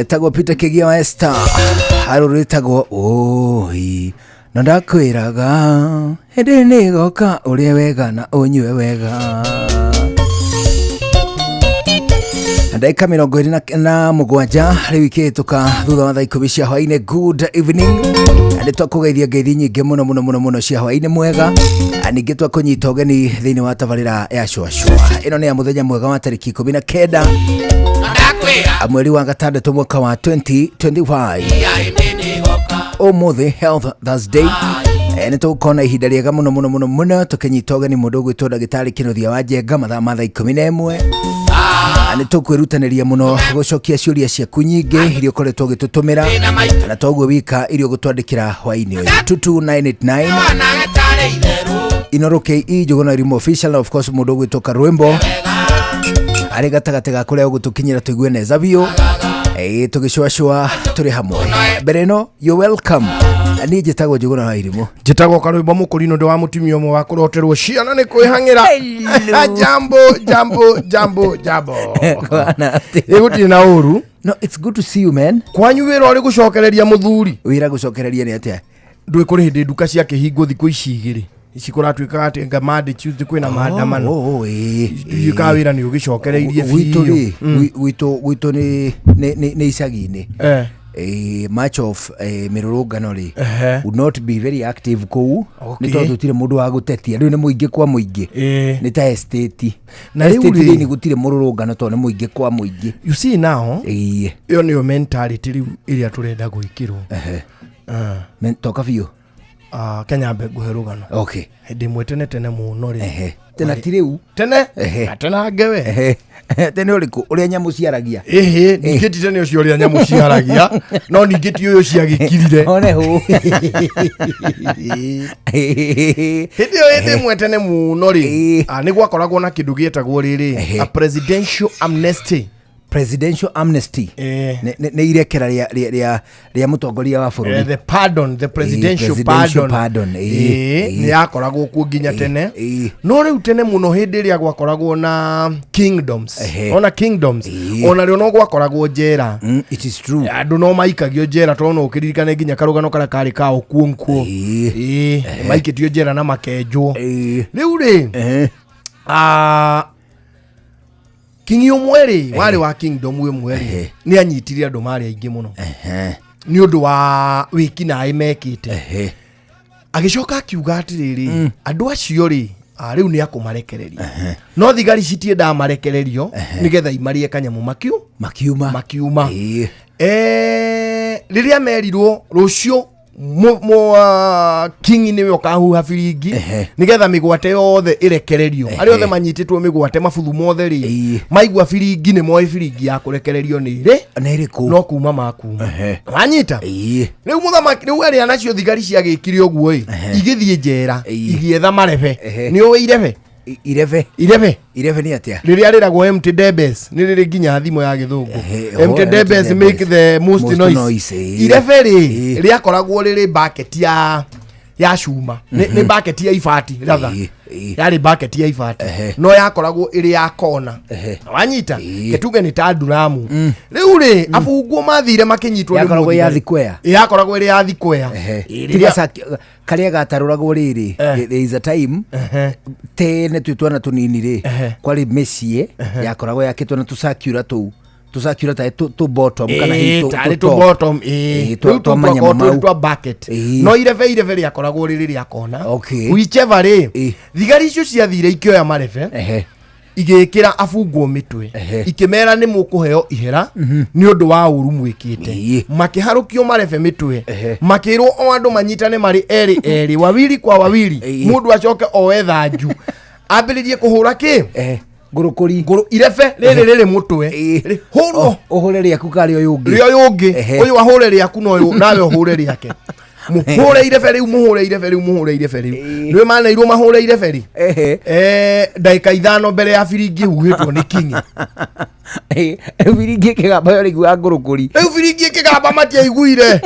Wĩtagwo Peter Kĩgia wa Esther, harũ rwĩtagwo ũi na ndakwĩraga hĩndĩ nĩ ĩgoka ũrĩe wega na ũnyue wega. Ndagĩka 27 rĩu ikĩhĩtũka thutha wa thaa 10 cia hwainĩ. Good evening. Na nĩ twakũgeithia ngeithi nyingĩ mũno mũno mũno mũno cia hwainĩ mwega. Na ningĩ twakũnyita ũgeni thĩinĩ wa tabarĩra ya cwacwa ĩno nĩ ya mũthenya mwega wa tarĩki 19 mweri wa gatandatũ mwaka wa 2025, ũmũthĩ Health Thursday. Nĩ tũgũkorwo na ihinda rĩega mũno mũno mũno mũno tũkĩnyita ũgeni mũndũ ũgwĩtwo ndagĩtarĩ Kĩnuthia wa Njenga mathaa ma thaa 11. Nĩ tũkwĩrutanĩria mũno gũcokia ciũria ciaku nyingĩ iria ũkoretwo ũgĩtũtũmĩra na toguo wika iria ũgũtwandĩkĩra hwainĩ ũyũ 22989 Inoro KE Njũgũna Rimũ official, na of course mũndũ ũgwĩtwo Karwĩmbo arĩ gatagatĩ ga kũrĩa ũgũtũkinyĩra tũigue neza biũ. Tũgĩcũacũa tũrĩ hamwe mbere ĩno. You welcome. Niĩ njĩtagwo Njũgũna wa Irimũ. Njĩtagwo Karwĩmbo Mũkũrinũ, ndĩ wa mũtumia ũmwe wa kũroterwo ciana nĩ kwĩhang'ĩra. Jambo, jambo, jambo, jambo. Kwana atĩa? Ĩ, gũtirĩ na ũru. No, it's good to see you, man. Kwanyu wĩra ũrĩ gũcokereria, mũthuri? Wĩra gũcokereria nĩ atĩa? Ndũĩ kũrĩ hĩndĩ nduka ciakĩhingwo thikũ ici igĩrĩ ici kũratuĩkaga atĩ nga Monday, Tuesday kwĩna maandamano? Oh, ĩĩ. Ndiũĩ kana wĩra nĩ ũgĩcokereirie Gwitũ biũ. rĩ, gwitũ nĩ icagi-inĩ. Much of mĩrũrũngano rĩ would not be very active kũu nĩ tondũ gũtirĩ mũndũ wa gũtetia, rĩu nĩ mũingĩ kwa mũingĩ. Nĩ ta estate. Na rĩu Estate rĩ- thĩinĩ gũtirĩ mũrũrũngano tondũ nĩ mũingĩ kwa mũingĩ. You see now, ĩyo nĩyo mentality rĩu ĩrĩa tũrenda gwĩkĩrwo. Toka biũ. Ah, Kenya mbe ngũhe rũgano. Hĩndĩ ĩmwe tene tene mũno rĩ, Tena ti rĩu? Tene. Na tena ngewe. Tene ũrĩkũ? Ũrĩa nyamũ ciaragia? Ĩhĩ, ningĩ ti tene ũcio ũrĩa nyamũ ciaragia, no ningĩ ti ũyũ ciagĩkirire. One hũ. Hĩndĩ ĩyo, hĩndĩ ĩmwe tene mũno rĩ, nĩ gwakoragwo na kĩndũ gĩetagwo rĩrĩ, a presidential amnesty. Presidential amnesty? Nĩ irekera rĩa mũtongoria wa bũrũri. The pardon, the presidential presidential pardon. Pardon, Nĩ yakoragwo kuo nginya tene. No rĩu tene mũno hĩndĩ ĩrĩa gwakoragwo na kingdoms, ona kingdoms, ona rĩo no gwakoragwo njera. It is true. Andũ no maikagio njera tondũ no ũkĩririkane nginya karũgano karĩa karĩ ka Okuonkuo. Maikĩtio njera na makenjwo. Rĩu rĩ, kingi ũmwe rĩ warĩ wa kingdom ĩmwe rĩ, nĩ anyitire andũ marĩ aingĩ mũno nĩ ũndũ wa wĩkinaĩ mekĩte. Agĩcoka akiuga atĩrĩrĩ, andũ acio rĩ, rĩu nĩ akũmarekereria, no thigari citiendaga marekererio nĩgetha imarĩe kanyamũ makiu makiuma. Makiuma. Rĩrĩa merirwo rũciũ king nĩwe ũkahuha biringi nĩgetha mĩgwate yothe ĩrekererio, arĩa othe manyitĩtwo mĩgwate mabuthu mothe rĩ, maigua biringi nĩ moĩ biringi ya kũrekererio nĩ rĩ. Nĩ ĩrĩkũ? No kuma makuma. Wanyita? Rĩu mũthamaki rĩu arĩa nacio thigari ciagĩkire ũguo ĩ, igĩthiĩ njera, igĩetha marebe. Nĩ ũĩ irebe? Irebe? Irebe. Irebe nĩ atĩa? Rĩrĩa rĩragwo empty debes, nĩ rĩrĩ nginya thimo ya gĩthũngũ. Empty oh, debes empty make the most most noise. Noise, Irebe rĩ, rĩakoragwo rĩrĩ bucket ya cuma, nĩ bucket ya ibati rather. Yarĩ bucket ya ibati, no yakoragwo ĩrĩ ya kona. Wanyita? Ketuge nĩ ta nduramu. Rĩu rĩ, abungwo mathire makĩnyitwo nĩ Yakoragwo ya mũthigari. thikwea. Yakoragwo ĩrĩ ya thikwea. Tiga karĩa gatarũragwo rĩrĩ. There is a time tene twĩ twana tũnini rĩ, kwarĩ mĩciĩ yakoragwo yakĩtwo na tũcircular tũu, tũcircular tarĩ tũ bottom kana hihi tarĩ tũ tũ top. bottom. Twa Rĩu tũu manyamũ twakoragwo twĩ mau. twa bucket. No irebe rĩakoragwo rĩrĩ rĩa kona. Whichever rĩ, thigari icio ciathire ikĩoya marebe, igĩkĩra abungwo mĩtwe, ikĩmera nĩ mũkũheo ihera nĩ ũndũ wa ũru mwĩkĩte. Makĩharũkio marebe mĩtwe, makĩrwo o andũ manyitane marĩ erĩ erĩ, wawili kwa wawili. Mũndũ acoke oe thanju ambĩrĩrie kũhũra kĩ? Ngũrũkũri. Ngũrũ irebe rĩrĩ rĩrĩ mũtwe hũrwo. Ũhũre rĩaku karĩ ũyũ ũngĩ. Rĩa ũyũ ũngĩ. Ũyũ ahũre rĩaku na ũyũ nawe ũhũre rĩake, mũhũre irebe rĩu, mũhũre irebe rĩu, mũhũre irebe rĩu. Nĩwe maneirwo mahũre irebe rĩ, ndagĩka 5 mbere ya biringi huhĩtwo nĩ kingi. Biringi ĩkĩgamba yo rĩiguaga ngũrũkũri. Rĩu biringi ĩkĩgamba matiaiguire.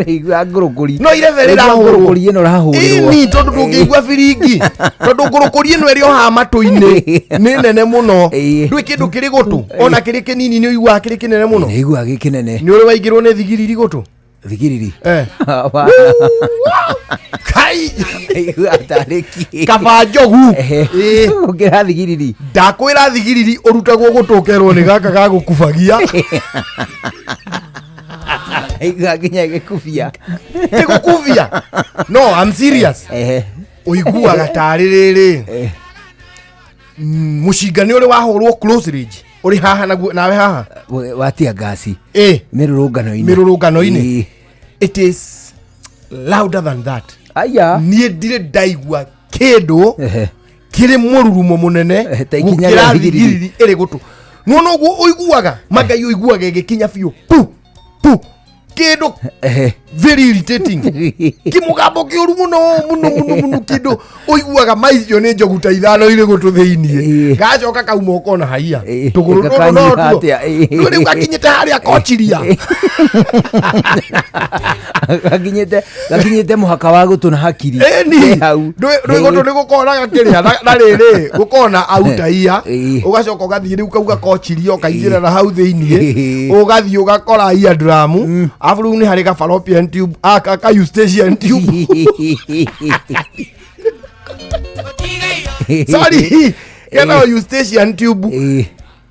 Igua ngũrũkũri. No irebe rĩrahũrwo. Ngũrũkũri ĩno ĩrahũrĩrwo. Ĩni, tondũ ndũngĩigua biringi, tondũ ngũrũkũri ĩno ĩrĩ o haha matũ-inĩ nĩ nene mũno. Ndũĩ kĩndũ kĩrĩ gũtũ ona kĩrĩ kĩnini nĩ ũiguaga kĩrĩ kĩnene mũno. Nĩ iguaga gĩ kĩnene. Nĩ ũrĩ waingĩrwo nĩ thigiriri gũtũ? Thigiriri. Eh. Kai. Iguaga tarĩ kĩ. Kaba njogu. Ĩĩ. Gũkĩra thigiriri. Ndakwĩra thigiriri ũrutagwo gũtũ ũkerwo nĩ gaka gagũkubagia. Aigua nginya gĩkubia. Gĩgũkubia? No, I'm serious. Ũiguaga tarĩ rĩrĩ. Mũcinga nĩ ũrĩ wahũrwo close range. Ũrĩ haha naguo nawe haha. Watia ngasi. Ĩ. Mĩrũrũngano-inĩ. Mĩrũrũngano-inĩ. It is louder than that. Aya. Niĩ ndirĩ ndaigua kĩndũ kĩrĩ mũrurumo mũnene Ta ikinya gũkĩra rĩa thigiriri. thigiriri ĩrĩ gũtũ. Nĩwona ũguo ũiguaga mangai ũiguaga ĩgĩkinya biũ pu pu kĩndũ very irritating, kĩmũgambo kĩũru mũno mũno mũno mũno, kĩndũ ũiguaga maicio nĩ njogu ta 5 irĩ gũtũ thĩiniĩ, gacoka kauma ũkona haiya tũgũrũ tũtũ no gakanyiha tuo atĩa? rĩu rĩu gakinyĩte harĩa kochiria. Gakinyĩte mũhaka wa gũtũ na hakiri. Ĩni. He hau. Ndwĩ gũtũ nĩ gũkona gakĩrĩa na rĩrĩ gũkona auta iya, ũgacoka ũgathiĩ rĩu kauga kochiria ũkaingĩra na hau thĩiniĩ, ũgathiĩ ũgakora iya drum, arabu rĩu nĩ harĩ ga fallopian tube, ka eustachian tube, sorry, kena eustachian tube.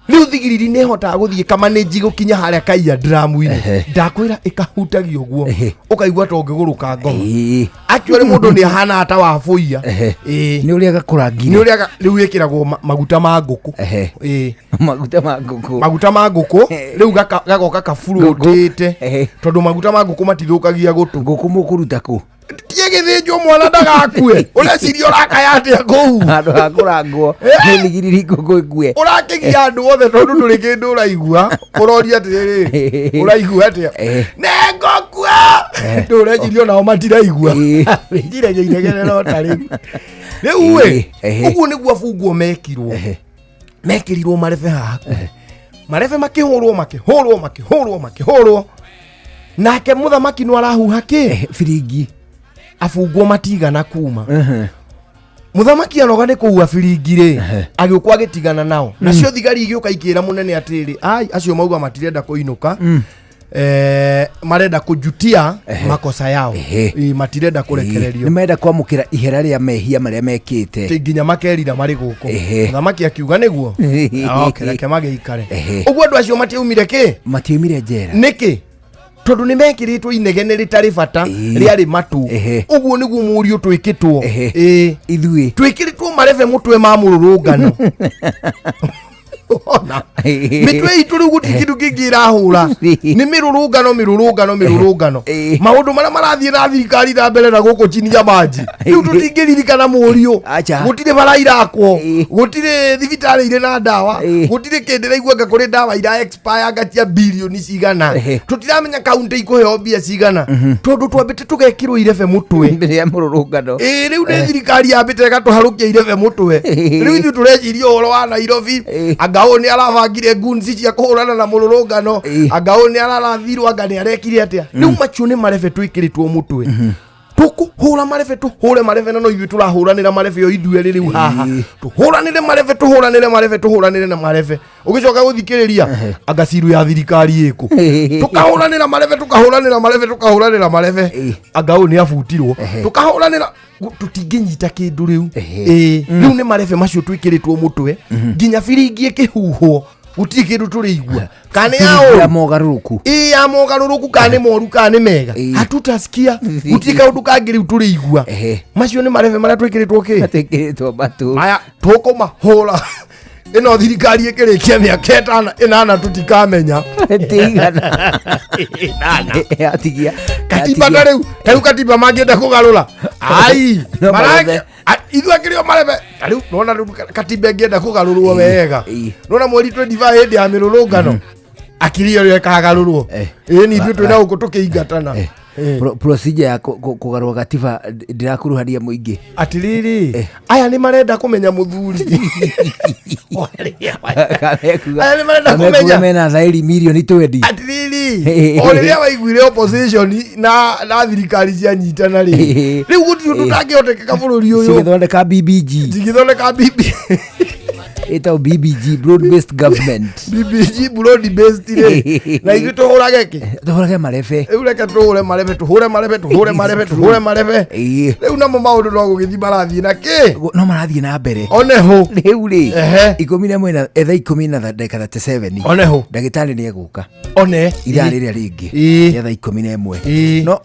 Rĩu thigiriri nĩ ĩhotaga gũthiĩ kamanĩnji gũkinya harĩa kaiya dramu-inĩ. Ndakwĩra ĩkahutagia ũguo ũkaigua ta ũngĩgũrũka ngoma. Actually mũndũ nĩ ahana ta wabũia. Nĩ ũrĩa gakũrangire. Nĩ ũrĩa rĩu ĩkĩragwo maguta ma ngũkũ. Maguta ma ngũkũ. Maguta ma ngũkũ rĩu gagoka kaburũtĩte, tondũ maguta ma ngũkũ matithũkagia gũtũ. Ngũkũ mũkũruta kũ? Tie gĩthĩnjwo mwana ndagakue, ũreciria ũrakaya atĩa kũu? Handũ ha kũrangwo nĩ thigiriri ngũkũ ĩkue. Ũrakĩgia andũ othe tondũ ndũrĩ kĩndũ ũraigua, ũroria atĩrĩrĩ, ũraigua atĩa? Nĩngũkua. Ndũreciria onao matiraigua, wĩciragia inegene ta rĩu rĩu ĩ. Ũguo nĩguo abungwo mekirwo, mekĩrirwo marebe haha hakuhĩ, marebe makĩhũrwo makĩhũrwo makĩhũrwo makĩhũrwo, nake mũthamaki no arahuha kĩ? Biringi. Abungwo matigana kuma mũthamaki anoga nĩ kũhua biringi rĩ, agĩũkwo agĩtigana nao. Nacio thigari igĩũka ikĩra mũnene atĩrĩ, ai, acio mauga matirenda kũinũka, marenda kũjutia makosa yao. Matirenda kũrekererio. Nĩ marenda kwamũkĩra ihera rĩa mehia marĩa mekĩte. Ti nginya makerira marĩ gũkũ. Mũthamaki akiuga nĩguo, okay, reke magĩikare. Ũguo andũ acio matiaumire kĩ? Matiaumire njera. Nĩkĩ? Tondũ nĩ mekĩrĩtwo inegene rĩtarĩ bata rĩarĩ matũ. Ũguo nĩguo mũriũ twĩkĩtwo. Ithuĩ twĩkĩrĩtwo marebe mũtwe ma mũrũrũngano. Ona mĩtwe itũ rĩu gũtirĩ kĩndũ kĩngĩ ĩrahũra, nĩ mĩrũrũngano mĩrũrũngano mĩrũrũngano. Maũndũ marĩa marathiĩ na thirikari na mbere na gũkũ chini ya maji, rĩu tũtingĩririkana mũriũ. Acha. Gũtirĩ bara irakwo, gũtirĩ thibitarĩ irĩ na ndawa, gũtirĩ kĩndĩ. Ndĩraigua anga kũrĩ ndawa ira expire anga cia bilioni cigana. Tũtiramenya kaunti ikũheo mbia cigana, tondũ twambĩte tũgekĩrwo irebe mũtwe mbere ya mũrũrũngano. Ĩĩ, rĩu nĩ thirikari yambĩte ĩgatũharũkia irebe mũtwe. Rĩu ithuĩ tũreciria ũhoro wa Nairobi, anga ũyũ nĩ arabangire guns cia kũhũrana na mũrũrũngano, anga ũyũ nĩ ararathirwo, anga nĩ arekire atĩa. Rĩu macio nĩ marebe twĩkĩrĩtwo mũtwe. Tũkũhũra marebe, tũhũre marebe, na no ithuĩ tũrahũranĩra marebe o ithuerĩ rĩu haha. Tũhũranĩre marebe, tũhũranĩre marebe, tũhũranĩre na marebe, ũgĩcoka gũthikĩrĩria anga ciru ya thirikari ĩkũ. Tũkahũranĩra marebe, tũkahũranĩra marebe, tũkahũranĩra marebe, anga ũyũ nĩ abutirwo, tũkahũranĩra tũtingĩnyita kĩndũ rĩu. Ĩĩ, rĩu nĩ marebe macio twĩkĩrĩtwo mũtwe, nginya biringi ĩkĩhuhwo gũtirĩ kĩndũ tũrĩigua, kana nĩ ya ya ũru mogarũrũku. Ĩ, ya mogarũrũku, kana nĩ moru kana nĩ mega, hatutasikia, gũtirĩ kaũndũ kangĩ rĩu tũrĩigua. Macio nĩ marebe marĩa twĩkĩrĩtwo kĩ? Twĩkĩrĩtwo matũ. Maya tũkũmahũra ĩno thirikari ĩkĩrĩkia mĩaka 8 tũtikamenya. Tigana. Atigia. Katiba ta rĩu, ta rĩu katiba mangĩenda kũgarũra, ai, No marangi marebe. Ithuĩ akĩrĩ o marebe. Ta rĩu nona rĩu katiba ĩngĩenda kũgarũrwo wega, nona mweri 25 hĩndĩ ya mĩrũrũngano akiri ĩyo ĩkagarũrwo. Ĩĩ, ni ithuĩ twĩna gũkũ tũkĩingatana. Procedure ya kũgarũra gatiba ndĩrakuruhania mũingĩ. Atiriri, aya nĩ marenda kũmenya mũthuri. Aya nĩ marenda kũmenya. Mena thaĩri mirioni 20. Atiriri, o rĩrĩa waiguire opposition na thirikari cianyitana rĩ, rĩu gũtirĩ ũndũ ũtangĩhotekeka bũrũri ũyũ. Cigĩthondeka BBG. Cigĩthondeka BB. Ĩtagwo BBG, broad based government. BBG, broad based rĩ, na ithuĩ tũhũrage kĩ? Tũhũrage marebe. Rĩu reke tũhũre marebe, tũhũre marebe, tũhũre marebe, tũhũre marebe. Rĩu namo maũndũ no gũgĩthiĩ marathiĩ na kĩ? No marathiĩ na mbere. Oneho. Rĩu rĩ, 11 na thaa 10 na ndagĩka 37. Oneho. Ndagĩtarĩ nĩ egũka. One. Ithaa rĩrĩa rĩngĩ rĩa thaa 11. No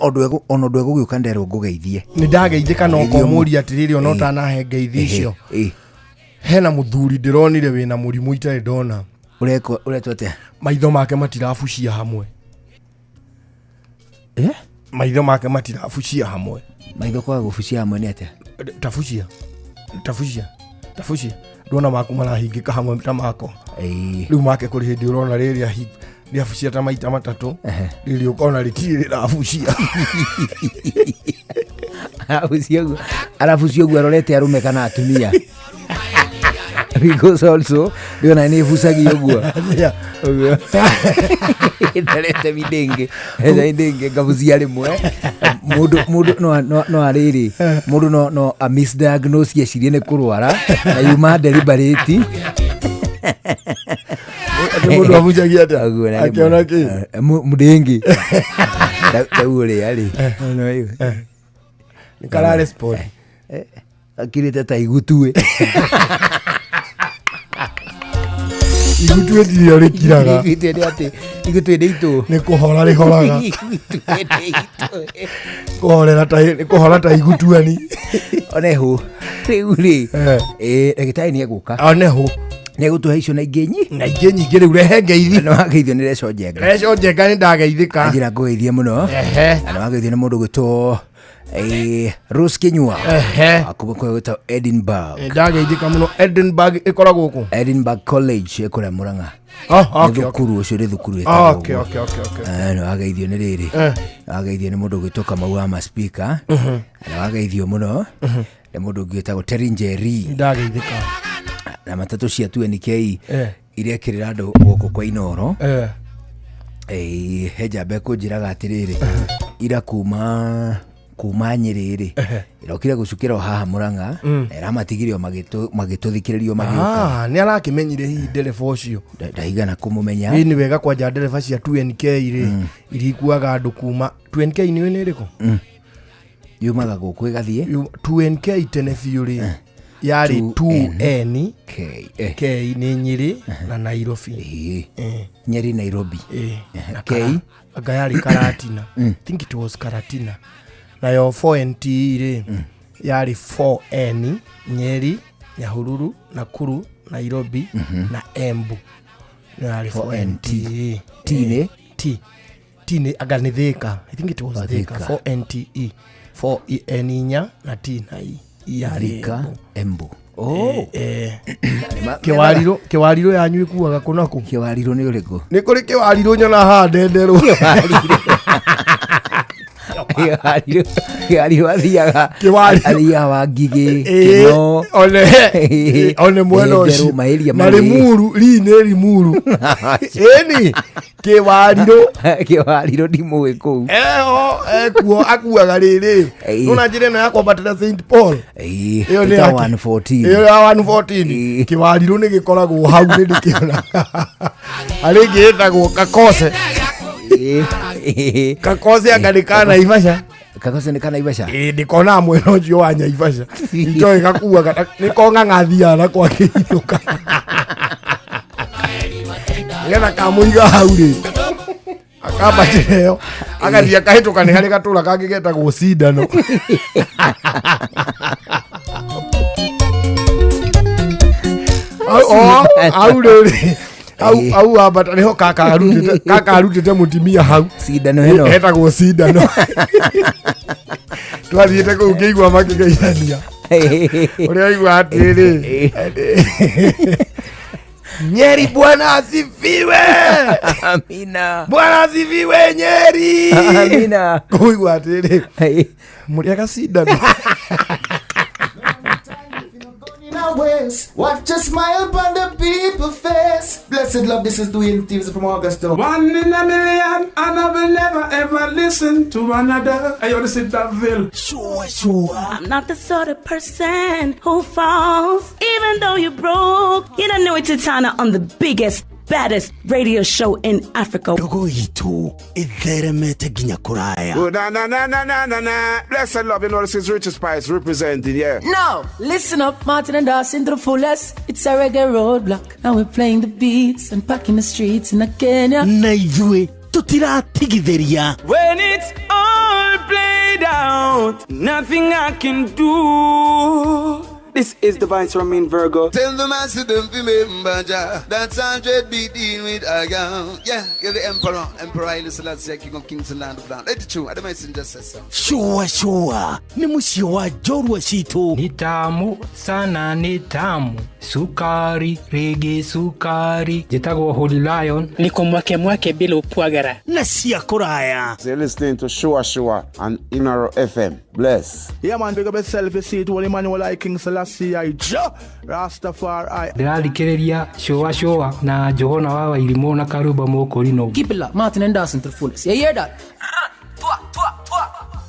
ona ũndũ egũgĩũka nderwo ngũgeithie. Nĩ ndageithĩka no komũria atĩrĩrĩ, ona ũtanahe ngeithi icio. Hena mũthuri ndĩronire wĩna mũrimũ itarĩ ndona. Ũrekwo ũretwo atĩa? Maitho make matirabucia hamwe. Eh? Maitho make matirabucia hamwe. Maitho kwaga gũbucia hamwe nĩ atĩa? Tabucia, tabucia, tabucia. Ndona maku marahingĩka hamwe ta makwa. Rĩu make kũrĩ hĩndĩ ũrona rĩrĩa rĩabucia ta maita matatũ, rĩrĩ ũkona rĩtirĩ rĩrabucia. Arabucia ũguo, arabucia ũguo arorete arũme kana atumia? Because also ndĩona nĩ ĩbucagia ũguo. Ũguo. Ndarete mindĩngĩ, mindĩngĩ ngabucia rĩmwe. Mũndũ no arĩrĩ, mũndũ no a misdiagnose ecirie nĩ kũrwara na yuma deliberate. Atĩ mũndũ abucagia atĩa? Ũguo na rĩmwe. Akĩona kĩ? Mũndĩngĩ. Tau ũrĩa rĩ. No ĩyo. Nĩ kararĩ sport. Akirĩte ta igutuĩ. Igutuĩ ndirĩ rĩkiraga. Igutuĩ nĩ atĩ, igutuĩ nĩ itũ. Nĩ kũhora rĩhoraga. Igutuĩ nĩ itũ. Kũhorera ta, nĩ kũhora ta igutuani. Oneho. Rĩu rĩ, ndagĩtarĩ nĩ egũka. Oneho. Nĩ egũtũhe icio na ingĩ nyingĩ. Na ingĩ nyingĩ rĩu rehe ngeithi. Nĩ wageithio nĩ Reco Njenga. Reco Njenga nĩ ndageithĩka. Anjĩra ngũgeithie mũno. Na nĩ wageithio nĩ mũndũ ũgwĩtwo Rose Kinyua. Kuma kũrĩa gwĩtagwo Edinburgh. Ndageithĩka mũno. Edinburgh ĩkoragwo kũ? Edinburgh College ĩkũrĩa Murang'a. Oh, Nĩ okay, okay. thukuru ũcio nĩ thukuru ĩtagwo Okay, ũguo. okay, okay, okay. Nĩ wageithio nĩ rĩrĩ. Nĩ wageithio nĩ mũndũ ũgwĩtwo Kamau wa Maspika. Nĩ wageithio mũno nĩ mũndũ ũngĩ wĩtagwo Terry Njeri. Ndageithĩka. Na matatũ cia 2NK irekĩrĩra andũ gũkũ kwa Inooro. He njamba ĩkũnjĩraga atĩrĩrĩ, ira kuma Nyĩrĩ rĩ, ĩrokire gũcukĩra o haha Mũrang'a, na ĩramatigire o magĩtũthikĩrĩria o magĩũka. Nĩ arakĩmenyire hihi ndereba ũcio. Ndaigana kũmũmenya. Ĩ nĩ wega kwanja ndereba cia 2NK rĩ, iria ikuaga andũ kuma 2NK nĩ nĩ ĩrĩkũ? Yumaga gũkũ ĩgathiĩ. 2NK tene biũ rĩ, yarĩ 2N 2N K, K nĩ Nyĩrĩ na Nairobi. Nyeri Nairobi. Na K. Anga yarĩ Karatina. I think it was Karatina. Nayo 4NT rĩ, yarĩ 4N Nyeri, Nyahururu, Nakuru, Nairobi na Embu. Nayo yarĩ 4NT. T nĩ? T. T nĩ anga nĩ Thika. I think it was Oh, Thika. Thika. 4NTE. 4EN inya na T na E. Yarĩ Thika, Embu. Embu. Oh. Kĩwarirũ yanyu ĩkuaga kũ na kũ? Kĩwarirũ nĩ ũrĩkũ? Nĩ kũrĩ kĩwarirũ nyona haha ndenderwo. Kĩwarirũ athiaga. Kĩwarirũ. Athiaga wa Ngigĩ, Kĩno. One mwena Ndenderwo, ũcio. maĩria Na mau ĩ. Limuru, ri nĩ Limuru. Ĩni, Kĩwarirũ. Kĩwarirũ ndimũĩ kũu. Eho, ekuo, akuaga rĩrĩ. Nona njĩra ĩno ya kwambatĩra Saint Paul. Ĩyo nĩ Ĩtagwo yake. 114. Ĩyo ya 114. Kĩwarirũ nĩ gĩkoragwo hau nĩ ndĩkĩona. Harĩ ĩngĩ ĩtagwo Kakose. Kakose anga nĩ ka Naivasha. Kakose nĩ ka Naivasha? Ndĩkonaga mwena ũcio wa Naivasha. Njoĩ gakuaga, nĩko ng'ang'a athiaga nako akĩinũka. Nĩgetha kamũiga hau rĩ. Akambatĩra ĩyo. Agathiĩ akahĩtũka nĩ harĩ gatũra kangĩ getagwo Cindano. Au rĩrĩ. Au ambata nĩho kaka arutĩte mũtimia hau. Cindano ĩno. Etagwo Cindano. Twathiĩte kũu ngĩigua makĩgeithania. Ũrĩa aigua atĩrĩ. Nyeri, Bwana asifiwe. Amina. Bwana asifiwe, Nyeri. Amina. Kũigua atĩrĩ, mũrĩ agacindano. Watch a smile upon the people face. Blessed love, this is Dwayne Stevens from Augusta. One in a million, and I will never ever listen to another. I want to sit that Ville. Sure, sure. I'm not the sort of person who falls, even though you're broke. You don't know it's Titana on the biggest, baddest radio show in Africa. Ndogo itũ ĩtheremete nginya kũraya. Oh, na na na na na na na. Blessed love, you know this is Richard Spice representing, yeah. Now, listen up, Martin and Dawson to the fullest. It's a reggae roadblock. Now we're playing the beats and packing the streets in Kenya. Na ithuĩ tũtiratigithĩria. When it's all played out, nothing I can do. This is the Vice Romain Virgo. Tell the master don't remember Jah. That's 100 be dealing with a girl. Yeah, give the Emperor, Emperor Haile Selassie, King of Kings and Land of Land. Let it true. I don't mind just say so. Shua shua nĩ mũciĩ wa njorua citũ. Ni tamu sana, ni tamu sukari rigi sukari. Njĩtagwo Holy Lion. Niko mwake mwake bila upwagara. Na cia kũraya. So you're listening to Shua Shua on Inoro FM. Bless. Yeah man, big up yourself, you see it, Holy Emmanuel I King Selassie I Jah Rastafari. Ndĩrathikĩrĩria Shua Shua na Njũgũna wa Wairimũ na Karumba Mũkũrinũ. Keep it locked, Martin and Dawson to the fullest. You hear that?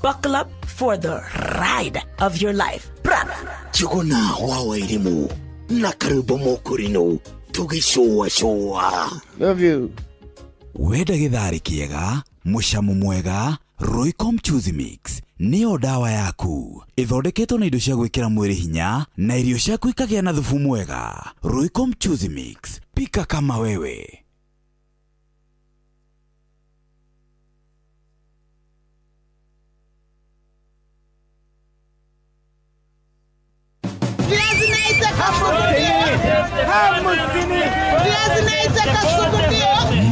Buckle up for the ride of your life. Njũgũna wa Wairimũ na Karumba Mũkũrinũ tũgĩcũa cũa. Love you. Wenda gĩtharĩ kĩega, mũcamo mwega, Royco Mchuzi Mix nĩyo ndawa yaku. Ĩthondeketwo na indo cia gwĩkĩra mwĩrĩ hinya na irio ciaku ikagĩa na thubu mwega. Royco Mchuzi Mix, pika kama wewe.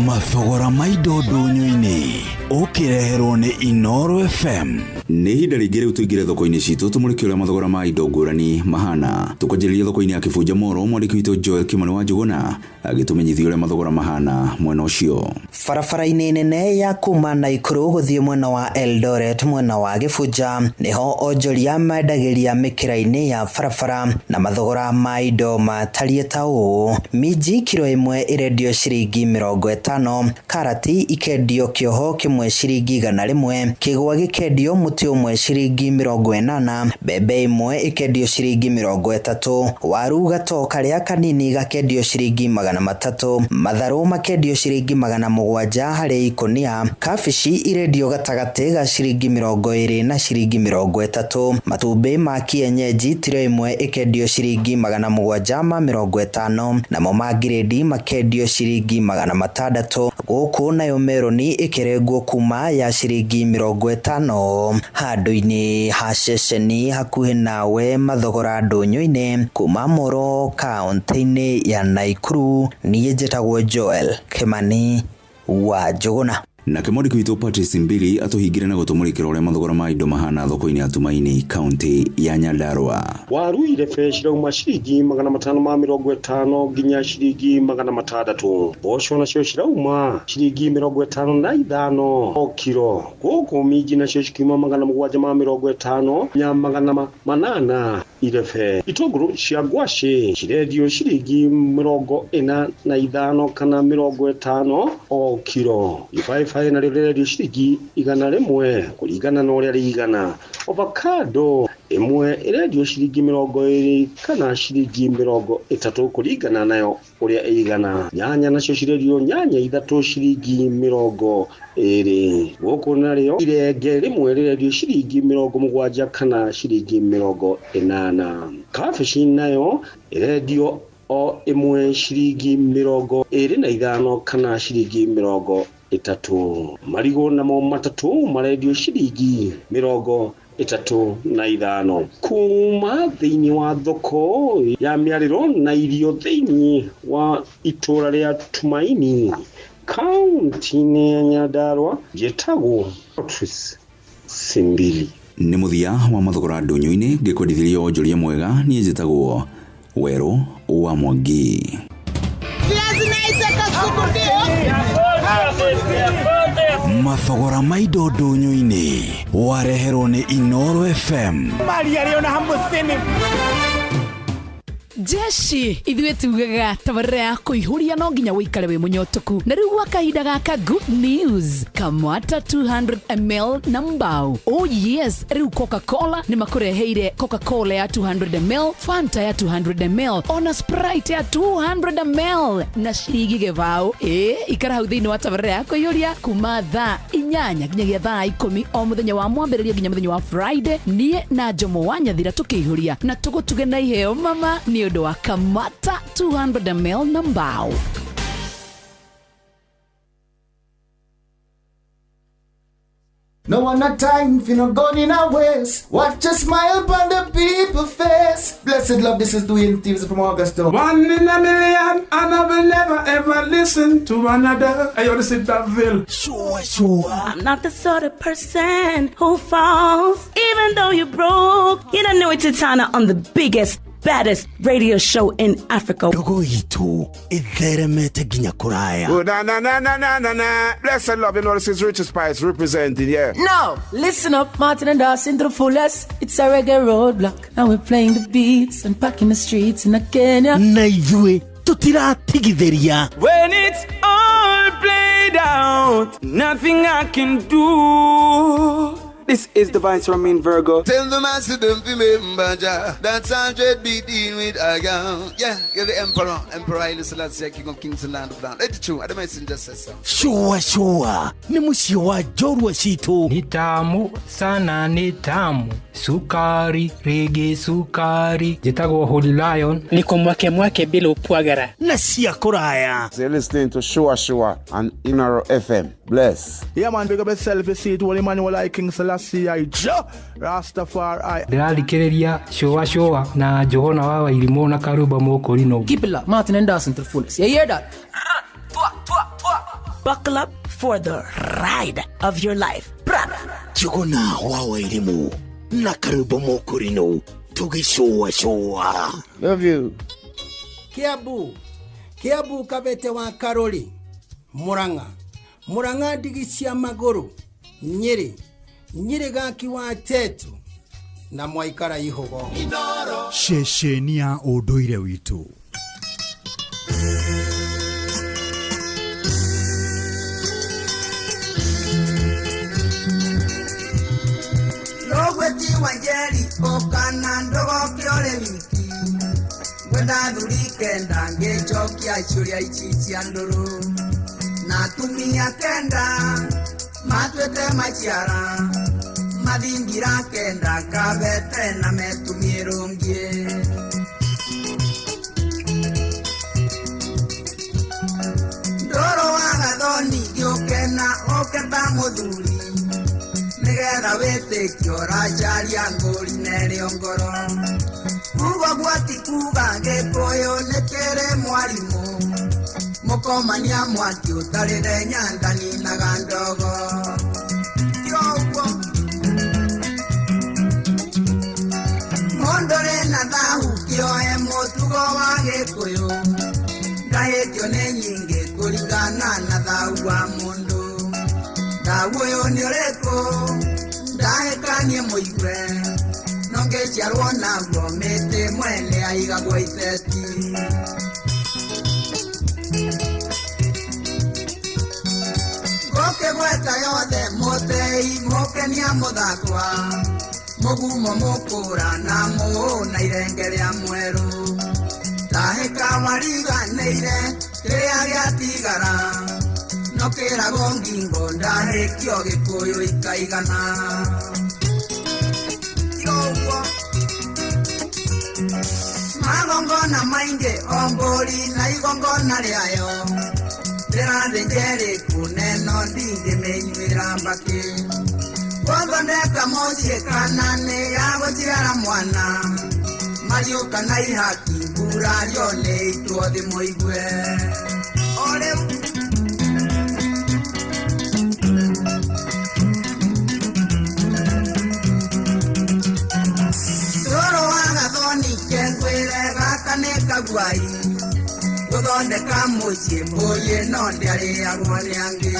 Mathogora ma indo ndũnyũ-inĩ ũkĩreherwo nĩ Inoro FM. Nĩ ihinda rĩngĩ rĩu tũingĩre thoko-inĩ citũ tũmũrĩke ũrĩa mathogora ma indo ngũrani mahana. Tũkwanjĩrĩria thoko-inĩ ya Kĩbunja Moro, mwandĩki witũ Joel Kimani wa Njũgũna agĩtũmenyithia ũrĩa mathogora mahana mwena ũcio. Barabara-inĩ nene ya kuma Naikuru gũthiĩ mwena wa Eldoret mwena wa Gĩbunja nĩho onjoria mendagĩria mĩkĩra-inĩ ya barabara na mathogora ma indo matariĩ ta ũũ: minji kiro ĩmwe ĩrendio ciringi 50, karati ikendio kĩoho kĩmwe ciringi 100, kĩgwa gĩkendio mũtĩ ũmwe ciringi 80, mbembe ĩmwe ĩkendio ciringi 30, waru gato karĩa kanini gakendio ciringi 300, matharũ makendio ciringi 700 harĩ ikũnia, kabici irendio gatagatĩ ga ciringi 20 na ciringi 30, matumbĩ ma kienyeji tiro ĩmwe ĩkendio ciringi 750, namo ma ngirĩndi makendio ciringi 600, gũkũ nayo meroni ĩkĩrengwo kuma ya ciringi 50. Handũ-inĩ ha ceceni hakuhĩ nawe mathogora ndũnyũ-inĩ kuma Moro kaũntĩ-inĩ ya Naikuru, niĩ njĩtagwo Joel Kimani wa Njũgũna. Nake mwandĩki witũ Patrice Mbili atũhingire na gũtũmũrĩkĩra ũrĩa mathogora ma indo mahana thoko-inĩ ya Tumaini kaũntĩ ya Nyandarua. Waru irebe cirauma ciringi 550 nginya ciringi 600. Mboco nacio cirauma ciringi 55 o kiro. Gũkũ minji nacio cikiuma 750 nginya 800 irebe. Itũngũrũ cia ngwacĩ cirendio ciringi 45 kana 50 o kiro. Ibaĩbaĩ narĩo rĩrendio ciringi 100 kũringana na ũrĩa rĩigana. Avocado ĩmwe ĩrendio ciringi 20 kana ciringi 30 kũringana nayo ũrĩa ĩigana. Nyanya nacio cirendio nyanya 3 ciringi 20. Gũkũ narĩo irenge rĩmwe rĩrendio ciringi 70 kana ciringi 80. Kabici nayo ĩrendio o ĩmwe ciringi 25 kana ciringi 30. Marigũ namo 3 marendio ciringi 35. Kuma thĩinĩ wa thoko ya mĩarĩro na irio thĩinĩ wa itũra rĩa Tumaini kaunti-inĩ ya Nyandarua, njĩtagwo Patrice Simbili. Nĩ mũthia wa mathogora ndũnyũ-inĩ ngĩkwendithĩria wonjoria mwega, niĩ njĩtagwo Werũ wa Mwangi. Mathogora ma indo ndũnyũ-inĩ wareherwo nĩ Inoro FM. Maria rĩ ona hamũcini. Jeshi ithuĩ tugaga tabarĩra ya kũihũria no nginya wĩikare wĩ mũnyotoku na rĩu gwa kahinda gaka good news kamwata 200 ml na mbao. Oh yes, rĩu Coca-Cola nĩ makũreheire Coca-Cola ya 200 ml, Fanta ya 200 ml ona Sprite ya 200 ml na ciringi gĩbaũ. Ĩ ikara hau thĩinĩ wa tabarĩra ya kũihũria kuma thaa 8 nginyagia thaa 10 o mũthenya wa mwambĩrĩrio nginya mũthenya wa Friday, niĩ na Jomo wa Nyathira tũkĩihũria na tũgũtuge na iheo mama nĩ ũndũ wa Kamata 200 ml na mbao. No one a time for no gun in a waste. Watch a smile upon the people face. Blessed love, this is Dwayne Stevens from Augusta. One in a million, and I will never ever listen to another. Hey, yo, this is Daville. Sure, sure. I'm not the sort of person who falls, even though you're broke. You don't know it's Titana on the biggest, baddest radio show in Africa. Ndogo itu itheremete nginya kuraya. Oh, na na na na na na na. Blessed love, you know this is Richard Spice representing, yeah. No, listen up, Martin and Dawson to the fullest. It's a reggae roadblock, and we're playing the beats and packing the streets in Kenya. Na ithuĩ tutiratigithĩria. When it's all played out, nothing I can do. This is the Vice Romain Virgo. Tell the master don't remember Jah. That's 100 be dealing with a girl. Yeah, you're the emperor. Emperor Haile Selassie, King of Kings and Land of Land. Let it true. I messenger says so. Sure, sure. Ni mũciĩ wa njorua citũ. Ni tamu sana, ni tamu. Sukari, rege sukari. Njĩtagwo Holy Lion. Niko mwake mwake bila upwagara. Na cia kũraya. You're listening to Sure Sure on Inoro FM. Bless. Yeah man, big up yourself, you see it, Holy Emmanuel I King Selassie I Jah Rastafari. Ndĩrathikĩrĩria Sure Sure na Johana wa Wairimũ na Karuba Mũkũrinũ. Keep it locked, Martin and Dawson to the fullest. You hear that? Buckle up for the ride of your life. Johana wa Wairimũ na Karuba Mũkũrinũ tũgĩcũa cũa. Love you. Kiambu, Kiambu kabete wa Karoli, Murang'a, Murang'a ndigi cia magũrũ, Nyĩrĩ, Nyĩrĩ gaki wa Tetu na mwaikara ihogo. Ceceni ya ũndũire witũ. Logweti Wanjeri okana ndogo kĩore wiki ngwenda thuri kenda ngĩcokia ciũria ici cia ndũrũ na atumia kenda matuĩte maciara mathingira kenda kabete na metumie rũngie. Ndũrũ wa gathoni ngĩũkena ũke ta mũthuri nĩgetha wĩtĩkio ũracaria ngũri nerĩo ngoro. Kuga gwati kuga gĩkũyũ nĩ kĩrĩ mwarimũ mũkomania mwaki ũtarĩre nyandaninaga ndogo. Kĩoguo mũndũ rĩ na thahu kĩoe mũtugo wa gĩkũyũ ndahĩtio nĩ nyingĩ kũringana na thahu wa mũndũ. Thahu ũyũ nĩ ũrĩkũ ndahĩkanie mũigue no ngĩciarwo naguo mĩtĩ mwene aigagwo iteti. Ngũkĩgweta yothe mũtei mũkenia mũthakwa mũgumo mũkũra na mũũ na irenge rĩa mwerũ ndahĩka wariganĩire kĩrĩa gĩatigara no kĩragwo ngingo ndahĩkio gĩkũyũ ikaigana. Kĩoguo magongona maingĩ o mbũri na igongona rĩayo ndĩrathĩnjere kũneno ndingĩmĩnyuĩra mbakĩ gũthondeka mũciĩ kana nĩ ya gũciara mwana mariũka na ihaki mburario nĩ itwo thĩ mũigue. O rĩu Tũrũ wa gathoni kengwĩre gaka nĩ kaguai Gũthondeka mũciĩ mbũri ĩno ndĩarĩagwo nĩ angĩ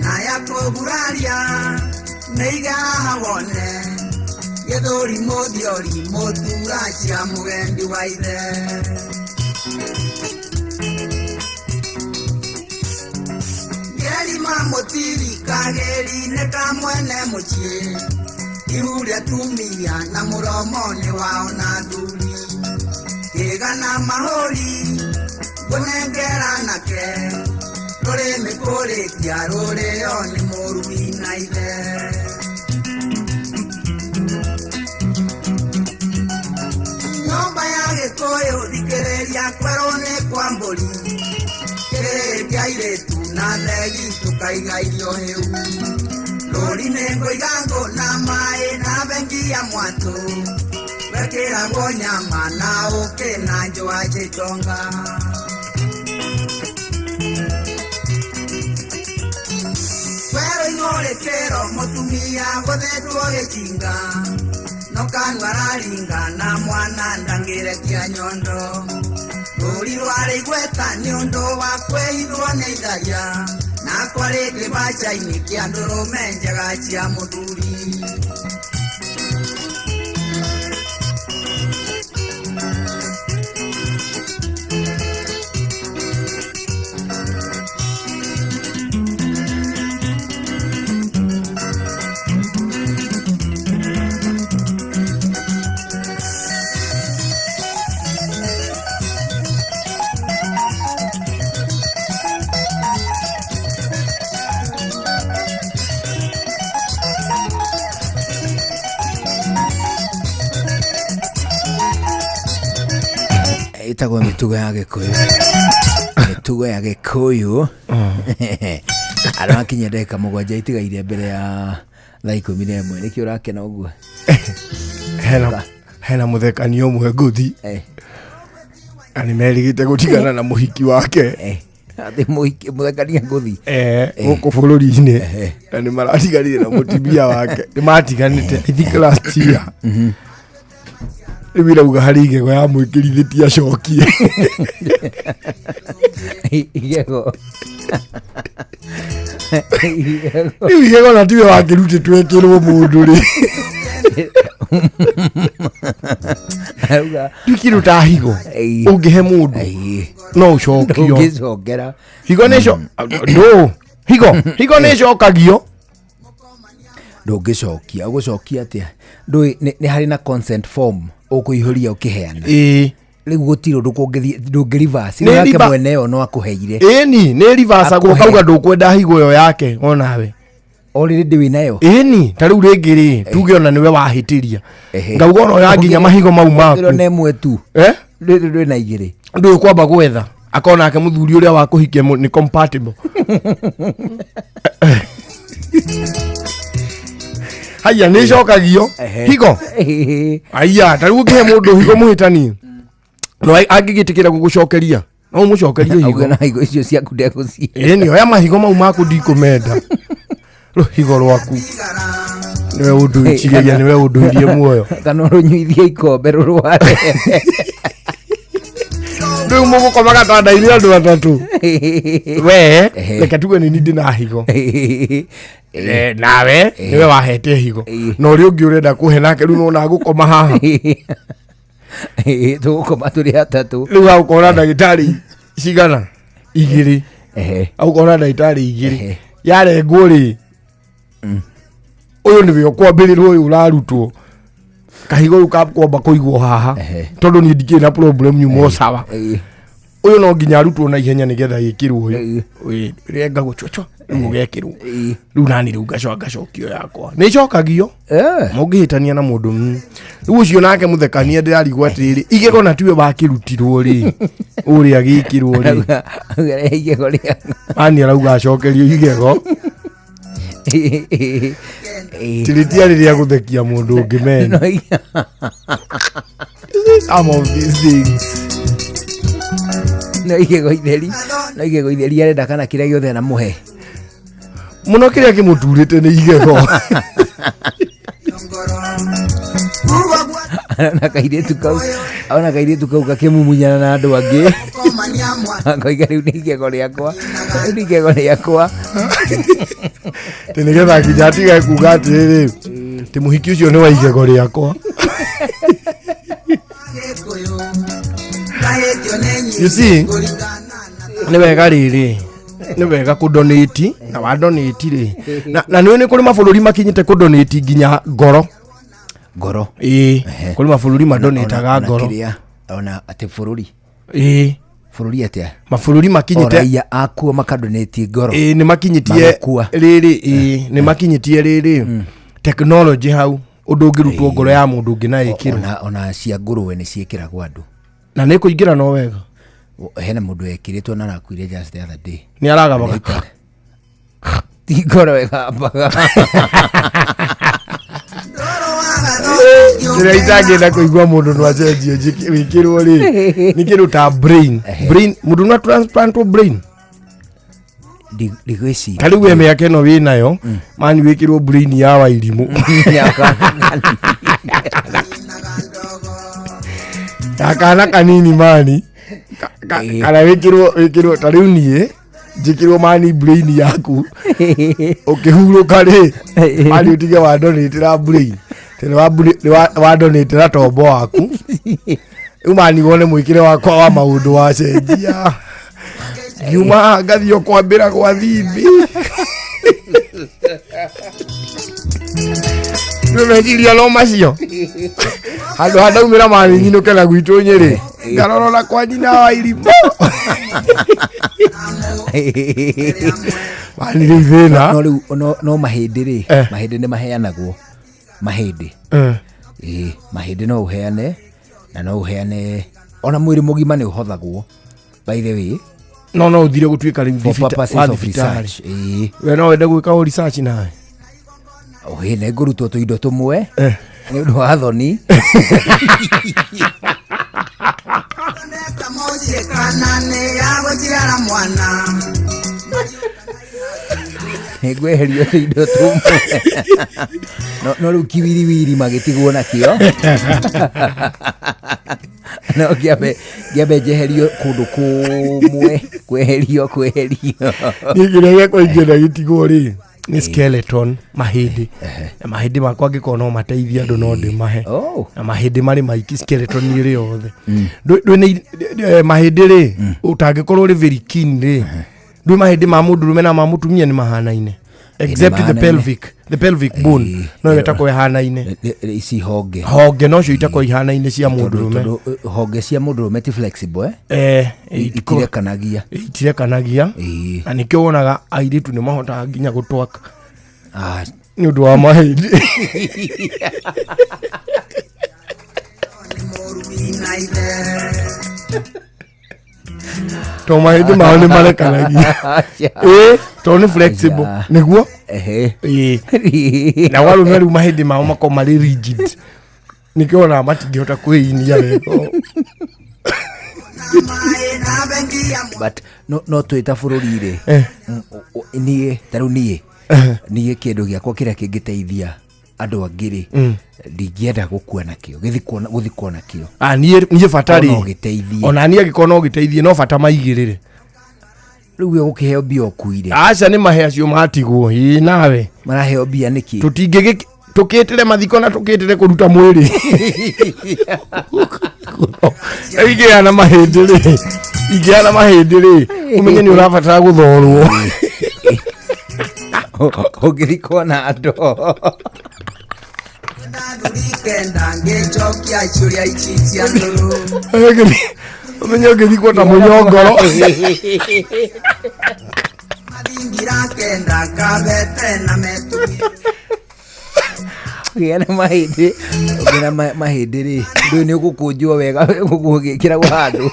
na ya kũguraria nĩ igaha wone gĩthũri mũthiori mũtura cia mũgendi wa ithe. Ngeri ma mũtiri kagĩri nĩ ka mwene mũciĩ ihu rĩa tumia na mũromo nĩ wao na thuri kĩga na mahũri ngũnengera nake rũrĩmĩ kũrĩkia rũrĩo nĩ mũrui na ithe. Nyũmba ya Gĩkũyũ thikĩrĩria kwerwo nĩ kwa mbũri kĩrĩrĩ kĩa airĩtu na thegi tũkaiga irio hĩu rũri nĩ ngũiga ngũ na maĩ na bengi ya mwatũ wekĩragwo nyama na ũkĩ na njũa njĩtonga. Werũ ing'ũrĩkĩro mũtumia gũthetwo gĩkinga no kanua araringa na mwana ndangĩrekia nyondo rũri rwarĩ igweta nĩ ũndũ wa kwĩhithwo nĩ itharia na kwarĩ kĩbaca-inĩ kĩa ndũrũme njega cia mũthuri. Ĩtagwo mĩtugo ya Gĩkũyũ. Mĩtugo ya Gĩkũyũ. Arĩa makinyia ndagĩka 7 itigaire mbere ya thaa 11. Nĩkĩ ũrakena ũguo? Hena mũthekani ũmwe ngũthi. Na nĩmerĩgĩte gũtigana na mũhiki wake. Atĩ mũhiki mũthekania ngũthi. Gũkũ bũrũri-inĩ. Na nĩmaratiganire na mũtumia wake. Nĩmatiganĩte I think last year. Rĩu irauga harĩ igego ya mwĩkĩrithĩtie acokie. Igego. Rĩu igego na tiwe wakĩrutĩtwo ĩkĩrwo mũndũ rĩ. Ndikĩrũ ta higo. Ũngĩhe mũndũ no ũcokio. Ndũngĩcokera. Higo nĩco no. Higo nĩcokagio. Ndũngĩcokia. Ũgũcokia atĩa? Ndũĩ nĩ harĩ na consent form ũkũihũria ũkĩheana. Rĩu gũtirĩ ũndũ kũngĩthiĩ ndũngĩ reverse. Nake mwene ĩyo no akũheire. Ĩni nĩ reverse agwo kauga ndũkwenda higo ĩyo yake onawe. Already wĩ nayo. Ĩni ta rĩu rĩngĩ rĩ tuge ona nĩwe wahĩtĩria. Ngauga ona oya nginya mahigo mau maku. Ĩro nĩ ĩmwe tu. Ndũĩ na igĩrĩ. Ndũĩ kwamba gwetha. Akorwo nake mũthuri ũrĩa wa kũhikia nĩ compatible. Haya nĩ icokagio higo. Haya ta rĩu ũngĩhe mũndũ higo mũhĩtani no angĩgĩtĩkĩra gũgũcokeria no ũmũcokerie higo. Auge na higo icio ciaku ndegũcihe. Ĩni oya mahigo mau maku ndikũmenda. Rũhigo rwaku nĩwe ũndũikiria nĩwe ũndũirie muoyo. Kana ũrũnyuithie ikombe rũrware. Rĩu mũgũkoma gatanda-inĩ andũ atatũ. We reke tuge nĩ niĩ ndĩna higo. Nawe nĩwe wahete higo. Na ũrĩa ũngĩ ũrenda kũhe nake rĩu nĩwona gũkoma haha. Tũgũkoma tũrĩ atatũ. Rĩu agũkora ndagĩtarĩ cigana? Igĩrĩ. Agũkora ndagĩtarĩ igĩrĩ. Yarengwo rĩ ũyũ nĩwe ũkwambĩrĩrwo ũyũ ũrarutwo. Kahigo rĩu kakwamba kũigwo haha. Tondũ niĩ ndikĩrĩ na problem nyuma o sawa. Ũyũ no nginya arutwo na ihenya nĩgetha ĩkĩrwo ũyũ. Rengagwo chwa chwa rĩu ũgekĩrwo. Rĩu nani rĩu ngacokio yakwa. Nĩ icokagio. Mũngĩhĩtania na mũndũ. Rĩu ũcio nake mũthekania ndĩrarigwo atĩrĩrĩ igego na tiwe wakĩrutirwo rĩ ũrĩa gĩkĩrwo rĩ. Igego rĩa. Ani arauga acokerio igego. Tiritiarĩ rĩa gũthekia mũndũ ũngĩ men. Some of these things. No igego itheri. No igego itheri arenda kana kĩrĩa gĩothe anamũhe. Mũno kĩrĩa kĩmũturĩte nĩ igego. Arona kairĩtu kau, arona kairĩtu kau gakĩmumunyana na andũ angĩ. Akoiga rĩu nĩ igego rĩakwa, rĩu nĩ igego rĩakwa. Atĩ nĩgetha nginya atige kuga atĩrĩrĩ atĩ mũhiki ũcio nĩ wa igego rĩakwa. You see, nĩ wega rĩrĩ nĩ wega kũdonate na wadonate rĩ na nĩ nĩ kũrĩ mabũrũri makinyĩte kũdonate nginya ngoro. Ngoro. Ĩĩ, kũrĩ mabũrũri madonataga ngoro. Kĩrĩa ona atĩ bũrũri. Ĩĩ. Bũrũri atĩa? Mabũrũri makinyĩte raia akuo makadonate ngoro. Ĩĩ, nĩ makinyĩtie Magakua. rĩrĩ, ĩĩ, nĩ makinyĩtie rĩrĩ technology hau ũndũ ũngĩrutwo ngoro ya mũndũ ũngĩ na ĩkĩrwo. Ona cia ngũrũwe nĩ ciĩkĩragwo andũ. Na nĩ kũingĩra no wega. Hena mũndũ wekĩrĩtwo na arakuire just the other day. Nĩ aragabaga. Ti ngoro ĩgambaga. Kĩrĩa itangĩenda kũigua mũndũ no acenjie wĩkĩrwo rĩ nĩ kĩndũ ta brain. Brain mũndũ no transplantwo brain. Ndigwĩciria. Ta rĩu we mĩaka ĩno wĩ nayo mani wĩkĩrwo brain ya wairimũ ya kana kanini mani kana wĩkĩrwo ta rĩu niĩ njĩkĩrwo mani brain yaku ũkĩhurũka rĩ mani ũtige wandonĩtĩra brain tondũ wandonĩtĩra tombo waku rĩu mani wone mwĩkĩre wakwa wa maũndũ wacenjia ngiuma haha ngathiĩ o kwambĩra gwa thimbi nĩ meciria no macio handũ ha ndaumĩra mani nyinũke na gwitũ Nyĩrĩ ngarora na kwa nyina wa irimũ mani rĩu thĩna. No rĩu no mahĩndĩ rĩ, mahĩndĩ nĩ maheanagwo. Mahĩndĩ. Ĩĩ, mahĩndĩ no ũheane na no ũheane ona mwĩrĩ mũgima nĩ ũhothagwo by the way. No ũthire gũtuĩka rĩu For purposes wa of thibitarĩ. research. Ĩĩ. We no wende gwĩka o research nawe? Ĩ, nĩ ngũrutwo tũindo tũmwe nĩ ũndũ wa thoni. Nĩ ngweherio tũindo tũmwe. No rĩu kiwiriwiri magĩtigwo nakĩo. No ngĩambe njeherio kũndũ kũmwe, kweherio. Niĩ kĩrĩa gĩakwa ingĩenda gĩtigwo rĩ nĩ skeleton, mahĩndĩ. Na mahĩndĩ makwa angĩkorwo no mateithie andũ no ndĩmahe. Na mahĩndĩ marĩ maiki skeleton ĩrĩ yothe. Mahĩndĩ rĩ, ũtangĩkorwo ũrĩ very keen rĩ, ndwĩ mahĩndĩ ma mũndũrũme na ma mũtumia nĩ mahanaine. Except the mahanaine. pelvic, the pelvic bone no yo ĩtakorwo ĩhanaine. Ici honge. Honge nocio itakorwo ihanaine cia mũndũrũme. Tondũ honge cia mũndũrũme ti flexible, eh? Itirekanagia. Itirekanagia. Na nĩkĩo wonaga airĩtu nĩ mahotaga nginya gũtwaka. Nĩ ũndũ wa mahĩndĩ. To mahĩndĩ mao nĩ marekanagia. Ĩĩ, tondũ nĩ flexible. Nĩguo? Ĩĩ. Na arũme rĩu mahĩndĩ mao makoragwo marĩ rigid. Nĩkĩo wonaga matingĩhota kwĩinia wega. But no twĩ ta bũrũri rĩ, niĩ ta rĩu niĩ, niĩ kĩndũ gĩakwa kĩrĩa kĩngĩteithia andũ angĩ rĩ, ndingĩenda gũkua nakĩo, gũthikwo nakĩo. Niĩ bata rĩ, No gĩteithie. Ona niĩ angĩkorwo no gĩteithie, no bata maigĩrĩre. Rĩu we gũkĩheo mbia ũkuire. Aca nĩ mahe acio matigwo, ĩĩ nawe. Maraheo mbia nĩkĩ? Tũtingĩgĩ tũkĩtĩre mathiko na tũkĩtĩre kũruta mwĩrĩ. Rĩu ingĩheana mahĩndĩ rĩ, ingĩheana mahĩndĩ rĩ, ũmenye nĩ ũrabatara gũthorwo. Ũngĩthikwo na andũ. Ũmenye ũngĩthikwo ta mũnyongoro. Ũgĩa na mahĩndĩ, ũgĩa na mahĩndĩ rĩ, ndũĩ nĩ ũgũkũnjwo wega, ũgĩkĩragwo handũ.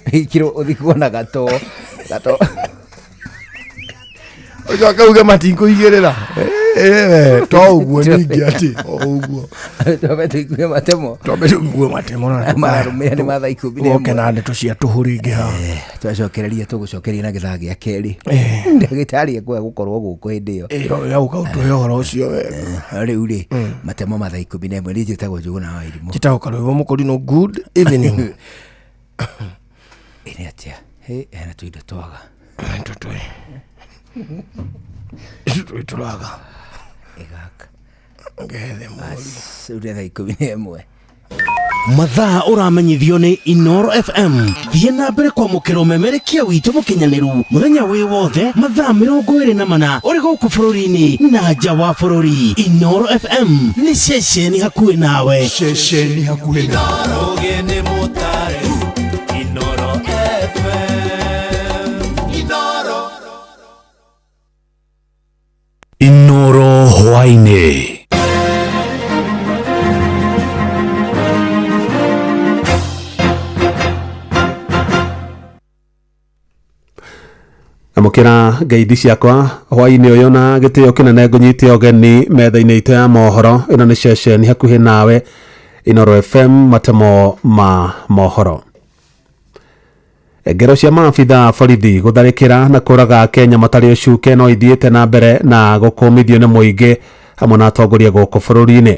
Wĩkĩrwo ũthikwo na gato, gato. Ũcoke uge matikũigĩrĩra. Ĩwe, to ũguo ningĩ atĩ o ũguo. Twambe tũigue matemo. Twambe tũigue matemo na Mararũmĩrĩra nĩ ma thaa 11. Woke na ndeto cia tũhũ rĩngĩ haha. Twacokereria tũgũcokeria na gĩthaa gĩa kerĩ. Ndagĩtarĩ ekwaga gũkorwo gũkũ hĩndĩ ĩyo. Ĩyo ya ũka ũtũhe ũhoro ũcio wega. Rĩu rĩ, matemo ma thaa 11 niĩ njĩtagwo Njũgũna wa Irimũ. Njĩtagwo Karũĩvo Mũkũrinũ, good evening. Ĩ nĩ atĩa? Hĩ, hena tũindo twaga. Tũindo twĩ. Tũindo tũraga. Ĩgaka. Ngethe mũri. Rĩu nĩ thaa 11. Mathaa ũramenyithio nĩ Inoro FM. Thiĩ na mbere kwamũkĩra ũmemerekia witũ mũkinyanĩru mũthenya wĩ wothe mathaa 24 ũrĩ gũkũ bũrũri-inĩ na nja wa bũrũri. Inoro FM nĩ ceceni hakuhĩ nawe. Ceceni hakuhĩ nawe. Ũgĩ nĩ mũtare Inoro FM. Inoro. Inoro hwaĩ-inĩ. Amũkĩra ngeithi ciakwa hwaĩ-inĩ ũyũ na gĩtĩo kĩnene ngũnyite ũgeni metha-inĩ itũ ya mohoro. Ĩno nĩ ceceni hakuhĩ nawe Inoro FM, matemo ma mohoro. Ngero cia maabitha a borithi gũtharĩkĩra na kũraga Kenya matarĩ ũcuke no ithiĩte na mbere na gũkũmithio nĩ mũingĩ hamwe na atongoria gũkũ bũrũri-inĩ.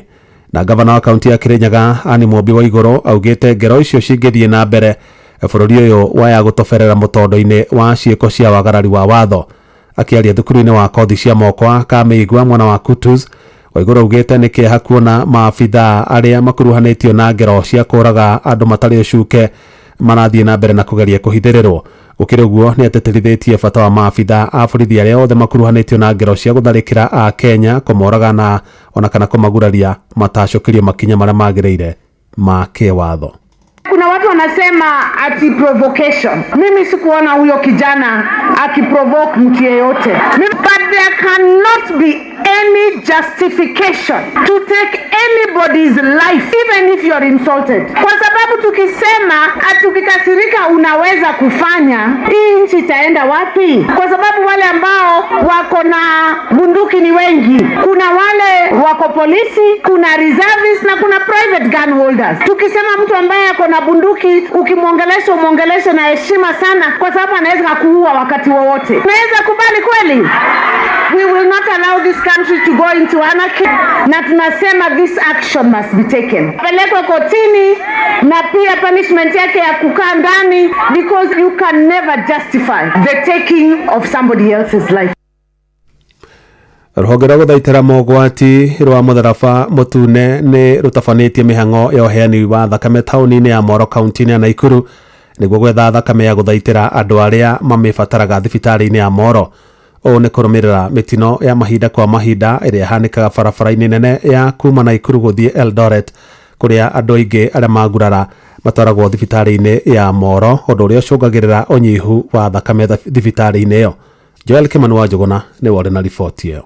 Na gavana wa kaunti ya Kirinyaga Anne Mumbi Waiguru augĩte ngero icio cingĩthiĩ na mbere bũrũri ũyũ waya gũtoberera mũtondo-inĩ wa ciĩko cia wagarari wa watho. Akĩaria thukuru-inĩ wa kothi cia moko wa Kamĩigua mwena wa Kutus, Waiguru augĩte nĩ kĩeha kuona maabitha arĩa makuruhanĩtio na ngero cia kũraga andũ matarĩ ũcuke marathiĩ na mbere na kũgeria kũhithĩrĩrwo. Gũkĩrĩ ũguo nĩ atĩtĩrithĩtie bata wa maabitha a borithi arĩa othe makuruhanĩtio na ngero cia gũtharĩkĩra a Kenya kũmoraga na ona kana kũmaguraria matacũkĩrio makinya marĩa magĩrĩire ma kĩwatho. Kuna watu wanasema ati provocation. Mimi sikuona huyo kijana akiprovoke mtu yeyote. But there cannot be any justification to take anybody's life even if you are insulted. Kwa sababu tukisema ati ukikasirika unaweza kufanya, hii nchi itaenda wapi? Kwa sababu wale ambao wako na bunduki ni wengi. Kuna wale wako polisi, kuna reservists na kuna private gun holders. Tukisema mtu ambaye ako na bunduki ukimwongelesha umwongeleshe na heshima sana, kwa sababu anaweza kuua wakati wowote. Unaweza kubali kweli? We will not allow this country to go into anarchy, na tunasema this action must be taken. Pelekwe kotini na pia punishment yake ya kukaa ndani, because you can never justify the taking of somebody else's life. Rũhonge rwa gũthaitĩra mogwati rwa mũtharaba mũtune nĩ rũtabanĩtie mĩhang'o ya ũheani wa thakame taũni-inĩ ya Moro kaunti-inĩ ya Naikuru nĩguo gwetha thakame ya gũthaitĩra andũ arĩa mamĩbataraga thibitarĩ-inĩ ya Moro. Ũũ nĩ kũrũmĩrĩra mĩtino ya mahinda kwa mahinda ĩrĩa ĩhanĩkaga barabara-inĩ nene ya kuma Naikuru gũthiĩ Eldoret, kũrĩa andũ aingĩ arĩa magurara matwaragwo thibitarĩ-inĩ ya Moro, ũndũ ũrĩa ũcũngagĩrĩra ũnyihu wa thakame thibitarĩ-inĩ ĩyo. Joel Kimani wa Njũgũna nĩwe ũrĩ na riboti ĩyo.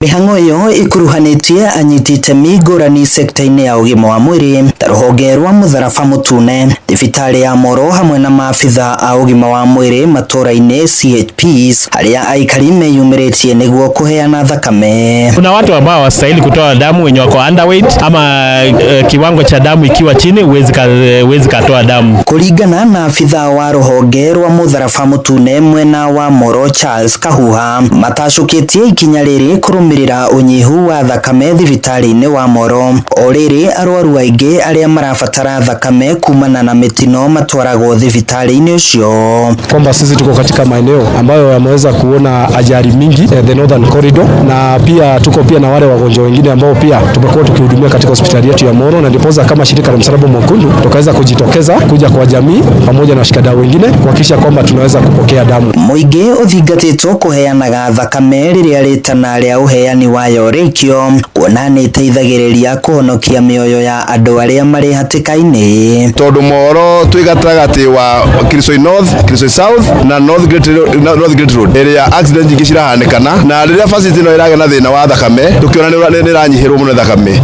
Mĩhang'o ĩyo ĩkuruhanĩtie anyiti itemi ngũrani sekta-inĩ ya ũgima wa mwĩrĩ ta rũhonge rwa mũtharaba mũtune, thibitarĩ ya Moro hamwe na maabitha a ũgima wa mwĩrĩ matũra-inĩ CHPs arĩa aikari meyumĩrĩtie nĩguo kũheana thakame. Kuna watu ambao hawastahili kutoa damu wenye wako underweight ama kiwango cha damu ikiwa chini huwezi katoa damu. Kũringana na abitha wa rũhonge rwa mũtharaba mũtune mwena wa Moro Charles Kahuha, matacũkĩtie ikinya rĩrĩ kũrũmĩrĩra ũnyihu wa thakame thibitarĩ-inĩ wa Moro. O rĩrĩ arwaru aingĩ arĩa marabatara thakame kumana na mĩtino matwaragwo thibitarĩ-inĩ ũcio. Kwamba sisi tuko katika maeneo ambayo yameweza kuona ajali mingi, the Northern Corridor, na pia tuko pia na wale wagonjwa wengine ambao pia tumekuwa tukihudumia katika hospitali yetu ya Moro, na ndiposa kama shirika la Msalaba Mwekundu tukaweza kujitokeza kuja kwa jamii pamoja na washikadau wengine kuhakikisha kwamba tunaweza kupokea damu. Mũingĩ ũthingatĩtwo kũheanaga thakame rĩrĩa rĩtana rĩa ũheani wayo rĩkio, kuona nĩ ĩteithagĩrĩria kũhonokia mĩoyo ya andũ arĩa marĩ hatĩka-inĩ. Tondũ Moro twĩ gatagatĩ wa Kirisoi North, Kirisoi South na North Great, North Great Road ĩrĩa accident nyingĩ cirahanĩkana, na rĩrĩa facility ĩno ĩragĩa na thĩna wa thakame tũkĩona nĩ ĩranyihĩrwo mũno nĩ thakame.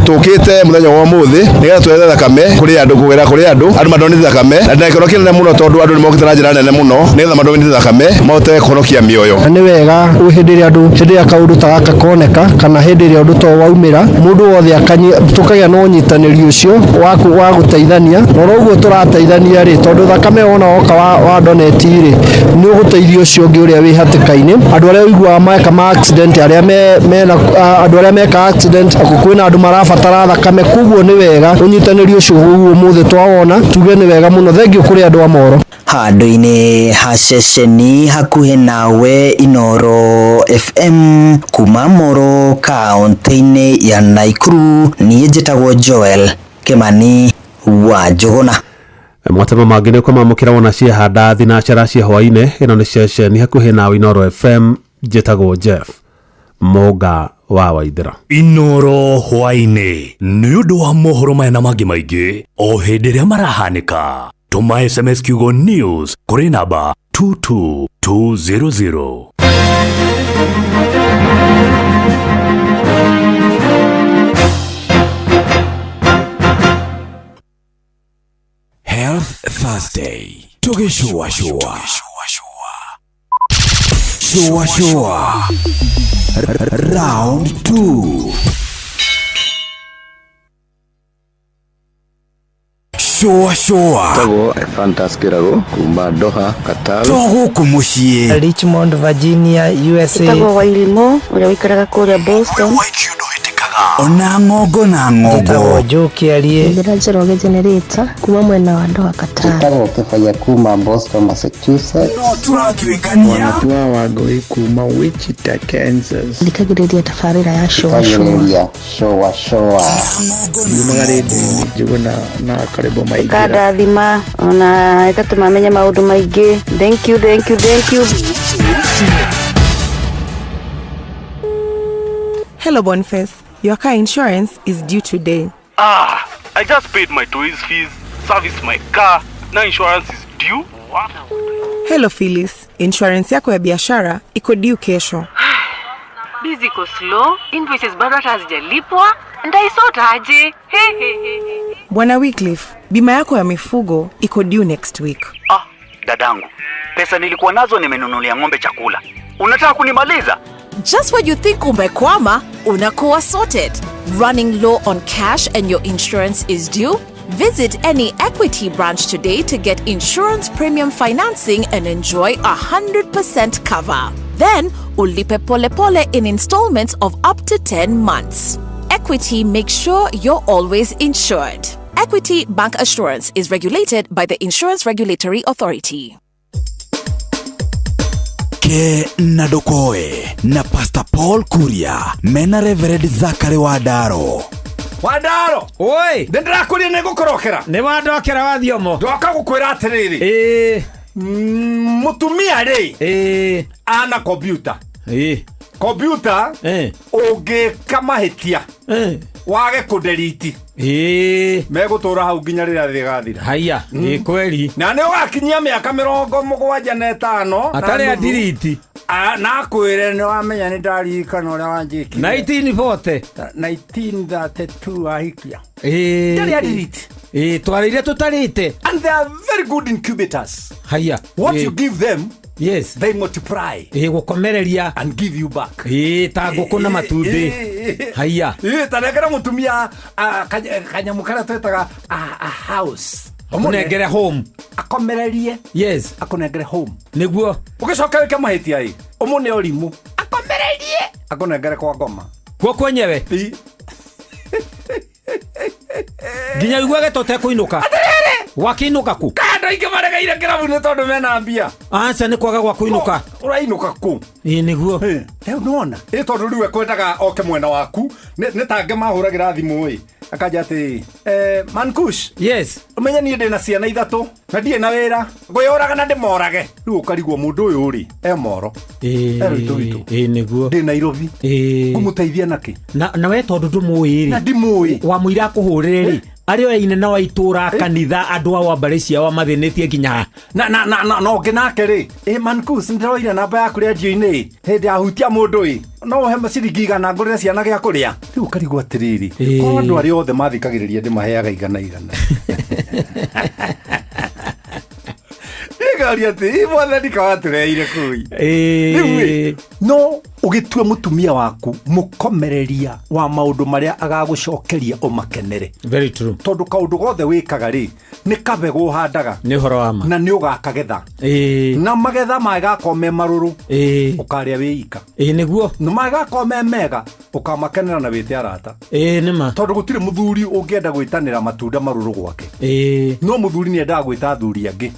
Tũkĩte mũthenya wa ũmũthĩ nĩgetha twethe thakame kũrĩ andũ, kũgera kũrĩ andũ, andũ madonete thakame, na ndĩna gĩkeno kĩnene mũno tondũ andũ nĩ mokĩte na njĩra nene mũno nĩgetha madonete thakame mahote kũhonokia mĩoyo. Na nĩ wega hĩndĩ ĩrĩa andũ hĩndĩ ĩrĩa kaũndũ ta gaka koneka kana hĩndĩ ĩrĩa ũndũ ta ũyũ waumĩra mũndũ wothe tũkagĩa na ũnyitanĩri ũcio wa gũteithania, na oro ũguo tũrateithania rĩ, tondũ thakame wona woka wa donate rĩ, nĩ ũgũteithia ũcio ũngĩ ũrĩa wĩ hatĩka-inĩ. Andũ arĩa ũiguaga meka ma accident, arĩa me, mena, andũ arĩa meka accident, kwĩna andũ marabatara thakame, koguo nĩ wega ũnyitanĩri ũcio ũguo ũmũthĩ twawona, tuge nĩ wega mũno. Thengiũ kũrĩ andũ a Moro. Handũ-inĩ ha ceceni hakuhĩ nawe Inooro FM kuma Moro kaunti-inĩ ya Nakuru, niĩ njĩtagwo Joel Kimani wa Njũgũna. Mwatema mangĩ nĩ ũkwamamũkĩra wona ciehanda thinacara cia hwaĩ-inĩ. Ĩno nĩ ceceni hakuhĩ nawe Inooro FM, njĩtagwo Jeff Mũnga wa Waithera. Inooro hwaĩ-inĩ nĩ ũndũ wa mohoro maya na mangĩ maingĩ o hĩndĩ ĩrĩa marahanĩka. Tũma SMS kiugo news kũrĩ namba 22200. Health Thursday. Tugishua shua. Shua shua. Round 2. Shua shua. Tagwo Fantas Kirago kuma Doha, Qatar. Togũkũ mũciĩ. Richmond, Virginia, USA. Tagwo Wairimu ũrĩa ũikaraga kũrĩa Boston. Ona ng'ongo na ng'ongo. Tagwo Joe Kĩarie. Njĩra Njoroge Generator kuma mwena wa Doha, Qatar. Tagwo Kĩbaya kuma Boston, Massachusetts. No tũratuĩkania. Wanatua Wangũi kuma Wichita, Kansas. Thikagĩrĩria tabarĩra ya Shua Shua. Thikagĩrĩria Shua Shua. Yumaga rĩndiũ-inĩ Njũgũna na Karĩbo Maingĩra. Ĩkandathima ona ĩgatũma menye maũndũ maingĩ. Thank you, thank you, thank you. Hello Boniface, your car insurance is due today. I just paid my toys fees, serviced my car, now insurance is due. What? Hello Phyllis, insurance yako ya biashara iko due kesho. Busy iko slow, invoices bado hata hazijalipwa, ndaisota aje? He he he. Bwana Wycliffe, bima yako ya mifugo iko due next week. Dadangu, pesa nilikuwa nazo nimenunulia ng'ombe chakula. Unataka kunimaliza? Just when you think umekwama, unakuwa sorted. Running low on cash and your insurance is due? Visit any Equity branch today to get insurance premium financing and enjoy 100% cover. Then, ulipe pole pole in installments of up to 10 months. Equity makes sure you're always insured. Equity Bank Assurance is regulated by the Insurance Regulatory Authority. Ke na Ndokoe na Pastor Paul Kuria mena Reverend Zachary Wandaro. Wandaro! Oi! Nĩ ndĩrakũria nĩ ngũkũrokera. Nĩ wandokera wa thiomo. Ndoka gũkwĩra atĩrĩrĩ. Ĩĩ. Mũtumia rĩ. Ĩĩ. Ana kompiuta. Ĩĩ. Kompiuta. Ĩĩ. Ũngĩka mahĩtia. Ĩĩ. Wage kũnderiti. Ĩĩ. Megũtũra hau nginya rĩrĩa thĩ ĩgathira. Haiya, ĩ kweli. Na nĩ ũgakinyia mĩaka 75. Atarĩ adiriti. Na akwĩre nĩ wamenya nĩ ndaririkana ũrĩa wanjĩkire. 1940. 1932 ahikia. Ĩĩ. Ndarĩ adiriti. Ĩĩ, twarĩire tũtarĩte. And they are very good incubators. Haiya. What Ĩĩ. you give them, Yes. they multiply. Ĩĩ, gũkomereria. And give you back. Ĩĩ, ta ngũkũ na matumbĩ. Haiya. Ĩĩ, ta nengera mũtumia kanyamũ karĩa twĩtaga a house. Ũmũnengere home. Akomererie. Yes. Akũnengere home. Nĩguo. Ũgĩcoka wĩke mahĩtia ĩ, ũmũne ũrimũ. Akomererie. Akũnengere kwa ngoma. Kuo kwenyewe. Ĩ. Nginya ũiguage ta ũtekũinũka. Atĩrĩrĩ. Wakĩinũka kũ? Kaĩ andũ aingĩ maregeire kĩrabu-inĩ tondũ mena mbia. Aca nĩ kwaga gwa kũinũka. Ũrainũka kũ? Ĩĩ nĩguo. Rĩu nĩwona? Ĩ tondũ rĩu ekwendaga oke mwena waku, nĩ tangĩ mahũragĩra thimũ ĩ. Akanja atĩ, Mankush. Yes. Ũmenye niĩ ndĩna ciana ithatũ na ndirĩ na wĩra. Ngwĩyũraga na ndĩmorage. Rĩu ũkarigwo mũndũ ũyũ rĩ, e moro. Ĩĩ. E rũitũ witũ. Ĩĩ nĩguo. Ndĩ Nairobi. Ĩĩ. Ngũmũteithia nakĩ? Na we tondũ ndũmũĩ rĩ. Na ndimũĩ. Wamũira akũhũrĩre rĩ. Arĩ o ine na wa itũra kanitha andũ ao a mbarĩ ciao mathĩnĩtie nginya na na ũngĩ nake rĩ, ĩ Mankus, ndĩroire namba yaku rendio-inĩ hĩndĩ yahutia mũndũ ĩ no ũhe ciringi 100 ngũrĩre ciana gĩa kũrĩa. Rĩu ũkarigwo atĩrĩrĩ, korwo andũ arĩa othe mathikagĩrĩria ndĩmaheaga 100 100. Nĩngaria atĩ mwathani kawatũreire kũi. Rĩu ĩ, no ũgĩtue mũtumia waku mũkomereria wa maũndũ marĩa agagũcokeria ũmakenere. Very true. Tondũ kaũndũ gothe wĩkaga rĩ, nĩ kabegũ ũhandaga. Nĩ ũhoro wa ma. Na nĩ ũgakagetha. Na magetha magakorwo me marũrũ, ũkarĩa wĩ ika. Ĩĩ nĩguo. Na magakorwo me mega, ũkamakenera na wĩte arata. Ĩĩ nĩ ma. Tondũ gũtirĩ mũthuri ũngĩenda gwĩtanĩra matunda marũrũ gwake. No mũthuri nĩ endaga gwĩta athuri angĩ,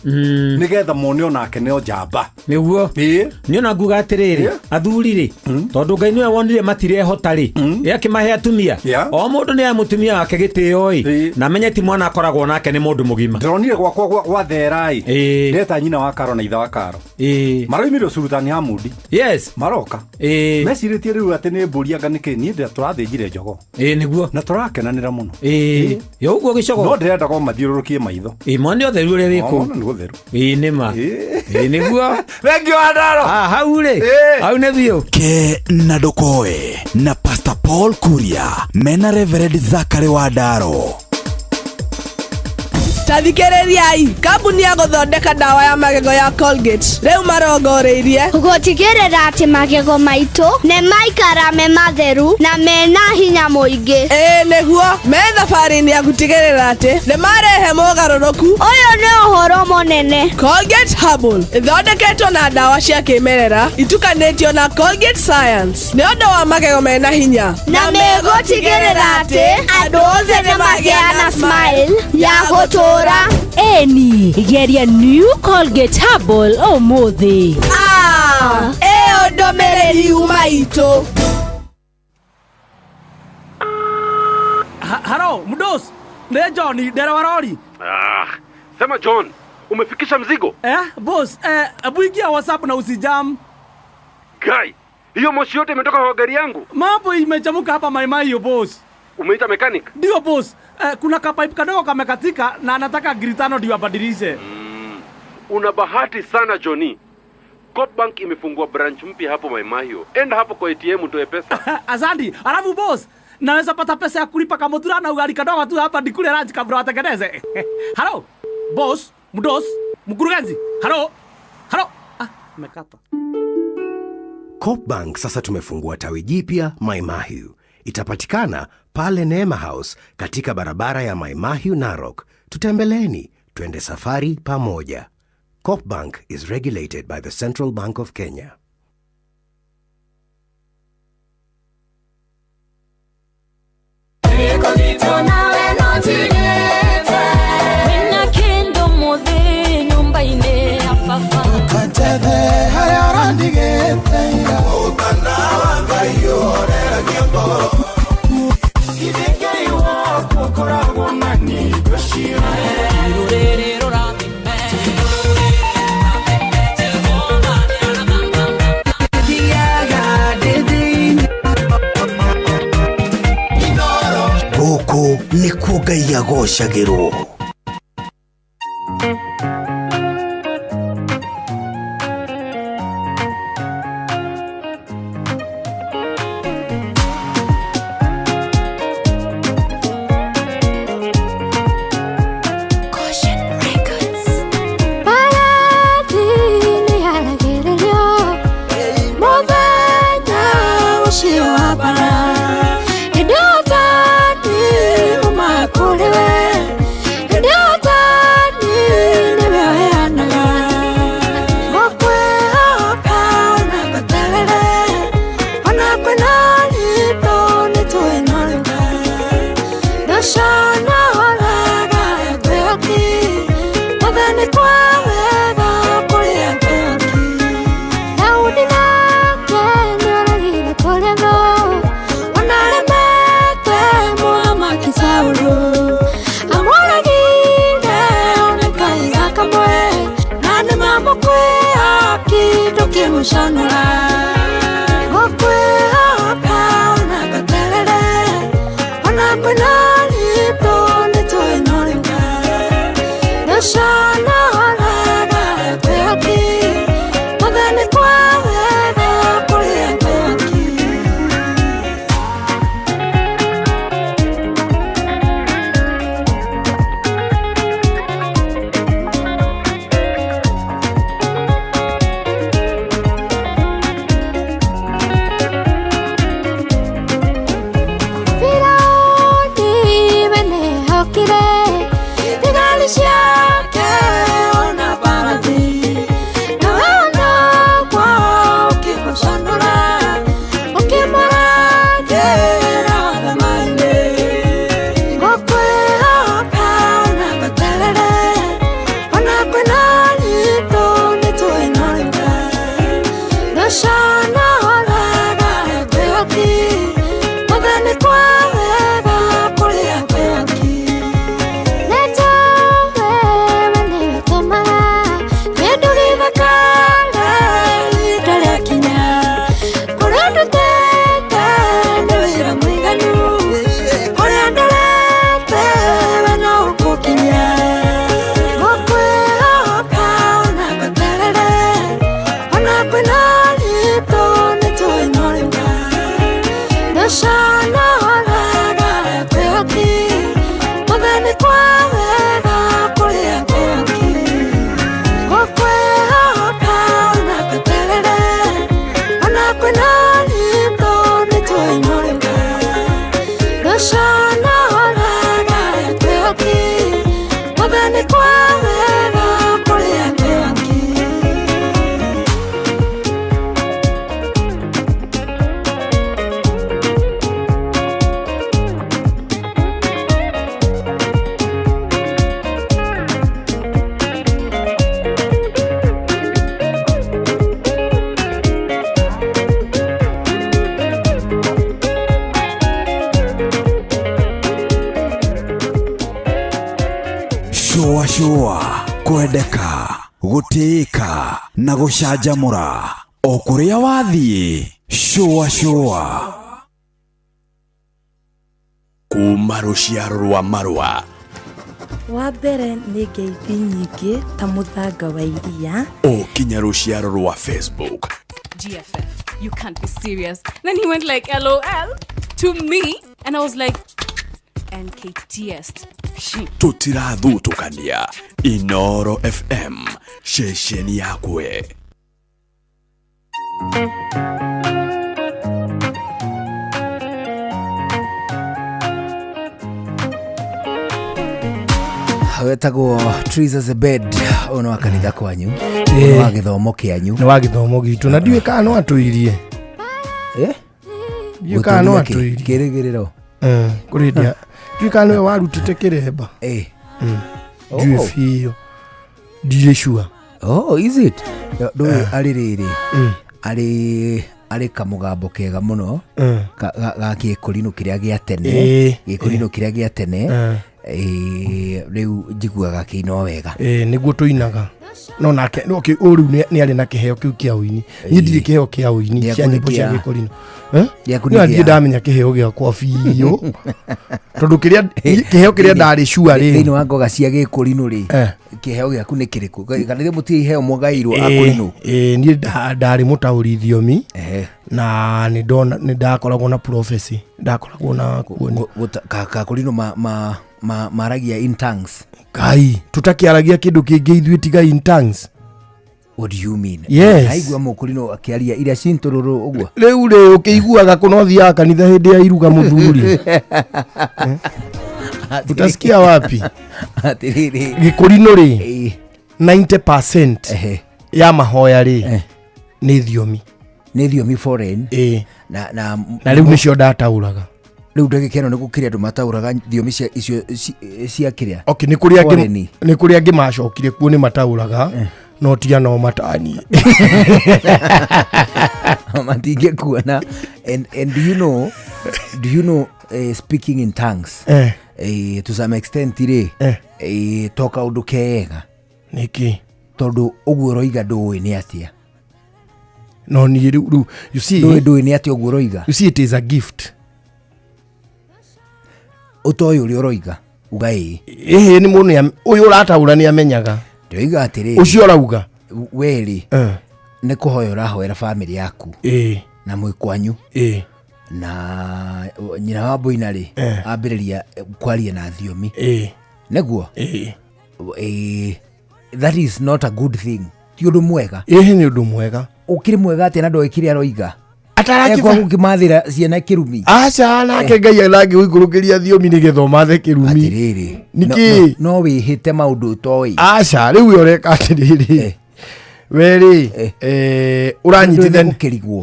nĩgetha mone onake nĩ njamba. Nĩguo. Ĩĩ. Nĩ ona nguga atĩrĩrĩ, athuri rĩ, tondũ Ngai nĩwe wonire matirehota rĩ, ĩ akĩmahe atumia. O mũndũ nĩ mũtumia wake gĩtĩo ĩ, na menye ti mwana akoragwo nake nĩ mũndũ mũgima. Ndĩronire gwakwa gwa thera ĩ, ndeta nyina wa Karo na ithe wa Karo. Maroimire Sultani Hamudi. Yes. Maroka. Mecirĩtie rĩu atĩ nĩ mbũri anga nĩkĩ, niĩ ndĩra tũrathĩnjire jogoo. Ĩĩ nĩguo. Na tũrakenanĩra mũno. Ĩĩ. Yo ũguo gĩcogoo. No ndĩrendaga o mathiũrũrũkie maitho. Ĩĩ mone ũtheru ũrĩa wĩ kũu. Mone nĩ gũtheru. Ĩĩ nĩ ma. Ĩĩ nĩguo. Thengiũ wa Ndaro. Ah, hau rĩ. Hau nĩ biũ. Ke na ndũkoe na Pastor Paul Kuria mena Reverend Zachary wa Ndaro. Tathikĩrĩriai, kambuni ya gũthondeka ndawa ya magego ya Colgate rĩu marongoreirie gũtigĩrĩra atĩ magego maitũ nĩ maikara me matheru na mena hinya mũingĩ. Ĩĩ nĩguo, me thabarĩ-inĩ ya gũtigĩrĩra atĩ nĩ marehe mogarũrũku. Ũyũ nĩ ũhoro mũnene. Colgate Herbal ĩthondeketwo na ndawa cia kĩmerera itukanĩtio na Colgate Science nĩ ũndũ wa magego mena hinya, na megũtigĩrĩra atĩ andũ othe nĩ magĩa na smile ya gũtũũra. Eni geria New Colgate Herbal ũmũthĩ. Ah, ĩyo ndũmĩrĩri yuma itũ. Halo, mdos. Nĩ John, ndereva rori. Ah, sema John, umefikisha mzigo? Boss, hebu ingia WhatsApp na usijam. Guy, hiyo moshi yote imetoka kwa gari yangu. Mambo imechamuka hapa maimai hiyo boss. Umeita mechanic? Ndio boss. Kuna kapipe kadogo kamekatika na anataka giri 5 ndio abadilishe. Una bahati sana Johnny. Coop Bank imefungua branch mpya hapo Maimahio. Enda hapo kwa ATM utoe pesa. Asante. Alafu boss, naweza pata pesa ya kulipa kamutura na ugali kadogo tu hapa nikule lunch kabla watengeneze. Halo, boss, mdos, mkurugenzi. Halo. Halo. Ah, nimekata. Coop Bank sasa tumefungua tawi jipya Maimahiu. Itapatikana pale Neema House katika barabara ya Maimahiu Narok. Tutembeleeni, twende safari pamoja. Coop Bank is regulated by the Central Bank of Kenya. Gũkũ nĩkuo Ngai agocagĩrwo. Rũcana wega twĩhoki, Mwathani kwa wega kũrĩa twĩhoki. Gũkwĩhoka na gweterere, ona kwĩna ritũ nĩtwainũrĩka. Rũcana wega twĩhoki, Mwathani kwa wega kũrĩa twĩhoki. Shũa shũa kwendeka gũtĩĩka na gũcanjamũra o kũrĩa wathiĩ shũa shũa. Kuma rũciaro rwa marũa Wa mbere nĩ ngeithi nyingĩ ta mũthanga wa iria. O kinya rũciaro rwa Facebook. GFF, you can't be serious. Then he went like, LOL to me. And I was like, NKTS. Tũtirathutũkania. Inoro FM, ceceni yakwe. Wetagwo Teresa Zebed, ũyũ nĩ wa kanitha kwanyu, ũyũ nĩ wa gĩthomo kĩanyu. Nĩ wa gĩthomo gitũ, na ndiũĩ kana no atũirie. Ndiũĩ kana no Gũtũirie kĩ? atũirie. Kĩrĩgĩrĩro. Kũrĩ hĩndĩ ndiũĩ kana nĩwe warutĩte kĩremba. Ndiũĩ Oh. biũ, ndirĩ sure. Oh, is it? Ndũĩ arĩ rĩrĩ, arĩ kamũgambo kega mũno ga gĩkũrinũ kĩrĩa gĩa tene, gĩkũrinũ kĩrĩa gĩa tene. Rĩu njiguaga kĩino wega. Nĩguo tũinaga, no nake no okay, ũyũ rĩu nĩ arĩ na kĩheo kĩu kĩa ũini. Niĩ ndirĩ kĩheo kĩa ũini Gĩaku cia nĩ nyĩmbo cia gĩkũrinũ. Gĩaku nĩ No ndirĩ kĩa- ndamenya kĩheo gĩakwa biũ, tondũ kĩrĩa kĩheo kĩrĩa ndarĩ sure rĩ, Thĩinĩ wa ngoga cia gĩkũrinũ rĩ, kĩheo gĩaku nĩ kĩrĩkũ? Kana rĩu mũtirĩ iheo mũgairwo akũrinũ? Niĩ ndarĩ mũtaũri thiomi, na nĩ ndona nĩ ndakoragwo na prophecy, ndakoragwo na kuoni. Kakũrinũ maragia in tongues. Ngai, tũtakĩaragia kĩndũ kĩngĩ ithuĩ tiga in tongues. What do you mean? Yes. Aigua mũkũrinũ akĩaria iria cintũrũrũ ũguo. Rĩu rĩ, ũkĩiguaga kũno thiaga kanitha hĩndĩ ya iruga, mũthuri? Utasikia wapi? Atĩrĩrĩ. Gĩkũrinũ rĩ, 90% ya mahoya rĩ nĩ thiomi. Nĩ thiomi foreign. Na na Na rĩu nĩcio ndataũraga. Rĩu ndagĩka ĩno nĩ gũkĩrĩ andũ mataũraga thiomi cia icio cia kĩrĩa? Okay, nĩ kũrĩ angĩ Foreign. nĩ kũrĩ angĩ macokire kuo nĩ mataũraga, no tiga no mataniĩ. Matingĩkuona. And do you know speaking in tongues, to some extent rĩ, to kaũndũ kega. Nĩkĩ? Tondũ ũguo ũroiga ndũĩ nĩ atĩa. No niĩ rĩu you see, Ndũĩ nĩ atĩa ũguo ũroiga. You see, it is a gift. Ũtoĩ ũrĩa ũroiga uga ĩĩ. Ĩhĩ, nĩ mũndũ ũyũ ũrataũra nĩ amenyaga. Ndĩroiga atĩrĩrĩ, Ũcio ũrauga. We rĩ, nĩ kũhoya ũrahoera bamĩrĩ yaku na mwĩ kwanyu, na nyina wa Boina rĩ, ambĩrĩria kwaria na thiomi, nĩguo? That is not a good thing, ti ũndũ mwega. Ĩhĩ, nĩ ũndũ mwega. Ũkĩrĩ mwega atĩa na ndoĩ kĩrĩa aroiga? Atarakĩba- Ekwa gũkĩmathĩra ciana kĩrumi. Aca, nake Ngai arangĩgũikũrũkĩria thiomi nĩgetha ũmathe kĩrumi. Atĩrĩrĩ. Nĩkĩ? No wĩhĩte maũndũ ũtoĩ. Aca, rĩu we ũreka atĩrĩrĩ, we rĩ, ũranyitithania Nĩ gũkĩrigwo.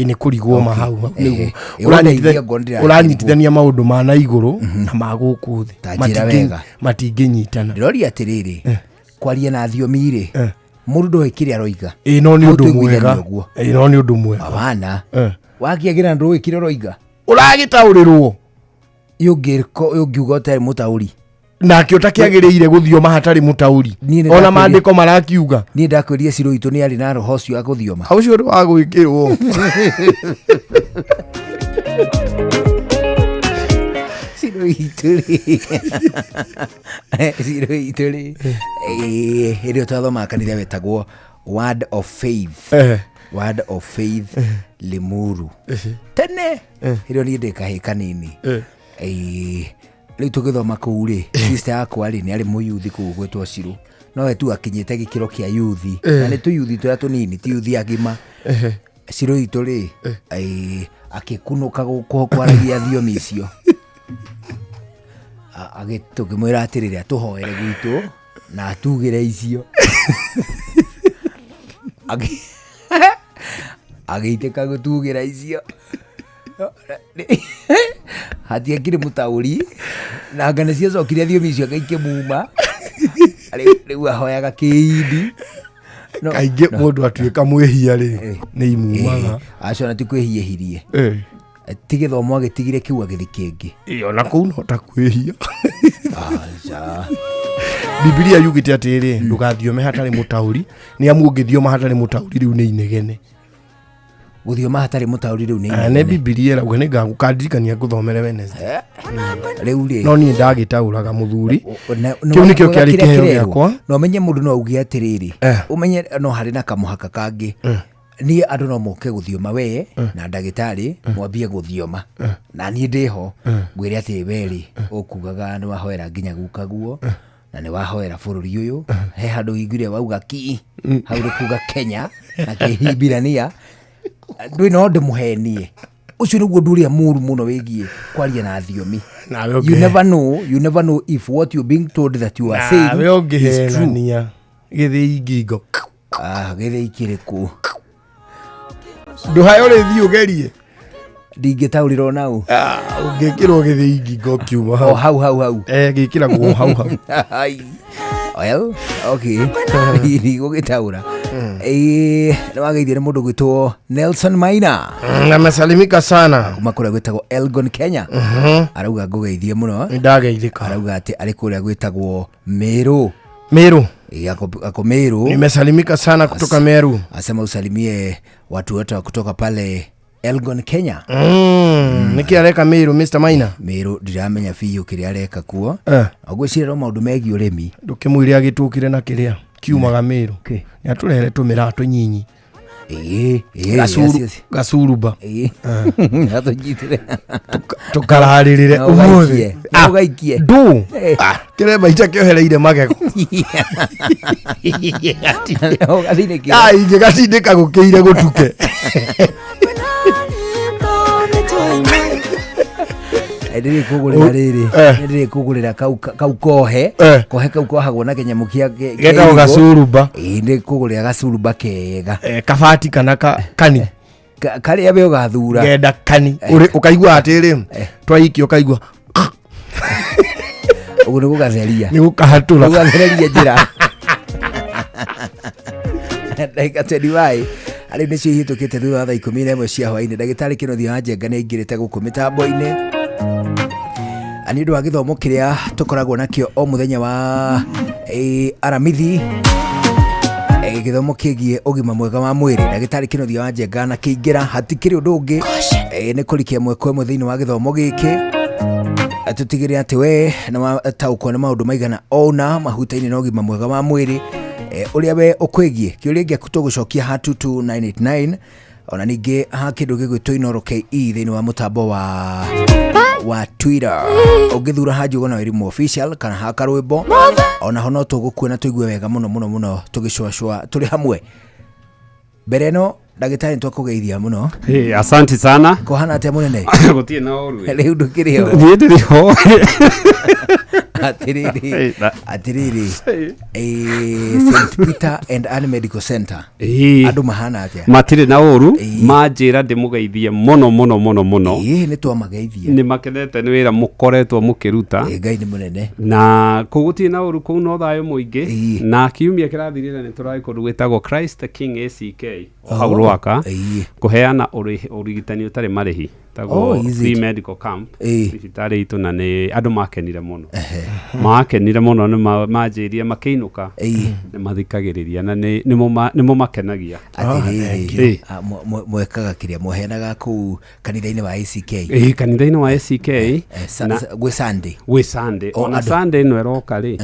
Nĩ kũrigwo ma hau hau nĩguo. Ũndeithie ngorwo ndĩrakĩrigwo. Ũranyitithania maũndũ ma na igũrũ na ma gũkũ thĩ. Ta njĩra wega. Matingĩnyitana. Ndĩroria atĩrĩrĩ, kwaria na thiomi rĩ, mũndũ ndoĩ kĩrĩa aroiga. Ĩ, no nĩ Hau ũndũ tũiguithanie mwega. ũguo. Ĩ, no nĩ ũndũ mwega. Awana wakĩagĩra ndũĩ kĩrĩa ũroiga. Ũragĩtaũrĩrwo. Ũngiuga ũtarĩ mũtaũri. Nake ũtakĩagĩrĩire gũthioma hatarĩ mũtaũri, Niĩ nĩ ona maandĩko marakiuga. Niĩ ndakwĩrire Ciro witũ nĩ arĩ na roho ũcio wa gũthioma. Ũcio nĩ wa gwĩkĩrwo. Ciro witũ rĩ, Ciro witũ rĩ, hĩndĩ ĩyo twathomaga kanitha wetagwo Word of Faith. Word of Faith Limuru tene hĩrĩ niĩ ndĩ kahĩ kanini. Rĩu tũgĩthoma kũu rĩ, sister yakwa rĩ nĩ arĩ mũyuthi kũu gwĩtwo Cirũ, nowe tu akinyĩte gĩkĩro kĩa yuthi, na nĩ tũyuthi tũrĩa tũnini, ti yuthi agima. Cirũ itũ rĩ akĩkunũka kwaragia thiomi icio. Tũkĩmwĩra atĩrĩrĩ atũhoere gwitũ na atugĩre icio. Agĩitĩka gũtugĩra icio. Hatiakĩrĩ mũtaũri na anga nĩciacokire thiomi icio ikĩmuma. Rĩu ahoyaga kĩindi. Kaingĩ mũndũ atuĩka mwĩhia rĩ nĩ imumaga. Acio na ti kwĩhiĩhirie, ti gĩthomo agĩtigire kĩu agĩthi kĩngĩ. Ona kũu no ta kwĩhia. Bibilia yugĩte atĩrĩ, ndũgathiome hatarĩ mũtaũri, nĩ amu ũngĩthioma hatarĩ mũtaũri rĩu nĩ inegene. Gũthioma hatarĩ mũtaũri rĩu nĩ inegene. Nĩ Bibilia ĩrauga, nĩ ngagũkandirikania ngũthomere Wednesday. Rĩu rĩ no niĩ ndagĩtaũraga mũthuri, kĩu nĩkĩo kĩarĩ kĩheo gĩakwa. Na ũmenye mũndũ no auge atĩrĩrĩ, ũmenye no harĩ na kamũhaka kangĩ. Niĩ andũ no moke gũthioma we na ndagĩtarĩ mwambie gũthioma, na niĩ ndĩho ngwĩre atĩ we rĩ ũkugaga nĩ wahoera nginya gukaguo na nĩ wahoera bũrũri ũyũ, he handũ hingire wauga ki hau nĩ kuga Kenya na kĩhimbirania ndwĩ no ndĩmũhenie. Ũcio nĩguo ũndũ ũrĩa mũru mũno wĩgiĩ kwaria na thiomi. You never know, you never know if what you're being told that you are saying nawe is true. ũngĩhenania gĩthĩi ngingo. Gĩthĩi kĩrĩkũ? Ndũhae ũrĩthiĩ ũgerie. Ndingĩtaũrĩrwo nau. Ũngĩkĩrwo gĩthĩi ngingo kiuma hau. Hau hau hau. Gĩkĩragwo hau hau. Well, okay. Ndigũgĩtaũra. Nĩ wageithio nĩ mũndũ gwĩtwo Nelson Maina. Amesalimika sana. Kuma kũrĩa gwĩtagwo Elgon Kenya. Arauga ngũgeithie mũno. Nĩndageithĩka. Arauga atĩ arĩ kũrĩa gwĩtagwo Meru. Meru. Ako Meru. Nimesalimika sana kutoka Meru. Asema usalimie watu wote kutoka pale Elgon Kenya. Nĩkĩ areka Meru Mr Maina? Meru ndiramenya biũ kĩrĩa areka kuo. Ngwĩciria no maũndũ megiĩ ũrĩmi. Ndũkĩmwĩre agĩtũkire na kĩrĩa kiumaga Meru. Nĩ atũrehere tũmĩraa tũnyinyi. Gacuruba. Atũnyitĩre. Tũkararĩrĩre ũmũthĩ. Ũgaikie. Ndũ. Kĩremba itakĩohereire magego. Ingĩgatindĩka gũkĩire gũtuke. Ndĩrĩkũgũrĩra rĩrĩ, ndĩrĩkũgũrĩra kau kohe, kohe kau kohagwo na kĩnyamũ kĩa getagwo gacuruba. Ndĩkũgũrĩra gacuruba kega. Kabati kana kani karĩa we ũgathura. Ngenda kani ũkaigua atĩrĩ twaikia ũkaigua ũguo nĩ gũgatheria, nĩ gũkahatũra, gũgathereria njĩra. Ndagĩka 25 arĩ nĩcio ihĩtũkĩte thutha wa thaa 11 cia hwaĩ-inĩ. Ndagĩtarĩ Kĩnuthia wa Njenga nĩ aingĩrĩte gũkũ mĩtambo-inĩ nĩ ũndũ wa gĩthomo kĩrĩa tũkoragwo nakĩo o mũthenya wa Aramithi, gĩthomo kĩgiĩ ũgima mwega wa mwĩrĩ. Ndagĩtarĩ Kĩnuthia wa Njenga na kĩingĩra hatikĩrĩ ũndũ ũngĩ, nĩ kũrikia ĩmwe kwa ĩmwe thĩinĩ wa gĩthomo gĩkĩ, tũtigĩrĩre atĩ we nĩ wataũkwo nĩ maũndũ maigana ona mahutaine na ũgima mwega wa mwĩrĩ ũrĩa we ũkwĩgiĩ. Kĩũria gĩaku tũgũcokia ha 22989 ona ningĩ ha kĩndũ gĩgwĩtwo Inooro KE thĩinĩ wa mũtambo wa Twitter. Ũngĩthura ha Njũgũna Wairimu official kana ha karwĩmbo, ona ho no tũgũkuona tũigue wega mũno mũno mũno tũgĩcũacũa tũrĩ hamwe. Mbere ĩno ndagĩtarĩ nĩtwakũgeithia mũno. Asante sana. Kũhana atĩa mũnene? Gũtirĩ na ũru. Rĩu ndũkĩrĩ ho. Niĩ ndĩrĩ ho. Atĩrĩrĩ, atĩrĩrĩ, St Peter and Anne Medical Center. Andũ mahana atĩa? Matirĩ na ũru, manjĩra ndĩmũgeithie mũno mũno mũno mũno. Nĩ twamageithia. Nĩ makenete nĩ wĩra mũkoretwo mũkĩruta. Ngai nĩ mũnene. Na kũu gũtirĩ na ũru, kũu no thayũ mũingĩ. Na kiumia kĩrathirire nĩ tũrarĩ kũndũ gwĩtagwo Christ the King ACK hau Rwaka kũheana ũrigitani ũtarĩ marĩhi. Oh, ĩtagwo is free it? Medical camp Ĩĩ. thibitarĩ itũ, na nĩ andũ makenire mũno, makenire mũno, nĩ manjĩrie makĩinũka nĩ mathikagĩrĩria na nĩmo makenagia. Atĩrĩrĩ, Ĩĩ. mwekaga kĩrĩa mwaheanaga kũu kanitha-inĩ wa ACK? Ĩĩ, kanitha-inĩ wa ACK. Gwĩ Sunday? Gwĩ Sunday. O, ona andũ- Sunday ĩno ĩroka rĩ,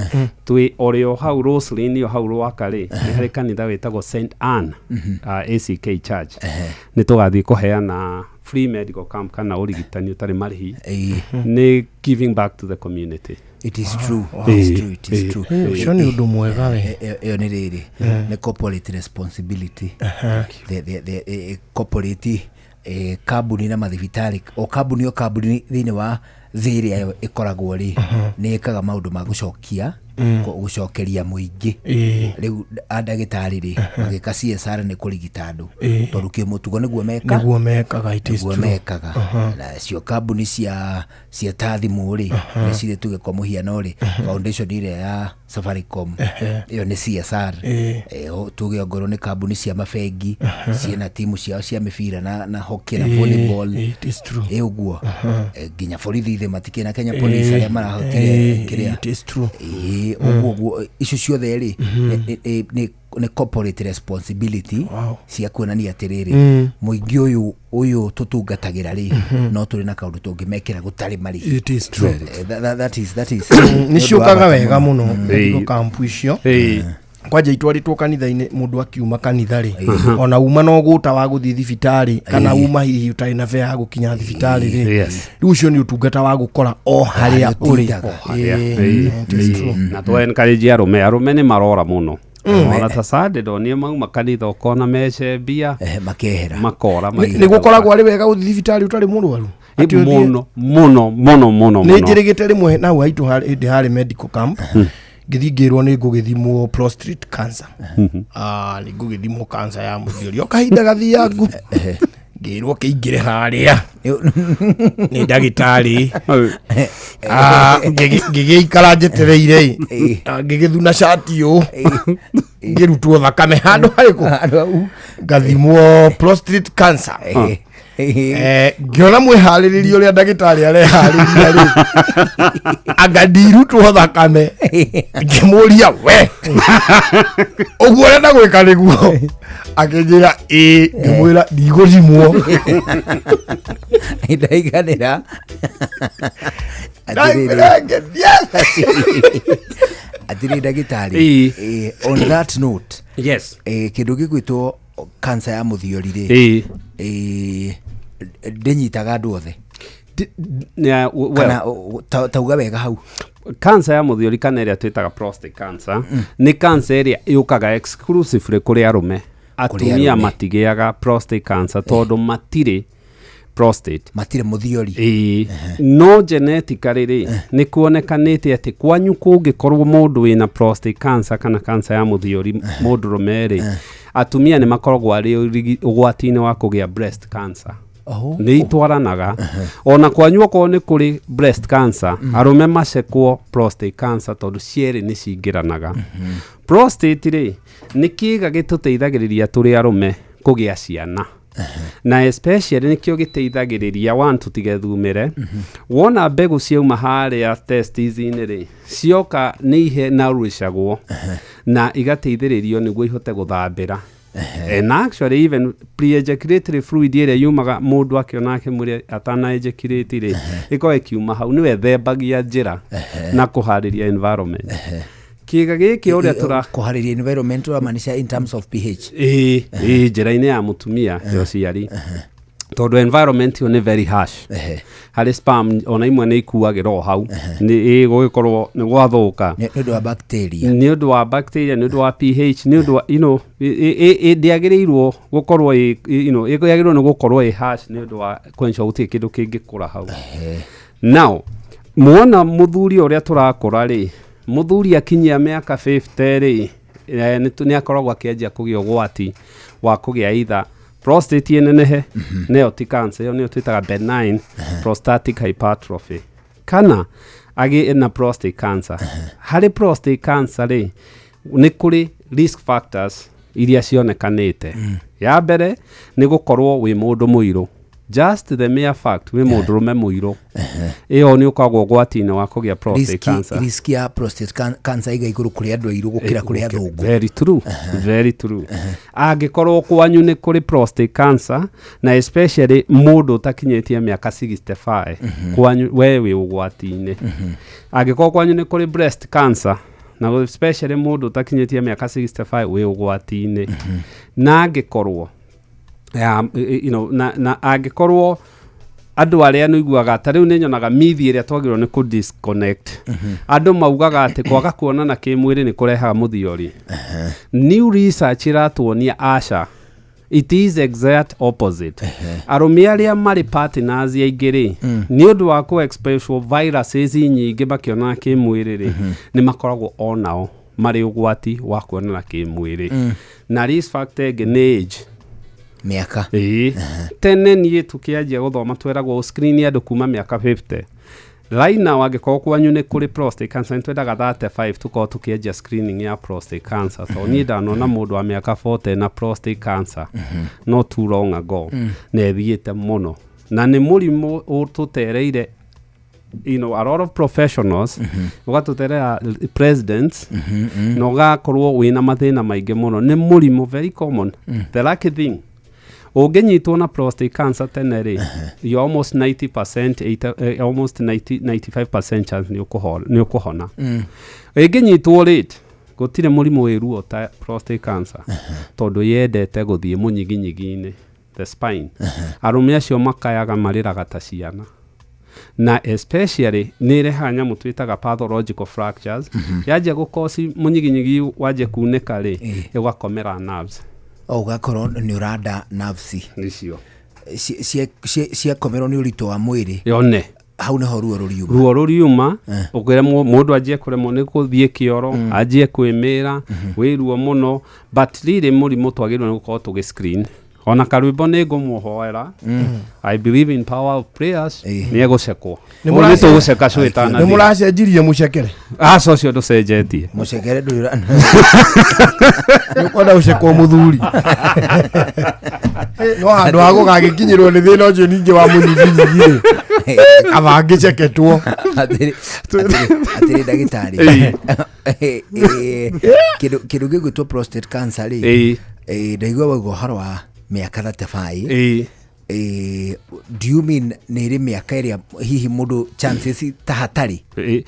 twĩ orĩ o hau Roslyn, o hau Rwaka rĩ, nĩ harĩ kanitha wĩtagwo St Ann ACK Church, nĩ tũgathiĩ kũheana free medical camp kana ũrigitani ũtarĩ marĩhi, nĩ giving back to the community. It is true. Wow. It is true, it is Ĩĩ, true. ĩĩ. Ũcio nĩ ũndũ mwega we. Ĩyo nĩ rĩrĩ, nĩ corporate responsibility. The corporate kambuni na mathibitarĩ, o kambuni o kambuni thĩinĩ wa thĩ ĩrĩa ĩyo ĩkoragwo rĩ, nĩ ĩkaga maũndũ ma gũcokia gũcokeria mũingĩ. Rĩu andagĩtarĩ rĩ, magĩka CSR nĩ kũrigita andũ, tondũ kĩmũtugo nĩguo meka. Nĩguo mekaga, it is Nĩguo true. mekaga. Nacio kambuni cia ta thimũ rĩ, nĩ cirĩ, tuge kwa mũhiano rĩ, foundation ĩrĩa ya Safaricom, ĩyo nĩ CSR. Tuge ongorwo nĩ kambuni cia mabengi, ciĩna timu ciao cia mĩbira na hockey na volleyball. It is true. Ĩ ũguo. Nginya borithi thĩ matikĩrĩ na Kenya Police arĩa marahotire kĩrĩa. It is true. Ĩĩ, ũguo ũguo icio ciothe rĩ, nĩ corporate responsibility cia kuonania atĩrĩrĩ, mũingĩ ũyũ ũyũ tũtungatagĩra rĩ, no tũrĩ na kaũndũ tũngĩmekĩra gũtarĩ marĩhi. It is true. That is Nĩ nĩ ũndũ wa ciũkaga bata wega mũno. mũno medical camp icio. Kwanja itwarĩtwo kanitha-inĩ, mũndũ akiuma kanitha rĩ, ona uma no gũta wa gũthiĩ thibitarĩ, kana uma hihi ũtarĩ na bea ya gũkinya thibitarĩ rĩ, rĩu ũcio nĩ ũtungata wa gũkora o harĩa ũrĩ. Ũtindaga. Harĩa. It is true. Na twa encourage arũme, arũme nĩ marora mũno. Ona ta Sunday ndonire mauma kanitha ũkona mece mbia makehera makora. Nĩ gũkoragwo arĩ wega gũthiĩ thibitarĩ ũtarĩ mũrwaru? Atĩ ũthiĩ- Mũno mũno mũno mũno Nĩ mũno. njĩrĩgĩte rĩmwe nau haitũ hĩndĩ harĩ medical camp, ngĩthiĩ ngĩrwo nĩ ngũgĩthimwo prostate cancer. Nĩ ngũgĩthimwo cancer ya mũthiori o kahinda gathiangu, ngĩrwo kĩingĩre harĩa nĩ ndagĩtarĩ. Ngĩgĩikara njetereire ĩ. Ngĩgĩthuna cati ũũ, ngĩrutwo thakame handũ harĩkũ, ngathimwo prostate cancer. Ngĩona mwĩharĩrĩria ũrĩa ndagĩtarĩ areharĩria rĩ, anga ndirutwo thakame, ngĩmũria, "We ũguo ũrenda gwĩka nĩguo?" Akĩnjĩra ĩĩ. Ngĩmwĩra ndigũthimwo. Ndaiganĩra. Ndaiguire ngĩthiĩ. Atĩrĩ ndagĩtarĩ, Ĩĩ. On that note, yes, kĩndũ gĩgwĩtwo cancer ya mũthiori rĩ, ndĩnyitaga andũ othe? Yeah, well, Kana tauga wega hau. Cancer ya mũthiori kana ĩrĩa twĩtaga prostate cancer nĩ cancer ĩrĩa yũkaga exclusively kũrĩ arũme. Atumia arũme. Matigĩaga prostate cancer tondũ matirĩ prostate. Matirĩ mũthiori. Ĩĩ, no genetically rĩ, nĩ kuonekanĩte atĩ kwanyu kũngĩkorwo mũndũ wĩna prostate cancer kana cancer ya mũthiori mũndũrũme rĩ, atumia nĩ makoragwo arĩ ũgwati-inĩ wa kũgĩa breast cancer. Oh. Nĩ itwaranaga. Ona kwanyu okorwo nĩ kũrĩ breast cancer, arũme macekwo prostate cancer tondũ cierĩ nĩ cingĩranaga. Prostate rĩ, nĩ kĩĩga gĩtũteithagĩrĩria tũrĩ arũme kũgĩa ciana, na especially nĩkĩo gĩteithagĩrĩria one tũtigethumĩre. Wona mbegũ ciauma harĩa testis-inĩ rĩ, cioka nĩ ihe narwĩcagwo na igateithĩrĩrio nĩguo ihote gũthambĩra. And actually even pre-ejaculatory fluid ĩrĩa yumaga mũndũ akĩona akĩmwĩra atana ejaculate rĩ, ĩkoragwo ĩkiuma hau, nĩwe thembagia njĩra na kũharĩria environment kĩĩga gĩkĩ ũrĩa tũra Kũharĩria environment ũramaanisha in terms of pH? Ĩĩ, njĩra-inĩ ya mũtumia ya ũciari, tondũ environment ĩyo nĩ very harsh harĩ sperm, ona imwe nĩ ikuagĩra o hau nĩ gũgĩkorwo nĩ gwathũka. Nĩ ũndũ wa bacteria? Nĩ ũndũ wa bacteria, nĩ ũndũ wa pH, nĩ ũndũ wa ndĩagĩrĩirwo gũkorwo yagĩrĩirwo nĩ gũkorwo ĩ harsh nĩ ũndũ wa kũensure gũtirĩ kĩndũ kĩngĩkũra hau. Now muona mũthuri ũrĩa tũrakũra rĩ, mũthuri akinyia mĩaka 50 rĩ, nĩ akoragwo akĩanjia kũgĩa ũgwati wa kũgĩa either prostate ĩnenehe, nĩyo ti cancer, ĩyo nĩyo twĩtaga benign prostatic hypertrophy, kana agĩe na prostate cancer. Harĩ prostate cancer rĩ, nĩ kũrĩ risk factors iria cionekanĩte. Ya mbere nĩ gũkorwo wĩ mũndũ mũirũ. Just the mere fact wĩ mũndũrũme mũirũ, ĩyo nĩ ũkoragwo ũgwati-inĩ wa kũgĩa prostate cancer. Risk ya prostate cancer iga igũrũ kũrĩ andũ airũ gũkĩra kũrĩ athũngũ. Very true, very true. Angĩkorwo kwanyu nĩ kũrĩ prostate cancer, na especially mũndũ ũtakinyĩtie mĩaka 65, kwanyu we wĩ ũgwati-inĩ. Angĩkorwo kwanyu nĩ kũrĩ breast cancer, na especially mũndũ ũtakinyĩtie mĩaka 65, wĩ ũgwati-inĩ. Na angĩkorwo na angĩkorwo andũ arĩa nĩ iguaga ta rĩu nĩ nyonaga mithi ĩrĩa twagĩrĩirwo nĩ kũ disconnect. Andũ maugaga atĩ kwaga kuonana kĩmwĩrĩ nĩ kũrehaga mũthiori. New research ĩratuonia aca, it is exact opposite. Arũme arĩa marĩ partners aingĩ rĩ, nĩ ũndũ wa kũ exposure viruses nyingĩ makĩonana kĩmwĩrĩ rĩ, nĩ makoragwo onao marĩ ũgwati wa kuonana kĩmwĩrĩ. Na risk factor ĩngĩ nĩ age. Mĩaka. Ĩĩ, tene niĩ tũkĩanjia gũthoma tweragwo screen andũ kuma mĩaka 50. Right now, angĩkorwo kwanyu nĩ kũrĩ prostate cancer, nĩ twendaga 35 tũkorwo tũkĩanjia screening ya prostate cancer, so niĩ ndanona mũndũ wa mĩaka 40 na prostate cancer not too long ago, na ĩthiĩte mũno, na nĩ mũrimũ ũtũtereire a lot of professionals, ũgatũterera presidents, na ũgakorwo wĩna mathĩna maingĩ mũno. Nĩ mũrimũ very common. The lucky thing, ũngĩnyitwo na prostate cancer tene rĩ, you almost 90%, 80, almost 90, 95% chance nĩ ũkũhona. Ĩngĩnyitwo late, gũtirĩ mũrimũ wĩ ruo ta prostate cancer, tondũ yendete gũthiĩ mũnyiginyigi-inĩ, the spine. Arũme acio makayaga, marĩraga ta ciana, na especially nĩ ĩrehaga nyamũ twĩtaga pathological fractures. Yanjia gũkoci mũnyiginyigi wanjia kunĩka rĩ, ĩgakomera nerves. O ũgakorwo nĩ ũranda nerves. Nĩcio. Ciakomerwo nĩ ũritũ wa mwĩrĩ. Yone. Hau nĩho ruo rũriuma. Ruo rũriuma, ũkĩremwo, mũndũ anjie kũremwo nĩ gũthiĩ kĩoro, anjie kwĩmĩra, wĩ ruo mũno. But rĩrĩ mũrimũ twagĩrĩirwo nĩ gũkorwo tũgĩ screen. Ona karwĩmbo nĩ ngũmũhoera. I believe in power of prayers. Nĩ egũcekwo. Nĩ Ũũ nĩ tũgũceka cũ nĩ ĩtanathira. Mũracenjirie mũcekere? Aca, ũcio ndũcenjetie. Mũcekere ndũrĩ. Nĩ ũkwenda gũcekwo mũthuri, no handũ ha gũgagĩkinyĩrwo nĩ thĩna ũcio ningĩ wa mũnyiginyigi rĩ, kaba ngĩceketwo. Atĩrĩ, atĩrĩ ndagĩtarĩ, kĩndũ gĩgwĩtwo prostate cancer rĩ, ndaigua wauga ũhoro wa mĩaka 35. Do you mean nĩ ĩrĩ mĩaka ĩrĩa hihi mũndũ chances ta hatarĩ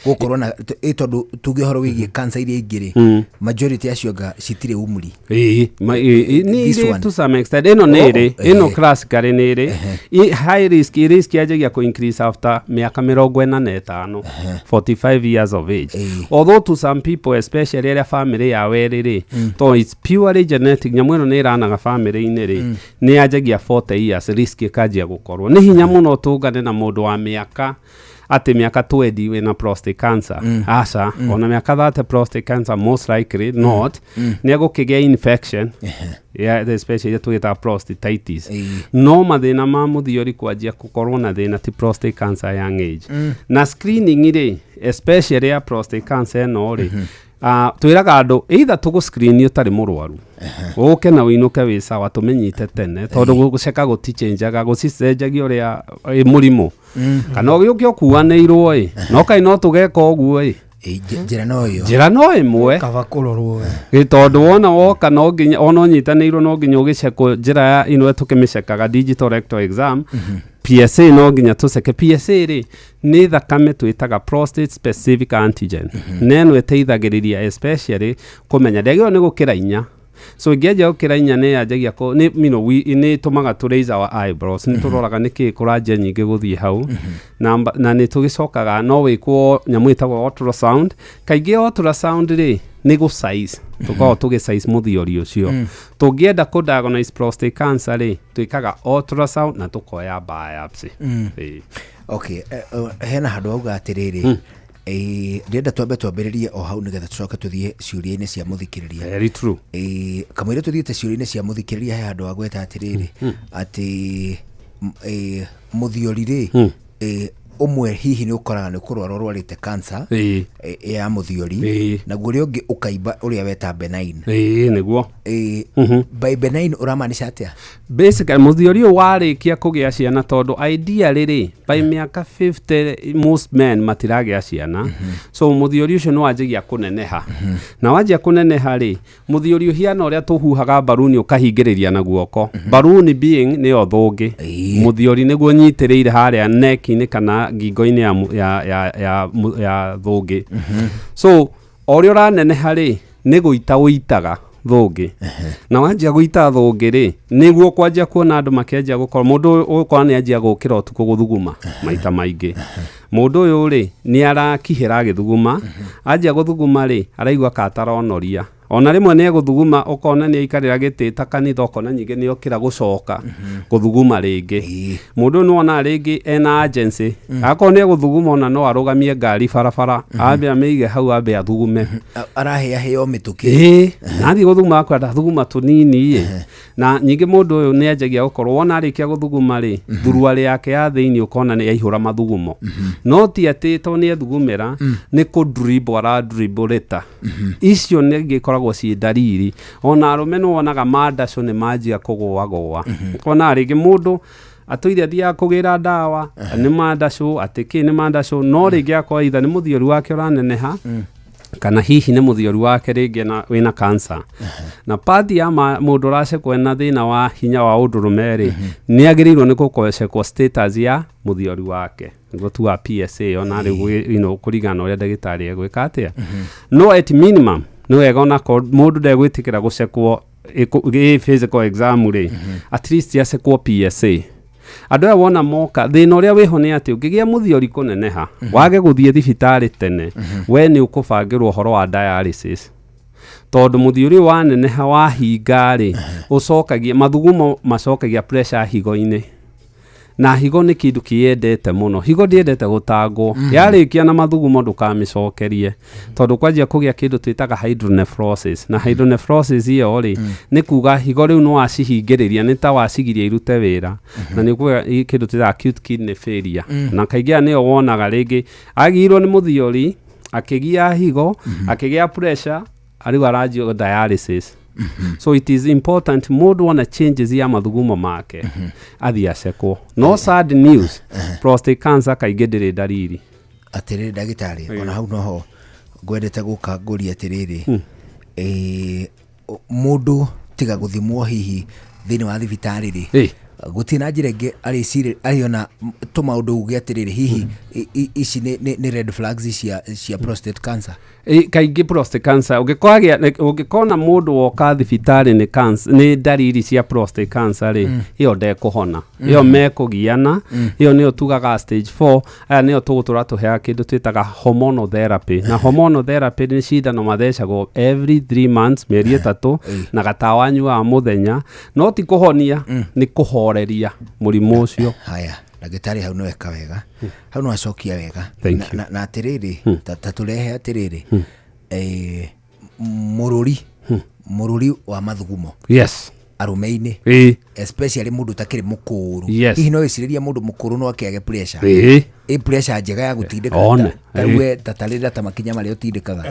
gũkorwo na tondũ tuge ũhoro wĩgiĩ cancer iria ingĩ rĩ, majority acio anga citirĩ umri? Ĩĩ, nĩ This ĩrĩ one. to some extent. Ĩno nĩ Oh, ĩrĩ ĩno classically nĩ ĩrĩ high risk. Risk yanjagia kũ increase after mĩaka 45, 45 years of age, although to some people, especially arĩa family yao ĩrĩ rĩ, to it's purely genetic, nyamũ ĩno nĩ ĩranaga family-inĩ rĩ, nĩ yanjagia 40 years, risk ĩkanjia gũkorwo. Nĩ hinya mũno tũngane na mũndũ wa mĩaka atĩ mĩaka 20 wĩna prostate cancer. Aca. Ona mĩaka 30 prostate cancer, most likely not. Nĩ egũkĩgĩa infection yeah, especially ĩrĩa tũgĩtaga prostatitis, no mathĩna ma mũthiori kwanjia gũkorwo na thĩna ti prostate cancer young age. Na screening rĩ, especially ya prostate cancer ĩno rĩ, twĩraga andũ either tũgũ screen ũtarĩ mũrwaru, ũke na ũinũke wĩ sawa, tũmĩnyite tene, tondũ gũceka gũtichenjaga, gũcicenjagia ũrĩa mũrimũ, kana ũgĩũke ũkuanĩirwo ĩ, no kaĩ no tũgeka ũguo ĩ. Njĩra no ĩyo. Njĩra no ĩmwe. Kaba kũrorwo. Ĩ, tondũ wona woka no nginya ona ũnyitanĩirwo, no nginya ũgĩcekwo njĩra ya ĩno tũkĩmĩcekaga, digital rectal exam, PSA. No nginya tũceke PSA rĩ, nĩ thakame twĩtaga prostate specific antigen, na ĩno ĩteithagĩrĩria especially kũmenya ndĩagĩrĩirwo nĩ gũkĩra 4. So ĩngĩanjia gũkĩra 4, nĩ yanjagia kũ nĩ we, nĩ ĩtũmaga tũ raise our eyebrows, nĩ tũroraga nĩkĩ kũranjia nyingĩ gũthiĩ hau. Na nĩ tũgĩcokaga no wĩkwo nyamũ ĩtagwo ultrasound. Kaingĩ ultrasound rĩ, nĩ gũ size tũkoragwo tũgĩ size mũthiori ũcio. Tũngĩenda kũ diagnose prostate cancer rĩ, twĩkaga ultrasound na tũkoya biopsy. Ĩĩ. Okay, hena handũ auga atĩrĩrĩ, ndĩrenda twambe twambĩrĩrie o hau nĩgetha tũcoke tũthiĩ ciũria-inĩ cia mũthikĩrĩria. Very true. Kamũira tũthiĩte ciũria-inĩ cia mũthikĩrĩria, he handũ wagweta atĩrĩrĩ, atĩ mũthiori rĩ, Ũmwe hihi nĩ ũkoraga nĩ kũrwara ũrwarĩte cancer ya mũthiori, naguo ũrĩa ũngĩ ũkaimba ũrĩa weta benign. Ĩĩ, nĩguo. By benign ũramaanisha atĩa? Basically mũthiori ũyũ warĩkia kũgĩa ciana, tondũ ideally rĩ, by mĩaka 50 most men matiragĩa ciana, so mũthiori ũcio nĩ wanjagia kũneneha, na wanjia kũneneha rĩ, mũthiori ũhiana ũrĩa tũhuhaga mbaruni ũkahingĩrĩria na guoko, mbaruni being nĩyo thũngĩ, mũthiori nĩguo nyitĩrĩire harĩa neck-inĩ kana ngingo-inĩ ya, mu- ya, ya, ya, mu- ya thũngĩ. So o ũrĩa ũraneneha rĩ, nĩ gũita ũitaga thũngĩ, na wanjia gũita thũngĩ rĩ, nĩguo kwanjia kuona andũ makĩanjia gũkorwo mũndũ ũyũ ũgũkora nĩ anjia gũkĩra ũtukũ gũthuguma maita maingĩ. Mũndũ ũyũ rĩ, nĩ arakihĩra agĩthuguma, anjia gũthuguma rĩ, araigua ka ataronoria, ona rĩmwe nĩ egũthuguma, ũkona nĩ aikarĩra gĩtĩ ta kanitha, ũkona nyingĩ nĩ okĩra gũcoka gũthuguma rĩngĩ. Mũndũ ũyũ nĩwonaga rĩngĩ ena agency, akorwo nĩ egũthuguma, ona no arũgamie ngari barabara, ambe amĩige hau, ambe athugume. Arahĩahĩa o mĩtũkĩ. Ĩĩ, nathiĩ gũthuguma akwenda thuguma tũnini ĩ. Na nyingĩ mũndũ ũyũ nĩ anjagia gũkorwo wona arĩkia gũthuguma rĩ, thuruarĩ yake ya thĩinĩ ũkona nĩ yaihũra mathugumo, no ti atĩ to nĩ ethugumĩra, nĩ kũ dribble aradribble. Icio nĩ ingĩ ikoragwo ciĩ ndariri. Ona arũme nĩ wonaga mandacũ nĩ manjia kũgũagũa, ũkona rĩngĩ mũndũ atũire athiaga kũgĩra ndawa nĩ mandacũ, atĩ kĩ nĩ mandacũ, no rĩngĩ akorwo either nĩ mũthiori wake ũraneneha, kana hihi nĩ mũthiori wake rĩngĩ wĩna cancer. Na pati ya mũndũ ũracekwo ena thĩna wa hinya wa ũndũrũme rĩ, nĩ agĩrĩirwo nĩ gũcekwo status ya mũthiori wake, nĩguo tuga PSA, ona rĩu kũringana na ũrĩa ndagĩtarĩ egwĩka atĩa. No at minimum nĩ wega onakorwo mũndũ ndegwĩtĩkĩra gũcekwo ĩ physical exam rĩ, at least acekwo PSA. Andũ aya wona moka, thĩna ũrĩa wĩho nĩ atĩ ũngĩgĩa mũthiori kũneneha, wage gũthiĩ thibitarĩ tene, we nĩ ũkũbangĩrwo ũhoro wa dialysis, tondũ mũthiori ũyũ waneneha wahinga rĩ, ũcokagia mathugumo, macokagia pressure higo-inĩ, na higo nĩ kĩndũ kĩyendete mũno. Higo ndĩendete gũtangwo. Yarĩkia na mathugumo, ndũkamĩcokerie, tondũ kwanjia kũgĩa kĩndũ twĩtaga hydronephrosis, na hydronephrosis ĩyo rĩ, nĩ kuga higo rĩu nĩ wacihingĩrĩria, nĩ ta wacigiria irute wĩra, na nĩ kuga kĩndũ twĩtaga acute kidney failure. Na kaingĩ aya nĩyo wonaga rĩngĩ agĩirwo nĩ mũthiori, akĩgia higo, akĩgĩa pressure, rĩu aranjio dialysis. So it is important mũndũ wona changes ya mathugumo make athiĩ acekwo. No sad news, prostate cancer kaingĩ ndĩrĩ ndariri. Atĩrĩrĩ ndagĩtarĩ, ona hau noho ngwendete gũka ngũria atĩrĩrĩ, mũndũ tiga gũthimwo hihi thĩinĩ wa thibitarĩ rĩ, gũtirĩ na njĩra ĩngĩ arĩcirĩ arĩona tũmaũndũ uge atĩrĩrĩ, hihi ici nĩ red flags cia prostate cancer? Kaingĩ prostate cancer ũngĩkona mũndũ woka thibitarĩ nĩ cancer, nĩ ndariri cia prostate cancer rĩ, ĩyo ndekũhona, ĩyo mekũgiana, ĩyo nĩyo tugaga stage 4. Aya nĩyo tũgũtũra tũheaga kĩndũ twĩtaga hormonal therapy, na hormonal therapy nĩ cindano mathecagwo every 3 months, mĩeri 3, na gatawa anyuaga mũthenya, no ti kũhonia, nĩ kũhoreria mũrimũ ũcio. Haya ndagĩtarĩ, hau nĩweka wega, hau nĩwacokia wega. Thank na, you. na atĩrĩrĩ, ta tũrehe atĩrĩrĩ, mũrũri wa mathugumo arũme-inĩ, especially mũndũ ũtakĩrĩ mũkũrũ, hihi no wĩcirĩrie mũndũ mũkũrũ no akĩage pressure? Ĩ pressure njega ya gũtindĩka? One. Ta rĩu we tatarĩra ta makinya marĩa ũtindĩkaga.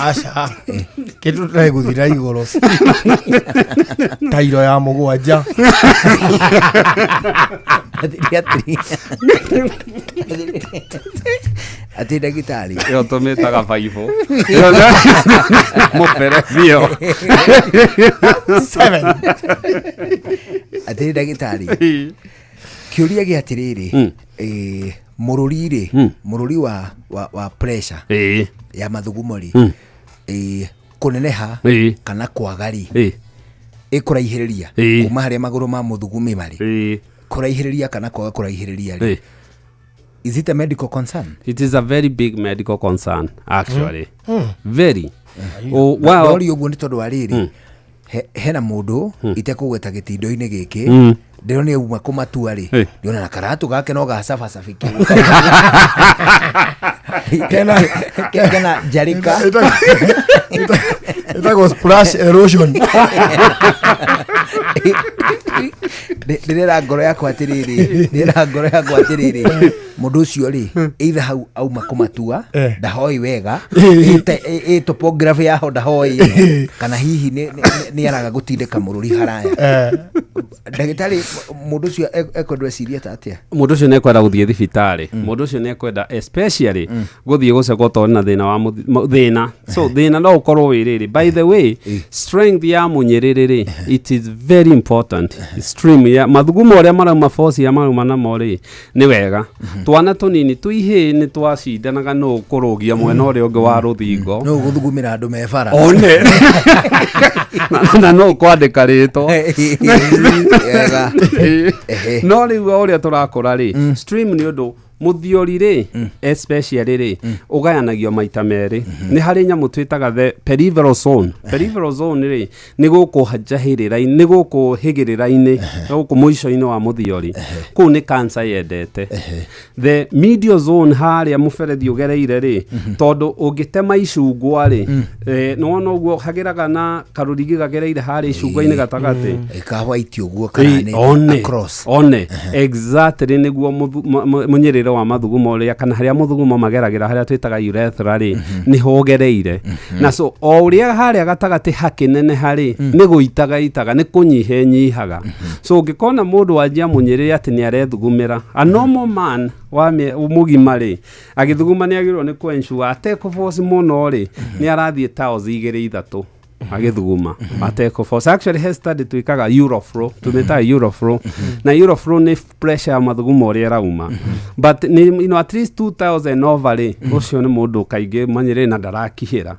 Aca, kĩndũ tũregũthira igũrũ tairo ya mũgwanja. Atĩ ndagĩtarĩ. Ĩyo tũmĩtaga baibũ mũberethi ĩyo. Atĩrĩ ndagĩtarĩ, kĩũria gĩa atĩrĩrĩ, mũrũri rĩ, mũrũri wa pressure ya mathugumo rĩ, kũneneha kana kwaga rĩ, ĩkũraihĩrĩria kuma harĩa magũrũ ma mũthugumi marĩ, kũraihĩrĩria kana kwaga kũraihĩrĩria rĩ, is it a medical concern? It is a very big medical concern actually. Very. Oh, well, Ndori ũguo nĩ tondũ wa rĩrĩ, hena mũndũ itekũgweta gĩtindo-inĩ gĩkĩ, ndĩronire uma kũmatua rĩ, ndĩrona na karatũ gake no gacabacabi kena njarĩka. Ĩtagwo splash erosion. Ndĩrera ngoro yakwa atĩrĩrĩ, ndĩrera ngoro yakwa atĩrĩrĩ, mũndũ ũcio rĩ, either hau auma kũmatua, ndahoi wega, ĩ topography yaho ndahoi, kana hihi nĩ araga gũtindĩka mũrũri haraya. Ndagĩtarĩ, mũndũ ũcio ekwendwo ecirie ta atĩa? Mũndũ ũcio nĩ ekwenda gũthiĩ thibitarĩ. Mũndũ ũcio nĩ ekwenda especially gũthiĩ gũcekwo tondũ na thĩna wa thĩna. So thĩna no ũkorwo wĩ rĩrĩ, by the way, strength ya mũnyĩrĩrĩ rĩ, it is very important. Stream ya mathugumo ũrĩa marauma, force ya marauma namo rĩ, nĩ wega. Twana tũnini tũihĩ nĩ twacindanaga nũ kũrũgia mwena ũrĩa ũngĩ wa rũthingo. No gũthugumĩra andũ me bara. One na no kwandĩka rĩtwa. Wega. No rĩu o ũrĩa tũrakũra rĩ, stream nĩ ũndũ mũthiori rĩ, especially rĩ, ũgayanagio maita merĩ. Nĩ harĩ nyamũ twĩtaga the peripheral zone. Peripheral zone rĩ, nĩ gũkũ njahĩrĩra-inĩ, nĩ gũkũ hĩgĩrĩra-inĩ, gũkũ mũico-inĩ wa mũthiori. Kũu nĩ cancer yendete. The medial zone, harĩa mũberethi ũgereire rĩ, tondũ ũngĩtema icungwa rĩ, nĩwona ũguo hagĩraga na karũrigi gagereire harĩa icungwa-inĩ gatagatĩ. Ka white ũguo kana nĩ one across. One exactly nĩguo mũnyĩrĩre wa mathugumo ũrĩa kana harĩa mathugumo mageragĩra, harĩa twĩtaga urethra rĩ, nĩho ũgereire. Na so o ũrĩa harĩa gatagatĩ hakĩneneha rĩ, nĩ gũitaga itaga, nĩ kũnyiha ĩnyihaga. So ũngĩkona mũndũ wanjia mũnyĩrĩre atĩ nĩ arethugumĩra, a normal man wa mũgima rĩ, agĩthuguma nĩ agĩrĩirwo nĩ kũ-ensure atekũforce mũno rĩ, nĩ arathiĩ taos igĩrĩ ithatũ agĩthuguma atekũforce. Actually, he study twĩkaga uroflow, tũmĩtaga uroflow, na uroflow nĩ pressure ya mathugumo ũrĩa ĩrauma, but nĩ at least 2000 over rĩ, ũcio nĩ mũndũ kaingĩ manyĩrĩ na ndarakihĩra.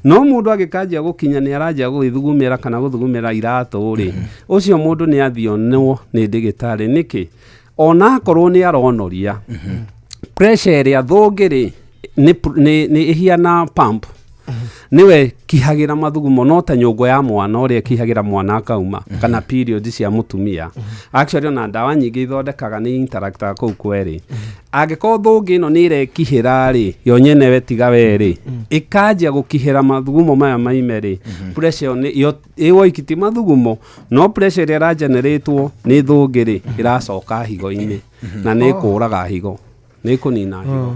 No mũndũ angĩkanjia gũkinya nĩ aranjia gũgĩthugumĩra kana gũthugumĩra iratũ rĩ, ũcio mũndũ nĩ athionwo nĩ ndĩgĩtarĩ. Nĩkĩ? Ona akorwo nĩ aronoria pressure ĩrĩa thũngĩ rĩ, nĩ ĩhiana pump, nĩwe kihagĩra mathugumo, no ta nyũngũ ya mwana ũrĩa ĩkihagĩra mwana akauma, kana period cia mũtumia. Actually, ona ndawa nyingĩ ithondekaga nĩ interactaga kũu kwerĩ. Angĩkorwo thũngĩ ĩno nĩ ĩrekihĩra rĩ, yo nyenewe tiga we rĩ, ĩkanjia gũkihĩra mathugumo maya maime rĩ, pressure ĩyo yo ĩwoiki ti mathugumo, no pressure ĩrĩa ĩrageneratwo nĩ thũngĩ rĩ, ĩracoka higo-inĩ na nĩ ĩkũraga higo, nĩ ĩkũnina higo.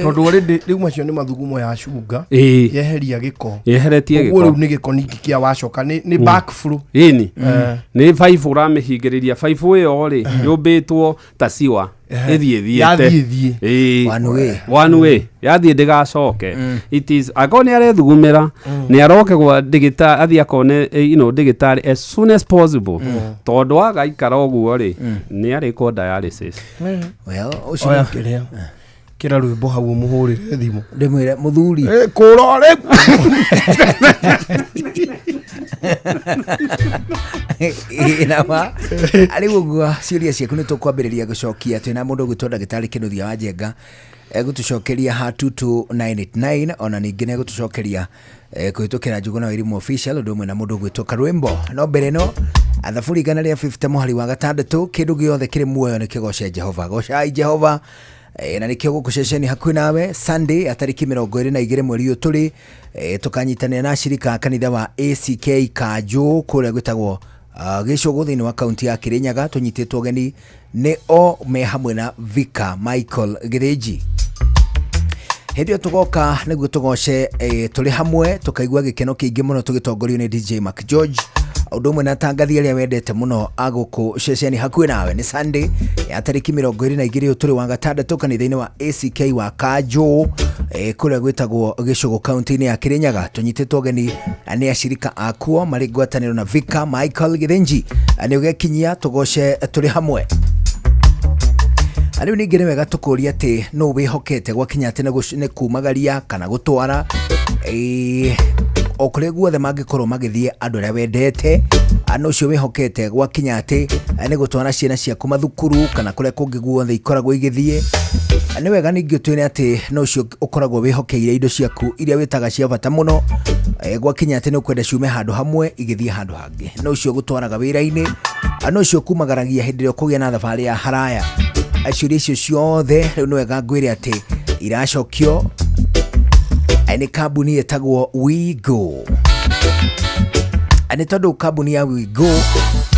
Tondũ already rĩu macio nĩ mathugumo ya cunga. Yeheria gĩko. Yeheretie Ũguo gĩko. Rĩu nĩ gĩko ningĩ kĩa wacoka nĩ backflow. Ĩni nĩ baibũ ũramĩhingĩrĩria. Baibũ ĩyo rĩ, yũmbĩtwo ta siwa, ĩthiĩ thiĩte. Yathiĩ thiĩ. One way. One way, yathiĩ ndĩgacoke. It is akorwo nĩ arethugumĩra, nĩ aroke gwa ndĩgĩtarĩ, athiĩ akone ndĩgĩtarĩ as soon as possible, tondũ agaikara ũguo rĩ, nĩ arĩkwo dialysis. Well, ũcio Oya kĩrĩa kĩra rwĩmbo hau ũmũhũrĩre thimũ. Ndĩmwĩre mũthuri. Kũra rĩu. Nama rĩu ũguo ciũria ciaku nĩ tũkwambĩrĩria gũcokia. Twĩna mũndũ ũgwĩtwo ndagĩtarĩ Kĩnuthia wa Njenga, egũtũcokeria ha 22989, ona ningĩ nĩ egũtũcokeria kũhĩtũkĩra Njũgũna wa Irimũ official, ũndũ ũmwe na mũndũ ũgwĩtwo Karwĩmbo. No mbere ĩno, Thaburi 150 mũhari wa 6, kĩndũ gĩothe kĩrĩ muoyo nĩ kĩgoce Jehova, gocai Jehova. Na nĩkĩo gũkũ ceceni hakuhĩ nawe Sunday ya tarĩki 22 mweri ũyũ tũrĩ, tũkanyitanĩra na ashirika a kanitha wa ACK Kanjũ kũrĩa gwĩtagwo Gĩcũgũ thĩinĩ wa kaunti ya Kĩrĩnyaga. Tũnyitĩtwo ũgeni nĩ o me hamwe na Vicar Michael Gĩthĩnji. Hĩndĩ ĩyo tũgoka nĩguo tũgoce tũrĩ hamwe, tũkaigua gĩkeno kĩingĩ mũno tũgĩtongorio nĩ DJ Mark George, ũndũ ũmwe na tangathi arĩa wendete mũno agũkũ ceceni hakuhĩ nawe. Nĩ Sunday ya tarĩki 22 ũyũ tũrĩ wa gatandatũ, kanitha-inĩ wa ACK wa Kanjũ, kũrĩa gwĩtagwo Gĩcũgũ kaunti-inĩ ya Kĩrĩnyaga. Tũnyitĩtwo ũgeni nĩ ashirika akuo marĩ ngwatanĩro na Vicar Michael Gĩthĩnji. Nĩ ũgekinyia tũgoce tũrĩ hamwe. Na rĩu ningĩ nĩ wega tũkũria atĩ nũ wĩhokete gwakinya atĩ nĩ kumagaria kana gũtwara o kũrĩa guothe mangĩkorwo magĩthiĩ andũ arĩa wendete, nũ ũcio wĩhokete gwakinya atĩ nĩ gũtwara ciana ciaku mathukuru kana kũrĩa kũngĩ guothe ikoragwo igĩthiĩ. Nĩ wega ningĩ ũtwĩre atĩ nũ ũcio ũkoragwo wĩhokeire indo ciaku iria wĩtaga cia bata mũno, gwakinya atĩ nĩ ũkwenda ciume handũ hamwe igĩthiĩ handũ hangĩ, nũ ũcio ũgũtwaraga wĩra-inĩ, nũ ũcio ũkumagaragia hĩndĩ ĩrĩa ũkũgĩa na thabarĩ ya haraya. Ciũria icio ciothe rĩu nĩ wega ngwĩre atĩ iracokio nĩ kambuni ĩtagwo WeGo. Nĩ tondũ kambuni ya WeGo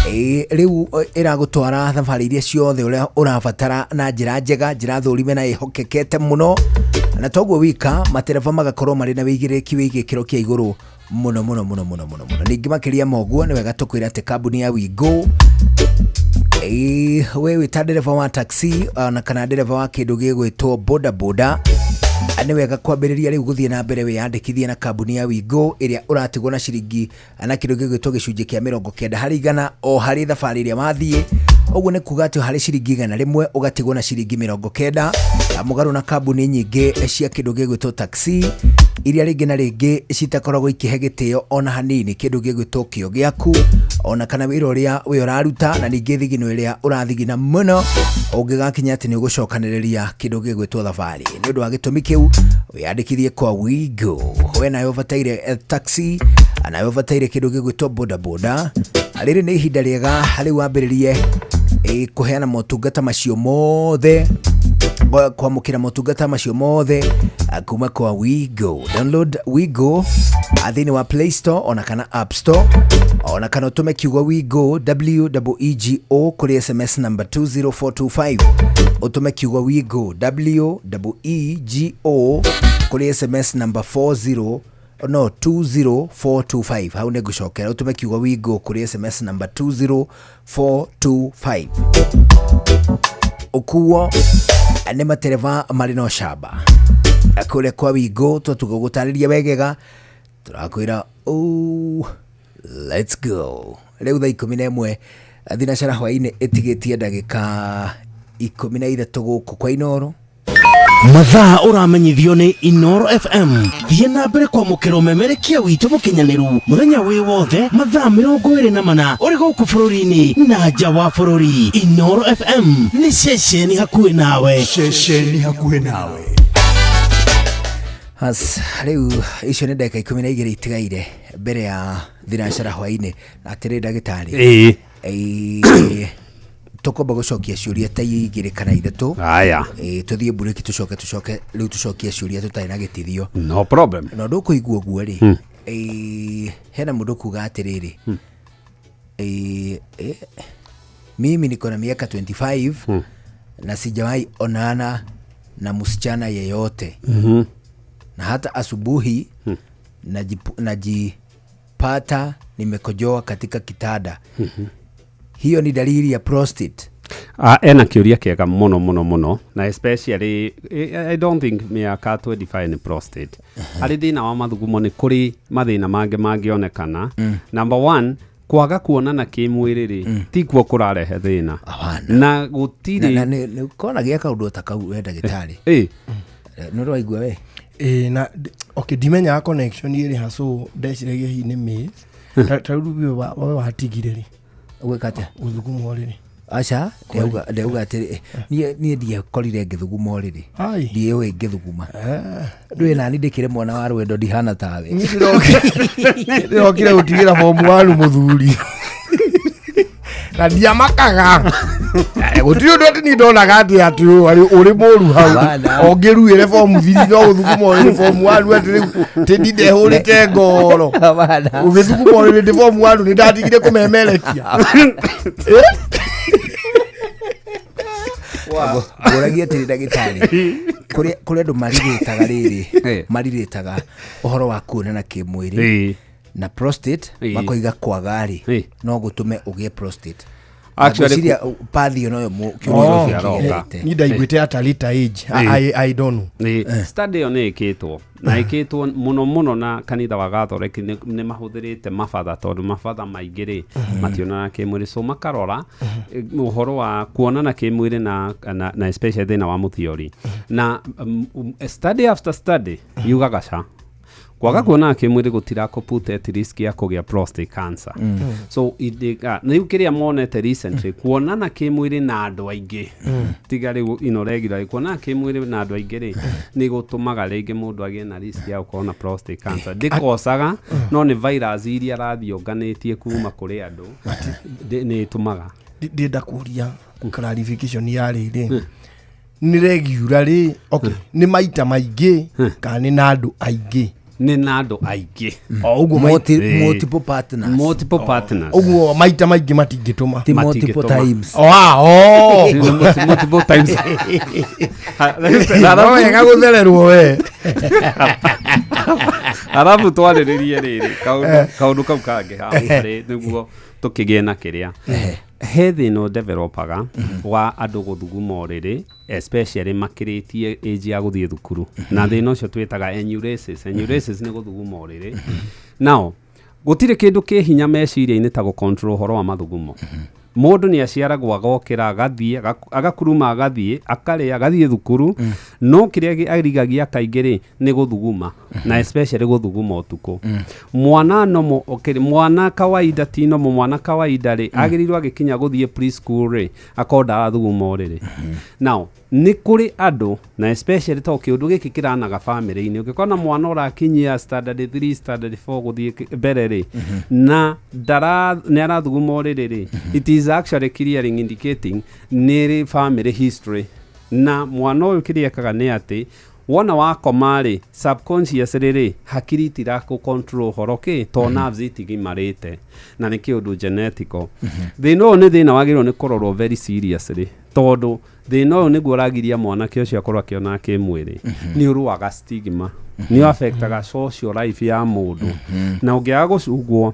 Rĩu ĩragũtwara thabarĩ iria ciothe ũrĩa ũrabatara na njĩra njega, njĩra thũrime na ĩhokekete mũno, na toguo wika matereba magakorwo marĩ na wĩigĩrĩrĩki wĩ gĩkĩro kĩa igũrũ mũno mũno mũno mũno mũno mũno. Ningĩ makĩria ma ũguo nĩ wega tũkwĩra atĩ kambuni ya Wigo, we wĩ ta ndereba wa taxi na kana ndereba wa kĩndũ gĩgwĩtwo boda boda, nĩ wega kwambĩrĩria rĩu gũthiĩ na mbere wĩyandĩkithie na kambuni ya Wigo ĩrĩa ũratigwo na ciringi na kĩndũ gĩgwĩtwo gĩcunjĩ kĩa 90% o harĩ thabarĩ ĩrĩa wathiĩ. Ũguo nĩ kuga atĩ harĩ ciringi 100 ũgatigwo na ciringi 90, mũgarũ na kambuni nyingĩ cia kĩndũ gĩgwĩtwo taxi iria rĩngĩ na rĩngĩ citakoragwo ikĩhe gĩtĩo ona hanini kĩndũ gĩgwĩtwo kĩo gĩaku ona kana wĩra ũrĩa we ũraruta, na ningĩ thigino ĩrĩa ũrathigina mũno ũngĩgakinya atĩ nĩ ũgũcokanĩrĩria kĩndũ gĩgwĩtwo thabarĩ. Nĩ ũndũ wa gĩtũmi kĩu wĩyandĩkithie kwa Wigo. We nawe ũbataire taxi, nawe ũbataire kĩndũ gĩgwĩtwo boda boda. Rĩrĩ nĩ ihinda rĩega rĩu wambĩrĩrie kũheana motungata macio mothe, kwamũkĩra motungata macio mothe kuma kwa Wigo. Download Wigo thĩinĩ wa Play Store ona kana App Store, ona kana ũtũme kiugo Wigo WEEGO kũrĩ SMS number 20425. Ũtũme kiugo Wigo WEEGO kũrĩ SMS number 20425. Hau nĩ ngũcokera, ũtũme kiugo Wigo kũrĩ SMS number 20425. Ũkuo nĩ matereba marĩ na ũcamba kũrĩa kwa Wigo, twatuga gũtarĩria wegega, tũrakwĩra oh, let's go. Rĩu thaa 11 thinacara hwaĩ-inĩ ĩtigĩtie ndagĩka 13 gũkũ kwa Inoro. Mathaa ũramenyithio nĩ Inoro FM. Thiĩ na mbere kwamũkĩra ũmemerekia witũ mũkinyanĩru mũthenya wĩ wothe mathaa 24 ũrĩ gũkũ bũrũri-inĩ na nja wa bũrũri. Inoro FM nĩ ceceni hakuhĩ nawe. Ceceni hakuhĩ nawe. Has rĩu icio nĩ ndagĩka 12 itigaire mbere ya thinacara hwaĩ-inĩ. Na atĩrĩ ndagĩtarĩ, ĩĩ tũkwamba gũcokia ciũria ta 2 kana 3. Aya. Tũthiĩ mburĩki, tũcoke rĩu tũcokie ciũria tũtarĩ na gĩtithio. No problem. Na ũndũ ũkũigua ũguo rĩ, hena mũndũ kuga atĩrĩrĩ, mimi niko na miaka 25 na sijawahi onana na msichana yeyote. Na hata asubuhi najipata nimekojoa katika kitanda. Hiyo ni dalili ya prostate. Ena kĩũria kĩega mũno mũno mũno, na especially I don't think mĩaka 25 nĩ prostate. Harĩ thĩna wa mathugumo nĩ kũrĩ mathĩna mangĩ mangĩonekana. Number 1, kwaga kuonana kĩmwĩrĩ rĩ, tikuo kũrarehe thĩna. Na gũtirĩ na kona gĩa kaũndũ ta kau we ndagĩtarĩ. Nĩ ũraigua we? Na okay, ndimenyaga connection ĩrĩ ha, so ndeciragia hihi nĩ myth. Ta rĩu we watigire rĩ ũgwĩka atĩa? Gũthuguma ũrĩrĩ. Aca, ndauga atĩrĩ, niĩ ndiakorire ngĩthuguma ũrĩrĩ. Ndiũĩ ngĩthuguma. Ndũĩ nani ndĩkĩrĩ mwana wa rwendo ndihana tawe. Ndĩrokire gũtigĩra bomu waru mũthuri. Na ndiamakaga. Gũtirĩ ũndũ atĩ niĩ ndonaga atĩ atĩ ũrĩ mũru hau. Ũngĩruĩre bomu thiri no gũthuguma ũrĩrĩ bomu waru atĩ rĩu tĩ ndindehũrĩte ngoro. Ũgĩthuguma ũrĩrĩ ndĩ bomu waru nĩ ndatigire kũmemerekia. Ngũragia atĩrĩ ndagĩtarĩ, kũrĩ andũ marirĩtaga rĩrĩ, marirĩtaga ũhoro wa kuonana kĩmwĩrĩ na prostate, makoiga kwaga rĩ no gũtũme ũgĩe prostate. Actually, pathi ĩyo noyo kĩũria kĩgerete. Niĩ ndaiguĩte at a later age. I don't know. Study ĩyo nĩ ĩkĩtwo na ĩkĩtwo mũno mũno na kanitha wa Gathoreki nĩ mahũthĩrĩte mabatha, tondũ mabatha maingĩ rĩ mationanaga kĩmwĩrĩ, so makarora ũhoro wa kuonana kĩmwĩrĩ na especially thĩna wa mũthiori. Na study after study yugaga ca kwaga kuonana kĩmwĩrĩ gũtirakũput at risk ya kũgĩa prostate cancer. So rĩu kĩrĩa monete recently, kuonana kĩmwĩrĩ na andũ aingĩ, tiga rĩu ino regularly, kuonana kĩmwĩrĩ na andũ aingĩ rĩ nĩ gũtũmaga rĩngĩ mũndũ agĩe na risk ya gũkorwo na prostate cancer. Ndĩkocaga, no nĩ virus iria arathiĩ onganĩtie kuma kũrĩ andũ nĩ ĩtũmaga. Ndĩrenda kũria clarification ya rĩrĩ, nĩ regularly, okay, nĩ maita maingĩ kana nĩ na andũ aingĩ? Nĩ na andũ aingĩ. O ũguo Multiple partners. Multiple partners. Ũguo maita maingĩ matingĩtũma. Ti multiple Matingĩtũma. times. O, ah, o. Multiple times. No wega gũthererwo we. Arabu twarĩrĩrie rĩrĩ kaũndũ kau kangĩ haha rĩ, nĩguo tũkĩgĩe na kĩrĩa he thĩna ũdevelopaga wa andũ gũthuguma ũrĩrĩ, especially makĩrĩtie age ya gũthiĩ thukuru, na thĩna ũcio twĩtaga enuresis. Enuresis nĩ gũthuguma ũrĩrĩ. Now gũtirĩ kĩndũ kĩ hinya meciria-inĩ ta gũcontrol ũhoro wa mathugumo. Mũndũ nĩ aciaragwo, agokĩra, agathiĩ, agakuruma, agathiĩ, akarĩa, agathiĩ thukuru, no kĩrĩa arigagia kaingĩ rĩ nĩ gũthuguma, na especially gũthuguma ũtukũ. Mwana nomo, okay, mwana kawaida ti nomo, mwana kawaida rĩ agĩrĩirwo agĩkinya gũthiĩ preschool rĩ akorwo ndarathuguma ũrĩrĩ. Now nĩ kũrĩ andũ, na especially to kĩũndũ gĩkĩ kĩranaga bamĩrĩ-inĩ, ũngĩkona mwana ũrakinyia standard 3, standard 4 gũthiĩ mbere rĩ, na ndara nĩ arathuguma ũrĩrĩ rĩ, it is actually clearing indicating nĩ rĩ family history. Na mwana ũyũ kĩrĩa ekaga nĩ atĩ wona wakoma rĩ, subconsciously rĩ, hakiri itirakũ control ũhoro kĩ to nerves itigimarĩte, na nĩ kĩũndũ genetical. Thĩna ũyũ nĩ thĩna wagĩrĩirwo nĩ kũrorwo very seriously, tondũ thĩna ũyũ nĩguo ũragiria mwanake ũcio akorwo akĩona kĩmwĩrĩ. Nĩ ũrũaga stigma, nĩ affectaga social life ya mũndũ, na ũngĩaga gũcungwo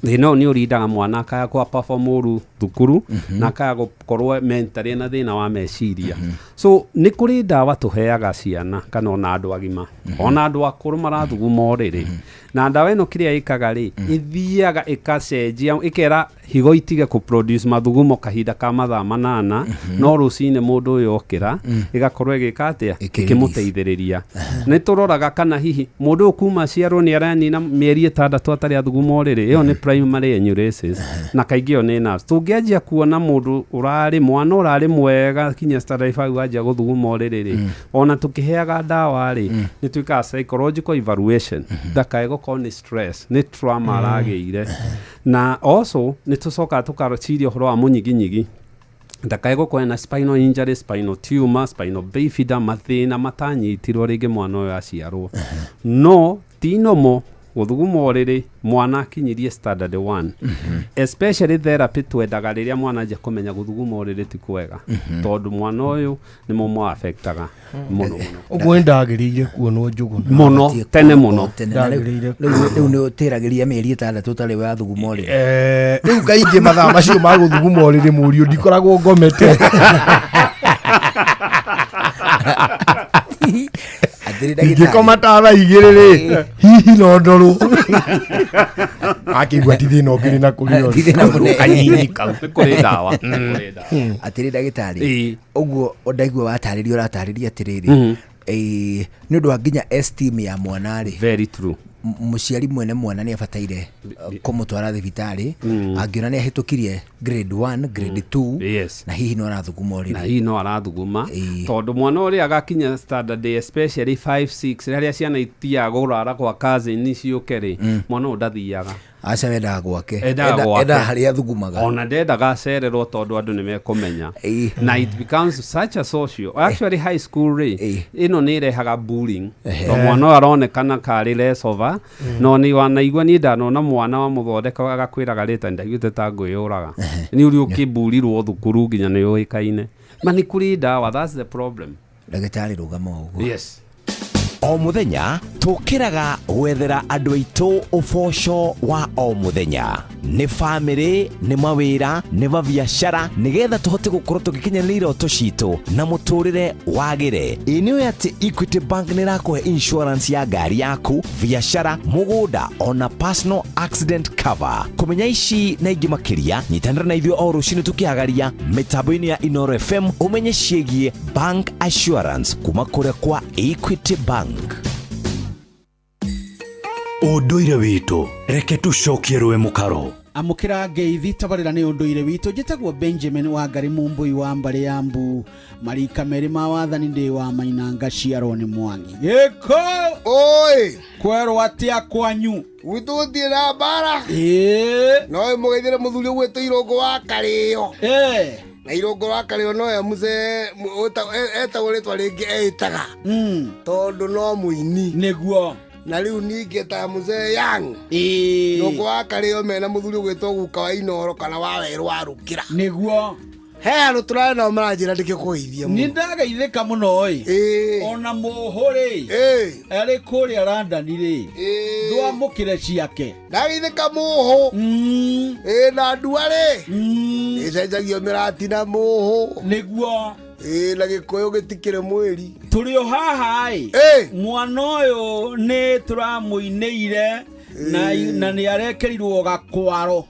thĩna ũyũ nĩ ũrindaga mwana akaya kwa perform ũru thukuru, na akaya gũkorwo mentally na thĩna wa meciria. So nĩ kũrĩ ndawa tũheaga ciana kana ona andũ agima, ona andũ akũrũ marathuguma ũrĩrĩ, na ndawa ĩno kĩrĩa ĩkaga rĩ, ĩthiaga ĩkacenjia, ĩkera higo itige kũ produce mathugumo kahinda ka mathaa 8, no rũcinĩ mũndũ ũyũ okĩra ĩgakorwo ĩgĩka atĩa? Ĩkĩmũteithĩrĩria. Nĩ tũroraga kana hihi mũndũ ũyũ kuma aciarwo nĩ aranina mĩeri 6 atarĩ athuguma ũrĩrĩ. Ĩyo nĩ primary enuresis, na kaingĩ ĩyo nĩ nerves. Tũngĩanjia kuona mũndũ ũrarĩ mwana ũrarĩ mwega kinya standard 5 anjia gũthuguma ũrĩrĩ rĩ, ona tũkĩheaga ndawa rĩ, nĩ twĩkaga psychological evaluation ndakae gũkorwo nĩ stress, nĩ trauma aragĩire. Na also nĩ tũcokaga tũkareciria ũhoro wa mũnyiginyigi, ndakae gũkorwo ena spinal injury, spinal tumor, spinal bifida, mathĩna matanyitirwo rĩngĩ mwana ũyũ aciarwo. No ti normal gũthuguma ũrĩrĩ mwana akinyirie standard 1. Especially therapy twendaga rĩrĩa mwana anjia kũmenya gũthuguma ũrĩrĩ ti kwega, tondũ mwana ũyũ nĩ mũmũ affectaga mũno mũno. Ũguo nĩ ndagĩrĩire kuonwo Njũgũna. Mũno, tene mũno. Tene, na rĩu nĩ ũtĩragĩria mĩeri 6 ũtarĩ wathuguma ũrĩrĩ. Rĩu kaingĩ mathaa macio ma gũthuguma ũrĩrĩ mũriũ ndikoragwo ngomete. Atĩrĩ ndagĩtarĩ. Ingĩkoma ta thaa 2 rĩ, hihi no ndorwo akĩigua ti thĩna ũngĩrĩ na kũrĩ Ti thĩna mũnene. Kanyinyi kau. Nĩ kũrĩ ndawa. Nĩ kũrĩ ndawa. Atĩrĩ ndagĩtarĩ, ũguo ndaigua watarĩria ũratarĩria atĩrĩrĩ, nĩ ũndũ wa nginya esteem ya mwana rĩ, very true, mũciari mwene mwana nĩ abataire kũmũtwara thibitarĩ angĩona nĩ ahĩtũkirie grade 1, grade 2, yes, na hihi no arathuguma ũrĩrĩ. Na hihi no arathuguma, tondũ mwana ũrĩa agakinya standard especially 5, 6, rĩrĩa ciana itiaga kũrara kwa cousin ciũke rĩ, mwana ũyũ ndathiaga. Aca, wendaga gwake. Endaga gwake. Endaga harĩa athugumaga. Ona ndendaga acererwo tondũ andũ nĩ mekũmenya, na it becomes such a social, actually high school rĩ, ĩno nĩ ĩrehaga bullying, tondũ mwana ũyũ aronekana karĩ less over. No nĩ wanaigua niĩ ndanona mwana wa mũthondeka agakwĩraga rĩta ndaiguĩte ta ngwĩyũraga nĩ ũrĩa ũkĩmburirwo thukuru nginya nĩ ũĩkaine, ma nĩ kũrĩ ndawa. That's the problem. Ndagĩtarĩ, rũgama ũguo. Yes. O muthenya tũkĩraga gwethera andũ aitũ ũboco wa o mũthenya, nĩ bamĩrĩ, nĩ mawĩra, nĩ mabiacara, nĩgetha tũhote gũkorwo tũgĩkinyanĩria iroto citũ na mũtũrĩre wagĩre. Ĩ nĩ ũĩ atĩ Equity Bank nĩ ĩrakũhe insurance ya ngari yaku, biacara, mũgũnda ona personal accident cover. Kũmenya ici na ingĩ makĩria, nyitanĩra na ithuĩ o rũcinĩ tũkĩhagaria mĩtambo-inĩ ya Inoro FM ũmenye ciĩgiĩ bank assurance kuma kũrĩa kwa Equity Bank. Ũndũire witũ, reke tũcokie rũĩ mũkaro. Amũkĩra ngeithi, tabarĩra nĩ ũndũire witũ. Njĩtagwo Benjamin Wangari Mumbui wa mbarĩ ya mbu marika merĩ ma wathani, ndĩ wa mainanga, ciarwo nĩ Mwangi gĩko. Oi. Kwerwo atĩa kwanyu? Gwitũ gũtirĩ na mbara. Ĩĩ. No mũgeithĩre mũthuri ũgwĩtwo Irũngũ wa Karĩo. Na Irũngũ wa Karĩo nowe mũcee etagwo rĩtwa rĩngĩ eĩtaga, tondũ no mũini. Nĩguo. Na rĩu ningĩ ta mzee Yang Irũngũ wa Karĩo mena mũthuri ũgwĩtwo guka wa Inoro kana wa werũ wa Rũkĩra. Nĩguo. He andũ tũrarĩ nao maranjĩra ndĩkĩkũgeithia mũno. Nĩ ndageithĩka mũno ĩ. Ona mũhũ rĩ. Arĩ kũrĩa London rĩ. Ndwamũkĩre ciake. Ndageithĩka mũhũ. Ĩ na ndua rĩ. Ĩcenjagio mĩrati na mũhũ. Nĩguo. Ĩ na gĩkũyũ gĩtikĩrĩ mwĩri. Tũrĩ o haha ĩ. Mwana ũyũ nĩ tũramũinĩire na nĩ arekerirwo gakwaro.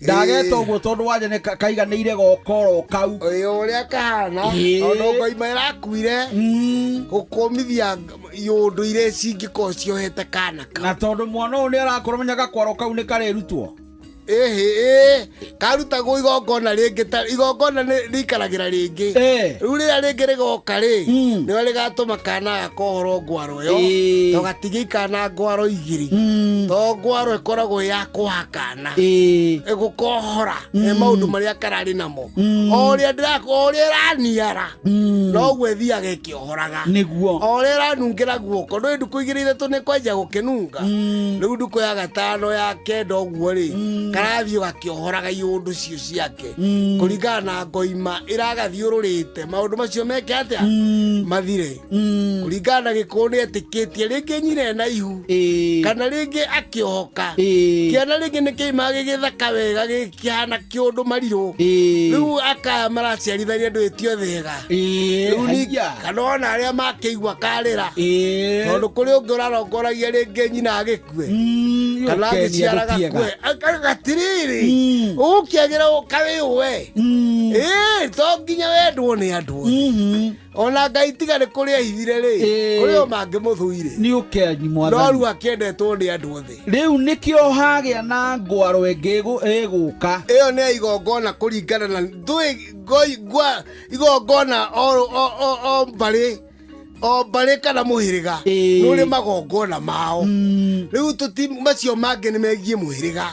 Ndageta ũguo tondũ wanja nĩ kaiganĩire gokoro kau. Ĩ ũrĩa kahana ona ngoima ĩrakuire gũkũmithia iũndũ iria cingĩkorwo ciohete kana kau. Na tondũ mwana ũyũ nĩ arakorwo menya gakwaro kau nĩ karĩrutwo. Ĩhĩ karutagwo igongona rĩngĩ ta igongona rĩikaragĩra rĩngĩ. Rĩu rĩrĩa rĩngĩ rĩgoka rĩ nĩrĩo rĩgatũma kana gakohorwo ngwaro ĩyo to gatingĩikara ngwaro igĩrĩ to ngwaro ĩkoragwo ya kũha kana ĩgũkohora nĩ maũndũ marĩa kararĩ namo. O ũrĩa ĩraniara noguo ĩthiaga ĩkĩohoraga. Nĩguo. O ũrĩa ĩranungĩra guoko ndũĩ ndukũ igĩrĩ ithatũ nĩ kwanjia gũkĩnunga. Rĩu ndukũ ya gatano ya kenda ũguo rĩ karathiĩ gakĩohoraga iũndũ cio ciake kũringana na ngoima ĩragathiũrũrĩte maũndũ macio meke atĩa mathire. Kũringana na gĩkũyũ nĩ etĩkĩtie rĩngĩ nyina ena ihu kana rĩngĩ akĩohoka kĩana rĩngĩ nĩ kĩima gĩgĩthaka wega gĩkĩhana kĩũndũ marirũ rĩu akaya maraciarithania ndũĩ ti othega rĩu kana ona arĩa makĩigua karĩra tondũ kũrĩ ũngĩ ũrarongoragia rĩngĩ nyina agĩkue kana agĩciara gakue gatiriri ũkĩagĩra ũkawĩũwe to nginya wendwo nĩ andũ othe. Ona Ngai tiga nĩ kũrĩa ahithire rĩ kũrĩ o mangĩmũthũire. Nĩ ũkenyi mwathani. No rĩu akĩendetwo nĩ andũ othe. Rĩu nĩkĩo hagĩa na ngwaro ĩngĩ ĩgũka. Ĩyo nĩ ya igongona kũringana na ndũĩ igongona o mbarĩ o mbarĩ kana mũhĩrĩga nĩ ũrĩ magongona mao. Rĩu tũti macio mangĩ nĩ megiĩ mũhĩrĩga.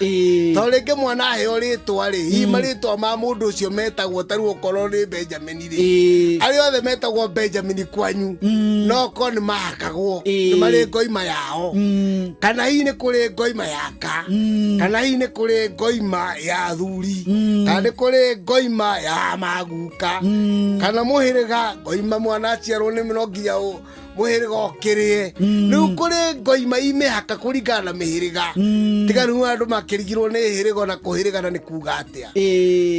Tondũ rĩngĩ mwana aheo rĩtwa rĩ hihi marĩtwa ma mũndũ ũcio metagwo ta rĩu okorwo nĩ Benjamin rĩ arĩa othe metagwo Benjamin kwanyu no okorwo nĩ mahakagwo nĩ marĩ ngoima yao kana hihi nĩ kũrĩ ngoima yaka kana hihi nĩ kũrĩ ngoima ya athuri kana nĩ kũrĩ ngoima ya maguka kana mũhĩrĩga ngoima mwana aciarwo nĩ no nginya mũhĩrĩga ũkĩrĩe. Rĩu kũrĩ ngoima imĩhaka kũringana na mĩhĩrĩga tiga rĩu andũ makĩrigirwo nĩ hĩrĩga na kũhĩrĩgana nĩ kuga atĩa.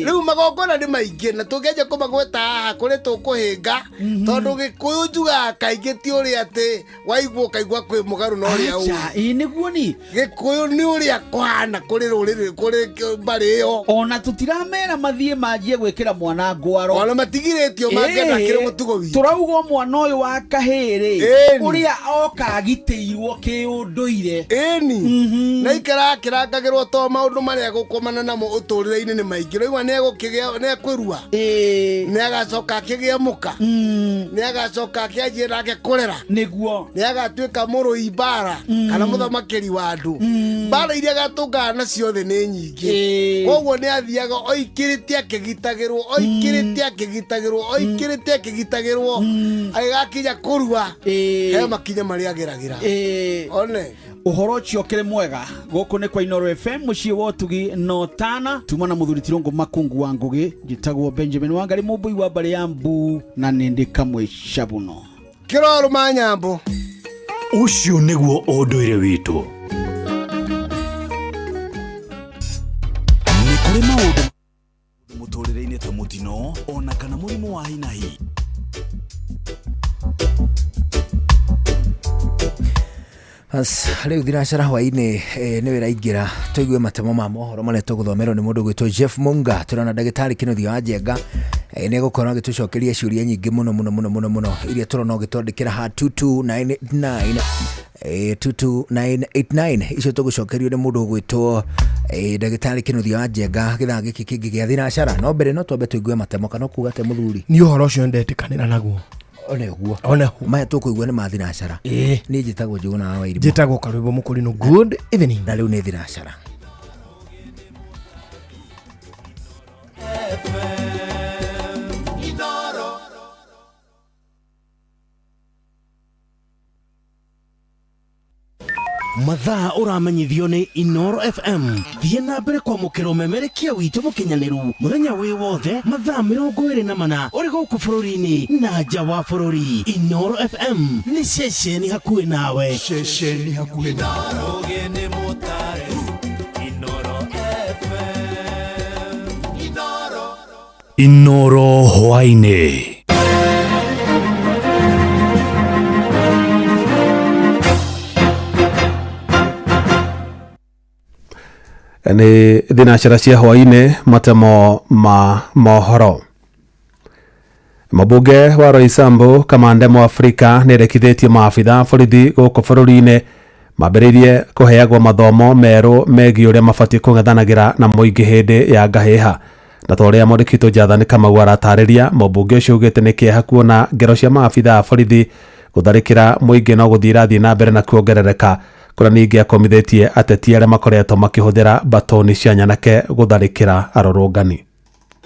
Rĩu magongona nĩ maingĩ na tũngĩanjia kũmagweta haha kũrĩ tũkũhĩnga tondũ gĩkũyũ njugaga kaingĩ ti ũrĩa atĩ waigua ũkaigua kwĩ mũgarũ na ũrĩa ũĩ. Nĩguo ni gĩkũyũ nĩ ũrĩa kũhana kũrĩ rũrĩrĩ kũrĩ mbarĩ ĩyo. Ona tũtiramera mathiĩ manjie gwĩkĩra mwana ngwaro. Ona matigirĩtio mangĩenda kĩrĩ mũtugo witũ. Tũrauga mwana ũyũ wa kahĩĩ ũrĩa oka agitĩirwo kĩũndũire. Ĩni na ikara akĩrangagĩrwo to maũndũ marĩa egũkomana namo ũtũrĩre-inĩ nĩ maingĩ. Rĩu nĩ ekwĩrua nĩ agacoka akĩgĩa mũka nĩ agacoka akĩanjie nake kũrera. Nĩguo. Nĩ agatuĩka mũrũi mbara kana mũthamakĩri wa andũ. Mbara iria agatũngana nacio thĩ nĩ nyingĩ. Koguo nĩ athiaga oikĩrĩte akĩgitagĩrwo oikĩrĩte akĩgitagĩrwo oikĩrĩte akĩgitagĩrwo agĩgakinya kũrua he makinya marĩa ageragĩra. One ũhoro ũcio ũkĩrĩ mwega. Gũkũ nĩ kwa Inoro FM mũciĩ wa ũtugi no tana tuma na mũthuri Tirũngũ Makungu wa Ngũgĩ. Njĩtagwo Benjamin Wangari mũmbui wa mbarĩ ya Mbu na nĩ ndĩ kamwe cabuno. Kĩrorũ ma nyambo. Ũcio nĩguo ũndũire witũ. Nĩ kũrĩ maũndũ mũtũrĩre-inĩ ta mũtino ona kana mũrimũ wa hinahi. As rĩu thinacara hwaĩ-inĩ nĩ wĩraingĩra tũigue matemo ma mohoro marĩa tũgũthomerwo nĩ mũndũ gwĩtwo Jeff Munga. Tũrona ndagĩtarĩ Kĩnuthia wa Njenga nĩ egũkorwo agĩtũcokeria ciũria nyingĩ mũno mũno mũno mũno mũno iria tũrona ũgĩtwandĩkĩra ha 22989 22989 icio tũgũcokerio nĩ mũndũ ũgwĩtwo ndagĩtarĩ Kĩnuthia wa Njenga gĩthaa gĩkĩ kĩngĩ gĩa thinacara. No mbere no twambe tũigue matemo kana ũkuga atĩa mũthuri? Niĩ ũhoro ũcio ndetĩkanĩra naguo. One ũguo. One maya tũkũigua nĩ ma thinacara. Niĩ njĩtagwo Njũgũna wa Wairimũ. Njĩtagwo Karwĩmbo Mũkũrinũ. Good evening. Na rĩu nĩ thinacara. Mathaa ũramenyithio nĩ Inoro FM. Thiĩ na mbere kwamũkĩra ũmemerekia witũ mũkinyanĩru mũthenya wĩ wothe mathaa 24 ũrĩ gũkũ bũrũri-inĩ na nja wa bũrũri. Inoro FM nĩ ceceni hakuhĩ nawe. Ceceni hakuhĩ Inoro hwaĩ-inĩ. Nĩ thinacara cia hwaĩ-inĩ, matemo ma mohoro. Mũmbunge wa Roysambu Kamande Mũafrika nĩ endekithĩtie maabitha borithi gũkũ bũrũri-inĩ mambĩrĩirie kũheagwo mathomo merũ megiĩ ũrĩa mabatiĩ kũng'ethanagĩra na mũingĩ hĩndĩ ya ngahĩha. Na ta ũrĩa mwandĩki witũ Jathani Kamau aratarĩria, mũmbunge ũcio augĩte nĩ kĩeha kuona ngero cia maabitha a borithi gũtharĩkĩra mũingĩ no gũthiĩ irathiĩ na mbere na kuongerereka, kũrĩa ningĩ akomithĩtie ateti arĩa makoretwo makĩhũthĩra batoni cia nyanake gũtharĩkĩra arũrũngani.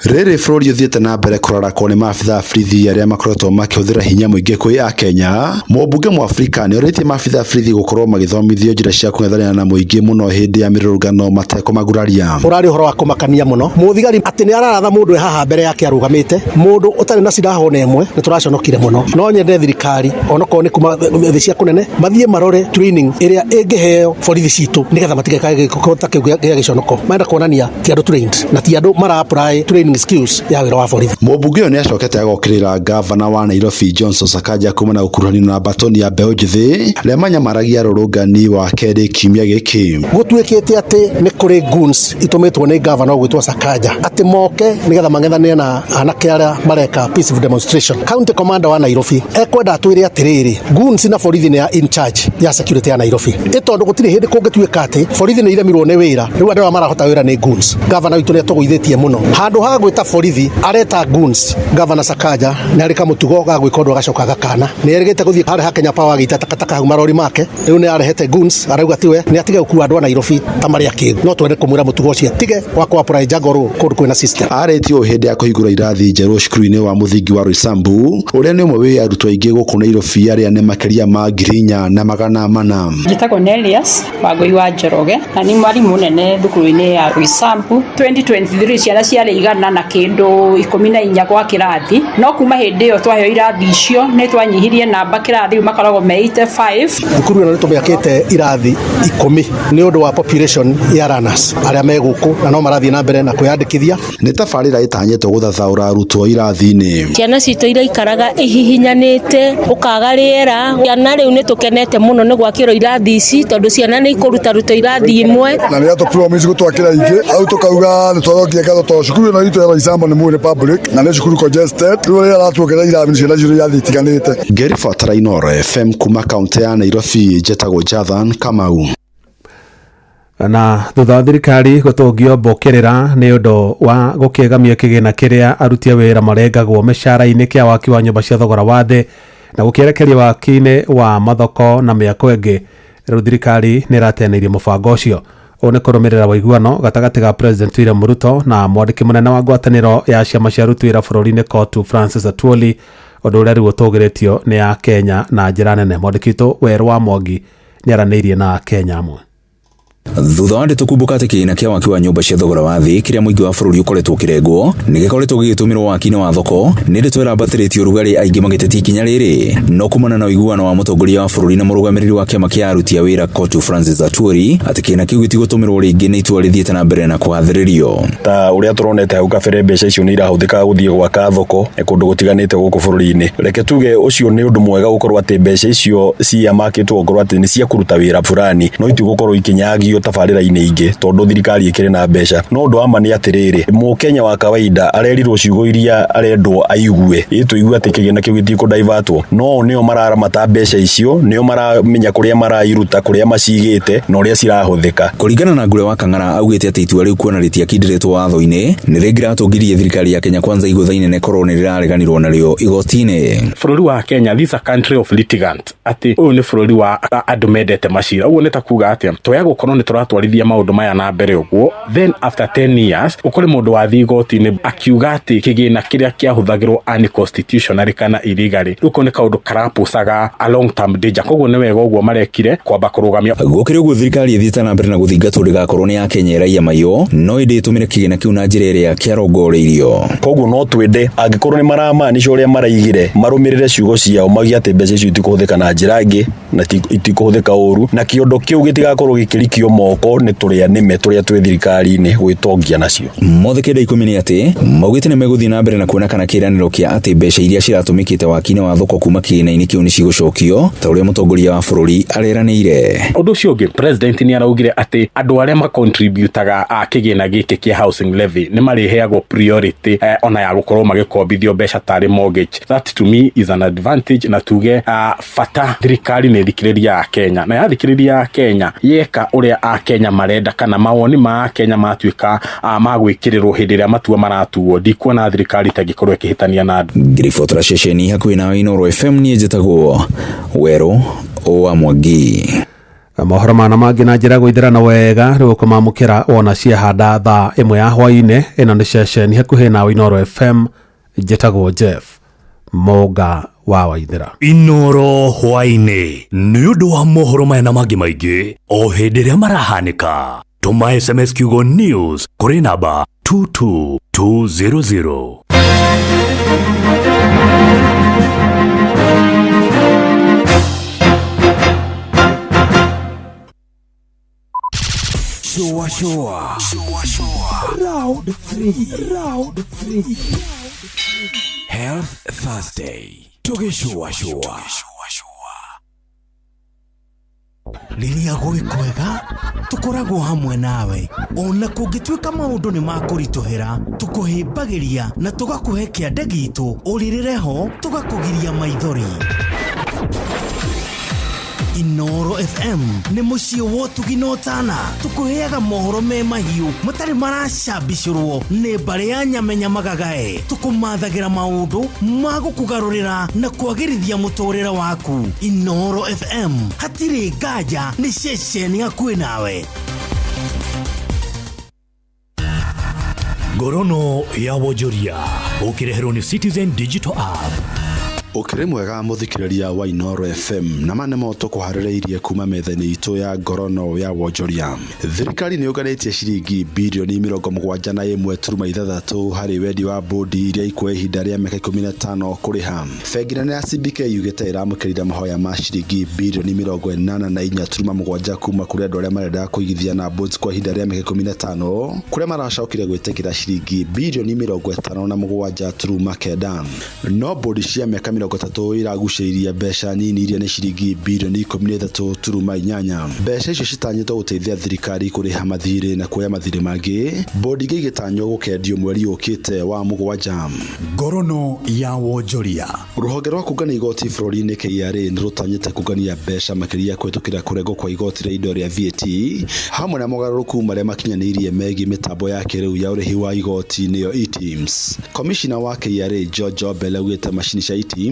Rĩrĩ bũrũri ũthiĩte na mbere kũrarakwo nĩ maabitha a borithi arĩa makoretwo makĩhũthĩra hinya mũingĩ kwĩ akenya, mũmbunge Mũafrika nĩorĩtie maabitha a borithi gũkorwo magĩthomithio njĩra cia kũng'ethanĩra na mũingĩ mũno hĩndĩ ya mĩrũrũngano matekũmaguraria. Ũrarĩ ũhoro wa kũmakania mũno, mũthigari atĩ nĩ araratha mũndũ e haha mbere yake arũgamĩte, mũndũ ũtarĩ na silaha ona ĩmwe. Nĩ tũraconokire mũno. No nyende thirikari onokorwo nĩ kuma thĩ cia kũnene mathiĩ marore training ĩrĩa ĩngĩheo borithi citũ nĩgetha matigekage gĩko ta kĩu gĩa gĩconoko. Marenda kuonania ti andũ trained na ti andũ mara apply training skills ya wĩra wa borithi. Mũmbunge ũyũ nĩacokete agokĩrĩra ngavana wa Nairobi Johnson Sakaja kumana na gũkuruhanio na batoni ya mbeũ njĩthĩ arĩa manyamaragia arũrũngani wa kerĩ kiumia gĩkĩ. Gũtuĩkĩte atĩ nĩ kũrĩ goons itũmĩtwo nĩ ngavana ũgwĩtwo Sakaja atĩ moke nĩgetha mang'ethanĩre na anake arĩa mareka peaceful demonstration. County commander wa Nairobi ekwenda atwĩre atĩrĩrĩ, goons na borithi nĩ in charge ya security ya Nairobi, ĩ tondũ gũtirĩ hĩndĩ kũngĩtuĩka atĩ borithi nĩ iremirwo nĩ wĩra, rĩu andũ arĩa marahota wĩra nĩ goons. Gavana witũ nĩ atũgũithĩtie mũno, handũ ha gwĩta borithi areta goons. Gavana Sakaja nĩ arĩ kamũtugo ga gwĩka ũndũ agacoka agakana. Nĩ erĩgĩte gũthiĩ harĩa ha Kenya Power agĩita takataka hau marori make, rĩu nĩ arehete goons, arauga tiwe nĩ atige gũkua andũ a Nairobi ta marĩ akĩgu. No twende kũmwĩra mũtugo ũcio atige wa kũ apply jungle rule kũndũ kwĩna system. Arĩtie ũũ hĩndĩ ya kũhingũra irathi njerũ cukuru-inĩ wa mũthingi wa Roysambu ũrĩa nĩ ũmwe wĩ arutwo aingĩ gũkũ Nairobi arĩa nĩ makĩria ma 4400. Njĩtagwo Nelias Wangũi wa Njoroge na nĩ mwarimũ mũnene thukuru-inĩ ya Roysambu. 2023 ciana ciarĩ 114 gwa kĩrathi, no kuma hĩndĩ ĩyo twaheo irathi icio nĩ twanyihirie namba kĩrathi, rĩu makoragwo me 85. Thukuru ĩno nĩ tũmĩakĩte irathi 10 nĩ ũndũ wa population ya learners arĩa me gũkũ na no marathiĩ na mbere na kwĩyandĩkithia. Nĩ tabarĩra ĩtanyĩtwo gũthathaũra arutwo irathi-inĩ. Ciana citũ iraikaraga ihihinyanĩte, ũkaga rĩera. Ciana rĩu nĩ tũkenete mũno nĩ gwakĩrwo irathi ici tondũ ciana nĩ ikũrutaruta irathi imwe. Na nĩ atũ promise gũtwakĩra ingĩ hau tũkauga nĩ twarokia ngatho tondũ cukuru ĩno itũ ya Roysambu nĩ mũĩ nĩ public na nĩ cukuru congested, rĩu rĩrĩa aratuongerera irathi ciana citũ irathi itiganĩte. Ngĩribotera Inooro FM kuma kaũntĩ ya Nairobi, njĩtagwo Jathan Kamau. Na thutha wa thirikari gũtũngio mbũkĩrĩra nĩ ũndũ wa gũkĩgamia kĩgĩna kĩrĩa aruti a wĩra marengagwo mĩcara-inĩ kĩa waki wa nyũmba cia thogora wa thĩ na gũkĩerekeria waki-inĩ wa mathoko na mĩako ĩngĩ, rĩu thirikari nĩ ĩrateanĩirie mũbango ũcio. Ũũ nĩ kũrũmĩrĩra ũiguano gatagatĩ ga President William Ruto na mwandĩki mũnene wa ngwatanĩro ya ciama cia aruti wĩra bũrũri-inĩ COTU Francis Atwoli, ũndũ ũrĩa rĩu ũtũgĩrĩtio nĩ Akenya na njĩra nene. Mwandĩki witũ Werũ wa Mwangi nĩ aranĩirie na Akenya amwe. Thutha wa ndeto kumbũka atĩ kĩgĩna kĩa waki wa nyũmba cia thogora wa thĩ kĩrĩa mũingĩ wa bũrũri ũkoretwo ũkĩrengwo nĩ gĩkoretwo gĩgĩtũmĩrwo waki-inĩ wa thoko, nĩ ndeto ĩrambatĩrĩtie ũrugarĩ aingĩ magĩtetia ikinya rĩrĩ. No kumana na ũiguano wa mũtongoria wa bũrũri na mũrũgamĩrĩri wa kĩama kĩa aruti a wĩra COTU Francis Atwoli atĩ kĩgĩna kĩu gĩtigũtũmĩrwo rĩngĩ nĩ itua rĩthiĩte na mbere na kũgathĩrĩrio. Ta ũrĩa tũronete hau kabere, mbeca icio nĩ irahũthĩka gũthiĩ gwaka thoko kũndũ gũtiganĩte gũkũ bũrũri-inĩ. Reke tuge ũcio nĩ ũndũ mwega gũkorwo atĩ mbeca icio ciamakĩtwo gũkorwo atĩ nĩ cia kũruta wĩra fulani, no itigũkorwo ikinyagio tabarĩra-inĩ ingĩ tondũ thirikari ĩkĩrĩ na mbeca. No ũndũ wa ma nĩ atĩrĩrĩ, mũkenya wa kawaida arerirwo ciugo iria arendwo aigue, ĩ tũigue atĩ kĩgĩna kĩu gĩtikũdaivatwo, no nĩo mararamata mbeca icio, nĩo maramenya kũrĩa marairuta, kũrĩa macigĩte na ũrĩa cirahũthĩka. Kũringana na Ngure wa Kang'ara augĩte atĩ itua rĩu kuona rĩtiakindĩrĩtwo watho-inĩ nĩ rĩngĩratũngirie thirikari ya Kenya Kwanza igũtha inene korwo nĩ rĩrareganirwo narĩo igoti-inĩ. Bũrũri wa Kenya, this is a country of litigants, atĩ ũyũ nĩ bũrũri wa andũ mendete macira. Ũguo nĩ ta kuga atĩa, twaya gũkorwo nĩ Tũngĩkorwo nĩ tũratwarithia maũndũ maya na mbere ũguo, then after 10 years ũkore mũndũ wathiĩ igoti-inĩ akiuga atĩ kĩgĩna kĩrĩa kĩahũthagĩrwo unconstitutionally kana illegally, rĩu kau nĩ kaũndũ karapũcaga a long term danger. Koguo nĩ wega ũguo marekire kwamba kũrũgamia. Gũkĩrĩ ũguo, thirikari ĩthiĩte na mbere na gũthingatwo ndĩgakorwo nĩ ya Kenya ĩraiya maiywo, no ĩndĩ ĩtũmĩre kĩgĩna kĩu na njĩra ĩrĩa kĩarongoreirio. Koguo no twende angĩkorwo nĩ maramaanisha ũrĩa maraigire, marũmĩrĩre ciugo ciao, mauge atĩ mbeca icio itikũhũthĩka na njĩra ĩngĩ na itikũhũthĩka ũru, na kĩondo kĩu gĩtigakorwo gĩkĩrikio moko nĩ tũrĩa nĩme tũrĩa twĩ thirikari-inĩ gwĩtongia nacio. Mothe 90 nĩ atĩ maugĩte nĩ megũthiĩ na mbere na kuona kana kĩĩranĩro kĩa atĩ mbeca iria ciratũmĩkĩte waki-inĩ wa thoko kuma kĩgĩna-inĩ kĩu nĩ cigũcokio ta ũrĩa mũtongoria wa bũrũri areranĩire. Ũndũ ũcio ũngĩ, president nĩ araugire atĩ andũ arĩa macontributaga a kĩgĩna gĩkĩ kĩa housing levy nĩ marĩheagwo priority ona ya gũkorwo magĩkombithio mbeca tarĩ mortgage. That to me is an advantage, na tuge bata thirikari nĩ ĩthikĩrĩria a Kenya, na yathikĩrĩria a Kenya yeka ũrĩa a Kenya marenda kana mawoni ma a Kenya matuĩka ma gwĩkĩrĩrwo hĩndĩ ĩrĩa matua maratuo, ndikuona thirikari ta ĩngĩkorwo ĩkĩhĩtania na andũ. Ngĩribotera ceceni hakuhĩ nawe Inooro FM, niĩ njĩtagwo Werũ wa Mwangi. Mohoro mana mangĩ na njĩra gũithĩrana wega rĩu ũkũmamũkĩra wona ciahanda thaa 1 ya hwaĩ-inĩ. Ĩno nĩ ceceni hakuhĩ nawe Inooro FM, njĩtagwo Jeff Mũnga wa Waithĩra. Inoro hwaĩ-inĩ nĩ ũndũ wa mohoro maya na mangĩ maingĩ o hĩndĩ ĩrĩa marahanĩka, tũma SMS kiugo news kũrĩ namba 22200. Shua shua. Shua shua. Round 3. Round 3. Health Thursday. Tugishua shua. Rĩrĩa gwĩ kwega tũkoragwo hamwe nawe, ona kũngĩtuĩka maũndũ nĩ makũritũhĩra, tũkũhĩmbagĩria na tũgakũhe kĩande gitũ ũrĩrĩre ho, tũgakũgiria maithori. Inoro FM nĩ mũciĩ wa ũtugi na ũtana, tũkũheaga mohoro me mahiũ matarĩ maracambicũrwo nĩ mbarĩ ya nyamenya magagae, tũkũmathagĩra maũndũ ma gũkũgarũrĩra na kwagĩrithia mũtũrĩre waku. Inoro FM hatirĩ nganja nĩ ceceni hakuhĩ nawe. Ngorono ya wonjoria ũkĩreherwo nĩ Citizen Digital App. Ũkĩrĩ mwega mũthikĩrĩria wa Inooro FM, na ma nĩmo tũkũharĩrĩirie kuma metha-inĩ itũ ya ngorono ya wonjoria. Thirikari nĩ yũnganĩtie ciringi birioni 71.6 harĩ wendi wa bũndi iria ikuoya ihinda rĩa mĩaka 15 kũrĩha. Bengi nene ya CBK yugĩte ĩramũkĩrire mahoya ma ciringi birioni 84.7 kuma kũrĩ andũ arĩa marenda kũigithia na bonds kwa ihinda rĩa mĩaka 15, kũrĩa maracokire gwĩtĩkĩra ciringi birioni 57.9. No bũndi cia mĩaka 30 iragucĩrĩria mbeca nini iria nĩ ciringi birioni 13.8. Mbeca icio citanyĩtwo gũteithia thirikari kũrĩha mathirĩ na kuoya mathirĩ mangĩ, bũndi ingĩ igĩtanywo gũkendio mweri ũkĩte wa mũgwanja. Ngorono ya wonjoria. Rũhonge rwa kũngania igoti bũrũri-inĩ KRA nĩ rũtanyĩte kũngania mbeca makĩria kũhĩtũkĩra kũrengwo kwa igoti rĩa indo rĩa VAT, hamwe na mogarũrũku marĩa makinyanĩirie megiĩ mĩtambo ya kĩrĩu ya ũrĩhi wa igoti nĩyo eTIMS. Komishina wa KRA George Obel augĩte macini cia eTIMS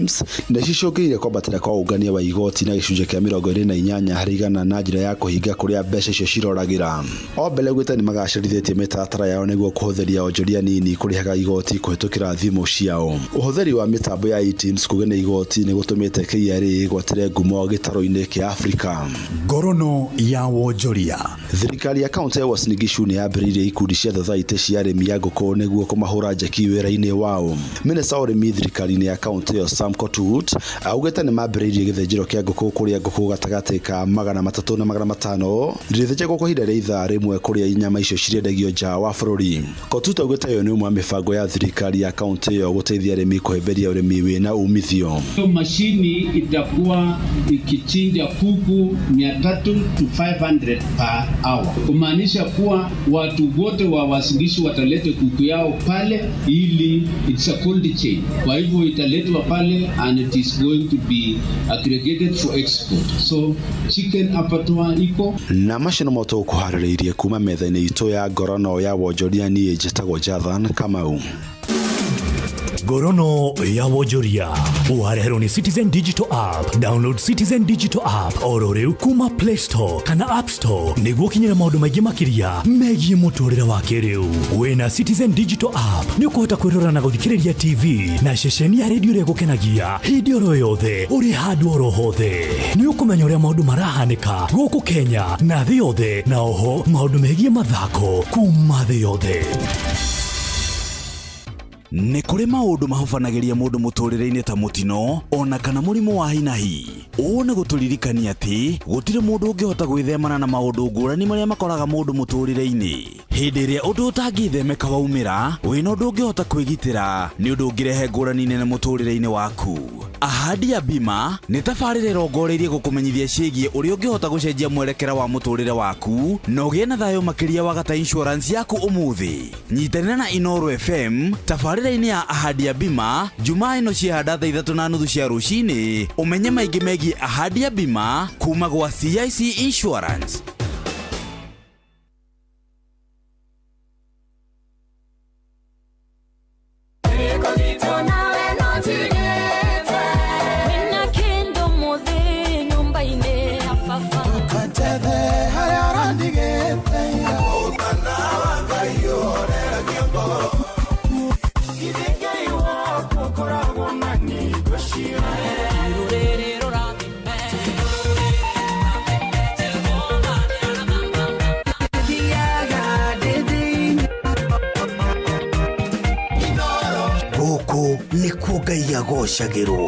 nĩ cicũngĩrĩirie kwambatĩra kwa ũngania wa igoti na gĩcunjĩ kĩa 28 harĩ igana na njĩra ya kũhinga kũrĩa mbeca icio ciroragĩra. Obel augĩte nĩ magacĩrithĩtie mĩtaratara yao nĩguo kũhũthĩria onjoria nini kũrĩhaga igoti kũhĩtũkĩra thimũ ciao. Ũhũthĩri wa mĩtambo ya eTIMS kũgania igoti nĩ gũtũmĩte KRA ĩgwatĩre ngumo gĩtarũ-inĩ kĩa Afrika. Ngorono ya wonjoria. Thirikari ya kaunti ya Uasin Gishu nĩ yambĩrĩirie ikundi cia thothaitĩ cia arĩmi a ngũkũ nĩguo kũmahũra njeki wĩra-inĩ wao. Minista wa ũrĩmi thirikari-inĩ ya kaunti ĩyo Sam Kotut augĩte nĩ mambĩrĩirie gĩthĩnjĩro kĩa ngũkũ kũrĩa ngũkũ gatagatĩ ka 300 na 500 rĩthĩnjagwo kwa ihinda rĩa ithaa rĩmwe, kũrĩa nyama icio cirĩendagio nja wa bũrũri. Kotut augĩte ĩyo nĩ ũmwe wa mĩbango ya thirikari ya kaunti ĩyo gũteithia arĩmi kũhĩmbĩria ũrĩmi wĩna umithio. Hiyo mashini itakuwa ikichinja kuku 300 to 500 per hour, kumaanisha kuwa watu wote wa Uasin Gishu wataleta kuku yao pale, ili it's a cold chain. Kwa hivyo italetwa pale and it is going to be aggregated for export. So chicken abattoir iko. Na macio nĩmo tũkũharĩrĩirie kuma metha-inĩ itũ ya ngorono ya wonjoria. Niĩ njĩtagwo Jathan Kamau. Ngorono ya wonjoria wareherwo nĩ Citizen Digital App. Download Citizen Digital App oro rĩu kuma Play Store kana App Store nĩguo ũkinyĩre maũndũ maingĩ makĩria megiĩ mũtũrĩre wa kĩrĩu. Wĩna Citizen Digital App nĩ ũkũhota kwĩrora na gũthikĩrĩria TV na ceceni ya redio ĩrĩa ĩgũkenagia hĩndĩ oro yothe ũrĩ handũ oro hothe. Nĩ ũkũmenya ũrĩa maũndũ marahanĩka gũkũ Kenya na thĩ yothe, na oho maũndũ megiĩ mathako kuma thĩ yothe. Nĩ kũrĩ maũndũ mahubanagĩria mũndũ mũtũrĩre-inĩ ta mũtino ona kana mũrimũ wa hinahi. Ũũ nĩ gũtũririkania atĩ gũtirĩ mũndũ ũngĩhota gwĩthemana na maũndũ ngũrani marĩa makoraga mũndũ mũtũrĩre-inĩ. Hĩndĩ ĩrĩa ũndũ ũtangĩthemeka waumĩra, wĩna ũndũ ũngĩhota kwĩgitĩra nĩ ũndũ ũngĩrehe ngũrani nene mũtũrĩre-inĩ waku. Ahadi ya Bima nĩ tabarĩra ĩrongoreirie gũkũmenyithia ciĩgiĩ ũrĩa ũngĩhota gũcenjia mwerekera wa mũtũrĩre waku na ũgĩe na thayũ makĩria wagata insurance yaku ũmũthĩ. Nyitanĩra na Inooro FM tabarĩra-inĩ ya Ahadi ya Bima Jumaa ĩno ciahanda thaa 3:30 cia rũcinĩ, ũmenye maingĩ megiĩ Ahadi ya Bima kuma gwa CIC Insurance. Gũkũ nĩkuo Ngai agocagĩrwo.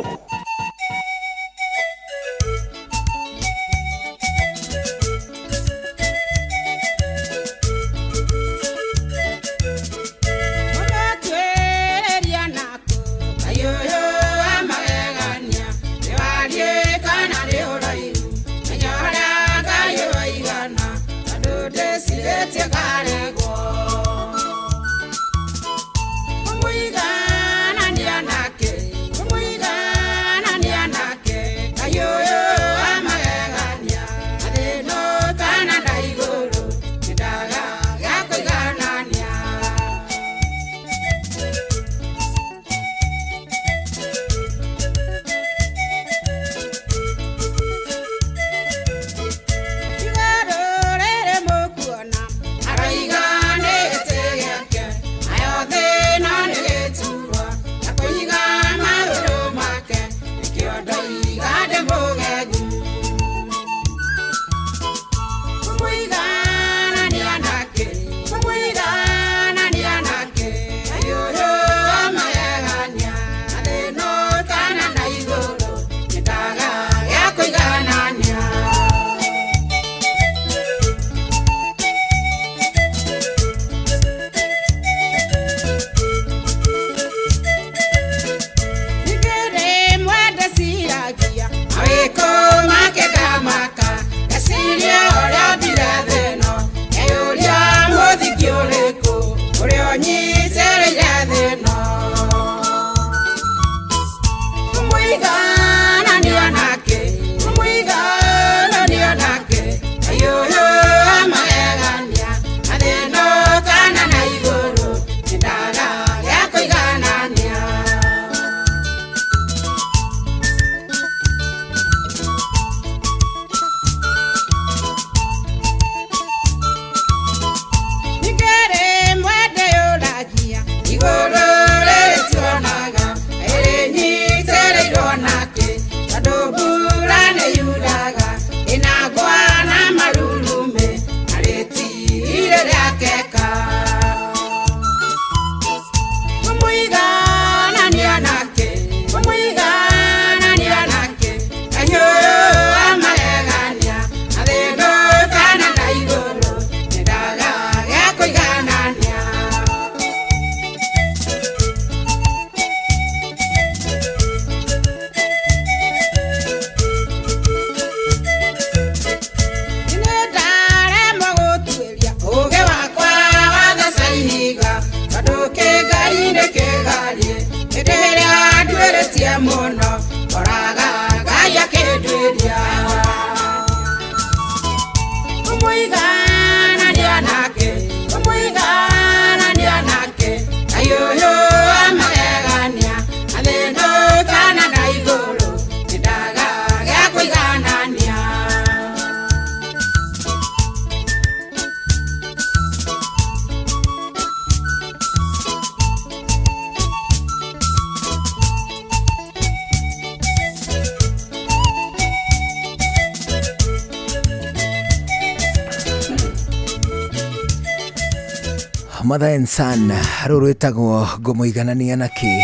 Mother and son rũrũ rwĩtagwo ngũmũiganania na kĩ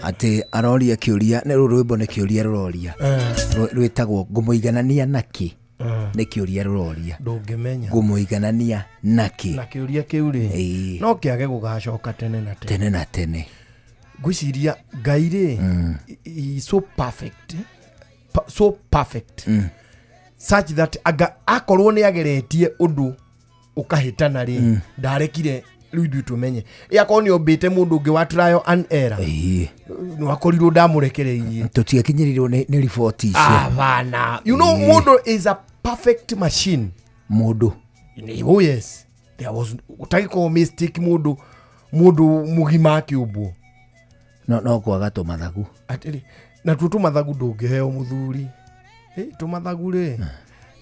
atĩ aroria kĩũria nĩ rũrũ rwĩmbo nĩ kĩũria rũroria. Rwĩtagwo ngũmũiganania na kĩ, nĩ kĩũria rũroria. Ndũngĩmenya. Ngũmũiganania na kĩ. Na kĩũria kĩu rĩ, no kĩage gũgacoka tene na tene. Tene na tene. Ngwĩciria Ngai rĩ, he is so perfect, so perfect such that anga akorwo nĩ ageretie ũndũ ũkahĩtana rĩ, ndarekire rĩu ithuĩ tũmenye. Ĩ akorwo nĩ ombĩte mũndũ ũngĩ wa trial and error, nĩwakorirwo ndamũrekereirie. Tũtiakinyĩrirwo nĩ riboti icio. Abana, you know, mũndũ is a perfect machine. Mũndũ. Oh yes, there was gũtagĩkorwo mistake mũndũ mũgima akĩũmbwo. No kwaga tũmathagu. Atĩrĩ, natuo tũmathagu ndũngĩheo mũthuri. Tũmathagu rĩ,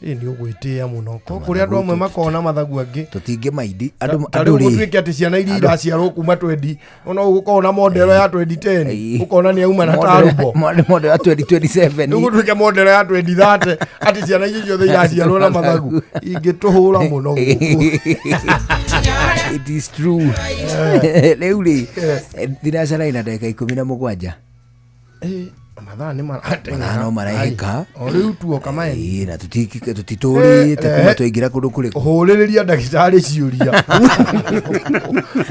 nĩ ũgwĩtĩĩa mũno. Ko kũrĩ andũ amwe makoragwo na mathagu angĩ. Tũtingĩ maindi andũ. Ta Andũ rĩu rĩ gũtuĩke atĩ ciana iria iraciarwo kuma 20 ona ũgũkorwo na modelo ya 2010, ũkona nĩ auma na tarumbo. Model ya 2027. Rĩu gũtuĩke modelo ya 2030 atĩ ciana icio ciothe iraciarwo na mathagu ingĩtũhũra mũno gũkũ. It is true. Rĩu rĩ, thinacara ina ndagĩka 17. Mathaa nĩ marateng'era. Mathaa no marahĩka. O rĩu tuoka maeni. Ĩĩ, na tũtitũrĩte kuma twaingĩra kũndũ kũrĩkũ. Hũrĩrĩria ndagĩtarĩ ciũria,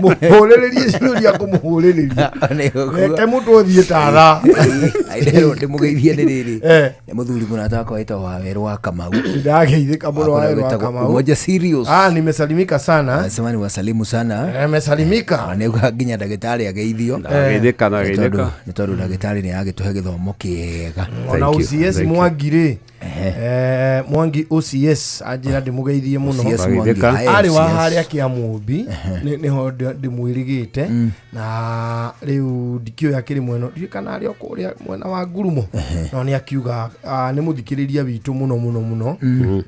mũhũrĩrĩrie ciũria, kũmũhũrĩrĩria reke mũndũ ũthiĩ ta thaa. Ndĩmũgeithie nĩ rĩrĩ, nĩ mũthuri mũrata wakwa wĩtagwo Wawerũ wa Kamau. Ndageithĩka mũno. Wakũrĩa Wawerũ wa wĩtagwo Kamau. Umoja Serious. Ah, nimesalimika sana. Anasema ni wasalimu sana. Amesalimika. Nĩuga nginya ndagĩtarĩ ageithio. Ndageithĩka, Nĩ ndageithĩka. nĩ tondũ ndagĩtarĩ nĩ agĩtũhe gĩthomo kĩega. Ona OCS Mwangi rĩ, Mwangi OCS anjĩra ndĩmũgeithie mũno. OCS Mwangi, hi, arĩ wa OCS. harĩa Kĩamũmbi nĩho ndĩmwĩrĩgĩte, na rĩu ndikĩũĩ akĩrĩ mwena, ndiũĩ kana arĩ o kũrĩa mwena wa Ngurumo, no nĩ akiuga nĩ mũthikĩrĩria witũ mũno mũno mũno,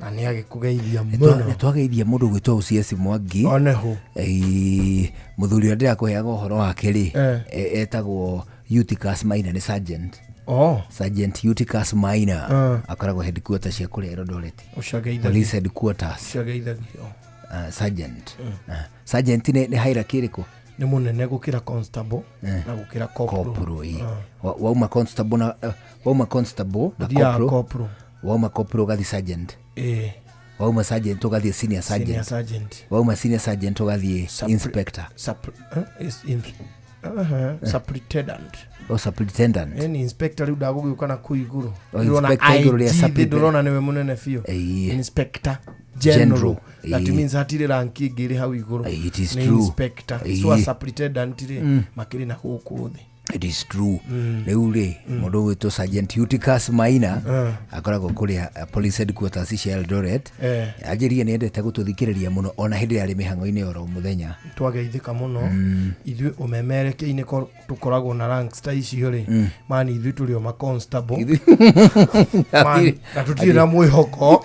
na nĩ agĩkũgeithia mũno. Nĩ twageithia mũndũ gwĩtwo OCS Mwangi. Oneho. Mũthuri ũrĩa ndĩrakũheaga ũhoro wake rĩ, etagwo Eutychus Maina, nĩ sergeant. Oh. Sergeant Eutychus Maina akoragwo headquarters cia kũrĩa Eldoret. Ũcio ageithagio. Police headquarters. Ũcio ageithagio. Sergeant. Sergeant nĩ hierarchy ĩrĩkũ? Nĩ mũnene gũkĩra constable na gũkĩra corporal. Corporal, ĩ. Wauma constable na wauma constable na Ũthiaga corporal. corporal. Wauma corporal ũgathiĩ sergeant. Wauma sergeant ũgathiĩ senior Senior sergeant. sergeant. Wauma senior sergeant ũgathiĩ inspector. Superintendent. O superintendent. Ni inspector rĩu ndagũgĩũka na kũu igũrũ. O Ndĩrona inspector igũrũ rĩa IG, ndĩrona nĩwe mũnene biũ. Inspector General. General. That means hatirĩ rank ĩngĩ ĩrĩ hau igũrũ. It is Nĩ true. inspector. So a superintendent rĩ, makĩrĩ na gũkũ thĩ. It is true. Rĩu rĩ, mũndũ ũgwĩtwo Sergeant Eutychus Maina akoragwo kũrĩa police headquarters cia Eldoret. Anjĩrire nĩ endete gũtũthikĩrĩria mũno ona hĩndĩ ĩrĩa arĩ mĩhang'o-inĩ oro mũthenya. Twageithĩka mũno ithuĩ ũmemerekia-inĩ tũkoragwo na ranks ta icio rĩ, mani ithuĩ tũrĩ o ma constable. Man, na tũtirĩ na mwĩhoko.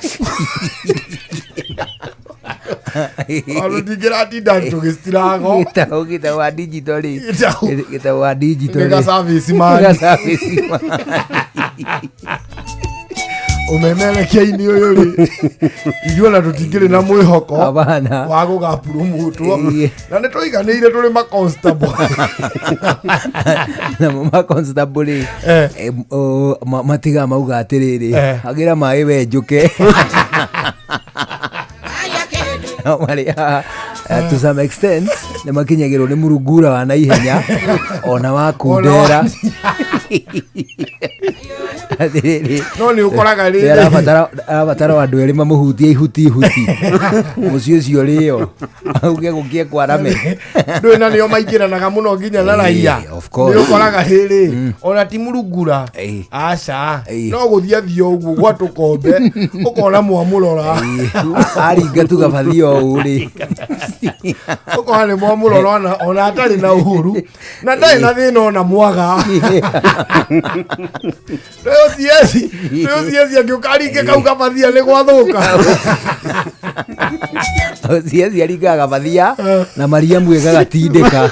Ona tũtingĩratinda tũgĩcitirago. Gĩtau wa digital rĩ. Gĩtau. Gĩtau wa digital Nĩ rĩ. ga service man. Nĩ ga service man. Ũmemerekia-inĩ ũyũ rĩ, ithuĩ ona tũtingĩrĩ na mwĩhoko Hapana. wa gũgapurumutwo, Ĩĩ. na nĩ tũiganĩire tũrĩ ma constable. Namo ma constable rĩ, matigaga mauga atĩrĩrĩ, hagĩra maĩ we njũke. No marĩ haha, to some extent nĩ makinyagĩrwo nĩ mũrungura wa naihenya ona wa kundera. Atĩrĩrĩ, No nĩ ũkoraga rĩrĩ. Arabatara andũ erĩ mamũhutie ihuti ihuti mũciĩ ũcio rĩo auge gũkie kwarame. Ndũĩ na nĩo maingĩranaga mũno nginya na raia. Of course. Nĩ ũkoraga hĩrĩ ona ti mũrungura, aca, no gũthiĩ athiĩ ũguo gwa tũkombe ũkona mwamũrora. Aringa tu gabathi o ũũ rĩ. Ũkona nĩ mwamũrora ona atarĩ na ũhuru na ndarĩ na thĩna ona mwaga. Rĩu cieci angĩũka aringe kau gabathia nĩ gwathũka. Cieci aringaga gabathia na Mariamu ĩgagatindĩka.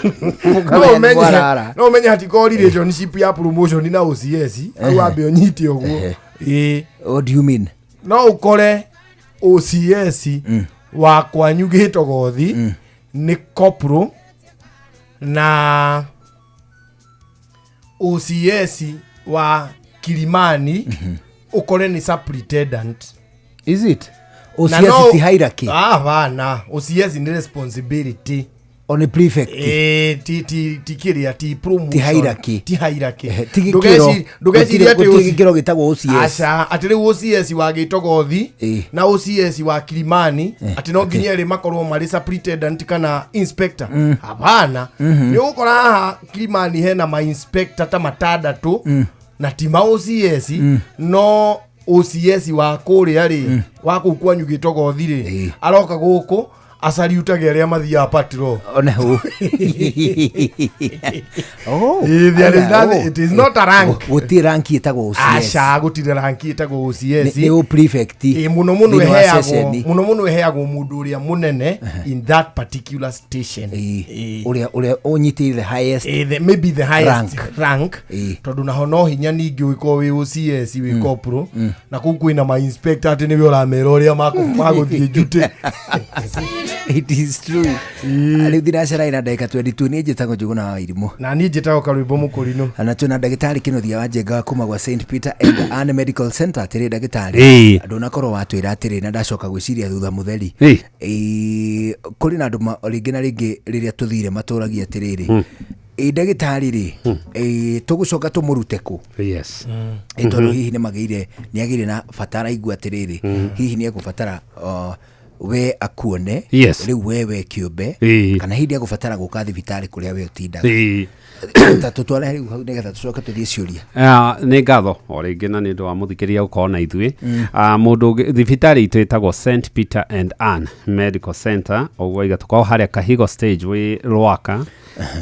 No ũmenye, no ũmenye hatikorwo relationship ya promotion na OCS au wambe ũnyite ũguo. Ĩĩ. What do you mean? No ũkore OCS wa kwanyu gĩtogothi Nĩ corporal na OCS wa Kilimani ũkore nĩ superintendent. Is it? Na OCS ti hierarchy? Ah, hapana, OCS ni responsibility. O nĩ prefect? Eh, ti kĩrĩa, ti promotion. Ti hierarchy. Ti hierarchy. Ti gĩkĩro. Ndũgecirie atĩ Gũtirĩ gĩkĩro gĩtagwo OCS. Aca, atĩ rĩu OCS wa Gĩtogothi na OCS wa Kilimani atĩ no nginya erĩ makorwo marĩ superintendent kana inspector. Hapana. Nĩ ũgũkora haha Kilimani hena ma inspector ta matandatũ na ti ma OCS, no OCS wa kũrĩa rĩ, wa kũu kwanyu Gĩtogothi rĩ, aroka gũkũ acariutage arĩa mathiaga patrol. Ona hau. Oh, Eh, there is aya, nothing- oh. it is not a rank. Gũtirĩ rank ĩtagwo OCS. Aca, gũtirĩ rank ĩtagwo OCS. Nĩ ũ prefect. Ĩ, mũno mũno Thĩinĩ wa ĩheagwo ceceni. mũno mũno ĩheagwo mũndũ ũrĩa mũnene in that particular station. Ũrĩa ũrĩa ũnyitĩrĩire the highest. Maybe the highest rank. Rank, tondũ naho no hinya ningĩ ũgĩkorwo wĩ OCS wĩ corporal na kũu kwĩna ma inspector atĩ nĩwe ũramera ũrĩa magũthiĩ njutĩ. It is true. Rĩu thinacara ina ndagĩka 22. Niĩ njĩtagwo Njũgũna wa Irimũ. Na niĩ njĩtagwo Karwĩmbo Mũkũrinũ. Na twĩna ndagĩtarĩ Kĩnuthia wa Njenga kuma gwa St Peter and Ann Medical Center. Atĩrĩ ndagĩtarĩ, ndũnakorwo watwĩra atĩrĩ, na ndacoka gwĩciria thutha mũtheri. Ĩĩ, kũrĩ na andũ rĩngĩ na rĩngĩ rĩrĩa tũthire matũragia atĩrĩrĩ, ĩ ndagĩtarĩ rĩ, ĩ, tũgũcoka tũmũrute kũ? Ĩ, tondũ hihi nĩ magĩire, nĩ agĩire na bata, araigua atĩrĩrĩ, hihi nĩ egũbatara we akuone rĩu we kĩũmbe, kana hihi nĩ egũbatara gũka thibitarĩ kũrĩa we ũtindaga. Ta tũtware rĩu hau nĩgetha tũcoke tũthiĩ ciũria. Ah, nĩ ngatho o rĩngĩ na nĩ ũndũ wa mũthikĩria gũkorwo na ithuĩ. Ah, mũndũ thibitarĩ itũ ĩtagwo St Peter and Ann Medical Center, ũguo iga tũkoragwo harĩa Kahigo stage wĩ Rwaka,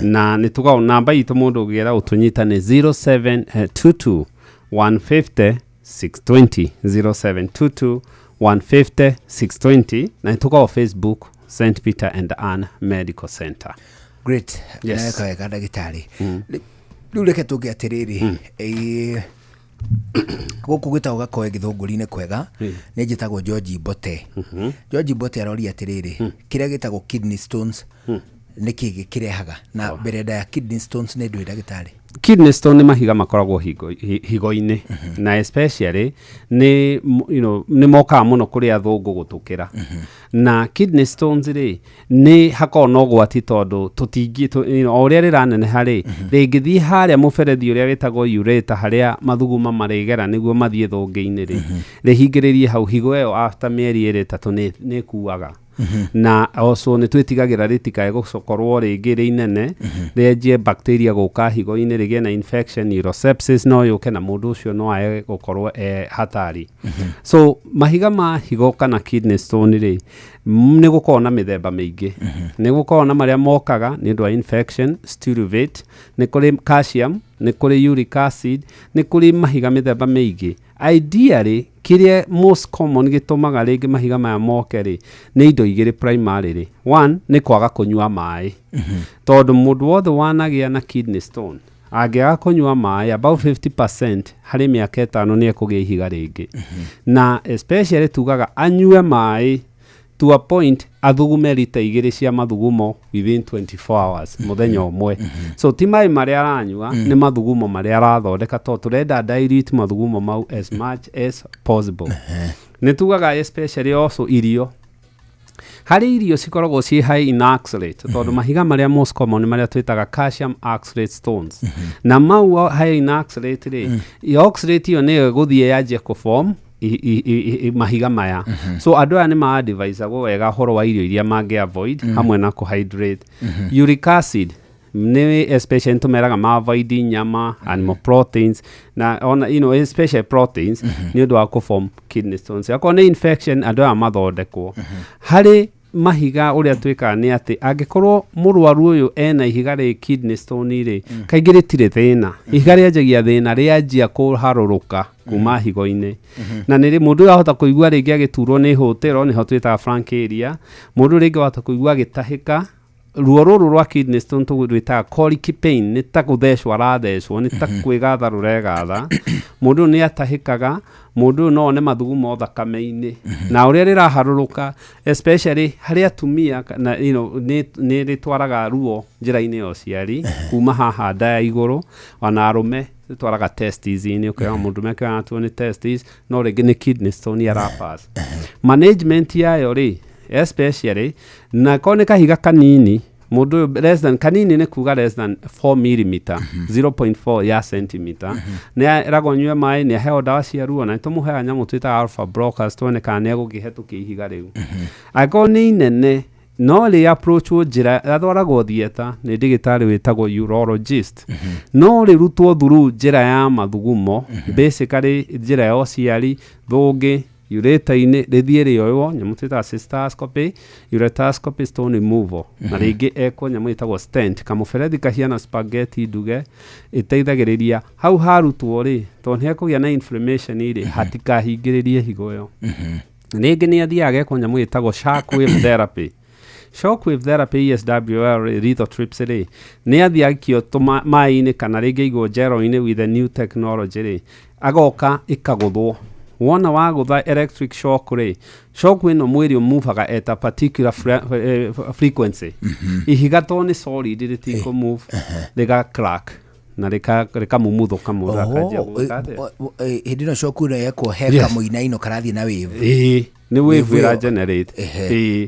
na nĩ tũkoragwo namba itũ, mũndũ ũngĩenda gũtũnyita nĩ 0722 150 620, 0722 150 620, na nĩ tũkoragwo Facebook, St Peter and Ann Medical Center. Great. Yes. Weka wega ndagĩtarĩ. Rĩu reke tũnge atĩrĩrĩ, ĩ, gũkũ gwĩtagwo Gakoe Gĩthũngũri-inĩ kwega. Nĩ njĩtagwo George Mbote. George Mbote aroria atĩrĩrĩ, kĩrĩa gĩtagwo kidney stones nĩ kĩ gĩkĩrehaga, na mbere nda ya kidney stones nĩ ndũĩ, ndagĩtarĩ? Kidney stone nĩ mahiga makoragwo higo-inĩ, na especially nĩ nĩ mokaga mũno kũrĩ athũngũ gũtũkĩra. Na kidney stones rĩ, nĩ hakoragwo na ũgwati tondũ tũtingĩ o ũrĩa rĩraneneha rĩ, rĩngĩthiĩ harĩa mũberethi ũrĩa wĩtagwo ureter, harĩa mathuguma marĩgera nĩguo mathiĩ thũngĩ-inĩ rĩ, rĩhingĩrĩrie hau higo ĩyo, after mĩeri 2 3 nĩ ĩkuaga. Na also nĩ twĩtigagĩra rĩtikae gũkorwo rĩngĩ rĩ inene, rĩanjie bacteria gũka higo-inĩ, rĩgĩe na infection, urosepsis no yũke, na mũndũ ũcio no ae gũkorwo e hatari. So mahiga ma higo kana kidney stone rĩ, nĩ gũkoragwo na mĩthemba mĩingĩ. Nĩ gũkoragwo na marĩa mokaga nĩ ũndũ wa infection, struvite, nĩ kũrĩ calcium, nĩ kũrĩ uric acid, nĩ kũrĩ mahiga mĩthemba mĩingĩ. Ideally, kĩrĩa most common gĩtũmaga rĩngĩ mahiga maya moke rĩ, nĩ indo igĩrĩ primarily. One nĩ kwaga kũnyua maĩ, tondũ mũndũ wothe wanagĩa na kidney stone angĩaga kũnyua maĩ about 50% harĩ mĩaka 5 nĩ ekũgĩa ihiga rĩngĩ. Na especially tugaga anyue maĩ to a point athugume rita 2 cia mathugumo within 24 hours, mũthenya ũmwe. So ti maĩ marĩa aranyua, nĩ mathugumo marĩa arathondeka, tondũ tũrenda dilute mathugumo mau as much as possible. Nĩ tugaga especially also irio, harĩ irio cikoragwo ciĩ high in oxalate, tondũ mahiga marĩa most common nĩ marĩa twĩtaga calcium oxalate stones, na mau high in oxalate rĩ, oxalate ĩyo nĩyo ĩgũthiĩ yanjie kũform mahiga maya. So andũ aya nĩ ma-advisagwo wega ũhoro wa irio iria mangĩ avoid, hamwe na kũhydrate. Uric acid nĩ especially nĩ tũmeraga ma avoid nyama, animal proteins, na ona especially proteins, nĩ ũndũ wa kũform kidney stones. Akorwo nĩ infection, andũ aya mathondekwo. Harĩ mahiga, ũrĩa twĩkaga nĩ atĩ angĩkorwo mũrwaru ũyũ ena ihiga rĩ, kidney stone rĩ, kaingĩ rĩtirĩ thĩna. Ihiga rĩanjagia thĩna rĩanjia kũharũrũka kuma higo-inĩ, na nĩ mũndũ ũyũ ahota kũigua rĩngĩ agĩturwo nĩ hũtĩro, nĩho twĩtaga flank area. Mũndũ rĩngĩ wahota kũigua agĩtahĩka ruo rũrũ rwa kidney stone tũrwĩtaga colic pain, nĩ ta gũthecwo arathecwo, nĩ ta kwĩgatha rũregatha. Mũndũ ũyũ nĩ atahĩkaga, mũndũ ũyũ no one mathugumo thakame-inĩ na ũrĩa rĩraharũrũka, especially harĩ atumia na, nĩ rĩtwaraga ruo njĩra-inĩ ya ũciari kuma haha nda ya igũrũ, ona arũme rĩtwaraga testis-inĩ, ũkĩona mũndũ mekĩona tuo nĩ testis, no rĩngĩ nĩ kidney stone arapass. Management yayo rĩ, especially na korwo nĩ kahiga kanini, mũndũ ũyũ less than, kanini nĩ kuga less than 4 mm, 0.4 ya centimeter, nĩ eragwo nyue maĩ, nĩ aheo ndawa cia ruo, na nĩ tũmũheaga nyamũ twĩtaga alpha blockers tuone kana nĩ egũkĩhetũkia ihiga rĩu. Angĩkorwo nĩ inene, no rĩ approachwo njĩra atwaragwo theatre nĩ ndagĩtarĩ wĩtagwo urologist, no rĩrutwo through njĩra ya mathugumo, basically njĩra ya ũciari, thũngĩ ureta-inĩ, rĩthiĩ rĩoywo nyamũ twĩtaga cystoscopy, ureteroscopy, stone removal, na rĩngĩ ekwo nyamũ ĩtagwo stent, kamũberethi kahiana spaghetti nduge, ĩteithagĩrĩria hau harutwo rĩ, tondũ nĩ hekũgĩa na inflammation rĩ, hatikahingĩrĩrie higo ĩyo. Rĩngĩ nĩ athiaga agekwo nyamũ ĩtagwo shockwave therapy. Shockwave therapy, ESWL lithotripsy rĩ, nĩ athiĩ aikio maĩ-inĩ kana rĩngĩ aigwo gel-inĩ with the new technology rĩ, agoka ĩkagũthwo. Wona wagũtha electric shock rĩ, shock ĩno mwĩrĩ ũmuvaga at a particular frequency. Ihiga to nĩ solid rĩtikũ move, rĩga crack na rĩkamumuthũka, mũndũ akanjia gwĩka atĩa? Hĩndĩ ĩno shock ĩno yekwo he kamũinaino karathiĩ na wave. Ĩĩ, nĩ wave Wave ĩra ĩyo- generate.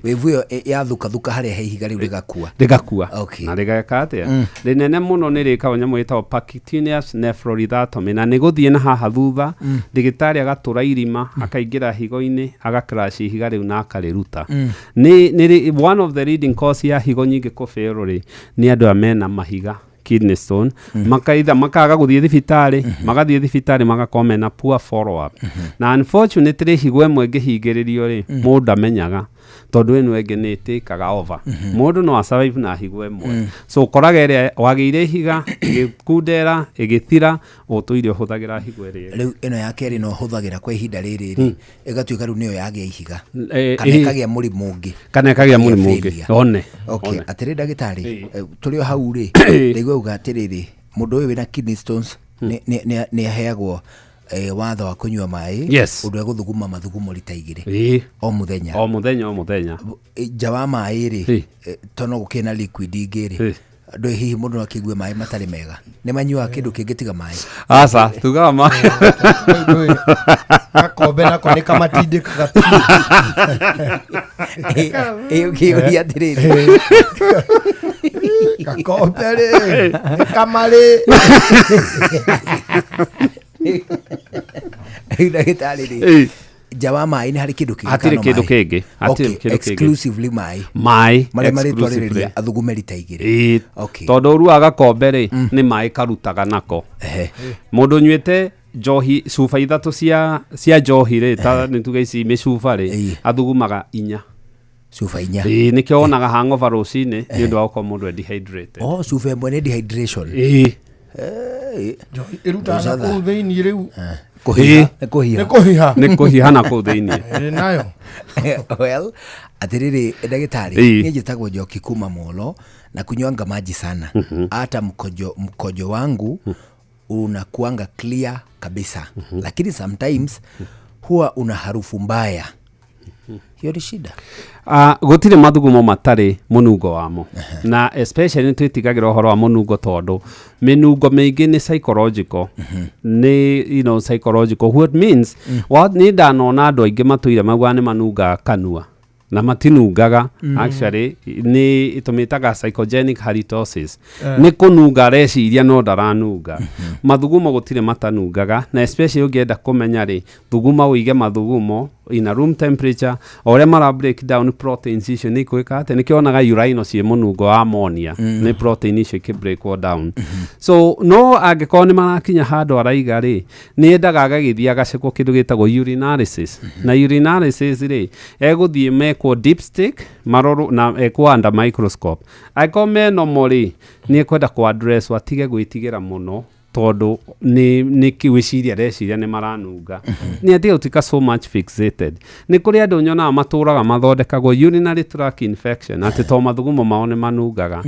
Wave ĩyo yathukathuka harĩa he ihiga rĩu, rĩgakua. Rĩgakua na rĩgeka atĩa? Rĩnene mũno nĩ rĩkagwo nyamũ ĩtagwo percutaneous nephrolithotomy, na nĩ gũthiĩ na haha thutha, ndagĩtarĩ agatũra irima, akaingĩra higo-inĩ, agacrash ihiga rĩu na akarĩruta. Nĩ one of the leading cause ya higo nyingĩ kũfail rĩ, nĩ andũ aya mena mahiga, kidney stone, makaitha makaga gũthiĩ thibitarĩ, magathiĩ thibitarĩ magakorwo mena poor follow up, na unfortunately higo ĩmwe ĩngĩhingĩrĩrio rĩ, mũndũ ndamenyaga, tondũ ĩno ĩngĩ nĩ ĩtĩkaga over. Mũndũ no asurvive na higo ĩmwe, so ũkoraga ĩrĩa wagĩire ihiga ĩgĩkundera, ĩgĩthira, ũtũire ũhũthagĩra higo ĩrĩa ĩngĩ. Rĩu ĩno ya kerĩ no hũthagĩra kwa ihinda rĩrĩ rĩ, ĩgatuĩka rĩu nĩyo yagĩa ihiga kana ĩkagĩa mũrimũ ũngĩ. Kana ĩkagĩa mũrimũ ũngĩ. Failure. One. Okay. One. Atĩrĩ ndagĩtarĩ, tũrĩ o hau rĩ, ndaigua uga atĩrĩrĩ, mũndũ ũyũ wĩna kidney stones nĩ aheagwo watho wa kũnyua maĩ, ũndũ egũthuguma mathugumo rita 2 o mũthenya. O mũthenya, o mũthenya. Nja wa maĩ rĩ, to no gũkĩrĩ na liquid ingĩ rĩ, andũ hihi mũndũ no akĩigue maĩ matarĩ mega, nĩ manyuaga kĩndũ kĩngĩ tiga maĩ? Aca, tugaga ma Gakombe nako nĩ kamatindĩkaga. Ũkĩũria atĩrĩrĩ, Gakombe rĩ, nĩ kamarĩ. Rĩu ndagĩtarĩ rĩ, nja wa maĩ nĩ harĩ kĩndũ kĩngĩ Hatirĩ kana no kĩndũ maĩ? kĩngĩ. Hatirĩ kĩndũ kĩngĩ. Exclusively maĩ. Maĩ marĩa exclusively. marĩtwarĩrĩria athugume rita 2. Tondũ ũru wa gakombe rĩ, nĩ maĩ karutaga nako. Mũndũ ũnyuĩte njohi cuba 3 cia njohi rĩ, ta nĩ tuge ici mĩcuba rĩ, athugumaga 4. Cuba 4. Ĩĩ, nĩkĩo wonaga hangover rũcinĩ, nĩ ũndũ wa gũkorwo mũndũ e dehydrated. Oh, cuba 1 nĩ dehydration. Ĩĩ. Ĩrutaga na kũu thĩinĩ rĩu. Kũhiha. Nĩ kũhiha. Nĩ kũhiha. Nĩ kũhiha na kũu thĩinĩ. Ĩrĩ nayo. Well, atĩrĩrĩ ndagĩtarĩ, niĩ njĩtagwo Njoki kuma Molo na kunywanga maji sana, hata mkojo wangu unakuanga clear kabisa, lakini sometimes huwa una harufu mbaya. Hiyo ni shida? Gũtirĩ mathugumo matarĩ mũnungo wamo, na especially nĩ twĩtigagĩra ũhoro wa mũnungo, tondũ mĩnungo mĩingĩ nĩ psychological, nĩ psychological, what means what, nĩ ndanona andũ aingĩ matũire maugaga nĩ manungaga kanua na matinungaga. Actually nĩ tũmĩtaga psychogenic halitosis. Nĩ kũnunga areciria no ndaranunga. Mathugumo gũtirĩ matanungaga, na especially ũngĩenda kũmenya rĩ, thuguma ũige mathugumo in a room temperature, o ũrĩa mara break down proteins icio nĩ ikwĩka atĩ nĩkĩo wonaga urinal ciĩ mũnungo wa ammonia, nĩ protein icio ikĩ breakwo down. So no angĩkorwo nĩ marakinya handũ araiga rĩ, nĩ endaga agagĩthiĩ agacekwo kĩndũ gĩtagwo urinalysis. Na urinalysis rĩ, egũthiĩ mekwo dipstick marorwo na ekwo under microscope. Angĩkorwo me normal rĩ, nĩ ekwenda kũ address atige gwĩtigĩra mũno. Tondũ nĩ gwĩciria areciria nĩ maranunga, nĩ atige gũtuĩka so much fixated. Nĩ kũrĩ andũ nyonaga matũraga mathondekagwo urinary tract infection atĩ to mathugumo mao nĩ manungaga.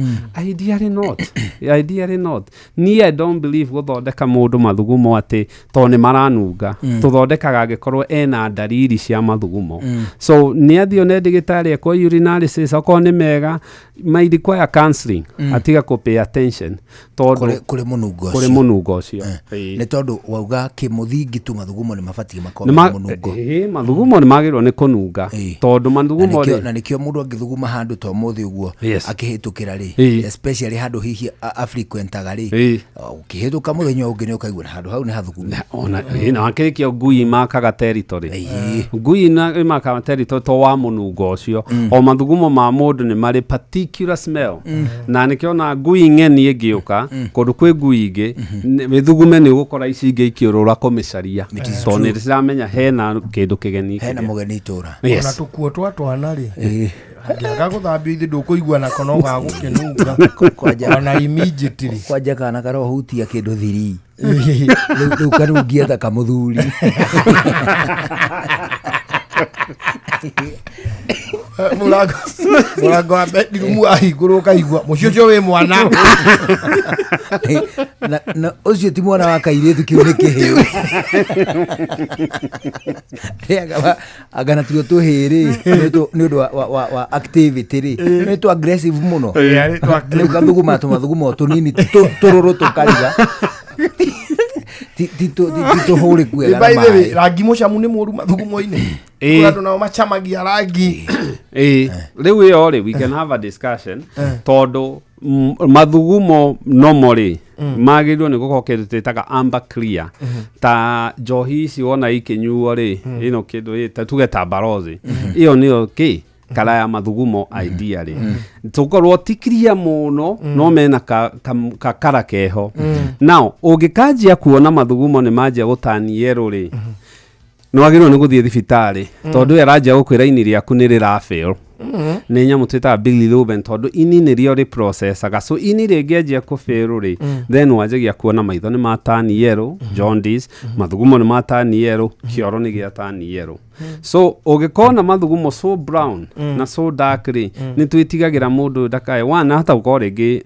Ideally not, ideally not. Niĩ I don't believe gũthondeka mũndũ mathugumo atĩ to nĩ maranunga. Tũthondekaga angĩkorwo ena ndariri cia mathugumo. So nĩ athiĩ one ndagĩtarĩ, ekwo urinalysis, okorwo nĩ mega, may require counseling. Atiga kũ pay attention tondũ Kũrĩ mũnungo kũrĩ ũcio. Mũnungo ũcio. Ĩĩ. Nĩ tondũ wauga kĩmũthingi tu mathugumo nĩ mabatiĩ makorwo Nĩ mena mũnungo. Ĩĩ, mathugumo nĩ magĩrĩirwo nĩ kũnunga tondũ Na mathugumo nĩkĩo rĩ na nĩkĩo mũndũ angĩthuguma handũ ta ũmũthĩ ũguo akĩhĩtũkĩra rĩ, especially handũ hihi afrequentaga rĩ, ũkĩhĩtũka mũthenya ũngĩ nĩ ũkaigua na handũ hau nĩ hathugume. Ona ĩĩ, na wakĩrĩkia ngui makaga territory, ngui ĩmakaga territory to wa mũnungo ũcio. O mathugumo ma mũndũ nĩ marĩ particular smell, na nĩkĩo ona ngui ng'eni ĩngĩũka kũndũ kwĩ ngui ingĩ mĩthugume, nĩ ũgũkora ici ingĩ ikĩũrũra kũmĩcaria tondũ nĩ ciramenya hena kĩndũ kĩgeni Hena kĩrĩa. mũgeni itũra. Yes. Ona tũkuo twa twana rĩ, angĩaga gũthambio ithe ndũkũigua nako no gagũkĩnunga ona immediately. Kwanja kana karohutia kĩndũ thiri rĩu kanungia ta kamũthuri. Mũrango wa bedroom wahingũrwo ũkaigua mũciĩ ũcio wĩ mwana. Na ũcio ti mwana wa kairĩtu, kĩu nĩ kĩhĩ. Rĩaga anga natuo tũhĩ rĩ, nĩ ũndũ wa activity rĩ, nĩ tũ aggressive mũno. Ĩĩ, nĩ tũ Rĩu gathuguma tũmathugumo tũnini tũrũrũ tũkariga ti tũhũrĩku wega na By the way, maĩ. rangi mũcamu nĩ mũru mathugumo-inĩ. Kũrĩ andũ nao macamagia rangi. Ĩĩ, rĩu ĩyo rĩ, we can have a discussion tondũ mathugumo nomo rĩ, magĩrĩirwo nĩ gũkorwo kĩndũ twĩtaga amber clear, ta njohi ici wona ikĩnyuo rĩ, ĩno kĩndũ ĩ, ta tuge ta barozi ĩyo nĩyo kĩ kara ya mathugumo idea rĩ, tũkorwo ti clear mũno, no mena ka kara keho. Now ũngĩkanjia kuona mathugumo nĩ manjia gũtani yerũ rĩ, nĩ wagĩrĩirwo nĩ gũthiĩ thibitarĩ tondũ ũyũ aranjia gũkwĩra ini rĩaku nĩ rĩrafail. Nĩ nyamũ twĩtaga bilirubin, tondũ ini nĩrĩo rĩprocessaga, so ini rĩngĩanjia kũfail rĩ, then wanjagia kuona maitho nĩ matani yerũ, jaundice, mathugumo nĩ matani yerũ, kĩoro nĩ gĩatani yerũ. So ũngĩkona mathugumo so brown na so dark rĩ, nĩ twĩtigagĩra mũndũ ũyũ ndakae one ahota gũkorwo rĩngĩ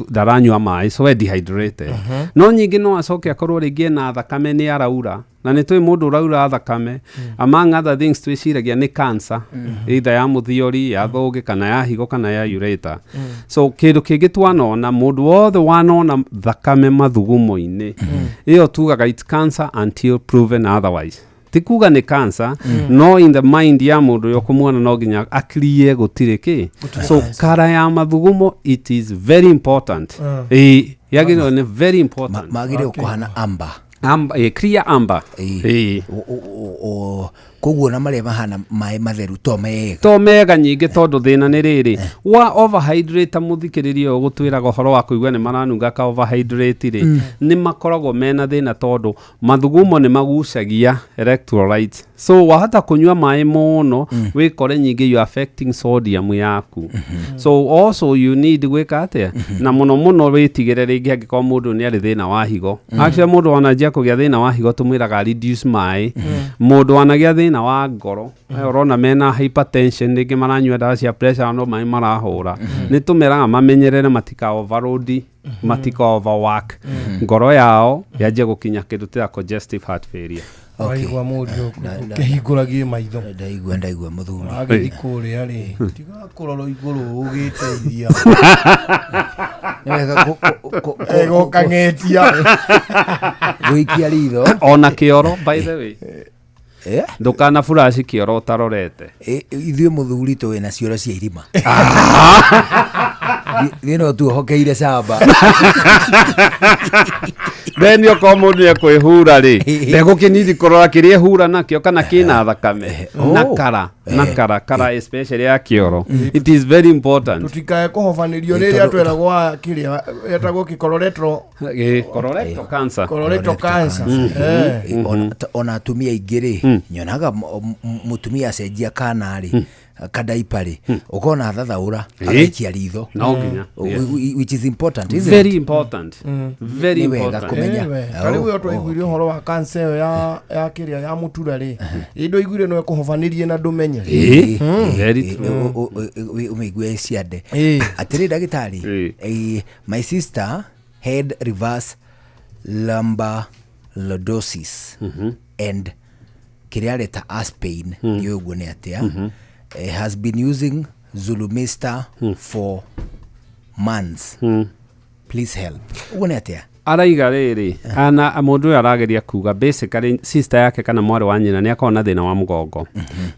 ndaranyua maĩ, so we dehydrated. No nyingĩ no acoke akorwo rĩngĩ ena thakame, nĩ araura, na nĩ tũĩ mũndũ ũraura thakame, among other things twĩciragia nĩ cancer, either ya mũthiori, ya thũngĩ, kana ya higo, kana ya ureter. So kĩndũ kĩngĩ twanona, mũndũ wothe wanona thakame mathugumo-inĩ, ĩyo tugaga it's cancer until proven otherwise. Ti kuga nĩ cancer, no in the mind ya mũndũ ũrĩa ũkũmuona no nginya akrie gũtirĩ kĩ. So kara ya mathugumo, it is very important. Ĩĩ, yagĩrĩirwo nĩ very important. Magĩrĩirwo kũhana amber. Amber, clear amber. Ĩĩ. Koguo na marĩa mahana maĩ matheru to mega. To mega nyingĩ, tondũ thĩna nĩ rĩrĩ wa overhydrate. Mũthikĩrĩria ũyũ gũtwĩraga ũhoro wa kũigua nĩ maranunga ka overhydrate rĩ, nĩ makoragwo mena thĩna tondũ mathugumo nĩ magucagia electrolytes, so wahota kũnyua maĩ mũno, wĩkore nyingĩ you are affecting sodium yaku. So also you need gwĩka atĩa, na mũno mũno wĩtigĩre rĩngĩ angĩkorwo mũndũ nĩ arĩ thĩna wa higo. Actually mũndũ wananjia kũgĩa thĩna wa higo tũmwĩraga reduce maĩ. Mũndũ wanagĩa thĩna wa ngoro, aya ũrona mena hypertension, rĩngĩ maranyua ndawa cia pressure, no maĩ marahũra, nĩ tũmeraga mamenyerere matika overload, matika overwork ngoro yao yanjie gũkinya kĩndũ tĩra congestive heart failure. Waigua mũriũ ũkĩhingũragie maitho. Ndaigua, ndaigua mũthuri. Wagĩthiĩ kũrĩa rĩ, tiga kũrora igũrũ ũgĩteithia. Nĩ wega Egũkang'etia. Gũikia ritho. Ona kĩoro, by the way, ndũkana furaci kĩoro ũtarorete. Ithuĩ mũthuri tũĩ na cioro cia irima. Ithuĩ no tuohokeire camba. Then okorwo mũndũ nĩ ekwĩhura rĩ, ndegũkĩnidi kũrora kĩrĩa ehura nakĩo kana kĩna thakame na kara na kara especially ya kĩoro, it is very important. Tũtikae kũhobanĩrio rĩrĩa tweragwo wa kĩrĩa etagwo kĩkororetro. Colorectal cancer. Colorectal cancer. Ona atumia aingĩ rĩ, nyonaga mũtumia acenjia kana rĩ, kadaipa rĩ, ũkona thathaũra, Ĩĩ. agaikia ritho. No nginya, yes. Which is important, isn't Very it? important. Very Nĩ wega important. kũmenya. Ta rĩu ĩyo twaiguire ũhoro wa cancer ĩyo ya kĩrĩa ya mũtura rĩ, ĩ ndwaiguire no ĩkũhobanĩrie na ndũmenye. Very true. Ũmĩigue ciande atĩrĩ ndagĩtarĩ, my sister had reverse lumbar lordosis and kĩrĩa areta aspain, ndiũĩ ũguo nĩ atĩa, has been using Zulumista for months, please help. Ũguo nĩ atĩa? Araiga rĩrĩ, ana mũndũ ũyũ arageria kuga basically sister yake kana mwarĩ wa nyina nĩ akoragwo na thĩna wa mũgongo.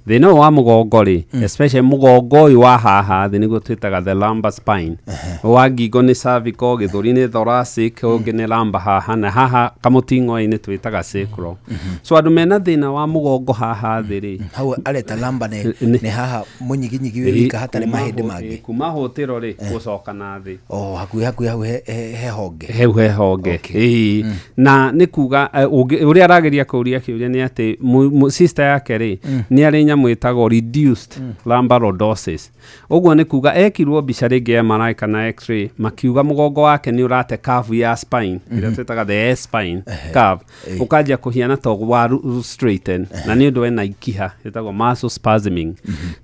Thĩna ũyũ wa mũgongo rĩ, especially mũgongo ũyũ wa haha thĩ, nĩguo twĩtaga the lumbar spine. Wa ngingo nĩ cervical, gĩthũri nĩ thoracic, ũngĩ nĩ lumbar haha, na haha kamũting'oe-inĩ twĩtaga sacral. So andũ mena thĩna wa mũgongo haha thĩ rĩ, Hau areta lamba nĩ haha mũnyiginyigi wĩ wika hatarĩ mahĩndĩ mangĩ. Kuma hũtĩro rĩ, gũcoka na thĩ. O hakuhĩ hau he honge. Heu he honge, ĩĩ. Na nĩ kuga ũrĩa arageria kũũria kĩũria nĩ atĩ sister yake rĩ, nĩ arĩ nyamũ ĩtagwo reduced lumbar lordosis. Ũguo nĩ kuga ekirwo mbica rĩngĩ MRI kana X-ray, makiuga mũgongo wake nĩ ũrate curve ya spine ĩrĩa twĩtaga the S spine curve, ũkanjia kũhiana ta wa straighten, na nĩ ũndũ ena ikiha ĩtagwo muscle spasming.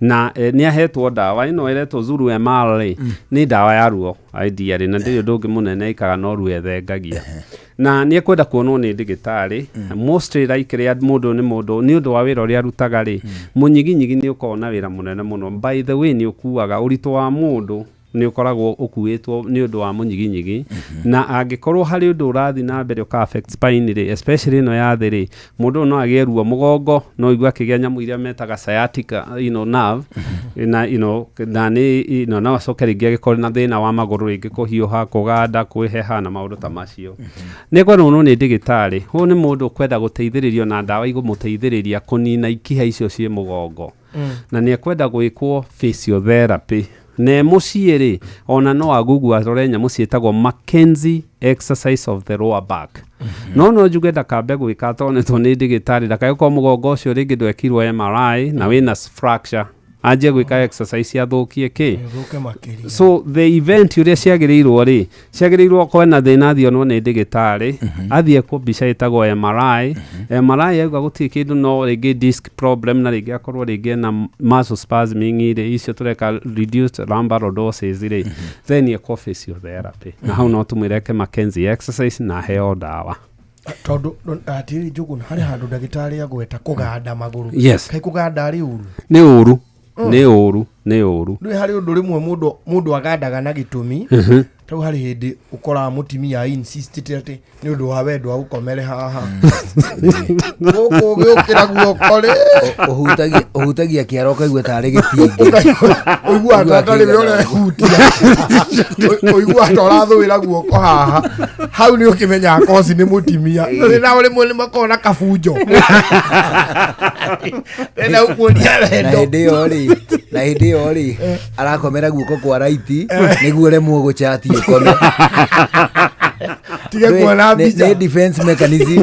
Na nĩ ahetwo ndawa ĩno ĩretwo Zulu MR rĩ, nĩ ndawa ya ruo ideally, na ndĩrĩ ũndũ ũngĩ mũnene ĩkaga no ruo ĩthengagia, na nĩ ekwenda kuonwo nĩ ndagĩtarĩ. Mostly likely mũndũ nĩ mũndũ nĩ ũndũ wa wĩra ũrĩa arutaga rĩ, mũnyiginyigi nĩ ũkoragwo na wĩra mũnene mũno. By the way, nĩ ũkuaga ũritũ wa mũndũ, nĩ ũkoragwo ũkuĩtwo nĩ ũndũ wa mũnyiginyigi, na angĩkorwo harĩ ũndũ ũrathiĩ na mbere ũka affect spine rĩ, especially ĩno ya thĩ rĩ, mũndũ ũyũ no agĩe ruo mũgongo, no igue akĩgĩa nyamũ iria metaga sciatica nerve, na na nĩ no acoke rĩngĩ agĩkorwo na thĩna wa magũrũ, rĩngĩ kũhiũha, kũganda, kwĩheha na maũndũ ta macio. Nĩ kwendwo nĩ ndagĩtarĩ. Ũyũ nĩ mũndũ ũkwenda gũteithĩrĩrio na ndawa igũmũteithĩrĩria kũnina ikiha icio ciĩ mũgongo, na nĩ ekwenda gwĩkwo physiotherapy, na e mũciĩ rĩ, ona no agugu arore nyamũ ciĩtagwo Mackenzie exercise of the lower back. No njuge ndakambe gwĩka atonetwo nĩ ndagĩtarĩ, ndakagĩkorwo mũgongo ũcio rĩngĩ ndwekirwo MRI na wĩna fracture, anjie gwĩka exercise athũkie kĩ. Ũthũke makĩria. So the event ũrĩa ciagĩrĩirwo rĩ, ciagĩrĩirwo kwena thĩna athiĩ onwo nĩ ndagĩtarĩ, athiĩ ekwo mbica ĩtagwo MRI. MRI yauga gũtirĩ kĩndũ, no rĩngĩ disc problem, na rĩngĩ akorwo rĩngĩ ena muscle spasming rĩ, icio tũreka reduced lumbar lordosis rĩ, then ekwo physiotherapy, na hau no tũmwĩre eke Mackenzie exercise na aheo ndawa. Tondũ atĩrĩ Njũgũna, harĩ handũ ndagĩtarĩ agweta kũganda magũrũ. Yes. Kaĩ kũganda arĩ ũru? Nĩ ũru. Nĩ ũru, nĩ ũru. Ndũĩ harĩ ũndũ rĩmwe mũndũ agandaga na gĩtũmi. Tau harĩ hĩndĩ ũkoraga mũtimia insistĩte atĩ nĩ ũndũ wa wendo agũkomere haha gũkũ ũgĩũkĩra guoko rĩ. Ũhutagia kĩara ũkaigua tarĩ gĩtingĩ. Ũiguaga ta tarĩ we ũrehutia, ũiguaga ta ũrathũĩra guoko haha. Hau nĩ ũkĩmenyaga koci nĩ mũtimia nao rĩmwe nĩ makoragwo na kabunjo ena ũkuonia Na wendo. hĩndĩ ĩyo rĩ arakomera guoko kwa right nĩguo ũremwo gũchati ũkome. Tige kuona mbica. Nĩ defense mechanism.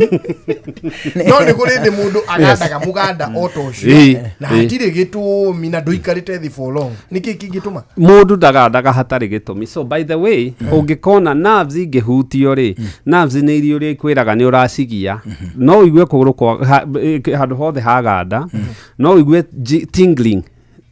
No nĩ kũrĩ hĩndĩ mũndũ agandaga mũganda o ta ũcio na hatirĩ gĩtũmi na ndũikarĩte thĩ for long. Nĩkĩ kĩngĩtũma? Mũndũ ndagandaga hatarĩ gĩtũmi. So by the way, ũngĩkona nerves ingĩhutio rĩ, nerves nĩ iria ũrĩa ikwĩraga nĩ ũracigia. No ũigue kũgũrũ kwa handũ hothe haganda, no ũigue tingling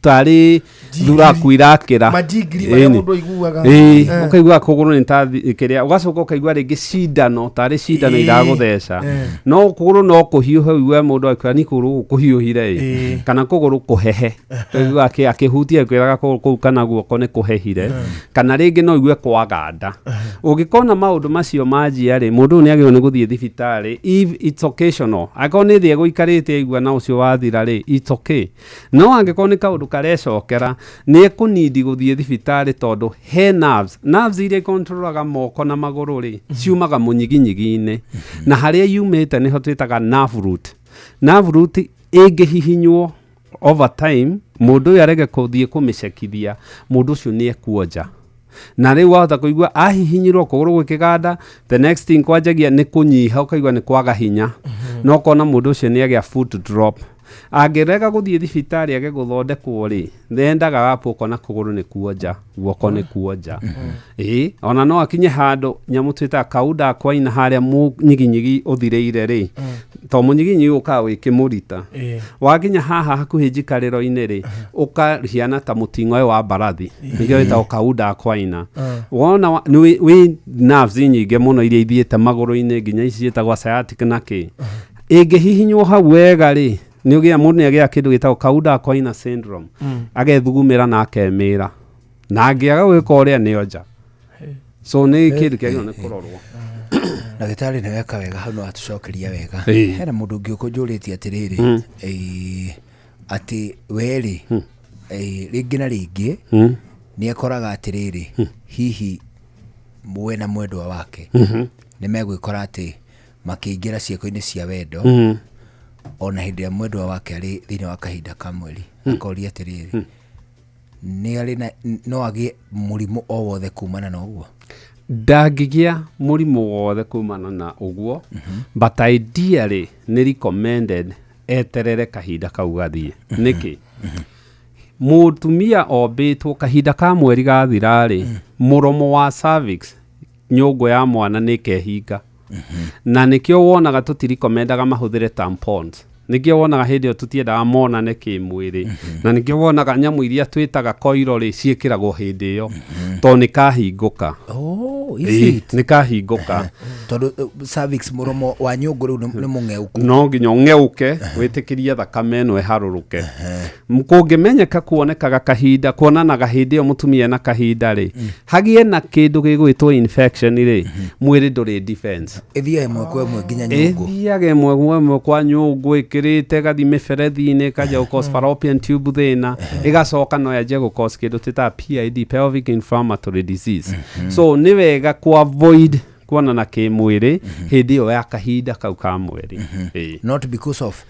tarĩ thuraku irakĩra. Majingiri marĩa Ĩni. mũndũ aiguaga. Ĩĩ, ũkaigua kũgũrũ nĩ ta kĩrĩa, ũgacoka ũkaigua rĩngĩ cindano, tarĩ cindano iragũtheca. No kũgũrũ no kũhiũhe, ũigue mũndũ akiuga ni kũgũrũ gũkũ kũhiũhire ĩ, kana kũgũrũ kũhehe. Ũkaigua akĩhutia akwĩraga kũgũrũ kũu kana guoko nĩ kũhehire, kana rĩngĩ no ũigue kwaganda. Ũngĩkona maũndũ macio manjia rĩ, mũndũ ũyũ nĩ agĩrĩirwo nĩ gũthiĩ thibitarĩ. If it's occasional, angĩkorwo nĩ thĩ egũikarĩte aigua na ũcio wathira rĩ, it's okay. No angĩkorwo nĩ kaũndũ karecokera, nĩ ekũnindi gũthiĩ thibitarĩ, tondũ he nerves iria ikontrolaga moko na magũrũ rĩ, ciumaga mũnyiginyigi-inĩ, na harĩa yumĩte nĩho twĩtaga nerve root. Nerve root ĩngĩhihinywo over time, mũndũ ũyũ arege kũthiĩ kũmĩcekithia, mũndũ ũcio nĩ ekuonja. Na rĩu wahota kũigua ahihinyirwo kũgũrũ gwĩkĩganda, the next thing kwanjagia nĩ kũnyiha, ũkaigua nĩ kwaga hinya, no ũkona mũndũ ũcio nĩ agĩa foot drop. Angĩrega gũthiĩ thibitarĩ age gũthondekwo rĩ, ndendaga wapo ũkona kũgũrũ nĩ kuonja, guoko nĩ kuonja. Ĩĩ, ona no akinye handũ nyamũ twĩtaga kauda kwaina harĩa mũnyiginyigi ũthirĩire rĩ, to mũnyiginyigi ũkaga wĩ kĩmũrita. Wakinya haha hakuhĩ njikarĩro-inĩ rĩ, ũkahiana ta mũting'oe wa mbarathi, nĩkĩo wĩtagwo kauda kwaina. Wona nĩ wĩ nerves nyingĩ mũno iria ithiĩte magũrũ-inĩ nginya ici ciĩtagwo sciatic na kĩ. Ĩngĩhihinywo hau wega rĩ, nĩ ũgĩa mũndũ nĩ agĩa kĩndũ gĩtagwo kauda kwaina syndrome. Agethugumĩra na akemĩra, na angĩaga gwĩka ũrĩa nĩ onja. So nĩ kĩndũ kĩagĩrĩirwo nĩ kũrorwo. Ndagĩtarĩ, nĩ weka wega hau, no atũcokeria wega. Hena mũndũ ũngĩ ũkũnjũrĩtie atĩrĩrĩ, atĩ werĩ rĩngĩ na rĩngĩ nĩ ekoraga atĩrĩrĩ, hihi we na mwendwa wake nĩ megwĩkora atĩ makĩingĩra ciĩko-inĩ cia wendo ona hĩndĩ ĩrĩa mwendwa wake arĩ thĩinĩ wa kahinda ka mweri. Akoria atĩrĩrĩ, nĩ arĩ na no agĩe mũrimũ o wothe kumana na ũguo? Ndangĩgĩa mũrimũ wothe kumana na ũguo, but ideally nĩ recommended eterere kahinda kau gathiĩ. Nĩkĩ? Mũtumia ombĩtwo kahinda ka mweri gathira-rĩ, mũromo wa cervix, nyũngũ ya mwana, nĩ ĩkehinga, na nĩkĩo wonaga tũtirikomendaga mahũthĩre tampons, nĩkĩo wonaga hĩndĩ ĩyo tũtiendaga monane kĩmwĩrĩ, na nĩkĩo wonaga nyamũ iria twĩtaga koiro rĩ, ciĩkĩragwo hĩndĩ ĩyo tondũ nĩ kahingũka. Oh, is it? Nĩ kahingũka. Tondũ cervix, mũromo wa nyũngũ rĩu nĩ mũng'euku. No nginya ũng'euke wĩtĩkĩrie thakame ĩno ĩharũrũke. Kũngĩmenyeka kuonekaga kahinda kuonanaga hĩndĩ ĩyo mũtumia ena kahinda rĩ, hagĩe na kĩndũ gĩgwĩtwo infection rĩ, mwĩrĩ ndũrĩ defense. Ĩthiaga ĩmwe kwa ĩmwe nginya nyũngũ. Ĩthiaga ĩmwe kwa ĩmwe kwa nyũngũ, ĩkĩrĩte ĩgathiĩ mĩberethi-inĩ, ĩkanjia gũ fallopian tube thĩna, ĩgacoka no yanjie gũ cause kĩndũ twĩtaga PID, pelvic inflammatory disease. So nĩ wega ku avoid kuonana kĩmwĩrĩ hĩndĩ ĩyo ya kahinda kau ka mweri. Not because of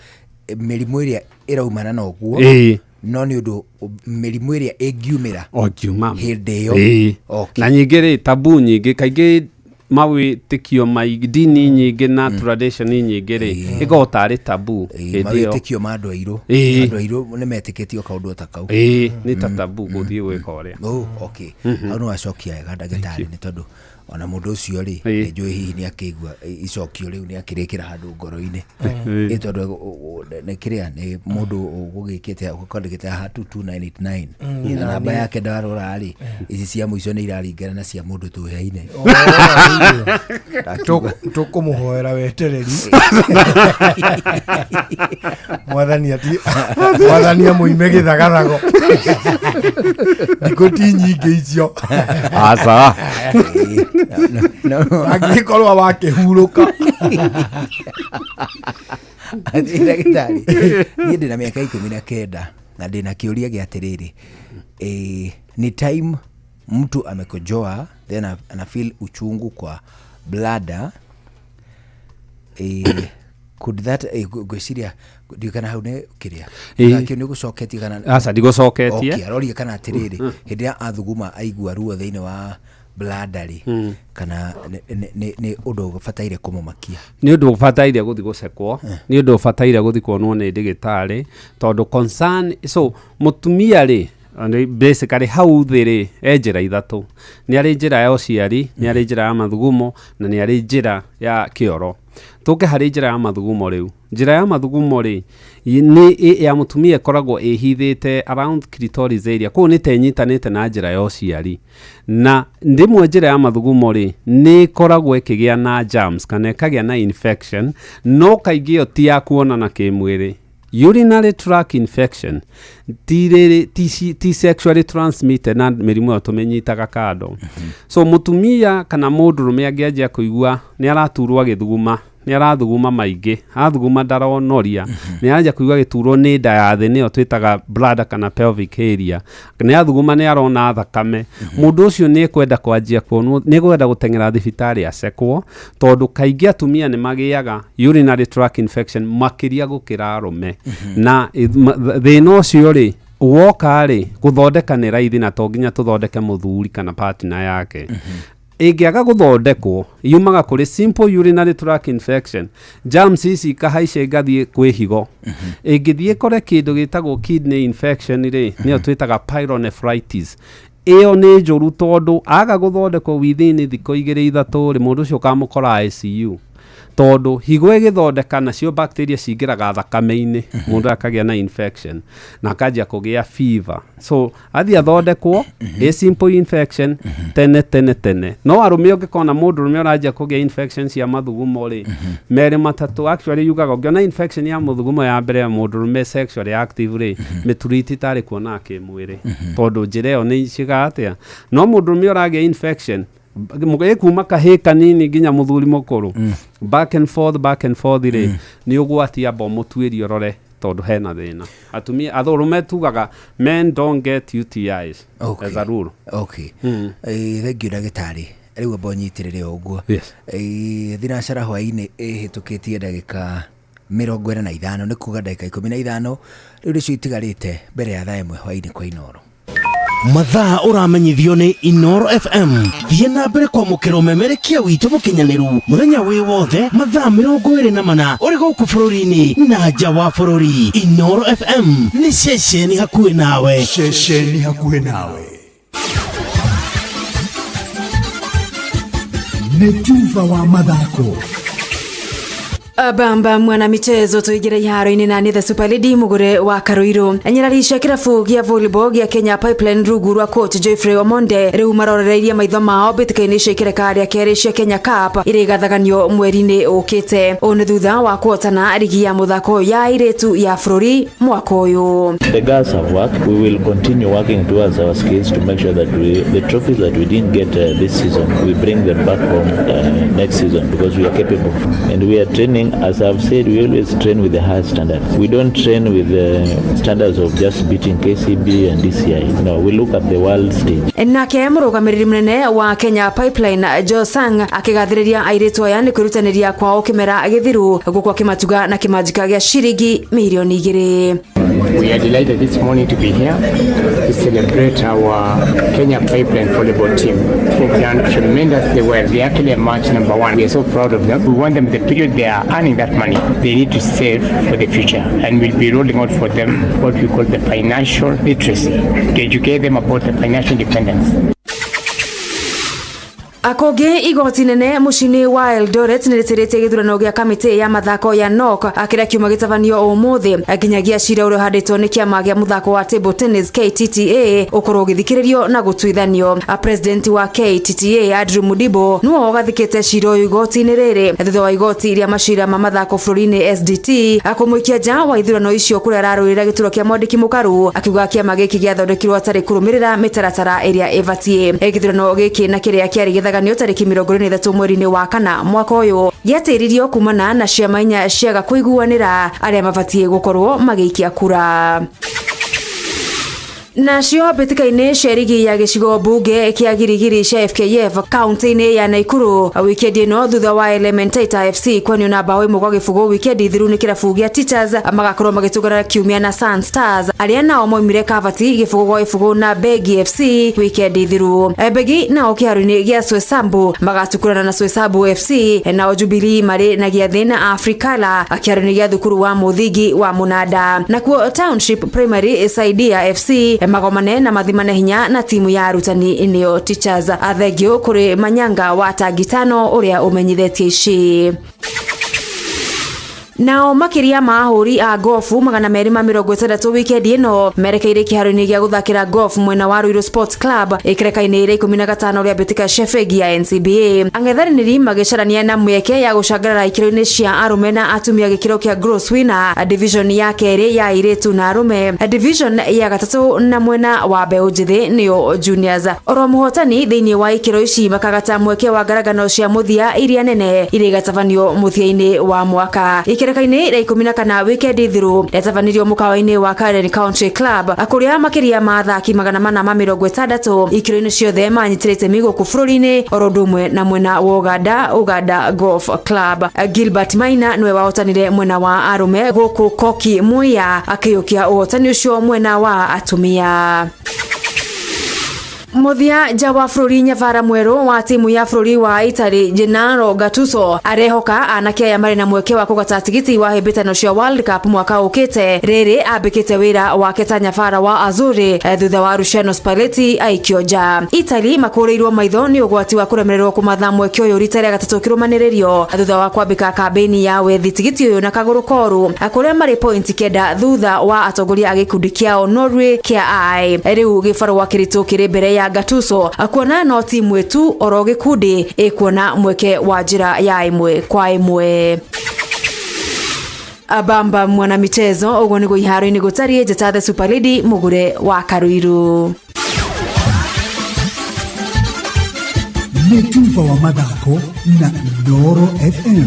mĩrimũ ĩrĩa ĩraumana na ũguo, no nĩ ũndũ mĩrimũ ĩrĩa ĩngiumĩra Ongiuma hĩndĩ ĩyo. Na nyingĩ rĩ, tabu nyingĩ kaingĩ, mawĩtĩkio maingĩ, ndini nyingĩ na tradition nyingĩ rĩ, ĩkoragwo tarĩ tabu hĩndĩ ĩyo. Mawĩtĩkio ma andũ airũ. Andũ airũ nĩ metĩkĩtio kaũndũ o ta kau. Ĩĩ, nĩ ta tabu gũthiĩ gwĩka ũrĩa. Oh, okay. Hau nĩ wacokia wega, ndagĩtarĩ, nĩ tondũ ona mũndũ ũcio rĩ, nĩ njũĩ hihi nĩ akĩigua icokio rĩu, nĩ akĩrĩkĩra handũ ngoro-inĩ. Ĩ tondũ nĩ kĩrĩa nĩ mũndũ ũgũgĩkĩte kwandĩkĩte haha 22989, na namba yake ndarora rĩ, ici cia mũico nĩ iraringana na cia mũndũ tũyaine. Tũkũmũhoera wetereri mwathani ati mwathani amũime gĩthagathago, thikũ ti nyingĩ icio. Aca. Angĩkorwo wakĩhurũka. Ndagĩtarĩ, niĩ ndĩna mĩaka 19 na ndĩna kĩũria gĩa atĩrĩrĩ, ni time mtu amekojoa then ana feel uchungu kwa bladder, could that ngwĩciria ndiũĩ kana hau nĩ kĩrĩa kĩu nĩ gũcoketie kana? Aca, ndigũcoketie. Okay, aroria kana atĩrĩrĩ, hĩndĩ ĩrĩa athuguma aigua ruo thĩinĩ wa bladder rĩ, kana nĩ ũndũ ũbataire kũmũmakia? Nĩ ũndũ ũbataire gũthiĩ gũcekwo, nĩ ũndũ ũbataire gũthiĩ kuonwo nĩ ndĩgĩtarĩ, tondũ concern. So mũtumia rĩ, basically hau thĩ rĩ, e njĩra ithatũ: nĩ arĩ njĩra ya ũciari, nĩ arĩ njĩra ya mathugumo, na nĩ arĩ njĩra ya kĩoro. Tũke harĩ njĩra ya mathugumo rĩu. Njĩra ya mathugumo rĩ, nĩ ya mũtumia ĩkoragwo ĩhithĩte around clitoris area, koguo nĩ ta ĩnyitanĩte na njĩra ya ũciari. Na rĩmwe njĩra ya mathugumo rĩ, nĩ ĩkoragwo ĩkĩgĩa na germs kana ĩkagĩa na infection, no kaingĩ ĩyo ti ya kuonana kĩmwĩrĩ. Urinary tract infection ti rĩrĩ ti sexually transmitted, na mĩrimũ ĩyo tũmĩnyitaga kando. So mũtumia kana mũndũrũme angĩanjia kũigua nĩ araturwo agĩthuguma, nĩ arathuguma maingĩ, arathuguma ndaronoria, nĩ aranjia kũigua gĩturwo nĩ nda ya thĩ, nĩyo twĩtaga bladder kana pelvic area, nĩ athuguma nĩ arona thakame, mũndũ ũcio nĩ ekwenda kwanjia kuonwo, nĩ ekwenda gũteng'era thibitarĩ acekwo, tondũ kaingĩ atumia nĩ magĩaga urinary tract infection makĩria gũkĩra arũme. Na thĩna ũcio rĩ, woka rĩ, gũthondeka nĩ raithi, na to nginya tũthondeke mũthuri kana partner yake. Ĩngĩaga gũthondekwo yumaga kũrĩ simple urinary tract infection, germs ici ikahaica igathiĩ kwĩ higo, ĩngĩthiĩ ĩkore kĩndũ gĩtagwo kidney infection rĩ, nĩyo twĩtaga pyelonephritis. Ĩyo nĩ njũru tondũ aga gũthondekwo within thikũ igĩrĩ ithatũ rĩ, mũndũ ũcio ũkamũkora ICU, tondũ higo ĩgĩthondeka nacio bacteria cingĩraga thakame-inĩ, mũndũ akagĩa na infection na akanjia kũgĩa fever. So athiĩ athondekwo ĩ simple infection tene tene tene. No arũme, ũngĩkona mũndũ ũrũme ũranjia kũgĩa infection cia mathugumo rĩ, merĩ matatũ, actually yugaga ũngĩona infection ya mũthugumo ya mbere ya mũndũ ũrũme sexually active rĩ, mĩturiti tarĩ kuona kĩmwĩrĩ, tondũ njĩra ĩyo nĩ iciga atĩa. No mũndũ ũrũme ũragĩa infection ĩkuma kahĩ kanini nginya mũthuri mũkũrũ, back and forth, back and forth rĩ, nĩ ũgwati, amba ũmũtuĩrie ũrore tondũ hena thĩna. Atumia arũme tugaga men don't get UTIs as a rule. Okay. Thank you, ndagĩtarĩ. Rĩu amba ũnyitĩrĩre o ũguo. Yes. Thinacara hwaĩ-inĩ ĩhĩtũkĩtie ndagĩka 45, nĩ kuga ndagĩka 15 rĩu nĩcio itigarĩte mbere ya thaa 1 hwaĩ-inĩ kwa Inoro. Mathaa ũramenyithio nĩ Inoro FM. Thiĩ na mbere kwamũkĩra ũmemerekia witũ mũkinyanĩru mũthenya wĩ wothe mathaa 24 ũrĩ gũkũ bũrũri-inĩ na nja wa bũrũri. Inoro FM nĩ ceceni hakuhĩ nawe. Ceceni hakuhĩ nawe nĩ tuba wa mathako. Bamba mwana michezo, tuingire iharo-inĩ na nĩ the super lady mugure wa Karuiru. Nyarari cia kĩrabu gĩa volleyball gĩa Kenya Pipeline rungu rwa coach Geoffrey Omonde rĩu marorereirie maitho mao mbĩtĩka-inĩ cia ikereka rĩa kerĩ cia Kenya Cup iria igathaganio mweri-inĩ ũkĩte. Ũũ nĩ thutha wa kũhotana rigi ya mũthako ya airĩtu ya bũrũri mwaka ũyũ. The girls have worked. We will continue working towards our skills to make sure that the trophies that we didn't get this season, we bring them back home next season, because we are capable. And we are training, as I've said, we always train with the highest standards. We don't train with the standards of just beating KCB and DCI. No, we look at the world stage. Nake mũrũgamĩrĩri mũnene wa Kenya Pipeline Joe Sang akĩgathĩrĩria airĩtu aya nĩ kwĩrutanĩria kwao kĩmera gĩthiru, gũkũ akĩmatuga na kĩmanjĩka gĩa ciringi mirioni 2. We are delighted this morning to be here to celebrate our Kenya Pipeline volleyball team. They've done tremendously well. They actually are match number one. We are so proud of them. We want them, the period they are earning that money, they need to save for the future. And we'll be rolling out for them what we call the financial literacy, to educate them about the financial independence. Akũngĩ, igoti nene mũciĩ-inĩ wa Eldoret nĩ rĩtĩrĩtie gĩthurano gĩa kamĩtĩ ya mathako ya NOC kĩrĩa kiuma gĩtabanio ũmũthĩ, nginyagia cira ũrĩa ũhandĩtwo nĩ kĩama gĩa mũthako wa table tennis KTTA ũkorwo ũgĩthikĩrĩrio na gũtuithanio. President wa KTTA Andrew Mudibo nĩwe ũgathikĩte cira ũyũ igoti-inĩ rĩrĩ thutha wa igoti rĩa macira ma mathako bũrũri-inĩ SDT kũmũikia nja wa ithurano icio kũrĩa ararũĩrĩra gĩturwa kĩa mwandĩki mũkaru, akiuga kĩama gĩkĩ gĩathondekirwo atarĩ kũrũmĩrĩra mĩtaratara ĩrĩa ĩbatiĩ. Gĩthurano gĩkĩ na kĩrĩa kĩarĩ gĩthaganio tarĩki 23 mweri-inĩ wa kana mwaka ũyũ gĩatĩririo kumana na ciama inya ciaga kũiguanĩra arĩa mabatiĩ gũkorwo magĩikia kura. Nacio mbĩtĩka-inĩ cia rigi ya gĩcigo mbunge kĩa Girigiri cia FKF kaunti-inĩ ya Naikuru wikendi ĩno, thutha wa Elementaita FC kwenio na 1-0 wikendi thiru nĩ kĩrabu gĩa Teachers, magakorwo magĩtũngana kiumia na Sun Stars arĩa nao maumire Kavati 0-0 na Begi FC wikendi thiru. Begi nao kĩharo-inĩ gĩa Swesambu magatukurana na Swesambu FC, nao Jubilee marĩ na gĩathĩ na Africala kĩharo-inĩ gĩa thukuru wa mũthingi wa Mũnanda. Nakuo Township Primary Saidia FC magomane na mathimane hinya na timu ya arutani nĩo Teachers. Athengio kũrĩ Manyanga wa Tangitano ũrĩa ũmenyithĩtie ici. Nao makĩria ma ahũri a gofu 260 wikendi ĩno merekeire kĩharo-inĩ gĩa gũthakĩra golf mwena wa Ruiru Sports Club ĩkereka-inĩ rĩa 15 rĩa mbĩtĩka cia bengi ya NCBA. Ang'ethanĩri magĩcarania na mĩeke ya gũcangarara ikĩro-inĩ cia arũme na atumia gĩkĩro kĩa gross winner division ya kerĩ ya airĩtu na arũme, division ya gatatũ na mwena wa mbeũ njĩthĩ nĩyo juniors. Oro mũhotani thĩinĩ wa ikĩro ici makagata mweke wa ngarangano cia mũthia iria nene iria igatabanio mũthia-inĩ wa mwaka. Ikereka-inĩ rĩa 14 wikendi thiru rĩatabanirio mũkawa-inĩ wa Karen Country Club kũrĩa makĩria ma athaki 460 ikĩro-inĩ ciothe manyitĩrĩte mĩgũkũ bũrũri-inĩ oro ũndũ ũmwe na mwena wa Uganda, Uganda Golf Club. Gilbert Maina nĩwe wahotanire mwena wa arũme, gũkũ Koki Muya akĩiyũkia ũhotani ũcio mwena wa atumia. Muthia nja wa bũrũri nyabara mwerũ wa timu ya bũrũri wa Italy Gennaro Gattuso arehoka anake aya marĩ na mweke wa kũgata tigiti wa hĩmbĩtano cia World Cup mwaka ũkĩte rĩrĩ ambĩkĩte wĩra wake ta nyabara wa Azzurri thutha wa Luciano Spalletti aikio nja. Italy makũrĩirwo maitho nĩ ũgwati wa kũremererwo kũmatha mweke ũyũ rita rĩa gatatũ kĩrũmanĩrĩrio thutha wa kwambĩka kambĩini ya wethi tigiti ũyũ na kagũrũ koru kũrĩa marĩ point 9 thutha wa atongoria a gĩkundi kĩao Norway kĩa I. Rĩu gĩbarũa kĩritũ kĩrĩ mbere ya Gattuso kuona no timu ĩtu oro gĩkundi ĩkuona mweke wa njĩra ya 1-1. Abamba mwana michezo ũguo nĩguo iharo-inĩ gũtariĩ njĩta the Super Lady Mũgure wa Karuiru. Nĩ tuba wa mathako na Inooro FM.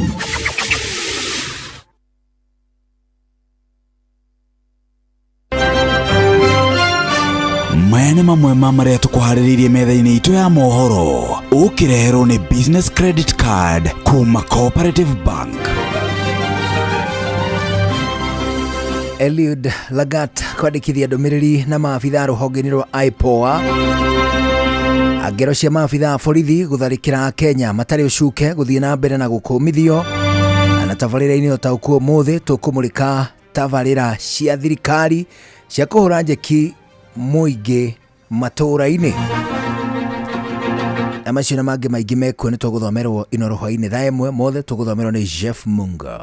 Maya nĩ mamwe ma marĩa tũkũharĩrĩirie metha-inĩ itũ ya mohoro ũkĩreherwo nĩ business credit card kuma Cooperative Bank. Eliud Lagat kwandĩkithia ndũmĩrĩri na maabitha rũhonge-inĩ rwa IPOA. Ngero cia maabitha a borithi gũtharĩkĩra Kenya matarĩ ũcuke gũthiĩ na mbere na gũkũmithio. Na tabarĩra-inĩ ũtaũku ũmũthĩ tũkũmũrĩka tabarĩra cia thirikari cia kũhũra njeki mũingĩ matũũra-inĩ. Na macio na mangĩ maingĩ mekuo nĩ tũgũthomerwo Inooro hwaĩ-inĩ thaa 1 mothe tũgũthomerwo nĩ Jeff Munga.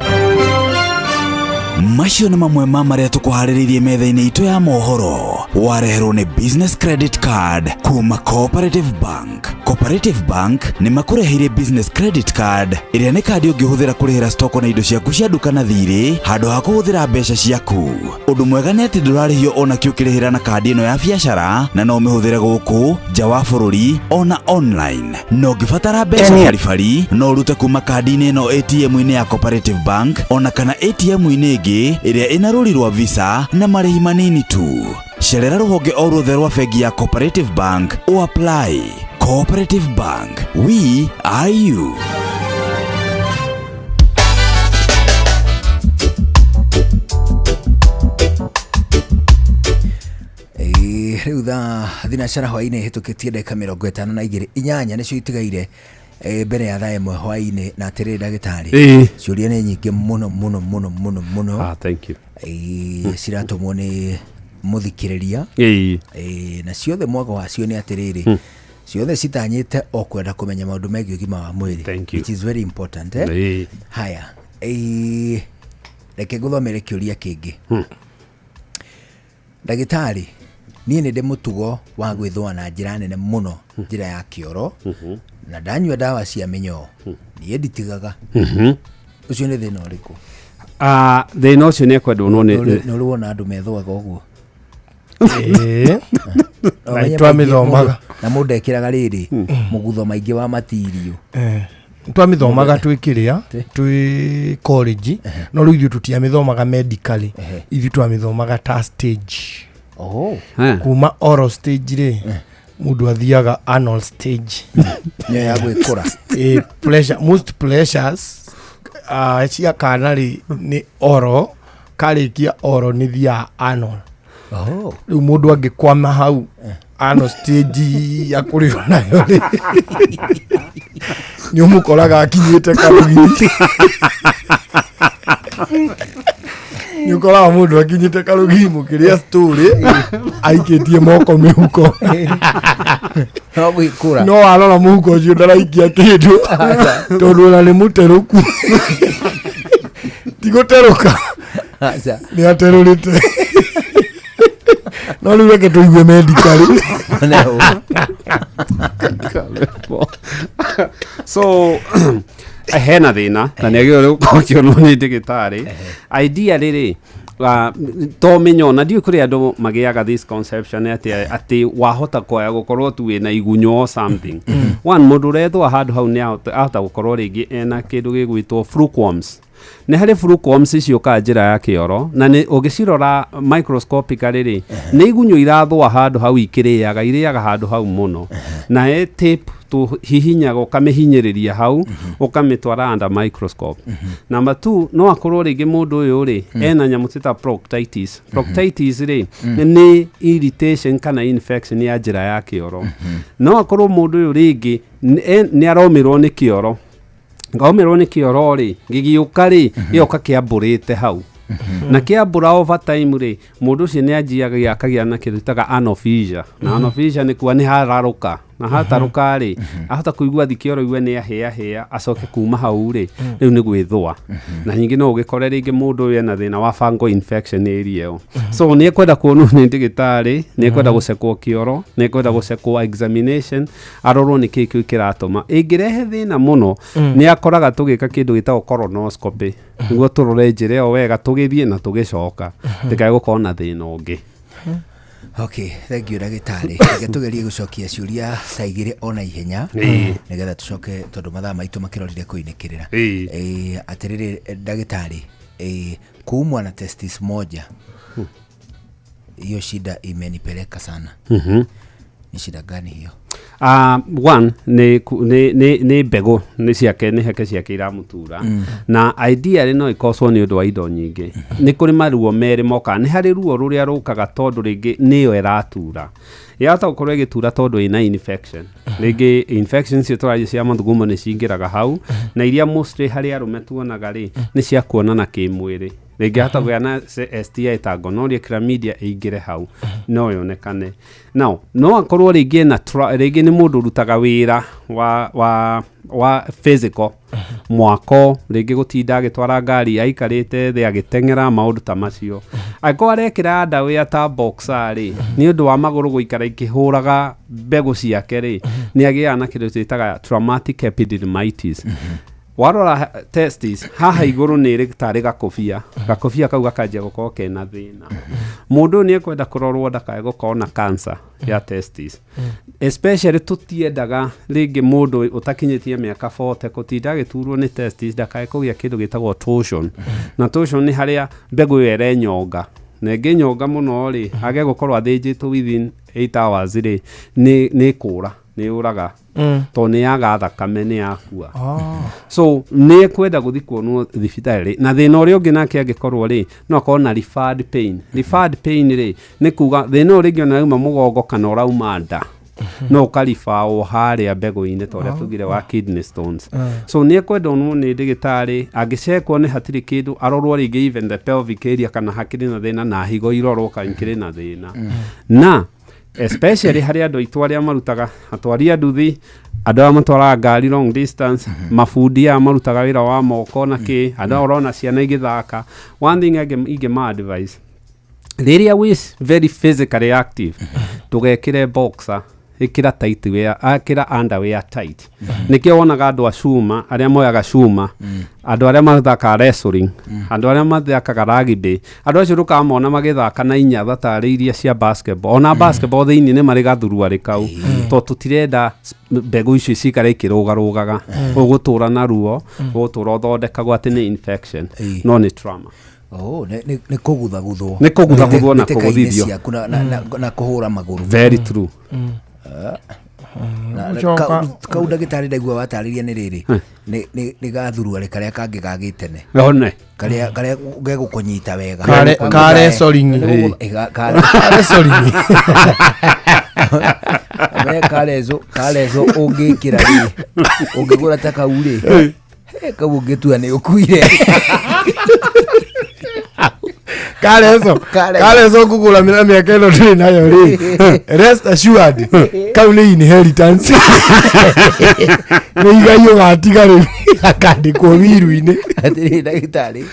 Macio nĩ mamwe ma marĩa tũkũharĩrĩirie metha-inĩ itũ ya mohoro wareherwo nĩ business credit card kuma Cooperative Bank. Cooperative Bank nĩ makũreheire business credit card ĩrĩa nĩ kandi ũngĩhũthĩra kũrĩhĩra stoko na indo ciaku cia nduka na thirĩ handũ ha kũhũthĩra mbeca ciaku. Ũndũ mwega nĩ atĩ ndũrarĩhio ona kĩ ũkĩrĩhĩra na kandi ĩno ya biacara na no ũmĩhũthĩre gũkũ nja wa bũrũri ona online. Na ũngĩbatara mbeca baribari no ũrute kuma kandi-inĩ ĩno ATM-inĩ ya Cooperative Bank ona kana ATM-inĩ ĩngĩ ĩrĩa ĩna rũri rwa Visa na marĩhi manini tu. Cerera rũhonge o ruothe rwa bengi ya Cooperative Bank o apply. Cooperative Bank, we are you. Rĩu thaa thinacara hwaĩ-inĩ ĩhĩtũkĩtie ndagĩka 52 8 nĩcio itigaire mbere ya thaa 1 hwaĩ-inĩ. Na atĩrĩrĩ ndagĩtarĩ, ciũria nĩ nyingĩ mũno mũno mũno mũno mũno. Thank you. Ciratũmwo nĩ mũthikĩrĩria. Na ciothe mwago wacio nĩ atĩrĩrĩ, ciothe citanyĩte o kwenda kũmenya maũndũ megiĩ ũgima wa mwĩrĩ, which is very important. Haya, reke ngũthomere kĩũria kĩngĩ. Ndagĩtarĩ, niĩ nĩ ndĩ mũtugo wa gwĩthũa na njĩra nene mũno, njĩra ya kĩoro, na ndanyua ndawa cia mĩnyoo niĩ nditigaga. Ũcio nĩ thĩna ũrĩkũ? Thĩna ũcio nĩ ekwendwo no nĩ ũrĩ wona andũ methũaga ũguo? Twamĩthomaga na mũndũ ekĩraga rĩrĩ mũgutho maingĩ wa matirio. Twamĩthomaga twĩ kĩrĩa twĩ college, no rĩu ithuĩ tũtiamĩthomaga medically, ithuĩ twamĩthomaga ta stage. Kuma oral stage rĩ, mũndũ athiaga anal stage. Nĩyo ya gwĩkũra. Pleasure, most pleasures cia kana rĩ nĩ oral, karĩkia oral nĩ thiaga anal. Rĩu mũndũ angĩkwama hau anal stage ya kũrĩo nayo rĩ, nĩ ũmũkoraga akinyĩte karũgiri. Nĩ ũkoraga mũndũ akinyĩte karũgiri mũkĩrĩa story aikĩtie moko mĩhuko. No gwĩkũra. No warora mũhuko ũcio ndaraikia kĩndũ tondũ ona nĩ mũterũku. Ti gũterũka. Nĩ aterũrĩte. No rĩu reke tũigue medically. So hena thĩna na nĩ agĩrĩirwo gũkorwo akĩonwo nĩ ndagĩtarĩ. Idea rĩrĩ to mĩnyoo na ndiũĩ kũrĩ andũ magĩaga this conception atĩ wahota kwaya gũkorwo tu wĩna igunyo or something. One, mũndũ ũrethũa handũ hau nĩ ahota gũkorwo rĩngĩ ena kĩndũ gĩgwĩtwo flukeworms. Nĩ harĩ flukeworms ciũkaga njĩra ya kĩoro na nĩ ũgĩcirora microscopically rĩ, nĩ igunyo irathũa handũ hau ikĩrĩaga, irĩaga handũ hau mũno. Na tape Tũhihinyaga ũkamĩhinyĩrĩria hau, ũkamĩtwara under microscope. Number two, no akorwo rĩngĩ mũndũ ũyũ rĩ ena nyamũ twĩta proctitis. Proctitis rĩ nĩ irritation kana infection ya njĩra ya kĩoro. No akorwo mũndũ ũyũ rĩngĩ nĩ aromĩrwo nĩ kĩoro, ngomĩrwo nĩ kĩoro rĩ, gĩgĩũka rĩ, gĩoka kĩambũrĩte hau na kĩambũra over time rĩ, mũndũ ũcio nĩ anjiaga akagĩa na kĩndũ ĩtaga anesthesia. Na anesthesia nĩ kuga nĩ hararũka, na hatarũka rĩ, ahota kũigua thikĩoro igue nĩ ahĩahĩa, acoke kuma hau rĩ, rĩu nĩ gwĩthũa. Na ningĩ no ũgĩkore rĩngĩ mũndũ ũyũ ena thĩna wa fungal infection area ĩyo. So nĩ ekwenda kuonwo nĩ ndagĩtarĩ, nĩ ekwenda gũcekwo kĩoro, nĩ ekwenda gũcekwo examination, arorwo nĩ kĩĩ kĩu kĩratũma. Ĩngĩrehe thĩna mũno, nĩ akoraga tũgĩka kĩndũ gĩtagwo colonoscopy nĩguo tũrore njĩra ĩyo wega tũgĩthiĩ na tũgĩcoka, ndĩkae gũkorwo na thĩna ũngĩ. Okay, thank you ndagĩtarĩ. Reke tũgerie gũcokia ciũria ta igĩrĩ ona ihenya nĩgetha tũcoke, tondũ mathaa maitũ makĩrorire kũinĩkĩrĩra. Atĩrĩrĩ ndagĩtarĩ, kuumwa na testis moja, hiyo shida imenipeleka sana. Ni shida gani hiyo? One nĩ nĩ mbegũ nĩ ciake, nĩ heke ciake iramutura. Na ideally no ĩkocwo nĩ ũndũ wa indo nyingĩ. Nĩ kũrĩ maruo merĩ mokaga. Nĩ harĩ ruo rũrĩa rũkaga tondũ rĩngĩ nĩyo ĩratura, yahota gũkorwo ĩgĩtura tondũ ĩna infection. Rĩngĩ infection icio tũraria cia mathugumo nĩ cingĩraga hau, na iria mostly harĩ arũme tuonaga rĩ, nĩ cia kuonana kĩmwĩrĩ. Rĩngĩ hata kũgĩa na STI ta gonorrhea, chlamydia ĩingĩre hau, no yonekane. Now no akorwo rĩngĩ ena rĩngĩ nĩ mũndũ ũrutaga wĩra wa physical, mwako, rĩngĩ gũtinda agĩtwara ngari, aikarĩte thĩ agĩteng'era, maũndũ ta macio. Angĩkorwo arekĩra underwear ta boxer rĩ, nĩ ũndũ wa magũrũ gũikara ikĩhũraga mbegũ ciake rĩ, nĩ agĩaga na kĩndũ twĩtaga traumatic epididymitis. Warora testis haha igũrũ nĩ ĩrĩ tarĩ gakobia, gakobia kau gakanjia gũkorwo kena thĩna. Mũndũ ũyũ nĩ ekwenda kũrorwo ndakae gũkorwo na cancer ya testis. Especially tũtiendaga rĩngĩ mũndũ ũtakinyĩtie mĩaka 40 gũtinda agĩturwo nĩ testis, ndakae kũgĩa kĩndũ gĩtagwo torsion. Na torsion nĩ harĩa mbegũ ĩyo ĩrenyonga, na ĩngĩnyonga mũno rĩ, age gũkorwo athĩnjĩtwo within 8 hours rĩ, nĩ kũra, nĩ yũraga, tondũ nĩ yaga thakame, nĩ yakua. So nĩ ekwenda gũthiĩ kuonwo thibitarĩ. Na thĩna ũrĩa ũngĩ nake angĩkorwo rĩ, no akorwo na referred pain. Referred pain rĩ, nĩ kuga thĩna ũyũ rĩngĩ ona rauma mũgongo kana ũrauma nda, no ũkaribawo harĩa mbegũ-inĩ, ta ũrĩa tugire wa kidney stones. So nĩ ekwenda onwo nĩ ndagĩtarĩ. Angĩcekwo nĩ hatirĩ kĩndũ, arorwo rĩngĩ even the pelvic area kana hakĩrĩ na thĩna, na higo irorwo kana ikĩrĩ na thĩna. Na especially harĩ andũ aitũ arĩa marutaga, atwari a nduthi, andũ arĩa matwaraga ngari long distance, mabundi aya marutaga wĩra wa moko na kĩ, andũ aya ũrona ciana igĩthaka. One thing ingĩ advice, rĩrĩa wĩ very physically active, ndũgekĩre boxer, ĩkĩra tight wear, akĩra underwear tight. Nĩkĩo wonaga andũ a cuma, arĩa moyaga cuma, andũ arĩa mathakaga wrestling, andũ arĩa mathakaga rugby, andũ acio ndũkamona magĩthaka na inyatha tarĩ iria cia basketball. Ona basketball thĩinĩ nĩ marĩ gathuruarĩ kau, tondũ tũtirenda mbegũ icio cikare ikĩrũgarũgaga. Ũgũtũra na ruo, ũgũtũra ũthondekagwo atĩ nĩ infection, no nĩ trauma. Oh, nĩ kũguthaguthwo. Nĩ kũguthaguthwo na Mbĩtĩka-inĩ kũgũthithio. ciaku na kũhũra magũrũ. Very true. Gũcoka- Kau ndagĩtarĩ ndaigua watarĩria nĩ rĩrĩ, nĩ gathuruarĩ karĩa kangĩ gagĩtene One. karĩa gegũkũnyita wega. Ka wrestling. Ka wrestling. Me kareco ũngĩkĩra rĩ, ũngĩgũra ta kau rĩ, kau ũngĩtua nĩ ũkuire. Kareco. Kareco. Kareco ngũgũra na mĩaka ĩno ndĩrĩ nayo rĩ, rest assured kau nĩ inheritance, nĩ igai ũgatiga rĩu akandĩkwo wiru-inĩ. Atĩrĩ ndagĩtarĩ,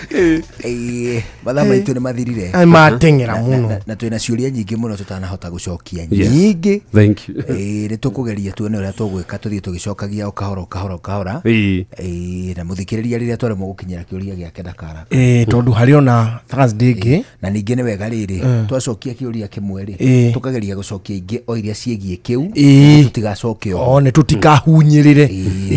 mathaa maitũ nĩ mathirire. Ai, mateng'era mũno. Na twĩna ciũria nyingĩ mũno tũtanahota gũcokia, Yes. nyingĩ. Thank you. Nĩ tũkũgeria tuone ũrĩa tũgwĩka, tũthiĩ tũgĩcokagia o kahora o kahora o kahora. Na mũthikĩrĩria rĩrĩa twaremwo gũkinyĩra kĩũria gĩake ndakara. Tondũ harĩ ona Thursday ĩngĩ. Na ningĩ nĩ wega rĩrĩ, twacokia kĩũria kĩmwe rĩ, tũkageria gũcokia ingĩ o iria ciĩgiĩ kĩu, tũtigacoke oho. O nĩ tũtikahunyĩrĩre.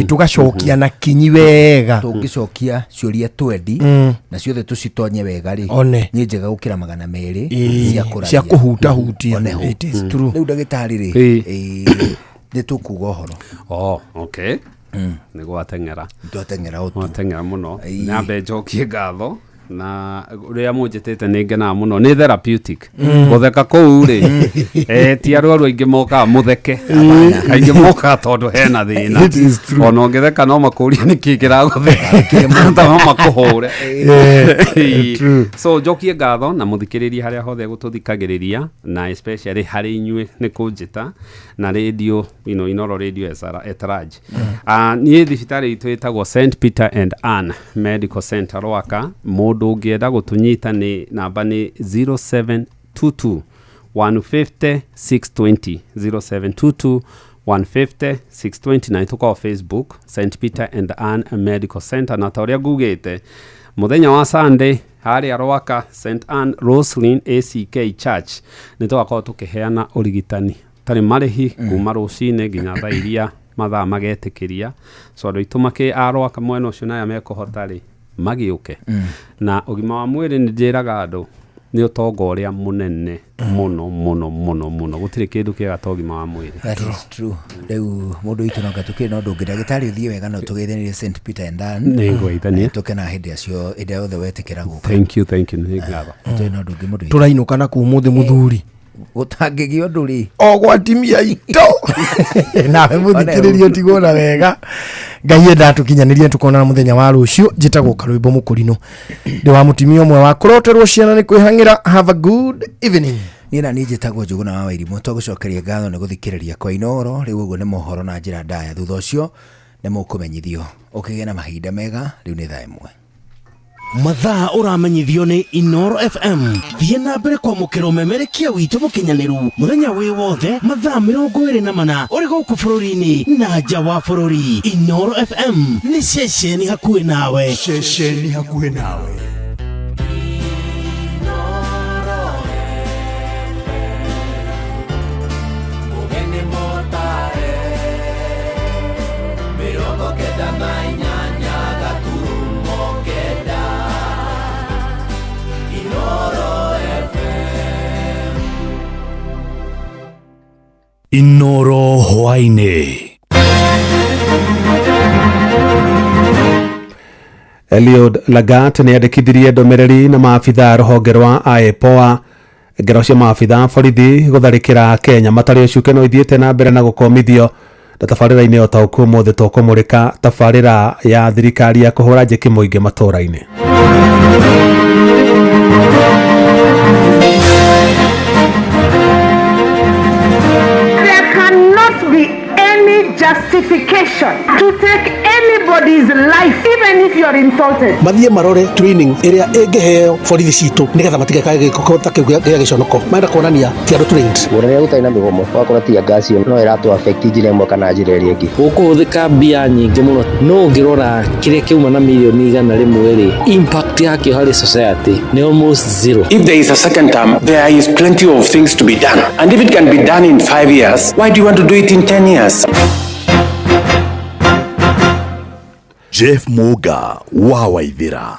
Tũgacokia na kinyi wega. Tũngĩcokia ciũria 20 na ciothe tũcitonye wega rĩ, One. nĩ njega gũkĩra 200 cia kũraria. Cia kũhutahutia. Oneho. It is true. Rĩu ndagĩtarĩ rĩ, Nĩ tũkuga ũhoro. Oh, okay. Nĩ gwateng'era. Twateng'era ũtu. Gwateng'era mũno. Nyambe njokie ngatho na rĩrĩa mũnjĩtĩte nĩ ngenaga mũno, nĩ therapeutic gũtheka kũu rĩ, ti arwaru aingĩ mokaga mũtheke, aingĩ mokaga tondũ hena thĩna. It is true. Ona ũngĩtheka no makũrie nĩkĩ kĩragũtheka, ta no makũhũre. Yeah, true. So njokie ngatho na mũthikĩrĩrie harĩa hothe gũtũthikagĩrĩria, na especially harĩ inyuĩ nĩ kũnjĩta na radio Inoro Radio at large. Niĩ thibitarĩ itũ ĩtagwo St Peter and Ann Medical Center Rwaka. Mũndũ ũngĩenda gũtũnyita nĩ namba nĩ 0722 150 620, 0722 150 620, na nĩtũkoragwo Facebook St Peter and Ann Medical Center. Na ta ũrĩa ngugĩte, mũthenya wa Sunday harĩa Rwaka St Ann Roslyn ACK Church nĩ tũgakorwo tũkĩheana ũrigitani tarĩ marĩhi kuma rũcinĩ nginya thaa iria mathaa magetĩkĩria. So andũ aitũ makĩ a Rwaka mwena ũcio na arĩa mekũhota rĩ magĩũke. Na ũgima wa mwĩrĩ, nĩ njĩraga andũ, nĩ ũtonga ũrĩa mũnene mũno mũno mũno mũno. Gũtirĩ kĩndũ kĩega ta ũgima wa mwĩrĩ. That is true. Rĩu mũndũ witũ no tũkĩrĩ na ũndũ ũngĩ, ndagĩtarĩ, ũthiĩ wega, no tũgeithanĩrie St Peter and Ann. Nĩ ngũgeithania. Tũkena hĩndĩ acio, hĩndĩ yothe wetĩkĩra gũka. Thank you, thank you, nĩ ngatho. Tũrĩ na ũndũ ũngĩ, mũndũ witũ? Tũrainũka na kũ ũmũthĩ mũthuri. Gũtangĩgĩa ũndũ rĩ. O gwatimia ito nawe mũthikĩrĩrio, tigwo na wega. Ngai enda tũkinyanĩrie, tũkonana mũthenya wa rũciũ. Njĩtagwo Karwĩmbo Mũkũrinũ, ndĩ wa mũtumia ũmwe wa kũroterwo ciana nĩ kwĩhang'ĩra. Have a good evening. Niĩ na niĩ njĩtagwo Njũgũna wa Wairimũ. Twagũcokeria ngatho nĩ gũthikĩrĩria kwa Inoro. Rĩu ũguo nĩ mohoro na njĩra ndaya, thutha ũcio nĩ mũkũmenyithio. Ũkĩgĩa na mahinda mega. Rĩu nĩ thaa 1. Mathaa ũramenyithio nĩ Inoro FM. Thiĩ na mbere kwamũkĩra ũmemerekia witũ mũkinyanĩru mũthenya wĩ wothe mathaa 24 ũrĩ gũkũ bũrũri-inĩ na nja wa bũrũri. Inoro FM nĩ ceceni hakuhĩ nawe. Ceceni hakuhĩ nawe. Ũgeni mũtare 98.9 Inoro FM. Inoro hwaini. Eliud Lagat nĩ andĩkithirie ndũmĩrĩri na maabitha rũhonge rwa IPOA. Ngero cia maabitha borithi gũtharĩkĩra Kenya matarĩ ũcuke no ithiĩte na mbere na gũkomithio na tabarĩra-inĩ. O ta ũkuo ũmũthĩ tũkũmũrĩka tabarĩra ya thirikari ya kũhũra njeki mũingĩ matũũra-inĩ. There cannot be any justification to take anybody's life, even if you are insulted. Mathiĩ marore training ĩrĩa ĩngĩheo borithi citũ nĩgetha matigekage gĩko ta kĩu gĩa gĩconoko marenda kuonania ti andũ trained. Rĩrĩa gũtarĩ na mĩgomo, ũgakora tear gas ĩyo no ĩratũ affect njĩra ĩmwe kana njĩra ĩrĩa ĩngĩ. Gũkũhũthĩka mbia nyingĩ mũno, no ũngĩrora kĩrĩa kĩauma na mirioni 100 rĩ, impact yakĩo harĩ society nĩ almost zero. If there is a second term, there is plenty of things to be done. And if it can be done in 5 years, why do you want to do it in 10 years? Jeff Muga wa Waithira.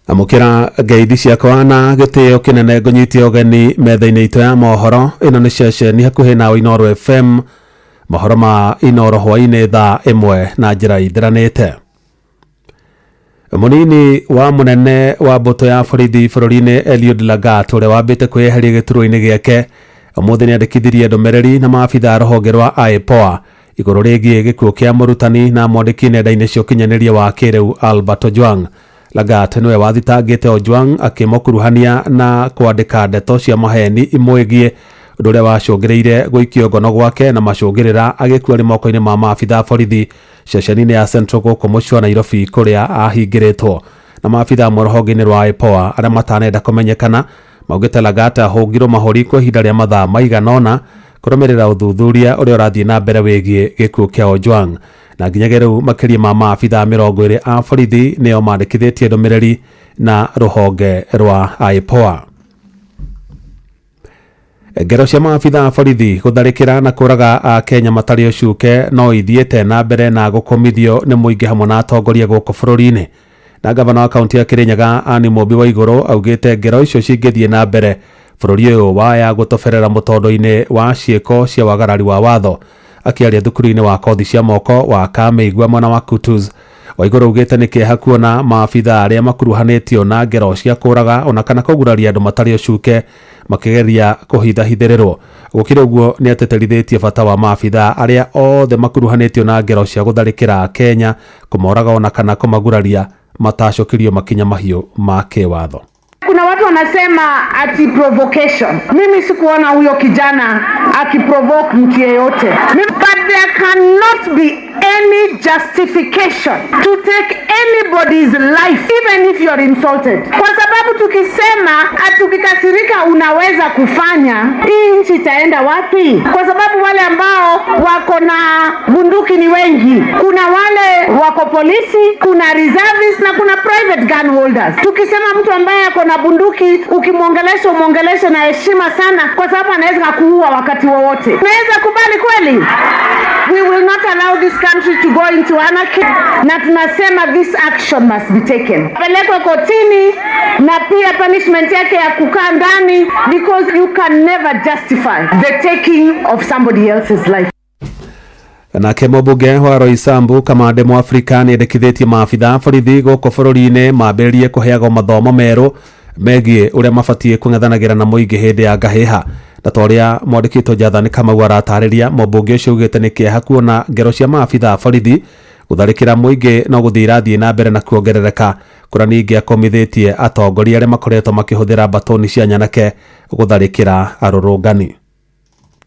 Amũkĩra ngeithi ciakwa na gĩtĩo kĩnene, ngũnyitie ũgeni metha-inĩ itũ ya mohoro. Ĩno nĩ ceceni hakuhĩ nawe, Inoro FM. Mohoro ma Inoro hwainĩ thaa 1 na njĩra ithiranĩte. Mũnini wa mũnene wa mbũtũ ya borithi bũrũri-inĩ Eliud Lagat, ũrĩa wambĩte kwĩyeheria gĩturwa-inĩ gĩake, ũmũthĩ nĩandĩkithirie ndũmĩrĩri na maabitha a rũhonge rwa IPOA igũrũ rĩgiĩ gĩkuũ kĩa mũrutani na mwandĩki nenda-inĩ cia ũkinyanĩria wa kĩrĩu Albert Ojwang. Lagat nĩwe wathitangĩte Ojwang akĩmũkuruhania na kwandĩka ndeto cia maheni imwĩgiĩ, ũndũ ũrĩa wacũngĩrĩire gũikio ngono gwake na macũngĩrĩra agĩkua arĩ moko-inĩ ma maabitha a borithi ceceni-inĩ ya Central gũkũ mũciĩ wa Nairobi, kũrĩa ahingĩrĩtwo. Na maabitha amwe rũhonge-inĩ rwa IPOA arĩa matanenda kũmenyekana maugĩte Lagat ahũngirwo mahũri kwa ihinda rĩa mathaa maigana ũna kũrũmĩrĩra ũthuthuria ũrĩa ũrathiĩ na mbere wĩgiĩ gĩkuũ kĩa Ojwang. Na nginyagia rĩu makĩria ma maabitha 20 a borithi nĩo mandĩkithĩtie ndũmĩrĩri na rũhonge rwa IPOA. Ngero cia maabitha a borithi gũtharĩkĩra na kũraga Akenya matarĩ ũcuke no ithiĩte na mbere na gũkomithio nĩ mũingĩ hamwe na atongoria gũkũ bũrũri-inĩ. Na gavana wa kaunti ya Kirinyaga Anne Mũmbi wa Igũrũ augĩte ngero icio cingĩthiĩ na mbere, bũrũri ũyũ waya gũtoberera mũtondo-inĩ wa ciĩko cia wagarari wa watho. Akĩaria thukuru-inĩ wa kothi cia moko wa Kamĩigua mwena wa Kutus, Waiguru augĩte nĩ kĩeha kuona maabitha arĩa makuruhanĩtio na ngero cia kũraga ona kana kũguraria andũ matarĩ ũcuke makĩgeria kũhithahithĩrĩrwo. Gũkĩrĩ ũguo, nĩ ateterithĩtie bata wa maabitha arĩa othe makuruhanĩtio na ngero cia gũtharĩkĩra Kenya, kũmoraga ona kana kũmaguraria matacũkĩrio makinya mahiũ ma kĩwatho. Kuna watu wanasema ati provocation. Mimi sikuona huyo kijana akiprovoke mtu yeyote. But there cannot be any justification to take anybody's life even if you are insulted. Kwa sababu tukisema ati ukikasirika unaweza kufanya, hii nchi itaenda wapi? Kwa sababu wale ambao wako na bunduki ni wengi. Kuna wale wako polisi, kuna reservists na kuna private gun holders. Tukisema mtu ambaye ako na bunduki ukimwongelesha, umwongeleshe na heshima sana, kwa sababu anaweza kuua wakati wowote. Naweza kubali kweli? We will not allow this country to go into anarchy, na tunasema this action must be taken. Pelekwe kotini na pia punishment yake ya kukaa ndani, because you can never justify the taking of somebody else's life. Nake mũmbunge wa Roysambu Kamande Mũafrika nĩendekithĩtie maabitha a borithi gũkũ bũrũri-inĩ mambĩrĩrie kũheagwo mathomo merũ megiĩ ũrĩa mabatiĩ kũng'ethanagĩra na mũingĩ hĩndĩ ya ngahĩha. Na ta ũrĩa mwandĩkĩtwo Jathani Kamau aratarĩria, mũmbunge ũcio augĩte nĩ kĩeha kuona ngero cia maabitha a borithi gũtharĩkĩra mũingĩ no gũthiĩ irathiĩ na mbere na kuongerereka, kũrĩa ningĩ akomithĩtie atongoria arĩa makoretwo makĩhũthĩra mbatoni cia nyanake gũtharĩkĩra arũrũngani.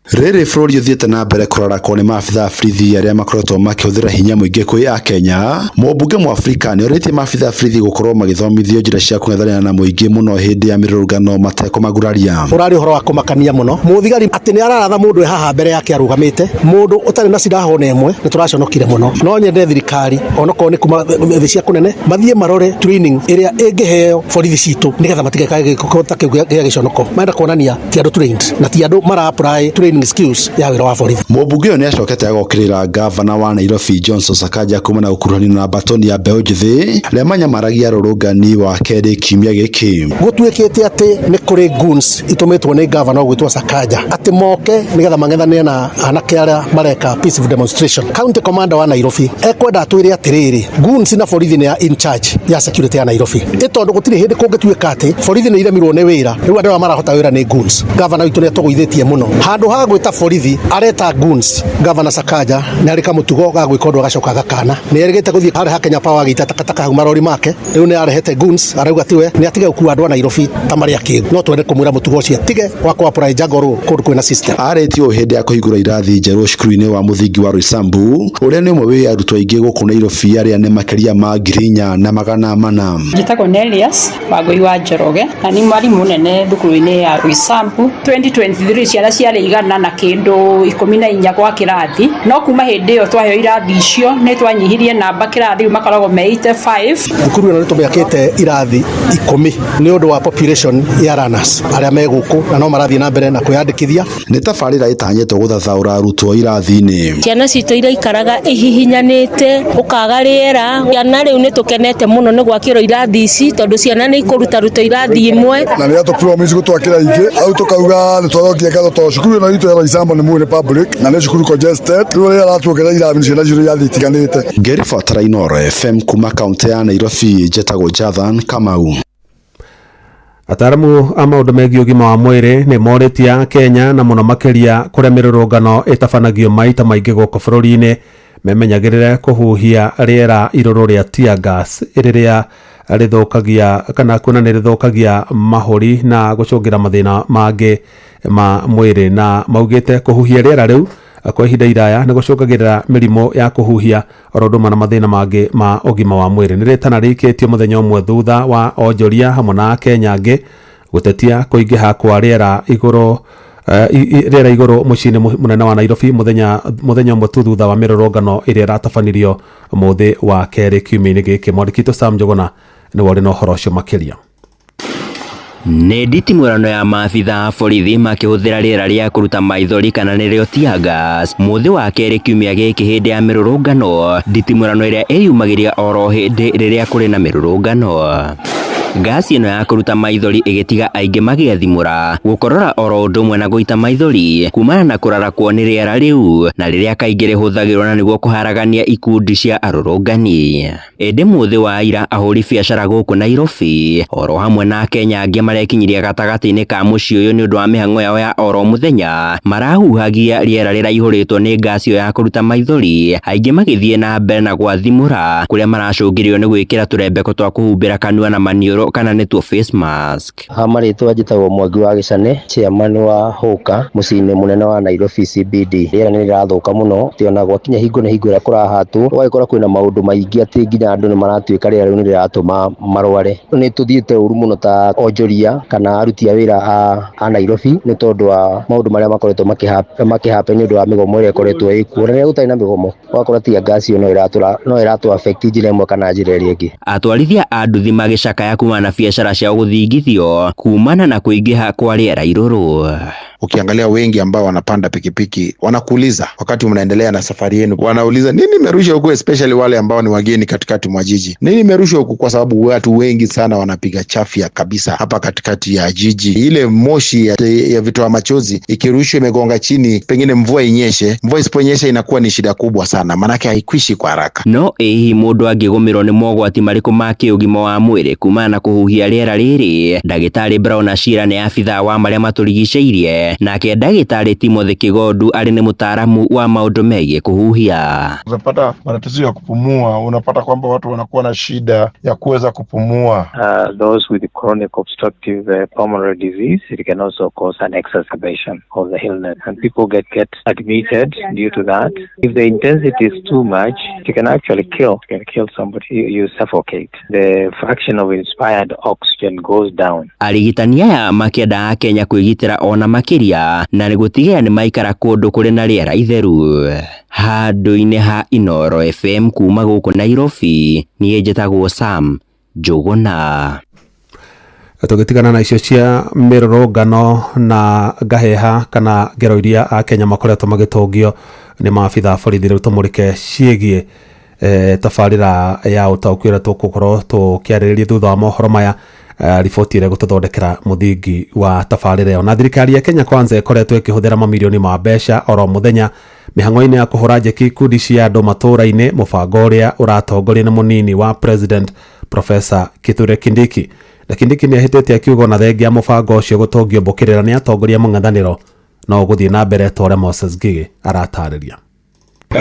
Rĩrĩ bũrũri ũthiĩte na mbere kũrarakwo nĩ maabitha a borithi arĩa makoretwo makĩhũthĩra hinya mũingĩ kwĩ akenya, mũmbunge Mũafrika nĩorĩtie maabitha a borithi gũkorwo magĩthomithio njĩra cia kũng'ethanĩra na mũingĩ mũno hĩndĩ ya mĩrũrũngano matekũmaguraria. Ũrarĩ ũhoro wa kũmakania mũno, mũthigari atĩ nĩ araratha mũndũ e haha mbere yake arũgamĩte, mũndũ ũtarĩ na silaha ona ĩmwe. Nĩ tũraconokire mũno. No nyende thirikari onokorwo nĩ kuma thĩ cia kũnene mathiĩ marore training ĩrĩa ĩngĩheo borithi citũ nĩgetha matigekage gĩko ta kĩu gĩa gĩconoko. Marenda kuonania ti andũ trained na ti andũ mara apply training skills ya wĩra wa borithi. Mũmbunge ũyũ nĩacokete agokĩrĩra ngavana wa Nairobi Johnson Sakaja kumana na gũkuruhanio na mbatoni ya mbeũ njĩthĩ arĩa manyamaragia arũrũngani wa kerĩ kiumia gĩkĩ. Gũtuĩkĩte atĩ nĩ kũrĩ goons itũmĩtwo nĩ gavana ũgwĩtwo Sakaja atĩ moke nĩgetha mang'ethanĩre na anake arĩa mareka peaceful demonstration. County commander wa Nairobi ekwenda atwĩre atĩrĩrĩ, goons na borithi nĩ in charge ya security ya Nairobi, ĩ tondũ gũtirĩ hĩndĩ kũngĩtuĩka atĩ borithi nĩ iremirwo nĩ wĩra, rĩu andũ arĩa marahota wĩra nĩ goons. Gavana witũ nĩ atũgũithĩtie mũno, handũ ha gwĩta borithi areta goons. Gavana Sakaja nĩ arĩ kamũtugo ga gwĩka ũndũ agacoka agakana. Nĩ erĩgĩte gũthiĩ harĩa ha Kenya Power agĩita takataka hau marori make, rĩu nĩ arehete goons, arauga tiwe nĩ atige gũkua andũ a Nairobi ta marĩ akĩgu. No twende kũmwĩra mũtugo ũcio atige wa kũ apply jungle kũndũ kwĩna system. Arĩtie ũũ hĩndĩ ya kũhingũra irathi njerũ cukuru-inĩ wa mũthingi wa Roysambu ũrĩa nĩ ũmwe wĩ arutwo aingĩ gũkũ Nairobi arĩa nĩ makĩria ma 4,400. Njĩtagwo Nelias Wangũi wa Njoroge na nĩ mwarimũ mũnene thukuru-inĩ ya Roysambu. 2023 ciana ciarĩ igana na kĩndũ 14 gwa kĩrathi, no kuma hĩndĩ ĩyo twaheo irathi icio nĩ twanyihirie namba kĩrathi, rĩu makoragwo me 85. Thukuru ĩno nĩ tũmĩakĩte irathi 10 nĩ ũndũ wa population ya learners arĩa me gũkũ na no marathiĩ na mbere na kwĩyandĩkithia. Nĩ tabarĩra ĩtanyĩtwo gũthathaũra arutwo irathi-inĩ. Ciana citũ iraikaraga ihihinyanĩte, ũkaga rĩera. Ciana rĩu nĩ tũkenete mũno nĩ gwakĩrwo irathi ici tondũ ciana nĩ ikũrutaruta irathi imwe. Na nĩ atũ promise gũtwakĩra ingĩ au tũkauga nĩ twacokia ngatho tondũ cukuru ĩno itũ ya Roysambu nĩ mũĩ nĩ public na nĩ cukuru congested, rĩu rĩrĩa aratuongerera irathi ciana cirĩ irathi itiganĩte. Ngĩribotera Inooro FM kuma kaunti ya Nairobi, njĩtagwo Jathan Kamau. Ataramu a maũndũ megiĩ ũgima wa mwĩrĩ nĩ morĩtie Kenya na mũno makĩria kũrĩa mĩrũrũngano ĩtabanagio maita maingĩ gũkũ bũrũri-inĩ memenyagĩrĩre kũhuhia rĩera irũrũ rĩa tear gas rĩrĩa rĩthũkagia kana kuona nĩ rĩthũkagia mahũri na gũcũngĩra mathĩna mangĩ ma mwĩrĩ, na maugĩte kũhuhia rĩera rĩu kwa ihinda iraya nĩ gũcũngagĩrĩra mĩrimũ ya kũhuhia oro ũndũ ũmwe na mathĩna mangĩ ma ũgima wa mwĩrĩ. Nĩ rĩtana rĩikĩtio mũthenya ũmwe thutha wa onjoria hamwe na akenya angĩ gũtetia kũingĩha kwa rĩera igũrũ rĩera igũrũ mũciĩ-inĩ mũnene wa Nairobi mũthenya ũmwe tu thutha wa mĩrũrũngano ĩrĩa ĩratabanirio mũthĩ wa kerĩ kiumia-inĩ gĩkĩ. Mwandĩki witũ Sam Njuguna nĩwe ũrĩ na ũhoro ũcio makĩria. Nĩ nditimũrano ya maabitha a borithi makĩhũthĩra rĩera rĩa kũruta maithori kana nĩrĩo tear gas mũthĩ wa kerĩ kiumia gĩkĩ hĩndĩ ya mĩrũrũngano, nditimũrano ĩrĩa ĩyumagĩria oro hĩndĩ rĩrĩa kũrĩ na mĩrũrũngano. Ngasi ĩno ya kũruta maithori ĩgĩtiga aingĩ magĩethimũra gũkorora oro ũndũ ũmwe na gũita maithori kumana na kũrarakwo nĩ rĩera rĩu na rĩrĩa kaingĩ rĩhũthagĩrwo na nĩguo kũharagania ikundi cia arũrũngani. Ĩndĩ mũthĩ wa ira ahũri biacara gũkũ Nairobi oro hamwe na Akenya angĩ marekinyirie gatagatĩ-inĩ ka mũciĩ ũyũ nĩ ũndũ wa mĩhang'o yao ya oro mũthenya marahuhagia rĩera rĩraihũrĩtwo nĩ ngasi ĩyo ya kũruta maithori, aingĩ magĩthiĩ na mbere na gwathimũra kũrĩa maracũngĩrĩrio nĩ gwĩkĩra tũrembeko twa kũhumbĩra kanua na maniũrũ kana nĩtuo face mask. Ha marĩtwa njĩtagwo Mwangi wa Gĩcane, chairman wa Hũka mũciĩ-inĩ mũnene wa Nairobi CBD. Rĩera nĩ rĩrathũka mũno, atĩ ona gwakinya hingo nĩ hingo ĩrĩa kũrahatwo, ũgagĩkora kwĩna maũndũ maingĩ atĩ nginya andũ nĩ maratuĩka rĩera rĩu nĩ rĩratũma marware. Nĩ tũthiĩte ũru mũno ta onjoria kana aruti a wĩra a Nairobi nĩ tondũ wa maũndũ marĩa makoretwo makĩhappen nĩ ũndũ wa mĩgomo ĩrĩa ĩkoretwo ĩkuo. Na rĩrĩa gũtarĩ na mĩgomo, ũgakora tear gas ĩyo no ĩratũ affect njĩra ĩmwe kana njĩra ĩrĩa ĩngĩ. Atwarithia a nduthi magĩcakaya kumana na biacara ciao gũthingithio kumana na kũingĩha kwa rĩera irũrũ. Ukiangalia wengi ambao wanapanda pikipiki wanakuuliza wakati mnaendelea na safari yenu, wanauliza nini imerusha huku, especially wale ambao ni wageni katikati mwa jiji, nini imerusha huku? Kwa sababu watu wengi sana wanapiga chafya kabisa hapa katikati ya jiji. Ile moshi ya vitoa machozi ikirushwa imegonga chini, pengine mvua inyeshe, mvua isiponyesha inakuwa ni shida kubwa sana, maanake haikwishi kwa haraka. No ĩ hihi mũndũ angĩgũmĩrwo nĩ mogwati marĩkũ ma kĩũgima wa mwĩrĩ kumana na kũhuhia rĩera rĩrĩ? Ndagĩtarĩ Brown Achira nĩ abithaa wa marĩa matũrigicĩirie, nake ndagĩtarĩ Timothy Kigondu arĩ nĩ mũtaaramu wa maũndũ megiĩ kũhuhia. Unapata matatizo ya kupumua, unapata kwamba watu wanakuwa na shida ya kuweza kupumua. Those with chronic obstructive pulmonary disease, it can also cause an exacerbation of the illness, and people get admitted due to that. If the intensity is too much, it can actually kill. It can kill somebody. You suffocate. The fraction of inspired oxygen goes down. Arigitani aya makĩenda Akenya kwĩgitĩra ona makĩria na nĩ gũtigĩrĩra nĩ maikara kũndũ kũrĩ na rĩera itheru. Handũ-inĩ ha Inooro FM kuma gũkũ Nairobi, niĩ njĩtagwo Sam Njũgũna. Tũgĩtigana na icio cia mĩrũrũngano na ngaheha kana ngero iria Akenya makoretwo magĩtũngio nĩ maabitha a borithi, rĩu tũmũrĩke ciĩgiĩ tabarĩra ya ũtaũku ĩrĩa tũgũkorwo tũkĩarĩrĩria thutha wa mohoro maya, riboti ĩrĩa ĩgũtũthondekera mũthingi wa tabarĩra ĩyo. Na thirikari ya Kenya Kwanza ĩkoretwo ĩkĩhũthĩra mamirioni ma mbeca oro mũthenya mĩhang'o-inĩ ya kũhũra njeki ikundi cia andũ matũũra-inĩ, mũbango ũrĩa ũratongorio nĩ mũnini wa President Professor Kithure Kindiki. Na Kindiki nĩ ahĩtĩtie akiuga ona thengia mũbango ũcio gũtũngio mbũkĩrĩra nĩ atongoria mũng'ethanĩro no ũgũthiĩ na mbere ta ũrĩa Moses Ngigĩ aratarĩria.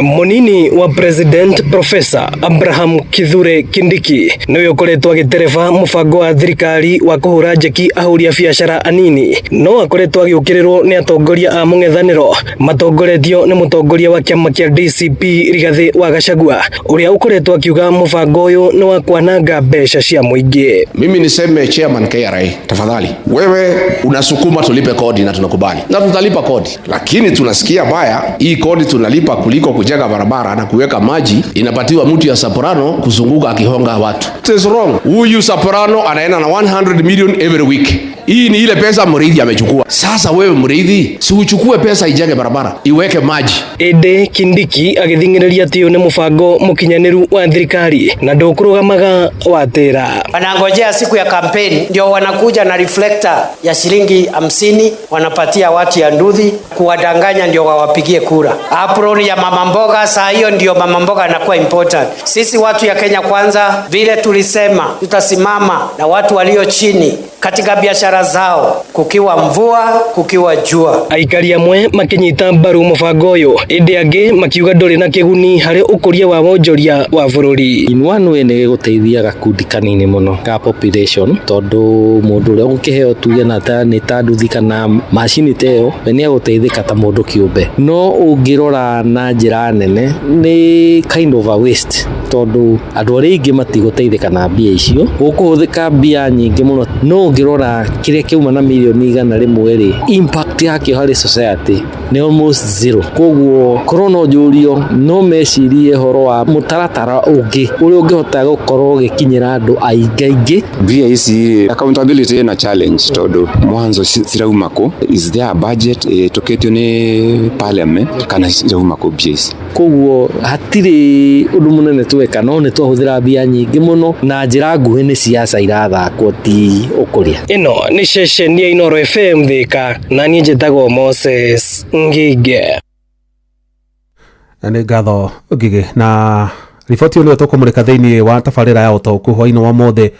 Munini wa President Professor Abraham Kithure Kindiki niwe ukoretwo agitereba mubango wa thirikari wa kuhura njeki ahuri a biacara anini, no akoretwo agiukirirwo ni atongoria a mung'ethaniro matongoretio ni mutongoria wa kiama kia DCP Rigathi wa Gachagua uria ukoretwo akiuga mubango uyu ni wa kwananga mbeca cia muingi. Mimi niseme chairman KRA, tafadhali wewe unasukuma tulipe kodi na tunakubali na tutalipa kodi, lakini tunasikia baya hii kodi tunalipa kuliko kujenga barabara na kuweka maji inapatiwa mtu ya Soprano kuzunguka akihonga watu. It is wrong. Huyu Soprano anaenda na 100 million every week. Hii ni ile pesa Muriithi amechukua. Sasa wewe Muriithi, si uchukue pesa ijenge barabara, iweke maji. Ende Kindiki agithing'ĩrĩria atĩ ũyũ nĩ mũbango mũkinyanĩru wa thirikari na ndũkũrũgamaga watĩra. Wanangojea siku ya kampeni ndio wanakuja na reflector ya shilingi 50 wanapatia watu ya nduthi kuwadanganya ndio wawapigie kura. Apron ya mama mboga saa hiyo ndio mama mboga anakuwa important. Sisi watu ya Kenya Kwanza vile tulisema tutasimama na watu walio chini katika biashara zao, kukiwa mvua kukiwa jua. Aikari amwe makinyita mbaru mũbango ũyũ ĩndĩ angĩ makiuga ndũrĩ na kĩguni harĩ ũkũria wa wonjoria wa bũrũri. In one way nĩ gĩgũteithia gakundi kanini mũno ka population tondũ mũndũ ũrĩa ũgũkĩheo tuge na ta nĩ ta nduthi kana macini ta ĩyo we nĩ egũteithĩka ta mũndũ kĩũmbe, no ũngĩrora na njĩra nene nĩ kind of a waste tondũ andũ arĩa aingĩ matigũteithĩka na mbia icio, gũkũhũthĩka mbia nyingĩ mũno, no ũngĩrora kĩrĩa kĩauma na mirioni 100 rĩ, impact Impact yakĩo harĩ society nĩ almost zero. Koguo korwo no njũrio, no mecirie ũhoro wa mũtaratara ũngĩ ũrĩa ũngĩhota gũkorwo ũgĩkinyĩra andũ aingĩ aingĩ. Mbia ici accountability ina challenge tondu mwanzo cirauma kũ? Is there a budget ĩtũkĩtio nĩ parliament kana cirauma kũ mbia ici? Koguo hatirĩ ũndũ mũnene tweka, no nĩ twahũthĩra mbia nyingĩ mũno na njĩra nguhĩ nĩ siasa irathakwo, ti ũkũria. Ĩno nĩ ceceni ya Inooro FM Thika, na niĩ njĩtagwo Moses Ngige. Nĩ ngatho Ngigĩ, na riboti ĩyo nĩyo tũkũmũrĩka thĩinĩ wa tabarĩra ya ũtaũku hwainĩ wa ũmũthĩ.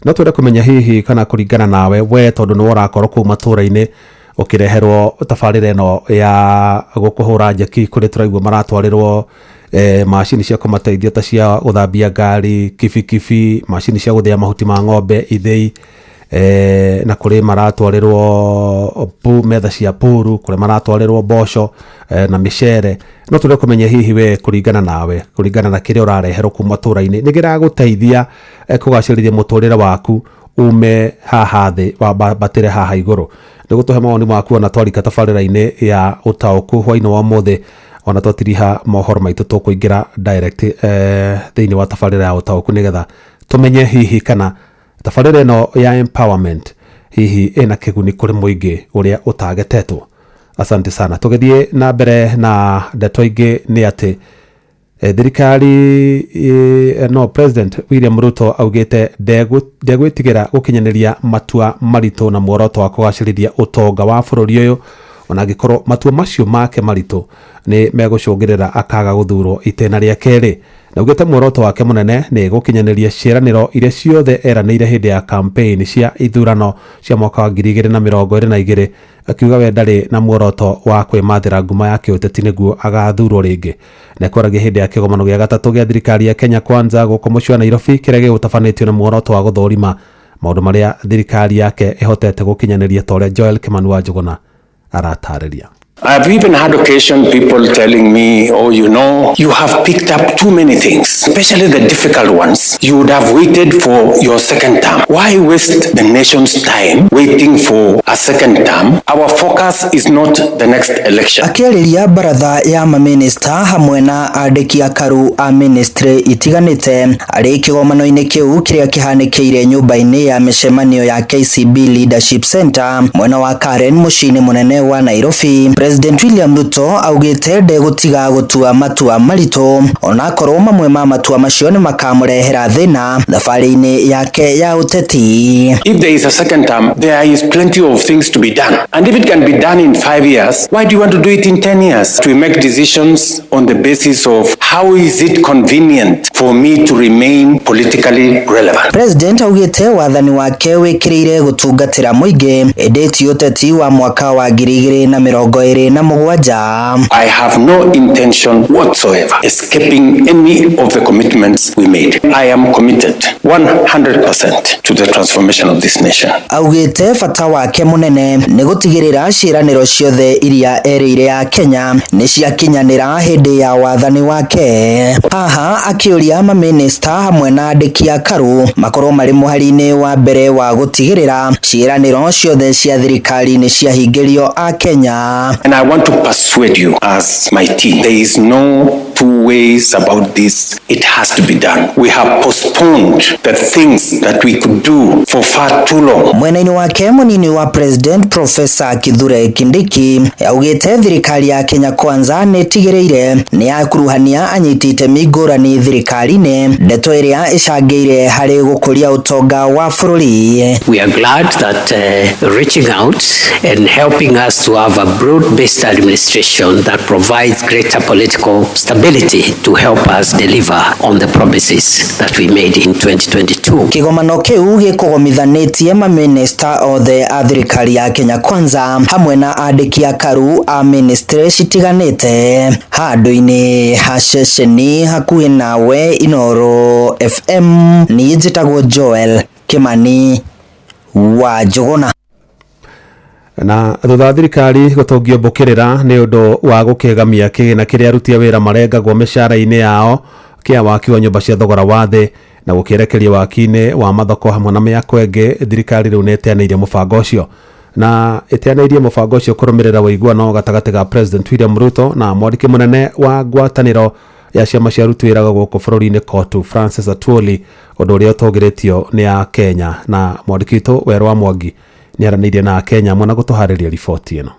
No twende kũmenya hihi kana kũringana nawe we, tondũ nĩwe ũrakorwo kũu matũũra-inĩ ũkĩreherwo tabarĩra ĩno ya gũkũhũra njeki, kũrĩ tũraigua maratwarĩrwo macini cia kũmateithia ta cia gũthambia ngari, kibikibi, macini cia gũthĩa mahuti ma ng'ombe, ithĩi, na kũrĩ maratwarĩrwo metha cia puru, kũrĩ maratwarĩrwo mboco na mĩcere. No twende kũmenya hihi we kũringana nawe, kũringana na kĩrĩa ũrareherwo kuma matũũra-inĩ, nĩ kĩragũteithia kũgacĩrithia mũtũrĩre waku ume haha thĩ wambatĩre haha igũrũ. Nĩ gũtũhe mawoni maku ona twarika tabarĩra-inĩ ya ũtaũku hwainĩ wa ũmũthĩ, ona twatiriha mohoro maitũ tũkũingĩra direct thĩinĩ wa tabarĩra ya ũtaũku, nĩgetha tũmenye hihi kana tabarĩra ĩno ya empowerment hihi ĩna kĩguni kũrĩ mũingĩ ũrĩa ũtagetetwo. Asante sana. Tũgĩthiĩ na mbere na ndeto ingĩ nĩ atĩ thirikari no President William Ruto augĩte ndegwĩtigĩra gũkinyanĩria matua maritũ na muoroto wa kũgacĩrithia ũtonga wa bũrũri ũyũ, ona angĩkorwo matua macio make maritũ nĩ megũcũngĩrĩra akaga gũthurwo itĩna rĩa kerĩ. Na augĩte muoroto wake mũnene nĩ gũkinyanĩria ciĩranĩro iria ciothe eranĩire hĩndĩ ya campaign cia ithurano cia mwaka wa 2022, akiuga we ndarĩ na muoroto wa kwĩmathĩra nguma ya kĩũteti nĩguo agathurwo rĩngĩ. Na kwaragia hĩndĩ ya kĩgomano gĩa gatatũ gĩa thirikari ya Kenya Kwanza gũkũ mũciĩ wa Nairobi, kĩrĩa gĩgũtabanĩtio na muoroto wa gũthũrima maũndũ marĩa thirikari yake ĩhotete gũkinyanĩria, ta ũrĩa Joel Kimani wa Njũgũna aratarĩria. I've even had occasion people telling me, oh, you know, you have picked up too many things, especially the difficult ones. You would have waited for your second term. Why waste the nation's time waiting for a second term? Our focus is not the next election. Akĩarĩria baratha ya mamĩnĩsta hamwe na andĩki akaru a ministry itiganĩte arĩ kĩgomano-inĩ kĩu kĩrĩa kĩhanĩkĩire nyũmba-inĩ ya mĩcemanio ya KCB Leadership Center mwena wa Karen mũciĩ-inĩ mũnene wa Nairobi, President William Ruto augĩte ndegũtiga gũtua matua maritũ onakorwo mamwe ma matua macio nĩ makamũrehera thĩna thabarĩ-inĩ yake ya ũteti. If there is a second term, there is plenty of things to be done. And if it can be done in 5 years, why do you want to do it in 10 years? We make decisions on the basis of how is it convenient for me to remain politically relevant. President augĩte wathani wake wĩkĩrĩire gũtungatĩra mũingĩ ĩndĩ ti ũteti wa mwaka wa 2027. I have no intention whatsoever escaping any of the commitments we made. I am committed 100% to the transformation of this nation. Augĩte bata wake mũnene nĩ gũtigĩrĩra ciĩranĩro ciothe iria erĩire a Kenya nĩ ciakinyanĩra hĩndĩ ya wathani wake. Haha akĩũria mamĩnĩsta hamwe na andĩki akaru makorwo marĩ mũhari-inĩ wa mbere wa gũtigĩrĩra ciĩranĩro ciothe cia thirikari nĩ ciahingĩrio a Kenya. And I want to persuade you as my team, there is no two ways about this. It has to be done. We have postponed the things that we could do for far too long. Mwena-inĩ wake mũnini wa President Professor Kithure Kindiki augĩte thirikari ya Kenya Kwanza nĩ ĩtigĩrĩire nĩ yakuruhania anyiti itemi ngũrani thirikari-inĩ, ndeto ĩrĩa ĩcangĩire harĩ gũkũria ũtonga wa bũrũri. We are glad that reaching out and helping us to have a broad-based administration that provides greater political stability to help us deliver on the promises that we made in 2022. Kĩgomano kĩu gĩkũgomithanĩtie mamĩnĩsta othe a thirikari ya Kenya Kwanza hamwe na andĩki akaru a ministry citiganĩte handũ-inĩ ha ceceni hakuhĩ nawe Inooro FM. Niĩ njĩtagwo Joel Kimani wa Njũgũna. Na thutha wa thirikari gũtũngio mbũkĩrĩra nĩ ũndũ wa gũkĩgamia kĩgĩna kĩrĩa aruti a wĩra marengagwo mĩcara-inĩ yao kĩa waki wa nyũmba cia thogora wa thĩ na gũkĩerekeria waki-inĩ wa mathoko hamwe na mĩako ĩngĩ, thirikari rĩu nĩ ĩteanĩirie mũbango ũcio. Na ĩteanĩirie mũbango ũcio kũrũmĩrĩra ũiguano gatagatĩ ga President William Ruto na mwandĩki mũnene wa ngwatanĩro ya ciama cia aruti wĩra gũkũ bũrũri-inĩ KOTU Francis Atwoli, ũndũ ũrĩa ũtũgĩrĩtio nĩ Akenya. Na mwandĩki witũ Werũ wa Mwangi nĩ aranĩirie na Akenya amwe na gũtũharĩria riboti ĩno.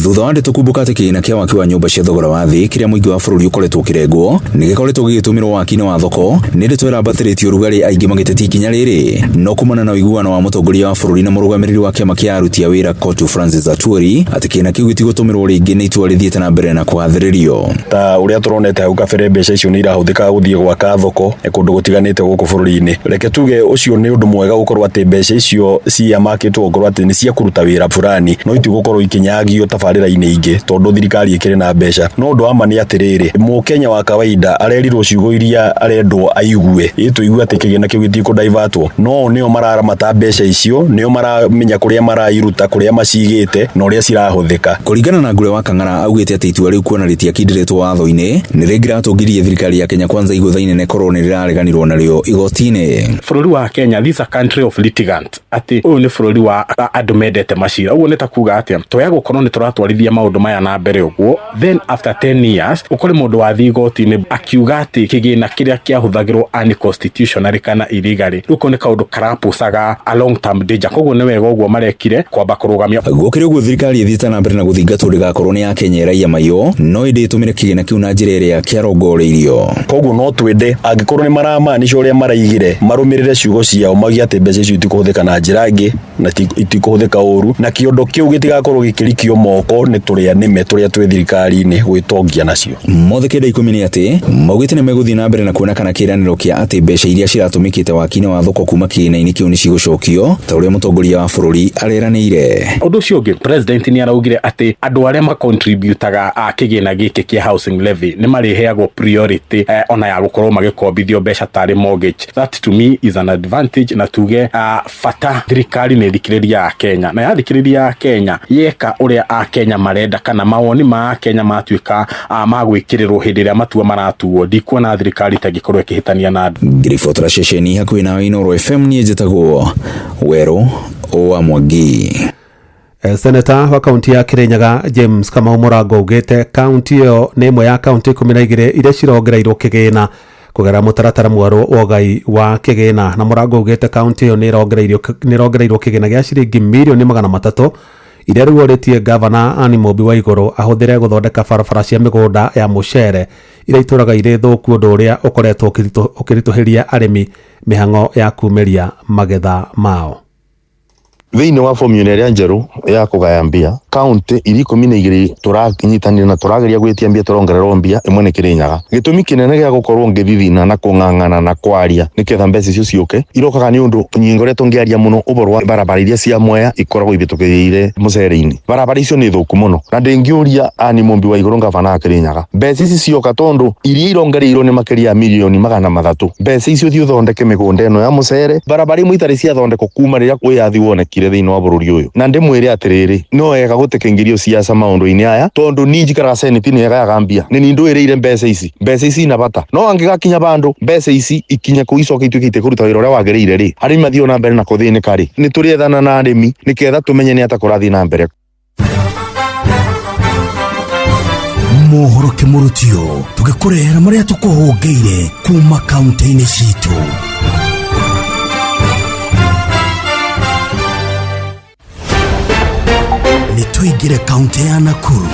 Thutha wa ndeto kumbuka atĩ kĩgĩna kĩa waki wa nyũmba cia thogora wa thĩ kĩrĩa mũingĩ wa bũrũri ũkoretwo ũkĩrengwo nĩ gĩkoretwo gĩgĩtũmĩrwo waki-inĩ wa thoko, nĩ ndeto ĩrambatĩrĩtie ũrugarĩ aingĩ magĩtetia ikinya rĩrĩ. No kumana na ũiguano wa mũtongoria wa bũrũri na mũrũgamĩrĩri wa kĩama kĩa aruti a wĩra KOTU Francis Atwoli atĩ kĩgĩna kĩu gĩtigũtũmĩrwo rĩngĩ, nĩ itua rĩthiĩte na mbere na kũgathĩrĩrio. Ta ũrĩa tũronete hau kabere, mbeca icio nĩ irahũthĩka gũthiĩ gwaka thoko kũndũ gũtiganĩte gũkũ bũrũri-inĩ. Reke tuge ũcio nĩ ũndũ mwega gũkorwo atĩ mbeca icio ciamakĩtwo gũkorwo atĩ nĩ cia kũruta wĩra fulani, no itigũkorwo ikinyagio tabarĩra-inĩ ingĩ tondũ thirikari ĩkĩrĩ na mbeca. No ũndũ wa ma nĩ atĩrĩrĩ, mũkenya wa kawaida arerirwo ciugo iria arendwo aigue, ĩ tũigue atĩ kĩgĩna kĩu gĩtikũdaivatwo, no nĩo mararamata mbeca icio, nĩo maramenya kũrĩa marairuta, kũrĩa macigĩte na ũrĩa cirahũthĩka. Kũringana na Ngure wa Kang'ara, augĩte atĩ itua rĩu kuona rĩtiakindĩrĩtwo watho-inĩ nĩ rĩngĩratũngirie thirikari ya Kenya Kwanza igũtha inene korwo nĩ rĩrareganirwo narĩo igoti-inĩ. Bũrũri wa Kenya, this is a country of litigant, atĩ ũyũ nĩ bũrũri wa andũ mendete macira. Ũguo nĩ ta kuga atĩa? Twaya gũkorwo nĩ tũratwarithia maũndũ maya na mbere ũguo, then after 10 years ũkore mũndũ wathiĩ igoti-inĩ akiuga atĩ kĩgĩna kĩrĩa kĩahũthagĩrwo unconstitutionally kana illegally. Rĩu kau nĩ kaũndũ karapucaga a long term danger. Koguo nĩ wega ũguo marekire kwamba kũrũgamia. Gũkĩrĩ ũguo, thirikari ĩthiĩte na mbere na gũthingatwo ndĩgakorwo nĩ ya Kenya ĩraiya maiyũ, no ĩndĩ ĩtũmĩre kĩgĩna kĩu na njĩra ĩrĩa kĩarongoreirio. Koguo no twende angĩkorwo nĩ maramaanisha ũrĩa maraigire, marũmĩrĩre ciugo ciao, mauge atĩ mbeca icio itikũhũthĩka na njĩra ĩngĩ na itikũhũthĩka ũru, na kĩondo kĩu gĩtigakorwo gĩkĩrikio moko nĩ tũrĩa nĩme tũrĩa twĩ thirikari-inĩ gwĩtongia nacio. Mothe 90 nĩ atĩ maugĩte nĩ megũthiĩ na mbere na kuona kana kĩĩranĩro kĩa atĩ mbeca iria ciratũmĩkĩte waki-inĩ wa thoko kuma kĩgĩna-inĩ kĩu nĩ cigũcokio ta ũrĩa mũtongoria wa bũrũri areranĩire. Ũndũ ũcio ũngĩ, president nĩ araugire atĩ andũ arĩa macontributaga a kĩgĩna gĩkĩ kĩa housing levy nĩ marĩheagwo priority ona ya gũkorwo magĩkombithio mbeca tarĩ mortgage. That to me is an advantage, na tuge bata thirikari nĩ thikĩrĩria Akenya, na yathikĩrĩria Akenya yeka ũrĩa Akenya marenda kana mawoni ma Akenya matuĩka ma gwĩkĩrĩrwo hĩndĩ ĩrĩa matua maratuo, ndikuona thirikari ta ĩngĩkorwo ĩkĩhĩtania na andũ. Ngĩribotera ceceni hakuhĩ na Inooro FM, niĩ njĩtagwo Werũ wa Mwangi. Seneta wa kaunti ya Kirinyaga James Kamau Mũrango augĩte kaunti ĩyo nĩ ĩmwe ya kaunti 12 iria cirongereirwo kĩgĩna kũgerera mũtaratara mwerũ wa ũgai wa kĩgĩna. Na Mũrango augĩte kaunti ĩyo nĩ ĩrongereirwo kĩgĩna gĩa ciringi mirioni 300 iria rĩu orĩtie gavana Anne Mũmbi wa Igũrũ ahũthĩre gũthondeka barabara cia mĩgũnda ya mũcere iria itũraga irĩ thũku, ũndũ ũrĩa ũkoretwo ũkĩritũhĩria arĩmi mĩhang'o ya kumĩria magetha mao. Thĩinĩ wa formula ĩrĩa njerũ ya kũgaya mbia, kaunti iria 12 tũranyitanĩra na tũrageria gwĩtia mbia, tũrongererwo mbia, ĩmwe nĩ Kĩrĩnyaga. Gĩtũmi kĩnene gĩa gũkorwo ngĩthithina na kũng'ang'ana na kwaria nĩketha mbeca icio ciũke irokaga nĩ ũndũ nyingo ũrĩa tũngĩaria mũno ũhoro wa barabara iria cia Mwea ikoragwo ihĩtũkĩrĩire mũcere-inĩ. Barabara icio nĩ thũku mũno, na ndĩngĩũria Anne Mũmbi wa Igũrũ, ngavana wa Kĩrĩnyaga, mbeca ici cioka, tondũ iria irongereirwo nĩ makĩria ya mirioni 300, mbeca icio thiĩ ũthondeke mĩgũnda ĩno ya mũcere, barabara imwe itarĩ ciathondekwo kuma rĩrĩa wĩyathi wonekire thĩinĩ wa bũrũri ũyũ. Na ndĩmwĩre atĩrĩrĩ, no wega gũtikĩingĩrio siasa maũndũ-inĩ aya, tondũ niĩ njikaraga senate nĩ ĩgayaga mbia, nĩ niĩ ndũĩrĩire mbeca ici. Mbeca ici ina bata, no angĩgakinya bandũ mbeca ici ikinye kũu icoke ituĩke itikũruta wĩra ũrĩa wagĩrĩire rĩ, arĩmi mathiĩ na mbere na kũthĩnĩka rĩ, nĩ tũrĩethana na arĩmi nĩketha tũmenye nĩ atĩa kũrathiĩ na mbere. Mohoro kĩmũrutio tũgĩkũrehera marĩa tũkũhũngĩire kuma kaunti-inĩ citũ. Nĩ tũingĩre kaunti ya Nakuru.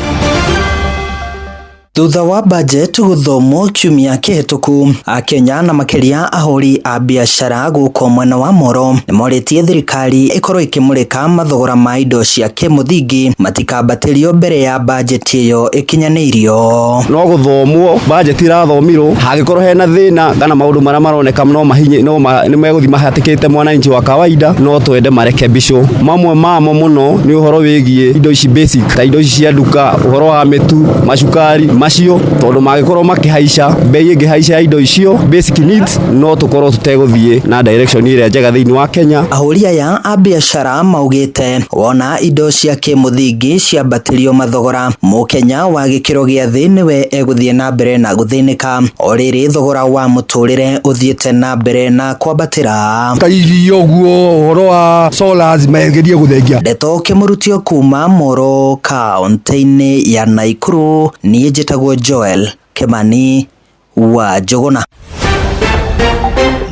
Thutha wa budget gũthomwo kiumia kĩhĩtũku, Akenya na makĩria ahũri a biacara gũkũ mwena wa Moro nĩmorĩtie thirikari ĩkorwo ĩkĩmũrĩka mathogora ma indo cia kĩmũthingi matikambatĩrio mbere ya budget ĩyo ĩkinyanĩirio. No gũthomwo budget irathomirwo, hangĩkorwo hena thĩna kana maũndũ marĩa maroneka no mahinye no nĩ megũthiĩ mahatĩkĩte mwananchi wa kawaida, no twende marekebicwo. Mamwe mamo mũno nĩ ũhoro wĩgiĩ indo ici basic, ta indo ici cia nduka, ũhoro wa mĩtu, macukari, macio tondu magikorwo makihaica bei ingihaica ya indo icio basic needs no tukorwo tutegũthiĩ na direction ĩrĩa njega thĩinĩ wa Kenya. Ahũri aya a biacara maugĩte wona indo cia kĩmũthingi ciambatĩrio mathogora, mũkenya wa gĩkĩro gĩa thĩ nĩwe egũthiĩ na mbere na gũthĩnĩka o rĩrĩ thogora wa mũtũrĩre ũthiĩte na mbere na kwambatĩra. Ta irio ũguo ũhoro wa solars magerie gũthengia. Ndeto kĩmũrutio kuma Moro kaunti-inĩ ya Nakuru, niĩ njĩtagwo Joel Kimani wa Njũgũna.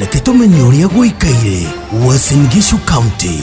Reke tũmenye ũrĩa gũikaire Uasin Gishu County.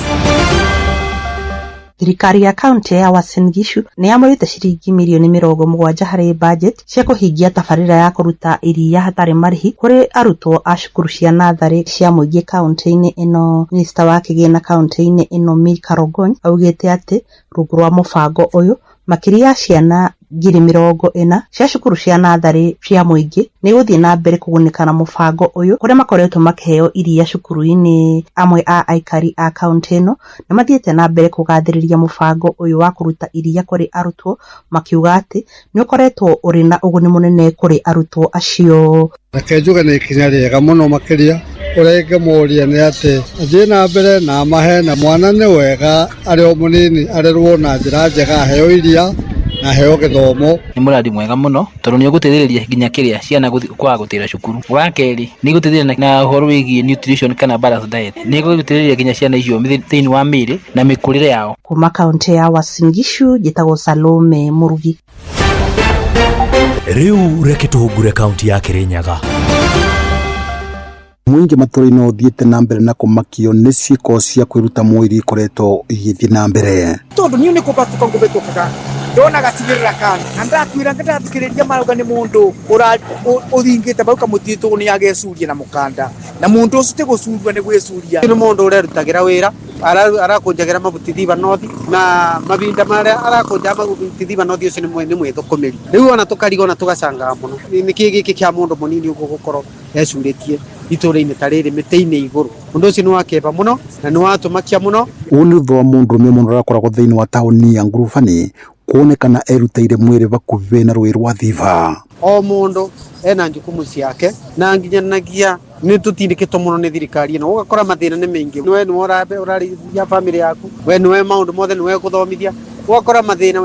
Thirikari ya kaunti ya Uasin Gishu nĩ yamũrĩte ciringi mirioni 70 harĩ bajeti cia kũhingia tabarĩra ya kũruta iria hatarĩ marĩhi kũrĩ arutwo a cukuru cia natharĩ cia mũingĩ kaunti-inĩ ĩno. Minista wa kĩgĩna kaunti-inĩ ĩno Mika Rogony augĩte atĩ rungu rwa mũbango ũyũ makĩria ya ciana 40,000 cia cukuru cia natharĩ cia mũingĩ nĩ gũthiĩ na mbere kũgunĩka na mũbango ũyũ kũrĩa makoretwo makĩheo iria cukuru-inĩ. Amwe a aikari a kaunti ĩno nĩ mathiĩte na mbere kũgathĩrĩria mũbango ũyũ wa kũruta iria kũrĩ arutwo makiuga atĩ nĩ ũkoretwo ũrĩ na ũguni mũnene kũrĩ arutwo acio. Reke njuge nĩ ikinya rĩega mũno makĩria ũrĩa ingĩmũria nĩ atĩ athiĩ na mbere na amahe na mwana nĩ wega arĩ o mũnini arerwo na njĩra njega aheo iria na heo gĩthomo. Nĩ mũradi mwega mũno tondũ nĩ ũgũteithĩrĩria nginya kĩrĩa ciana kwaga gũtĩra cukuru. Wa kerĩ nĩ ĩgũteithĩrĩria na ũhoro wĩgiĩ nutrition kana balanced diet, nĩ ĩgũteithĩrĩria nginya ciana icio thĩinĩ wa mĩĩrĩ na mĩkũrĩre yao. Kuma kaunti ya Uasin Gishu njĩtagwo Salome Mũrugi. Rĩu reke tũhungure kaunti ya Kirinyaga. Mũingĩ matũra-inĩ ũthiĩte na mbere na kũmakio nĩ ciĩko cia kwĩruta muoyo iria ikoretwo igĩthiĩ na mbere. Tondu niĩ nĩ kũbatũka ngũbĩtũkaga ndona gatigĩrĩra kana na ndakwĩra ndathikĩrĩria marauga nĩ mũndũ ũthingĩte bau kamũtitũ nĩ agecuria na mũkanda na mũndũ ũcio ti gũcuria nĩ gwĩcuria. Nĩ mũndũ ũrerutagĩra wĩra arakũnjagĩra mabuti thiba nothi na mavinda marĩa arakũnja mabuti thiba nothi ũcio nĩ mwĩthũkũmĩri. Rĩu ona tũkarigwo na tũgacangaga mũno nĩkĩ gĩkĩ kĩa mũndũ mũnini ũguo gũkorwo ecurĩtie itũra-inĩ ta rĩrĩ mĩtĩ-inĩ igũrũ. Ũndũ ũcio nĩ wa kĩeva mũno na nĩ watũmakia mũno. Ũũ nĩ thutha wa mũndũrũme ũmwe ũrĩa ũkoragwo thĩinĩ wa taũni ya Ngurubani kuonekana erutĩire mwĩrĩ hakuhĩ na rũĩ rwa Thiba. O mũndũ ena jukumu ciake na nginyanagia nĩ tũtindĩkĩtwo mũno nĩ thirikari ĩno ũgakora mathĩna nĩ maingĩ. We nĩwe ũrarĩithia bamĩrĩ yaku, we nĩwe maũndũ mothe nĩwe gũthomithia, ũgakora mathĩna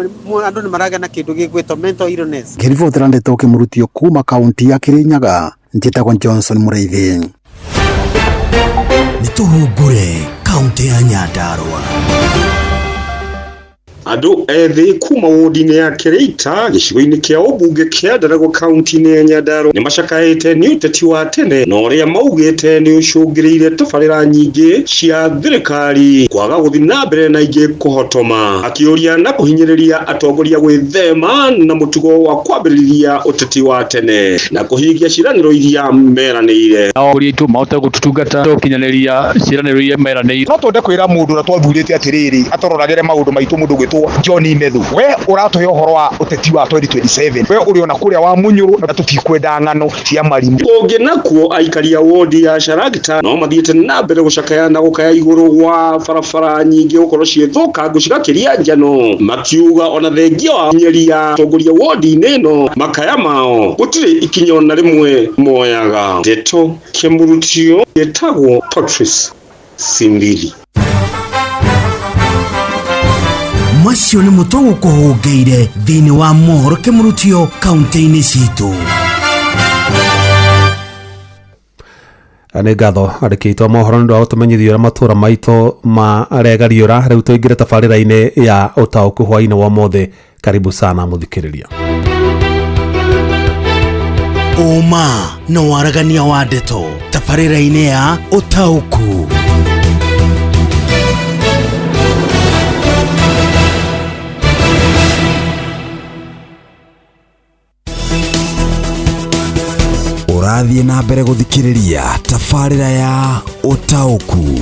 andũ nĩ maragĩa na kĩndũ gĩgwĩtwo mental illness. Ngĩribotera ndeto kĩmũrutio kuma kaunti ya Kirinyaga, njĩtagwo Johnson Mũrĩithi. Nĩ tũhungure kaunti ya Nyandarua. Andũ ethĩ kuma wodi-inĩ ya Kĩrĩita gĩcigo-inĩ kĩa ũmbunge kĩa Ndaragwa kaunti-inĩ ya Nyandarua nĩ macakaĩte nĩ ũteti wa tene na ũrĩa maugĩte nĩ ũcũngĩrĩire tabarĩra nyingĩ cia thirikari kwaga gũthiĩ na mbere na ingĩ kũhotoma, akĩũria na kũhinyĩrĩria atongoria gwĩthema na mũtugo wa kwambĩrĩria ũteti wa tene na kũhingia ciĩranĩro iria meranĩire. Nao aitũ mahote gũtũtungata gũkinyanĩria ciĩranĩro iria meranĩire. No twende kwĩra mũndũ ũrĩa twathurĩte atĩrĩrĩ atũroragĩre maũndũ maitũ mũndũ gwĩtwo John Methu, we ũratũhe ũhoro wa ũteti wa 2027, we ũrĩ ona kũrĩa wa Munyũrũ na tũtikwenda ng'ano cia marimũ. Kũngĩ nakuo aikari a wodi ya Sharagita no mathiĩte na mbere gũcakaya na gũkaya igũrũ wa barabara nyingĩ gũkorwo ciĩthũkangu cigakĩria njano, makiuga ona thengia wa kinyeria atongoria wodi-inĩ ĩno makaya mao gũtirĩ ikinya ona rĩmwe moyaga. Ndeto kĩmũrutio gĩtagwo Patrice Simbili. Macio nĩ mũtwe gũkũhũngĩire thĩinĩ wa mohoro kĩmũrutio kaunti-inĩ citũ. Nĩ ngatho andĩkĩtwo mohoro nĩ ũndũ wa gũtũmenyithia ũrĩa matũra maitũ maregariũra. Rĩu tũingĩre tabarĩra-inĩ ya ũtaũku hwaĩ-inĩ wa ũmũthĩ. Karibu sana mũthikĩrĩria. Ũma na waragania wa ndeto tabarĩra-inĩ ya ũtaũku. Ũrathiĩ na mbere gũthikĩrĩria tabarĩra ya ũtaũku.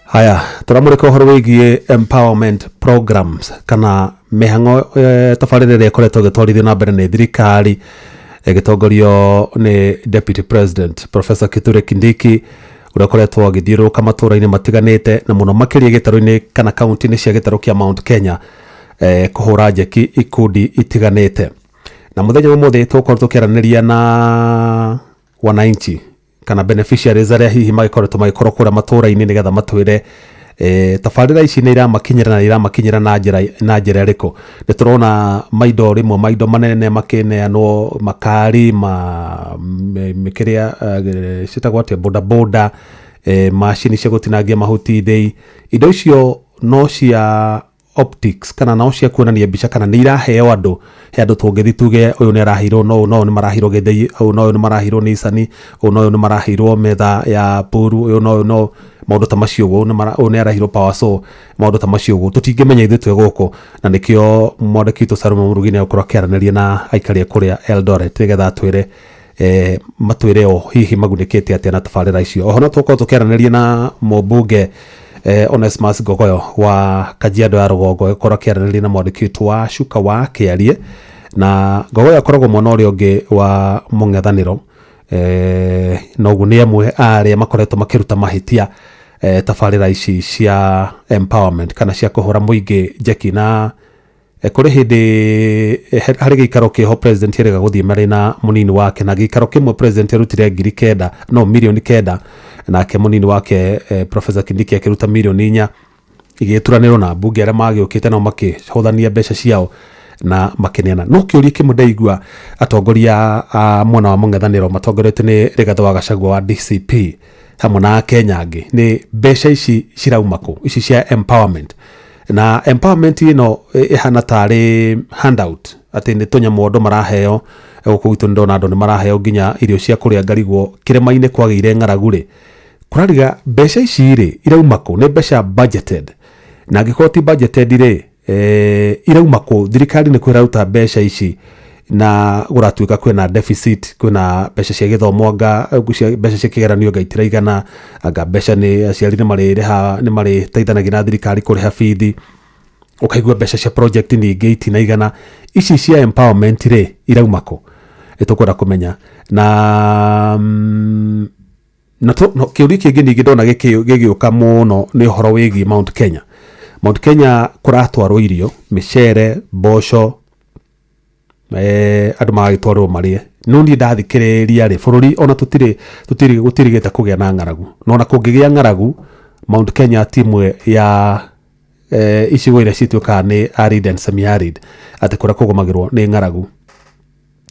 Haya, tũramũrĩka ũhoro wĩgiĩ empowerment programs kana mĩhang'o tabarĩra ĩrĩa ĩkoretwo ĩgĩtwarithio na mbere nĩ thirikari ĩgĩtongorio nĩ Deputy President Professor Kithure Kindiki Ũrĩa ũkoretwo agĩthiũrũrũka matũũra-inĩ matiganĩte na mũno makĩria gĩtarũ-inĩ kana kaunti-inĩ cia gĩtarũ kĩa Mount Kenya, kũhũra njeki ikundi itiganĩte. Na mũthenya wa ũmũthĩ tũgũkorwo tũkĩaranĩria na wananchi kana beneficiaries arĩa hihi magĩkoretwo magĩkorwo kũrĩa matũũra-inĩ, nĩgetha matwĩre tabarĩra ici nĩ iramakinyĩra na iramakinyĩra na njĩra ĩrĩkũ. Nĩ tũrona maindo rĩmwe, maindo manene makĩneanwo, makari ma kĩrĩa ciĩtagwo atĩa, bodaboda, macini cia gũtinangia mahuti ithĩi. Indo icio no cia optics kana no cia kuonania mbica, kana nĩ iraheo andũ? He andũ tũngĩthi tuge ũyũ nĩ araheirwo, no ũyũ no ũyũ nĩ maraheirwo gĩthĩi, ũyũ no ũyũ nĩ maraheirwo Nissan, ũyũ no ũyũ nĩ maraheirwo metha ya puru, ũyũ no ũyũ no maũndũ ta macio ũguo, ũyũ nĩ araheirwo power saw, maũndũ ta macio ũguo tũtingĩmenya ithuĩ twĩ gũkũ. Na nĩkĩo mwandĩki witũ Salome Mũrugi nĩ egũkorwo akĩaranĩria na aikari a kũrĩa Eldoret, nĩgetha atwĩre, matwĩre o hihi magunĩkĩte atĩa na tabarĩra icio. Oho no tũkorwo tũkĩaranĩria na mũmbunge Onesmus Ngogoyo wa Kajiado ya Rũgongo, ĩkorwo akĩaranĩria na mwandĩki witũ wa Cuka wa Kĩarie. Na Ngogoyo akoragwo mwena ũrĩa ũngĩ wa mũng'ethanĩro, na ũguo nĩ amwe a arĩa makoretwo makĩruta mahĩtia tabarĩra ici cia empowerment kana cia kũhũra mũingĩ njeki. Na kũrĩ hĩndĩ harĩ gĩikaro kĩho president erĩga gũthiĩ marĩ na mũnini wake, na gĩikaro kĩmwe president arutire 9,000, no 9 million, nake mũnini wake, Professor Kindiki, akĩruta 4 million, igĩturanĩrwo na mbunge arĩa magĩũkĩte nao makĩhũthania mbeca ciao na makĩneana. No kĩũria kĩmwe ndaigua atongoria a mwena wa mũng'ethanĩro matongoretio nĩ Rigathĩ wa Gachagua wa DCP hamwe na Akenya angĩ nĩ mbeca ici cirauma kũ, ici cia empowerment. Na empowerment ĩno ĩhana tarĩ handout, atĩ nĩ tũnyamũ andũ maraheo. Gũkũ gwitũ nĩ ndona andũ nĩ maraheo nginya irio cia kũrĩa, ngarigwo kĩrĩma-inĩ kwagĩire ng'aragu rĩ, kũrariga mbeca ici rĩ irauma kũ? Nĩ mbeca budgeted? Na angĩkorwo ti budgeted rĩ, irauma kũ? Thirikari nĩ kwĩraruta mbeca ici na gũratuĩka kwĩna deficit, kwĩna mbeca cia gĩthomo, anga mbeca cia kĩgeranio anga itiraigana, anga mbeca nĩ aciari nĩ marĩrĩha, nĩ marĩteithanagia na thirikari kũrĩha bithi, ũkaigua mbeca cia project ningĩ itinaigana. Ici cia empowerment rĩ irauma kũ? Nĩ tũkwenda kũmenya. Na kĩũria kĩngĩ ningĩ ndona gĩgĩũka mũno nĩ ũhoro wĩgiĩ Mount Kenya. Mount Kenya kũratwarwo irio, mĩcere, mboco, andũ magagĩtwarĩrwo marĩe. No niĩ ndathikĩrĩria rĩ, bũrũri ona tũtirĩ tũtirĩ gũtirĩgĩte kũgĩa na ng'aragu, no ona kũngĩgĩa ng'aragu, Mount Kenya ti ĩmwe ya icigo iria cituĩkaga nĩ arid and semi arid, atĩ kũrĩa kũgũmagĩrwo nĩ ng'aragu.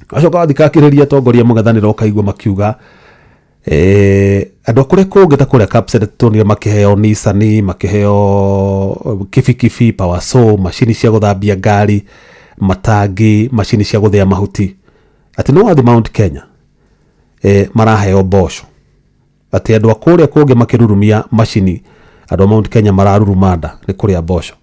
Acoka wathikakĩrĩria atongoria mũng'ethanĩro, ũkaigua makiuga andũ a kũrĩa kũngĩ ta kũrĩa Kapseret tuonire makĩheo Nissan, makĩheo kibikibi, power saw, macini cia gũthambia ngari, matangi, macini cia gũthĩa mahuti, atĩ no wathi Mount Kenya maraheo mboco, atĩ andũ a kũrĩa kũngĩ makĩrurumia macini, andũ a Mount Kenya mararuruma nda nĩ kũrĩa mboco.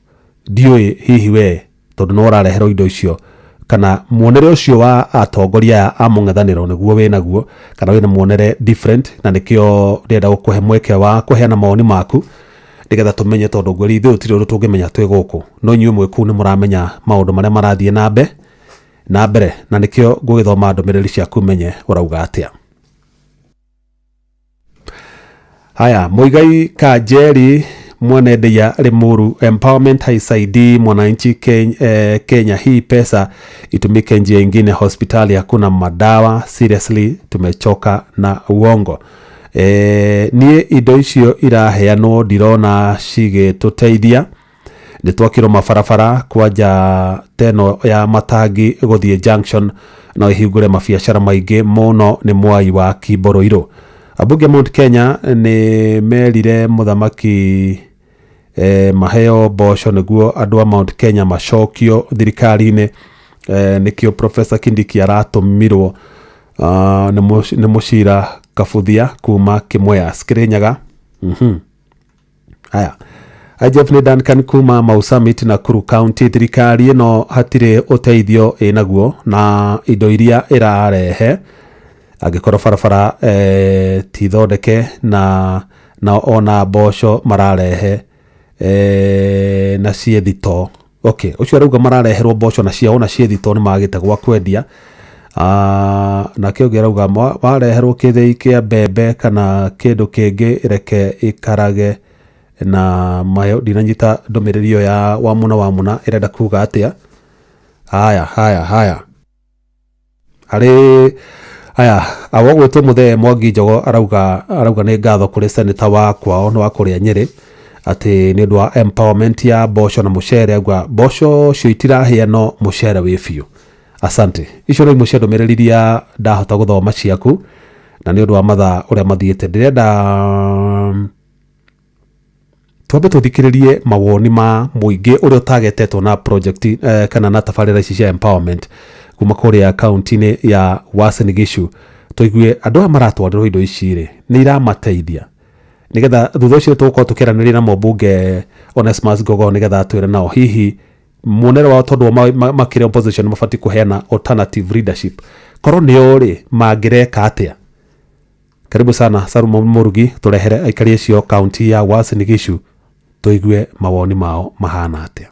Ndiũĩ hihi we tondũ no ũrareherwo indo icio, kana muonere ũcio wa atongoria aya a mũng'ethanĩro nĩguo wĩnaguo, kana wĩna muonere different. Na nĩkĩo ndĩrenda gũkũhe mweke wa kũheana mawoni maku, nĩgetha tũmenye, tondũ ngwĩra ithuĩ tũtirĩ ũndũ tũngĩmenya twĩ gũkũ, no inyuĩ mwĩ kũu nĩ mũramenya maũndũ marĩa marathiĩ na mbere, na nĩkĩo ngũgĩthoma ndũmĩrĩri ciaku menye ũrauga atĩa. Haya, Muigai Kanjeri mwene ndeia Limuru, empowerment haisaidii mwananchi Kenya, Kenya hii pesa itumike njia ingine, hospitali hakuna madawa, seriously tumechoka na uongo. Niĩ indo icio iraheanwo ndirona cigĩtũteithia, nĩ twakĩrwo mabarabara kwanja teno ya matangi gũthiĩ junction no ihingũre mabiacara maingĩ mũno. Nĩ mwai wa Kimbũrũirũ. Ambunge Mount Kenya nĩ merire mũthamaki maheo mboco nĩguo andũ a Mount Kenya macokio thirikari-inĩ, nĩkĩo Professor Kindiki aratũmirwo. Nĩ mũcira Kabuthia kuma Kĩmweas, Kĩrĩnyaga. Haya, IGF nĩ Duncan kuma Mau Summit, Nakuru County. Thirikari ĩno hatirĩ ũteithio ĩnaguo na indo iria ĩrarehe, angĩkorwo barabara ti thondeke na ona mboco mararehe na ciĩ thito. Okay, ũcio arauga marareherwo mboco na ciao na ciĩ thito, nĩ magĩte gwa kwendia. Nake ũngĩ arauga wareherwo kĩthĩi kĩa mbembe kana kĩndũ kĩngĩ, reke ĩkarage na mayo. Ndinanyita ndũmĩrĩri ĩyo ya Wamuna. Wamuna ĩrenda kuga atĩa? Haya, haya, haya, harĩ aya awogwĩtwo Mũthee Mwangi Njogo arauga nĩ ngatho kũrĩ seneta wa kwao nĩ wa kũrĩa Nyĩrĩ atĩ nĩ ũndũ wa empowerment ya mboco na mũcere. Auga mboco cio itirahĩa no mũcere wĩ biũ. Asante. Icio nĩ imwe cia ndũmĩrĩri iria ndahota gũthoma ciaku, na nĩ ũndũ wa mathaa ũrĩa mathiĩte, ndĩrenda twambe tũthikĩrĩrie mawoni ma mũingĩ ũrĩa ũtagetetwo na project kana na tabarĩra ici cia empowerment kuma kũrĩa kaunti-inĩ ya Uasin Gishu, tũigue andũ aya maratwarĩrwo indo ici rĩ, nĩ iramateithia, nĩgetha thutha ũcio tũgũkorwo tũkĩaranĩria na mũmbunge Onesmus Gogo, nĩgetha atwĩre nao hihi muonere wao, tondũ makĩrĩ opposition mabatiĩ kũheana alternative leadership, korwo nĩo rĩ, mangĩreka atĩa. Karibu sana Sarumo Murugi, tũrehere aikari acio kaunti ya Uasin Gishu, tũigue mawoni mao mahana atĩa.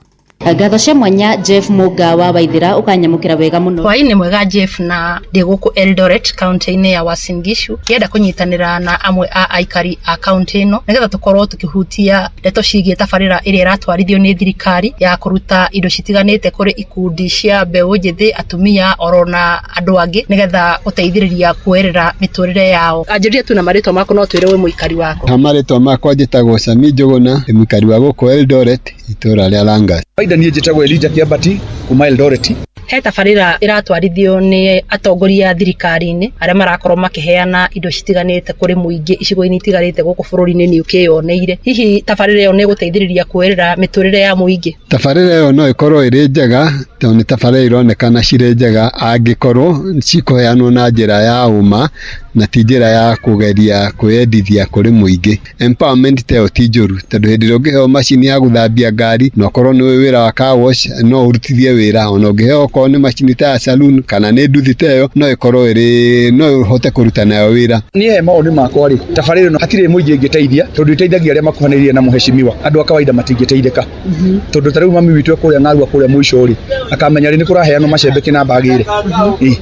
Ngatho cia mwanya Jeff Muga wa Waithira, ũkanyamũkĩra wega mũno. Hwaĩ-inĩ mwega Jeff, na ndĩ gũkũ Eldoret kaunti-inĩ ya Uasin Gishu, ngĩenda kũnyitanĩra na amwe a aikari a kaunti ĩno nĩgetha tũkorwo tũkĩhutia ndeto ciĩgiĩ tabarĩra ĩrĩa ĩratwarithio nĩ thirikari ya kũruta indo citiganĩte kũrĩ ikundi cia mbeũ njĩthĩ, atumia oro na andũ angĩ, nĩgetha gũteithĩrĩria kuoerera mĩtũrĩre yao. Anjĩrĩrie tu na marĩtwa maku, no twĩre wĩ mũikari waku. Ha marĩtwa makwa njĩtagwo Sami Njũgũna, ndĩ mũikari wa gũkũ Eldoret, itũra rĩa Langas. Kawaida niĩ njĩtagwo Elijah Kĩambati kuma Eldoret. He tabarĩra ĩratwarithio nĩ atongoria a thirikari-inĩ arĩa marakorwo makĩheana indo citiganĩte kũrĩ mũingĩ icigo-inĩ itiganĩte gũkũ bũrũri-inĩ. Nĩ ũkĩyoneire, hihi tabarĩra ĩyo nĩ ĩgũteithĩrĩria kuoerera mĩtũrĩre ya mũingĩ? Tabarĩra ĩyo no ĩkorwo ĩrĩ njega, tondũ nĩ tabarĩra ironekana cirĩ njega angĩkorwo cikũheanwo na njĩra ya ũma na ti njĩra ya kũgeria kwĩyendithia kũrĩ mũingĩ. Empowerment ta ĩyo ti njũru, tondũ hĩndĩ ĩrĩa ũngĩheo macini ya gũthambia ngari na ũkorwo nĩ ũĩ wĩra wa car wash, no ũrutithie wĩra. Ona ũngĩheo okorwo nĩ macini ta ya saloon kana nĩ nduthi ta ĩyo, no ĩkorwo ĩrĩ no ũhote kũruta nayo wĩra. Niĩ he mawoni makwa rĩ, tabarĩra ĩno hatirĩ mũingĩ ĩngĩteithia, tondũ ĩteithagia arĩa makuhanĩrĩirie na mũhecimiwa. Andũ a kawaida matingĩteithĩka, tondũ ta rĩu mami witũ e kũrĩa ng'arua kũrĩa mũico rĩ, akamenya rĩ nĩ kũraheanwo macembe kĩnamba agĩre.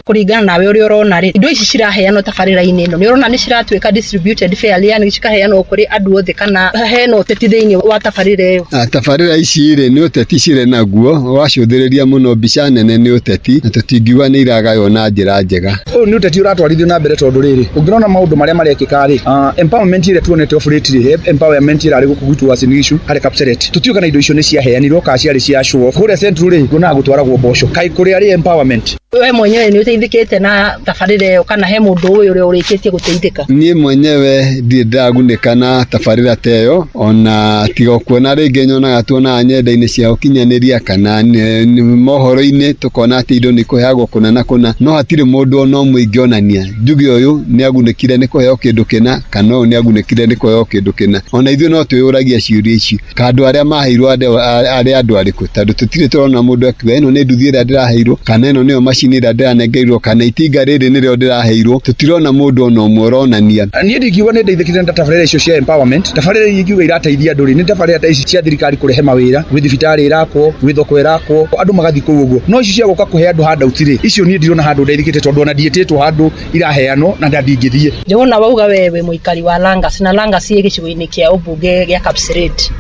Kũringana nawe ũrĩa ũrona rĩ, indo ici ciraheanwo tabarĩra-inĩ ĩno, nĩ ũrona nĩ ciratuĩka distributed fairly, yani cikaheanwo kũrĩ andũ othe, kana hena ũteti thĩinĩ wa tabarĩra ĩyo? Tabarĩra ici rĩ, nĩ ũteti cirĩ naguo. Wacũthĩrĩria mũno mbica nene nĩ ũteti, na tũtingiuga nĩ iragaywo na njĩra njega. Ũyũ nĩ ũteti ũratwarithio na mbere, tondũ rĩrĩ, ũngĩrona maũndũ marĩa marekĩka rĩ, empowerment ĩrĩa tuonete of late rĩ, empowerment ĩrarĩ gũkũ gwitũ Uasin Gishu harĩ Kapseret, tũtiũĩ kana indo icio nĩ ciaheanirwo kana ciarĩ cia show off. Kũrĩa Central rĩ, tuonaga gũtwaragwo mboco, kaĩ kũrĩa rĩ empowerment? We mwenyewe nĩ ũteithĩkĩte na tabarĩra ĩyo, kana he mũndũ ũyũ ũrĩa ũrĩkĩtie gũteithĩka? Niĩ mwenyewe ndirĩ ndĩragunĩka na tabarĩra ta ĩyo, ona tiga kuona rĩngĩ nyonaga, tuonaga nyenda-inĩ cia ũkinyanĩria kana mohoro-inĩ, tũkona atĩ indo nĩ kũheagwo kũna na kũna, no hatirĩ mũndũ ona ũmwe ingĩonania njuge ũyũ nĩ agunĩkire nĩ kũheo kĩndũ kĩna kana ũyũ nĩ agunĩkire nĩ kũheo kĩndũ kĩna. Ona ithuĩ no twĩyũragia ciũria ici, ka andũ arĩa maheirwo arĩ andũ arĩkũ, tondũ tũtirĩ tũrona mũndũ akiuga ĩno nĩ nduthi ĩrĩa ndĩraheirwo, kana ĩno nĩyo macini ĩrĩa ndĩranengeirwo, kana itinga rĩrĩ nĩrĩo ndĩraheirwo. Tũtirona mũndũ ona ũmwe ũronania. Niĩ ndingiuga nĩ ndeithĩkĩte na tabarĩra icio cia empowerment. Tabarĩra iria ingiuga irateithia andũ rĩ, nĩ tabarĩra ta ici cia thirikari kũrehe mawĩra, gwĩ thibitarĩ ĩrakwo, gwĩ thoko ĩrakwo, andũ magathiĩ kũu ũguo. No ici cia gũka kũhe andũ handouts rĩ, icio niĩ ndirona handũ ndeithĩkĩte, tondũ ona ndiĩtĩtwo handũ iraheanwo na ndingĩthiĩ. Njũgũna, wauga we wĩ mũikari wa Langas, na Langas ĩ gĩcigo-inĩ kĩa ũmbunge gĩa Kapseret,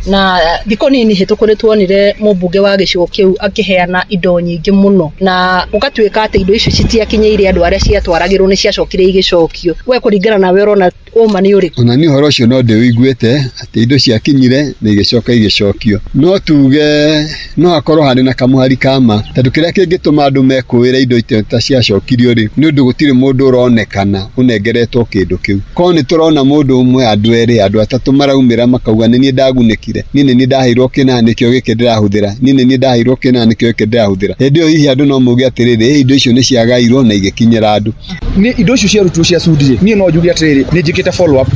na thikũ nini hĩtũku nĩ tuonire mũmbunge wa gĩcigo kĩu akĩheana indo nyingĩ mũno, na gũgatuĩka atĩ indo icio citiakinyĩire andũ arĩa ciatwaragĩrwo, nĩ ciacokire igĩcokio. We kũringana nawe ũrona ũma nĩ ũrĩkũ? Ona niĩ ũhoro ũcio no ndĩũiguĩte atĩ indo ciakinyire na igĩcoka igĩcokio. No tuge no hakorwo harĩ na kamũhari kama, tondũ kĩrĩa kĩngĩtũma andũ mekũĩre indo ta ciacokirio rĩ, nĩ ũndũ gũtirĩ mũndũ ũronekana ũnengeretwo kĩndũ kĩu. Korwo nĩ tũrona mũndũ ũmwe, andũ erĩ, andũ atatũ maraumĩra makauga nĩ niĩ ndagunĩkire, niĩ nĩ niĩ ndaheirwo kĩna nĩkĩo gĩkĩ ndĩrahũthĩra, niĩ nĩ niĩ ndaheirwo kĩna nĩkĩo gĩkĩ ndĩrahũthĩra, hĩndĩ ĩyo hihi andũ no mauge atĩrĩrĩ, indo icio nĩ ciagairwo na igĩkinyĩra andũ. Nĩ indo icio ciarutirwo cia Sudi rĩ, niĩ no njuge atĩrĩrĩ, nĩ njĩkĩte follow up.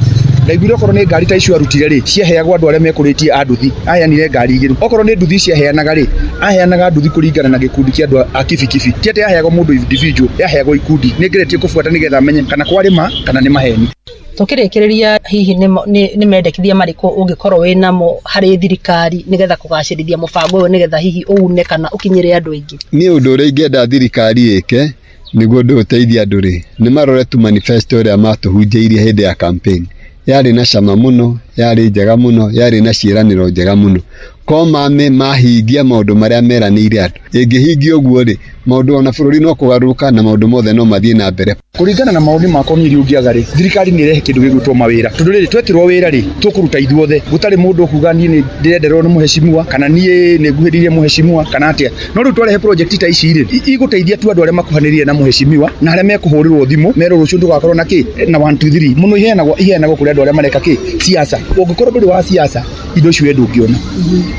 Ndaiguire okorwo nĩ ngari ta icio arutire rĩ, ciaheagwo andũ arĩa mekũrĩtie a nduthi. Aheanire ngari igĩrĩ. Okorwo nĩ nduthi ciaheanaga rĩ, aheanaga nduthi kũringana na gĩkundi kĩa andũ a kibikibi, ti atĩ yaheagwo mũndũ individual, yaheagwo ikundi. Nĩ ngeretie kũbuata nĩgetha menye kana kwarĩ ma kana nĩ maheni. Tũkĩrĩkĩrĩria, hihi nĩ mendekithia marĩkũ ũngĩkorwo wĩ namo harĩ thirikari nĩgetha kũgacĩrithia mũbango ũyũ, nĩgetha hihi ũune kana ũkinyĩre andũ aingĩ? Niĩ ũndũ ũrĩa ingĩenda thirikari ĩke Nĩguo ũndũ ũyũ ũteithie andũ rĩ, nĩ marore tu manifesto ĩrĩa matũhunjĩirie hĩndĩ ya campaign. Yarĩ na cama mũno, yarĩ njega mũno, yarĩ na ciĩranĩro njega mũno. Ko mahingia maũndũ marĩa meranĩire andũ. Ĩngĩhingia ũguo rĩ, maũndũ ona bũrũri no kũgarũrũka na maũndũ mothe no mathiĩ na mbere. Kũringana na mawoni makwa niĩ ũngĩaga rĩ, thirikari nĩ ĩrehe kĩndũ gĩgwĩtwo mawĩra, tondũ rĩrĩ twetirwo wĩra rĩ, tũkũruta ithuothe, gũtarĩ mũndũ ũkuga niĩ nĩ ndĩrenderwo nĩ mũheshimiwa kana niĩ nĩ nguhĩrĩirie mũheshimiwa kana atĩa. No rĩu twarehe project ta ici rĩ, igũteithia tu andũ arĩa makuhanĩrĩirie na mũheshimiwa na arĩa mekũhũrĩrwo thimũ merwo rũciũ ndũgakorwo na kĩ na 1 2 3 mũno iheanagwo kũrĩ andũ arĩa mareka kĩ siasa. Ũngĩkorwo ndũrĩ wa siasa, indo icio we ndũngĩona.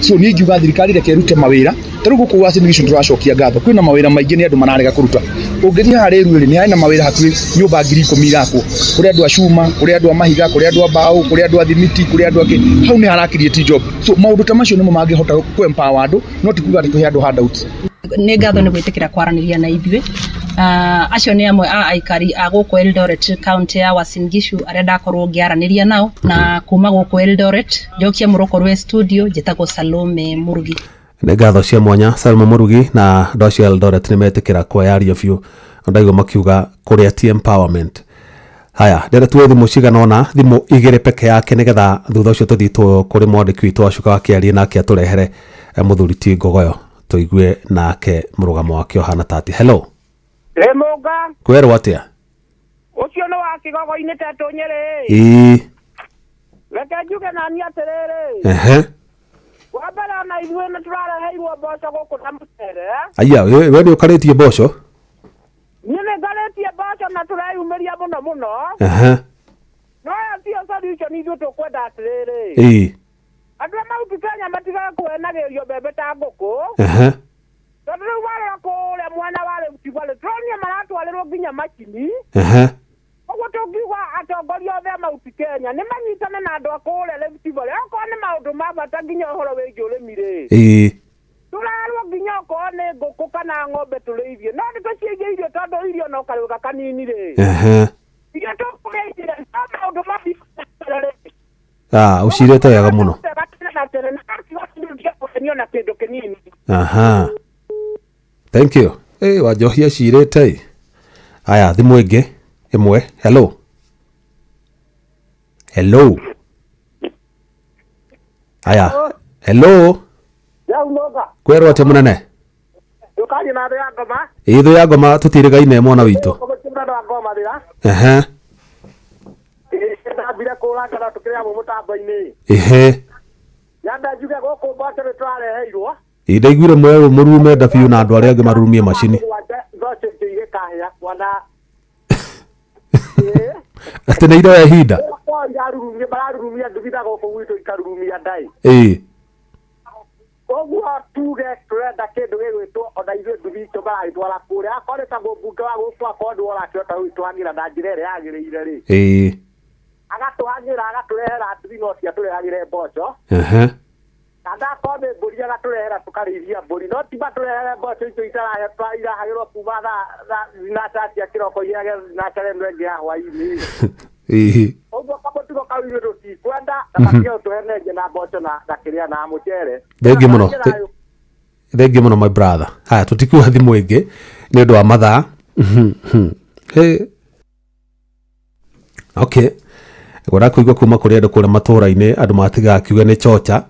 So niĩ ingiuga thirikari reke ĩrute mawĩra. Ta rĩu gũkũ Uasin Gishu tũracokia ngatho, kwĩna mawĩra maingĩ nĩ andũ mararega kũruta. Ũngĩthiĩ haha Rĩru rĩ, nĩ harĩ na mawĩra hakuhĩ nyũmba 10,000 irakwo, kũrĩ andũ a cuma, kũrĩ andũ a mahiga, kũrĩ andũ a mbaũ, kũrĩ andũ a thimiti, kũrĩ andũ angĩ, hau nĩ hara create job. So maũndũ ta macio nĩmo mangĩhota kũ empower andũ, no ti kuga atĩ tũhe andũ handouts. Nĩ ngatho nĩ gwĩtĩkĩra kwaranĩria na ithuĩ. Acio nĩ amwe a aikari a gũkũ Eldoret county ya Uasin Gishu arĩa ndakorwo ngĩaranĩria nao, na kuma gũkũ Eldoret njokie mũrũkũ studio, njĩtagwo Salome Murugi. Nĩ ngatho cia mwanya Salma Murugi na andũ acio Eldoret nĩ metĩkĩra kweyaria biũ, ndaigua makiuga kũrĩa ti empowerment. Haya, ndĩrenda tuoe thimũ cigana ũna, thimũ igĩrĩ peke yake, nĩgetha thutha ũcio tũthiĩ kũrĩ mwandĩki witũ wacuka wa kĩarie nake atũrehere mũthuri ti Ngogoyo tũigue nake mũrũgamo wake ũhana ta atĩa. Hello. Ĩ Mũnga. Kwerwo atĩa? Ũcio nĩ wa Kĩgogo-inĩ Tetũ Nyĩrĩ. Ĩĩ. Reke njuge nani atĩrĩrĩ. Ehe. Wa mbere ona ithuĩ nĩ tũrareheirwo mboco gũkũ na mũcere. Aya, we nĩ ũkarĩtie mboco? Niĩ nĩ ngarĩtie mboco na tũreyumĩria mũno mũno. Ehe. No ĩyo tiyo solution ithuĩ tũkwenda atĩrĩrĩ. Ĩĩ. Andũ a Mount Kenya matigaga kũhenagĩrio mbembe ta ngũkũ. Ehe. Tondũ rĩu warora kũrĩa mwena wa Rift Valley tũronio maratwarĩrwo nginya macini. Ehe. Ũguo tũngiuga atongoria othe a Mount Kenya nĩ manyitane na andũ a kũrĩa Rift Valley, okorwo nĩ maũndũ ma bata nginya ũhoro wĩgiĩ ũrĩmi rĩ. Ĩĩ. Tũrarwo nginya okorwo nĩ ngũkũ kana ng'ombe tũrĩithie, no nĩ tũciĩgie irio tondũ irio no karũga kanini rĩ. Ehe. Irio tũkũrĩa irio no maũndũ mathiĩ rĩ. Ah, ũcirĩte wega mũno. Na kĩndũ kĩnini. Aha. Thank you. Eh, wanjohia cirĩte. Aya, thimũ ĩngĩ ĩmwe. Hello. Hello. Aya. Hello. Kwerwo atĩa mũnene? Ndũkarie na thũ ya ngoma. Ĩ thũ ya ngoma tũtirĩgaine mwana witũ. Ehe. Ndambire kũrangana tũkĩrĩ hamwe mũtambo-inĩ. Ehe. Nyambe njuge gũkũ mboco nĩ tũrareheirwo. Ĩ ndaiguire mwerũ mũrume nda biũ na andũ arĩa angĩ marurumie macini. Mboco icio igĩkahĩa mwana. Atĩ nĩ iroya ihinda. Irarurumia mararurumia nduthi na gũkũ gwitũ ikarurumia ndai. Ĩ. Ũguo tuge tũrenda kĩndũ gĩgwĩtwo ona ithuĩ nduthi icio maragĩtwara kũrĩa, akorwo nĩ ta mũmbunge wa gũkũ akorwo nĩwe ũrakĩhota gũgĩtwagĩra na njĩra ĩrĩa yagĩrĩire rĩ. Ĩ. Agatwagĩra agatũrehera nduthi no ciatũrehagĩre mboco. Ehe. Kana akorwo nĩ mbũri agatũrehera tũkarĩithia mbũri, no ti matũrehere mboco icio irahagĩrwo kuma thaa thinacara cia kĩroko iheage thinacara ĩno ĩngĩ ya hwaĩ-inĩ. Ĩ. Ũguo kamũtugo kau ithuĩ tũtikwenda na matige gũtũheneria na mboco na kĩrĩa na mũcere. Thengiũ mũno. Thengiũ mũno my brother. Haya, tũtikuoya thimũ ĩngĩ nĩ ũndũ wa mathaa. Hey. Okay. Ngwenda kũigua kuma kũrĩ andũ kũrĩa matũũra-inĩ, andũ matigaga kiuga nĩ chocha,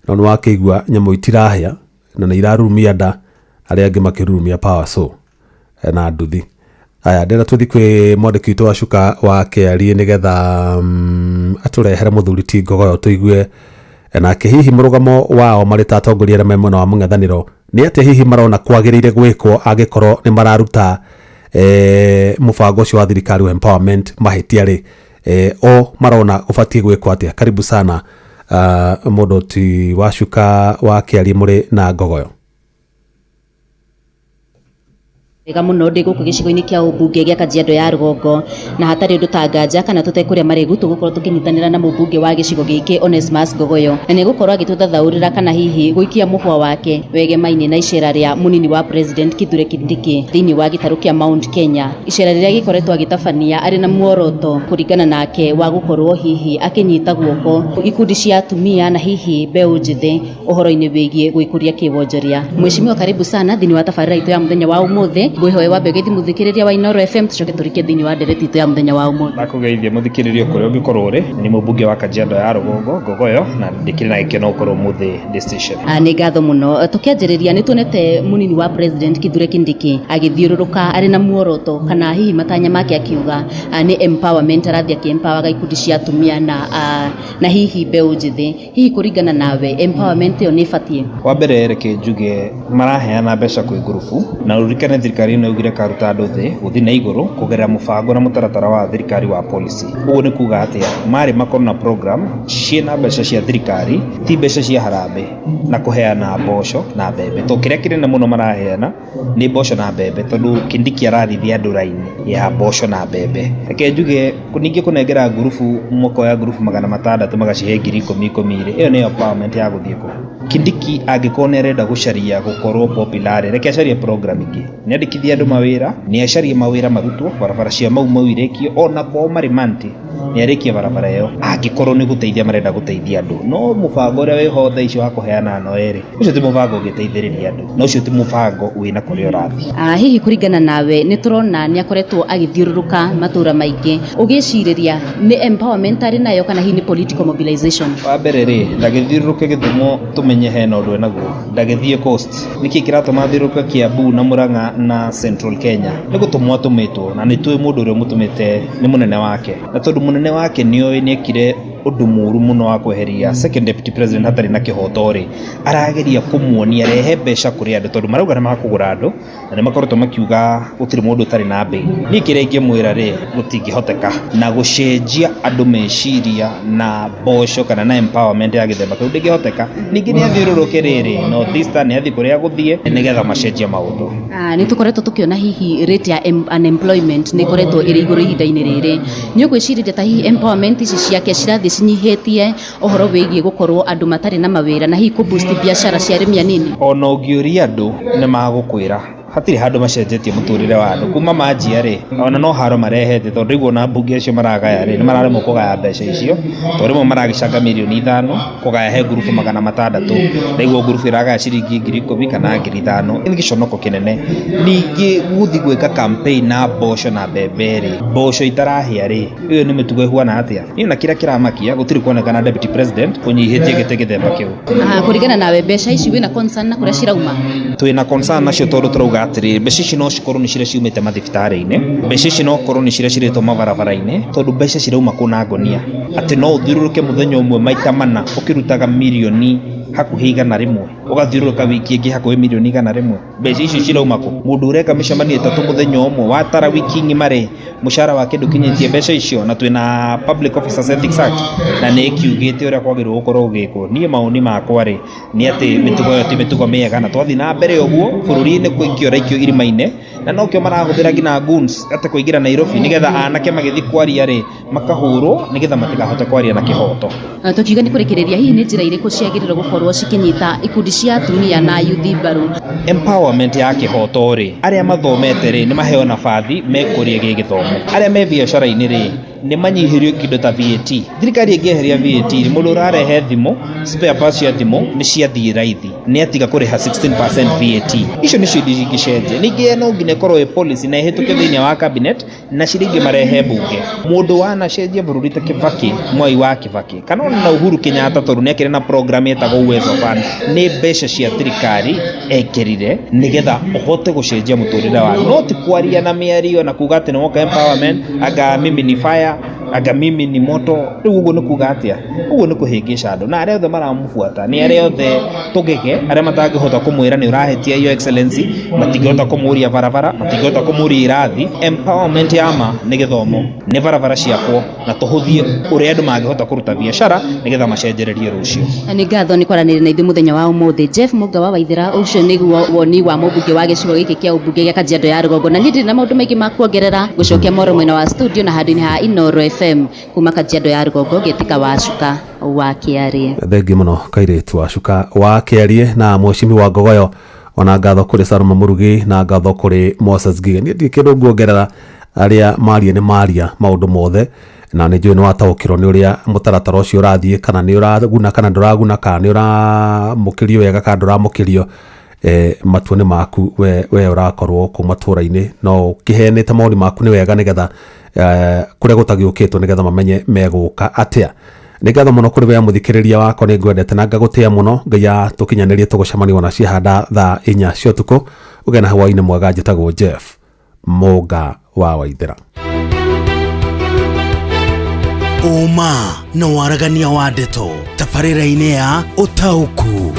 no nĩ wakĩigua nyamũ itirahĩa na nĩ irarurumia nda, arĩa angĩ makĩrurumia power saw na nduthi. Aya, ndĩrenda tũthiĩ kwĩ mwandĩki witũ wa cuka wa kĩarie nĩgetha atũrehere mũthuri ti Ngogoyo tũigue nake hihi mũrũgamo wao marĩ ta atongoria arĩa me mwena wa mũng'ethanĩro nĩ atĩa hihi marona kwagĩrĩire gwĩkwo angĩkorwo nĩ mararuta mũbango ũcio wa thirikari wa empowerment mahĩtia rĩ, o marona ũbatiĩ gwĩkwo atĩa. Karibu sana mũndũ ti wa cuka wa kĩarie mũrĩ na Ngogoyo. Wega mũno ndĩ gũkũ gĩcigo-inĩ kĩa ũmbunge gĩa Kajiado ya rũgongo, na hatarĩ ũndũ ta nganja kana tũtekũrĩa marĩgu tũgũkorwo tũkĩnyitanĩra na mũmbunge wa gĩcigo gĩkĩ Onesmus Ngogoyo, na nĩ egũkorwo agĩtũthathaũrĩra kana hihi gũikia mũhwa wake wegemaine na icera rĩa mũnini wa President Kithure Kindiki thĩinĩ wa gĩtarũ kĩa Mount Kenya, icera rĩrĩa gĩkoretwo agĩtabania arĩ na muoroto kũringana nake wa gũkorwo hihi akĩnyita guoko ikundi cia atumia na hihi mbeũ njĩthĩ ũhoro-inĩ wĩgiĩ gwĩkũria kĩwonjoria. Mheshimiwa, karibu sana thĩinĩ wa tabarĩra itũ ya mũthenya wa ũmũthĩ. Ngwĩhoe wambe ũgeithie mũthikĩrĩria wa Inooro FM tũcoke tũrike thĩinĩ wa ndereti itũ ya mũthenya wa ũmũthĩ. Nakũgeithia mũthikĩrĩria kũrĩa ũngĩkorwo ũrĩ, nĩ mũmbunge wa Kajiado ya rũgongo Ngogoyo, na ndĩkĩrĩ na gĩkeno gũkorwo ũmũthĩ ndĩ station. Nĩ ngatho mũno. Tũkĩanjĩrĩria nĩ tuonete mũnini wa president Kithure Kindiki agĩthiũrũrũka arĩ na muoroto kana hihi matanya make akiuga nĩ empowerment, arathiĩ akĩ-empower ikundi cia atumia na hihi mbeũ njĩthĩ. Hihi kũringana nawe empowerment ĩyo nĩ ĩbatiĩ? Wa mbere reke njuge maraheana mbeca kwĩ ngurubu, na ũririkane thirikari ĩno yaugire ĩkaruta andũ thĩ gũthiĩ na igũrũ kũgerera mũbango na mũtaratara wa thirikari wa policy. Ũguo nĩ kuga atĩa? Marĩ makorwo na program ciĩna mbeca cia thirikari, ti mbeca cia harambee na kũheana mboco na mbembe. To kĩrĩa kĩnene mũno maraheana nĩ mboco na mbembe, tondũ Kindiki ararithia andũ raini ya mboco na mbembe. Reke njuge ningĩ kũnengera ngurubu, mũkoya ngurubu 600 magacihe 10,000 10,000 rĩ, ĩyo nĩyo empowerment ya gũthiĩ kũ? Kindiki angĩkorwo nĩ arenda gũcaria gũkorwo popular, reke acarie program ingĩ. Nĩ andĩkithie andũ mawĩra, nĩ acarie mawĩra marutwo, barabara cia Mau Mau irĩkio, ona kwao Marimanti nĩ arĩkie barabara ĩyo, angĩkorwo nĩ gũteithia marenda gũteithia andũ. No mũbango ũrĩa wĩho thaa ici wa kũheana noe rĩ, ũcio ti mũbango ũngĩteithĩrĩria andũ, na ũcio ti mũbango wĩna kũrĩa ũrathiĩ. Hihi kũringana nawe nĩ tũrona nĩ akoretwo agĩthiũrũrũka matũra maingĩ, ũgĩcirĩria nĩ empowerment arĩ nayo kana hihi nĩ political mobilization? Wa mbere rĩ, ndagĩthiũrũrũke Gĩthumo tũmenye hena ũndũ enaguo, ndagĩthiĩ Coast. Nĩkĩ kĩratũma athiũrũrũke Kiambu na Murang'a na Central Kenya? Nĩ gũtũmwo atũmĩtwo, na nĩ tũĩ mũndũ ũrĩa ũmũtũmĩte nĩ mũnene wake, na tondũ mũnene wake nĩoĩ nĩekire ũndũ mũru mũno wa kweheria second deputy president hatarĩ na kĩhoto rĩ, arageria kũmuonia rehe mbeca kũrĩ andũ, tondũ marauga nĩ makũgũra andũ na nĩ makoretwo makiuga gũtirĩ mũndũ ũtarĩ na mbei. Niĩ kĩrĩa ingĩmwĩra rĩ, gũtingĩhoteka na gũcenjia andũ meciria na mboco kana na empowerment ya gĩthemba kĩu ndĩngĩhoteka. Ningĩ nĩ athiũrũrũke rĩrĩ North Eastern, nĩ athiĩ kũrĩa agũthiĩ nĩgetha macenjie maũndũ. Nĩ tũkoretwo tũkĩona hihi rate ya unemployment nĩ ĩkoretwo ĩrĩ igũrũ ihinda-inĩ rĩrĩ. Nĩ ũgwĩcirĩria ta hihi empowerment ici ciake cirathiĩ cinyihĩtie ũhoro wĩgiĩ gũkorwo andũ matarĩ na mawĩra na hihi kũ boost biacara cia arĩmi anini? Ona ũngĩũria andũ nĩ magũkwĩra hatirĩ handũ macenjetie mũtũrĩre wa andũ kuma manjia rĩ, ona no haro marehete, tondũ rĩu ona mbunge acio maragaya rĩ, nĩ mararemwo kũgaya mbeca icio, tondũ rĩmwe maragĩcanga 5 mirioni kũgaya he ngurubu 600, ndaigua ngurubu ĩragaya ciringi 10,000 kana 5,000. Nĩ gĩconoko kĩnene. Ningĩ gũthiĩ gwĩka campaign na mboco na mbembe rĩ, mboco itarahĩa rĩ, ĩyo nĩ mĩtugo ĩhuana atĩa? Niĩ ona kĩrĩa kĩramakia gũtirĩ kuonekana deputy president ũnyihĩtie gĩtĩ gĩthemba kĩu. Kũringana nawe mbeca ici wĩna concern na kũrĩa cirauma? Twĩna concern nacio, tondũ tũrauga atĩrĩrĩ, mbeca ici no cikorwo nĩ ciria ciumĩte mathibitarĩ-inĩ, mbeca ici no korwo nĩ ciria cirĩtwo mabarabara-inĩ, tondũ mbeca cirauma kũna ngonia atĩ no ũthiũrũrũke mũthenya ũmwe maita mana ũkĩrutaga mirioni hakuhĩ 100, ũgathiũrũrũka wiki ĩngĩ hakuhĩ mirioni 100. Mbeca icio cirauma kũ? Mũndũ ũreka mĩcemanio ĩtatũ mũthenya ũmwe watara wiki ng'ima rĩ, mũcara wake ndũkinyĩtie mbeca icio, na twĩna Public Officers Ethics Act na nĩ ĩkiugĩte ũrĩa kwagĩrĩirwo gũkorwo gũgĩkwo. Niĩ mawoni makwa rĩ, nĩ atĩ mĩtugo ĩyo ti mĩtugo mĩega, na twathiĩ na mbere ũguo bũrũri-inĩ kũikio ũraikio irima-inĩ, na nokĩo marahũthĩra nginya goons atĩ kũingĩra Nairobi nĩgetha anake magĩthiĩ kwaria rĩ makahũrwo nĩgetha matikahote kwaria na kĩhoto. Tũkiuga nĩ kũrĩkĩrĩria, hihi nĩ njĩra irĩkũ ciagĩrĩirwo gũkorwo cikĩnyita ikundi cia atumia na yuthi mbaru? Empowerment ya kĩhoto rĩ, arĩa mathomete rĩ, nĩ maheo nabathi mekũrie gĩgĩthomo, arĩa me biacara-inĩ rĩ, nĩ manyihĩrio kĩndũ ta VAT. Thirikari ĩngĩeheria VAT rĩ, mũndũ ũrarehe thimũ, spare parts cia thimũ nĩ ciathiĩ raithi, nĩ atiga kũrĩha 16% VAT. Icio nĩcio indo ingĩcenjia. Ningĩ no nginya ĩkorwo ĩ policy na ĩhĩtũke thĩinĩ wa cabinet na ciringi marehe mbunge. Mũndũ wanacenjia bũrũri ta Kibaki, Mwai wa Kibaki kana ona Uhuru Kenyatta, tondũ nĩ akĩrĩ na program ĩtagwo Uwezo Fund, nĩ mbeca cia thirikari ekĩrire nĩgetha ũhote gũcenjia mũtũrĩre waku, no ti kwaria na mĩario na kuga atĩ nĩ woka empowerment, anga mimi ni fire, anga mimi ni moto. Rĩu ũguo nĩ kuga atĩa? Ũguo nĩ kũhĩngĩca andũ, na arĩa othe maramũbuata nĩ arĩa othe tũgege, arĩa matangĩhota kũmwĩra nĩ ũrahĩtia, Your Excellency, matingĩhota kũmũria barabara, matingĩhota kũmũria irathi. Empowerment ya ma nĩ gĩthomo, nĩ barabara ciakwo na tũhũthie ũrĩa andũ mangĩhota kũruta biacara nĩgetha macenjererie rũciũ. Na nĩ ngatho nĩ kwaranĩria na ithuĩ mũthenya wa ũmũthĩ, Jeff Mũnga wa Waithera. Ũcio nĩguo woni wa mũmbunge wa gĩcigo gĩkĩ kĩa ũmbunge gĩa Kajiado ya Rũgongo, na niĩ ndirĩ na maũndũ maingĩ ma kuongerera. Gũcokia moro mwena wa studio na handũ-inĩ ha Inooro FM kuma Kajiado ya Rũgongo, ngĩtĩka wa cuka wa kĩarie. Thengi mũno kairĩtu wa cuka wa kĩarie na mweshimi wa Ngogoyo, ona ngatho kũrĩ Salma Mũrugi na ngatho kũrĩ Moses Ngige. Niĩ ndirĩ kĩndũ nguongerera, arĩa maria nĩ maria maũndũ mothe, na nĩ njũĩ nĩ wataũkĩrwo nĩ ũrĩa mũtaratara ũcio ũrathiĩ, kana nĩ ũraguna kana ndũraguna, kana nĩ ũramũkĩrio wega kana ndũramũkĩrio. Matua nĩ maku we ũrakorwo kũ matũra-inĩ, no ũkĩheanĩte mawoni maku nĩ wega, nĩgetha kũrĩa gũtagĩũkĩtwo, nĩgetha mamenye megũka atĩa. Nĩ ngatho mũno kũrĩ we mũthikĩrĩria wakwa, nĩ ngwendete na ngagũtĩa mũno. Ngai atũkinyanĩrie tũgũcemania ona ciahanda thaa 4 cia ũtukũ. Ũgĩe na hwaĩ-inĩ mwega. Njĩtagwo Jeff Mũnga wa Waithĩra. Ũma na waragania wa ndeto tabarĩra-inĩ ya ũtaũku.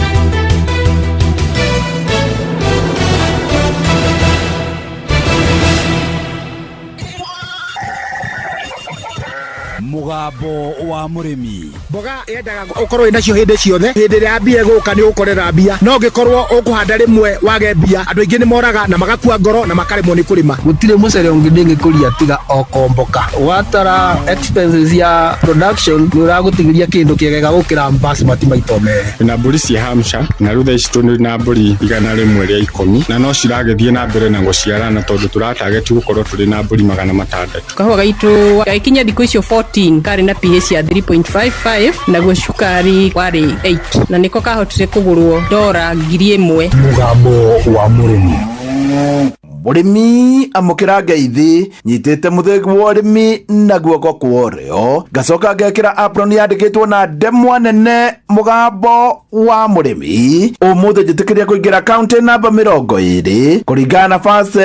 Mũgambo wa mũrĩmi. Mboga yendaga ũkorwo wĩnacio hĩndĩ ciothe. Hĩndĩ ĩrĩa mbia ĩgũka nĩ ũgũkorera mbia, no ũngĩkorwo ũkũhanda rĩmwe wage mbia, andũ aingĩ nĩ moraga na magakua ngoro na makaremwo nĩ kũrĩma. Gũtirĩ mũcere ũngĩ ndĩngĩkũria tiga o komboka. Watara expenses ya production, nĩ ũragũtigĩria kĩndũ kĩega gũkĩra basmati maita merĩ. Na mbũri cia Hampshire, na rĩu thaa ici tũrĩ na mbũri 110, na no ciragĩthiĩ na mbere na gũciarana, tondũ tũratageti gũkorwo tũrĩ na mbũri 600. Kahũa gaitũ gagĩkinya thikũ icio 14 karĩ na pH ya 3.55, naguo cukari warĩ 8, na nĩko kahotire kũgũrwo dora 1000. Mũgambo wa mũrĩmi. Mũrĩmi, amũkĩra ngeithi. Nyitĩte mũthĩgi wa ũrĩmi na guoko kwa ũrĩo, ngacoka ngekĩra apron yandĩkĩtwo na ndemwa nene "Mũgambo wa mũrĩmi". Ũmũthĩ njĩtĩkĩria kũingĩra kaunti namba 20 kũringana na First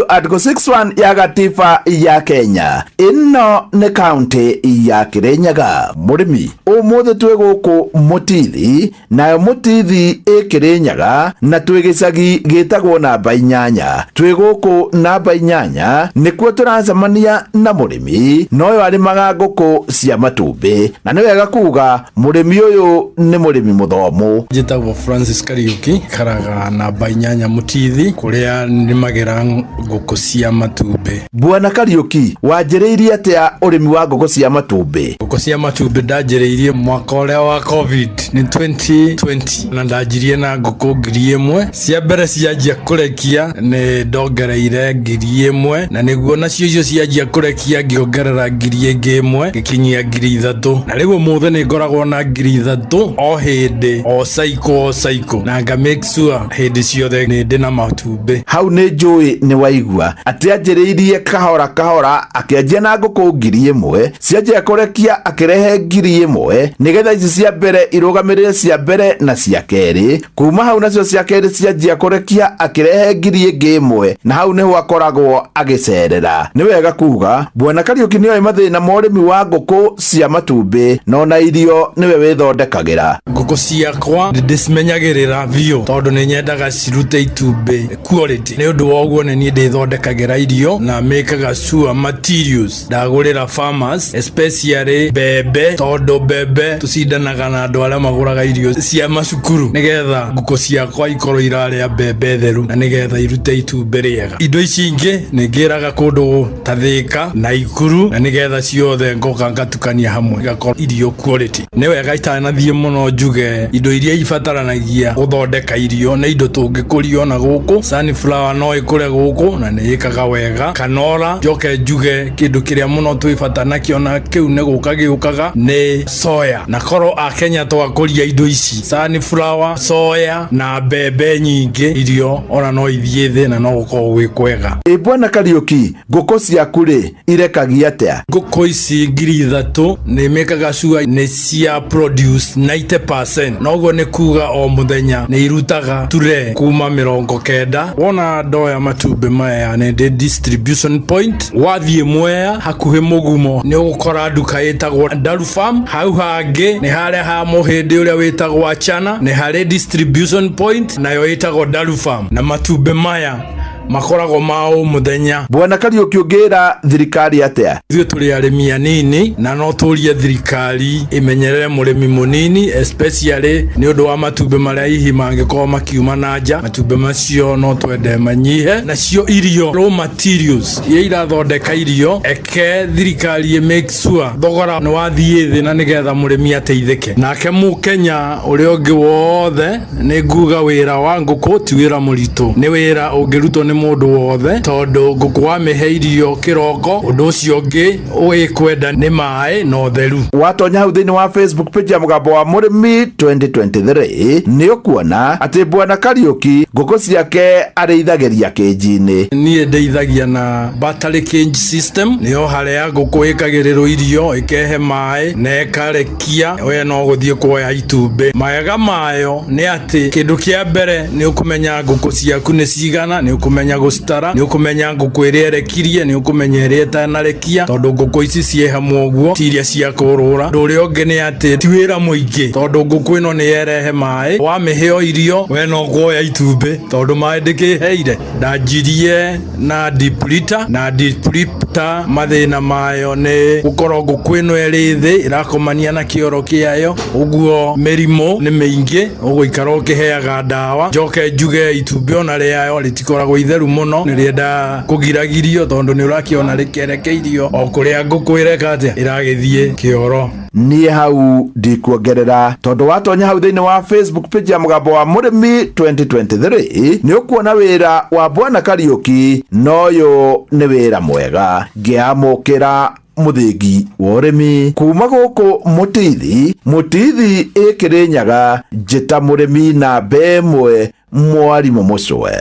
Article 61 ya gatiba ya Kenya. Ĩno nĩ kaunti ya Kĩrĩnyaga. Mũrĩmi, ũmũthĩ twĩ gũkũ Mũtithi, nayo Mũtithi ĩ Kĩrĩnyaga, na twĩ gĩcagi gĩtagwo namba 8. Twĩ gũkũ namba 8 nĩkuo tũracemania na mũrĩmi, na ũyũ arĩmaga ngũkũ cia matumbĩ, na nĩ wega kuga mũrĩmi ũyũ nĩ mũrĩmi mũthomu. Njĩtagwo Francis Kariuki, ikaraga namba 8 Mũtithi, kũrĩa nĩmagĩra ngũkũ cia matumbĩ. Bwana Kariuki, wanjĩrĩirie atĩa ũrĩmi wa ngũkũ cia matumbĩ? Ngũkũ cia matumbĩ ndanjĩrĩirie mwaka ũrĩa wa COVID, nĩ 2020, na ndanjirie na ngũkũ 1000 cia mbere. Cianjia kũrekia nĩ ndongereire 1000, na nĩguo nacio icio cianjia kũrekia ngĩongerera 1000 ĩngĩ, ngĩkinyia 3000, na rĩu ũmũthĩ nĩ ngoragwo na 3000 o hĩndĩ, o cycle o cycle, na nga make sure hĩndĩ ciothe nĩ ndĩ na matumbĩ. Hau nĩ njũĩ nĩ waigua atĩ anjĩrĩirie kahora kahora, akĩanjia na ngũkũ 1000, cianjia kũrekia akĩrehe 1000, nĩgetha ici cia mbere irũgamĩrĩre cia mbere na cia kerĩ. Kuma hau nacio cia kerĩ cianjia kũrekia akĩrehe 1000 ĩngĩ, na hau nĩho akoragwo agĩcerera. Nĩ wega kuga Bwana Kariũki nĩoĩ mathĩna ma ũrĩmi wa ngũkũ cia matumbĩ, na ona irio nĩwe wĩthondekagĩra. Ngũkũ ciakwa ndĩcimenyagĩrĩra biũ, tondũ nĩ nyendaga cirute itumbĩ quality. Nĩ ũndũ wa ũguo nĩ niĩ ndĩthondekagĩra irio na mĩkaga sure materials ndagũrĩra farmers, especially mbembe, tondũ mbembe tũcindanaga na andũ arĩa magũraga irio cia macukuru, nĩgetha ngũkũ ciakwa ikorwo irarĩa mbembe theru na nĩgetha irute itumbĩ rĩega. Indo ici ingĩ nĩ ngĩraga kũndũ ta Thĩka na Ikuru, na nĩgetha ciothe ngoka ngatukania hamwe, igakorwo irio quality. Nĩ wega itanathiĩ mũno njuge indo iria ibataranagia gũthondeka irio nĩ indo tũngĩkũria ona gũkũ. Sunflower no ĩkũre gũkũ na nĩ ĩkaga wega, canola. Njoke njuge kĩndũ kĩrĩa mũno twĩ bata nakĩo, na kĩu nĩ gũka gĩũkaga, nĩ soya. Na korwo akenya twakũria indo ici, sunflower, soya na mbembe nyingĩ, irio ona no ithiĩ thĩ na no gũkorwo gwĩ kwega. Ĩ Bwana Kariũki, ngũkũ ciaku rĩ, irekagia atĩa? Ngũkũ ici 3000 nĩ mĩkaga sure nĩ cia produce 90%, noguo nĩ kuga o mũthenya nĩ irutaga ture kuma 90. Wona ndoya matumbĩ maya, nĩ ndĩ distribution point. Wathiĩ Mwea hakuhĩ Mũgumo nĩ ũgũkora nduka ĩtagwo Daru Farm. Hau hangĩ nĩ harĩa ha mũhĩndĩ ũrĩa wĩtagwo Achana, nĩ harĩ distribution point nayo ĩtagwo Daru Farm, na matumbĩ maya makoragwo ma o mũthenya. Bwana Kariũki, ũngĩra thirikari atĩa? Ithuĩ tũrĩ arĩmi anini, na no tũrie thirikari ĩmenyerere mũrĩmi mũnini, especially nĩ ũndũ wa matumbĩ marĩa hihi mangĩkorwo makiuma na nja. Matumbĩ macio no twende manyihe. Nacio irio, raw materials iria irathondeka irio, eke thirikari ĩ make sure thogora nĩ wathiĩ thĩ, na nĩgetha mũrĩmi ateithĩke. Nake mũkenya ũrĩa ũngĩ wothe, nĩ nguga wĩra wa ngũkũ ti wĩra mũritũ, nĩ wĩra ũngĩrutwo nĩ nĩ mũndũ wothe tondũ ngũkũ wamĩhe irio kĩroko ũndũ ũcio ũngĩ ũgĩkwenda nĩ maĩ na ũtheru. Watonya hau thĩinĩ wa Facebook page ya Mũgambo wa Mũrĩmi 2023 nĩ ũkuona atĩ Bwana Kariuki ngũkũ ciake arĩithagĩria kĩnji-inĩ. Niĩ ndeithagia na battery cage system, nĩyo harĩa ngũkũ ĩkagĩrĩrwo irio ĩkehe maĩ na ĩkarekia, we no gũthiĩ kuoya itumbĩ. Mawega mayo nĩ atĩ kĩndũ kĩa mbere nĩ ũkũmenya ngũkũ ciaku nĩ cigana, nĩ ũkũmenya gũcitara, nĩ ũkũmenya ngũkũ ĩrĩa ĩrekirie, nĩ ũkũmenya ĩrĩa ĩtanarekia tondũ ngũkũ ici ciĩ hamwe ũguo ti iria cia kũrũra. Ũndũ ũrĩa ũngĩ nĩ atĩ ti wĩra mũingĩ tondũ ngũkũ ĩno nĩ yerehe maĩ, wamĩhe o irio we no kuoya itumbĩ tondũ maĩ ndĩkĩheire. Ndanjirie na deep litter, na deep litter mathĩna mayo nĩ gũkorwo ngũkũ ĩno ĩrĩ thĩ ĩrakomania na kĩoro kĩayo, ũguo mĩrimũ nĩ mĩingĩ ũgũikara ũkĩheaga ndawa. Njoke njuge itumbĩ ona rĩayo rĩtikoragwo itheru mũno, nĩ rĩendaga kũgiragirio tondũ nĩ ũrakĩona rĩkĩrekeirio o kũrĩa ngũkũ ĩreka atĩa ĩragĩthiĩ kĩoro. Niĩ hau ndikuongerera tondũ watonya hau thĩinĩ wa Facebook page ya Mũgambo wa Mũrĩmi 2023 nĩ ũkuona wĩra wa Bwana Kariuki na ũyũ nĩ wĩra mwega. Ngĩamũkĩra mũthingi wa ũrĩmi kuma gũkũ Mũtithi, Mũtithi ĩkĩrĩ Nyaga, njĩta mũrĩmi namba ĩmwe mwarimũ Mũcwe.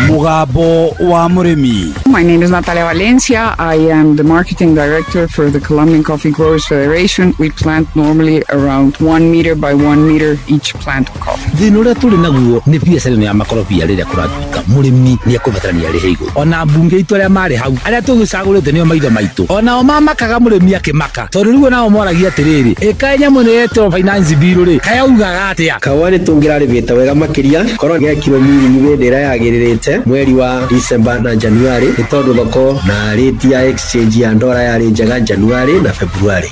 Mũgambo wa Mũrĩmi. My name is Natalia Valencia. I am the marketing director for the Colombian Coffee Growers Federation. We plant normally around 1 meter by 1 meter each plant of coffee. Thĩna ũrĩa tũrĩ naguo nĩ biacara ĩno ya makorobia rĩrĩa kũratuĩka mũrĩmi nĩ ekũbatarania arĩhe igũrũ. Ona mbunge itũ arĩa marĩ hau arĩa tũgĩcagũrĩte nĩo maitho maitũ, onao mamakaga mũrĩmi akĩmaka tondũ rĩu onao moragia atĩrĩrĩ, ĩkaĩ nyamũ ĩno yetwo finance bill rĩ, kayaugaga atĩa? Kahũa nĩ tũngĩrarĩmĩte wega makĩria korwo gekirwo miringi hĩndĩ ĩrĩa yagĩrĩrĩte mweri wa December na January, nĩ tondũ thoko na rate ya exchange ya ndora yarĩ njega January na February.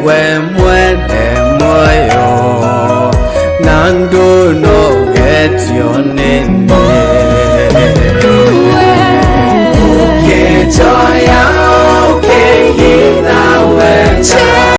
We mwene moyo na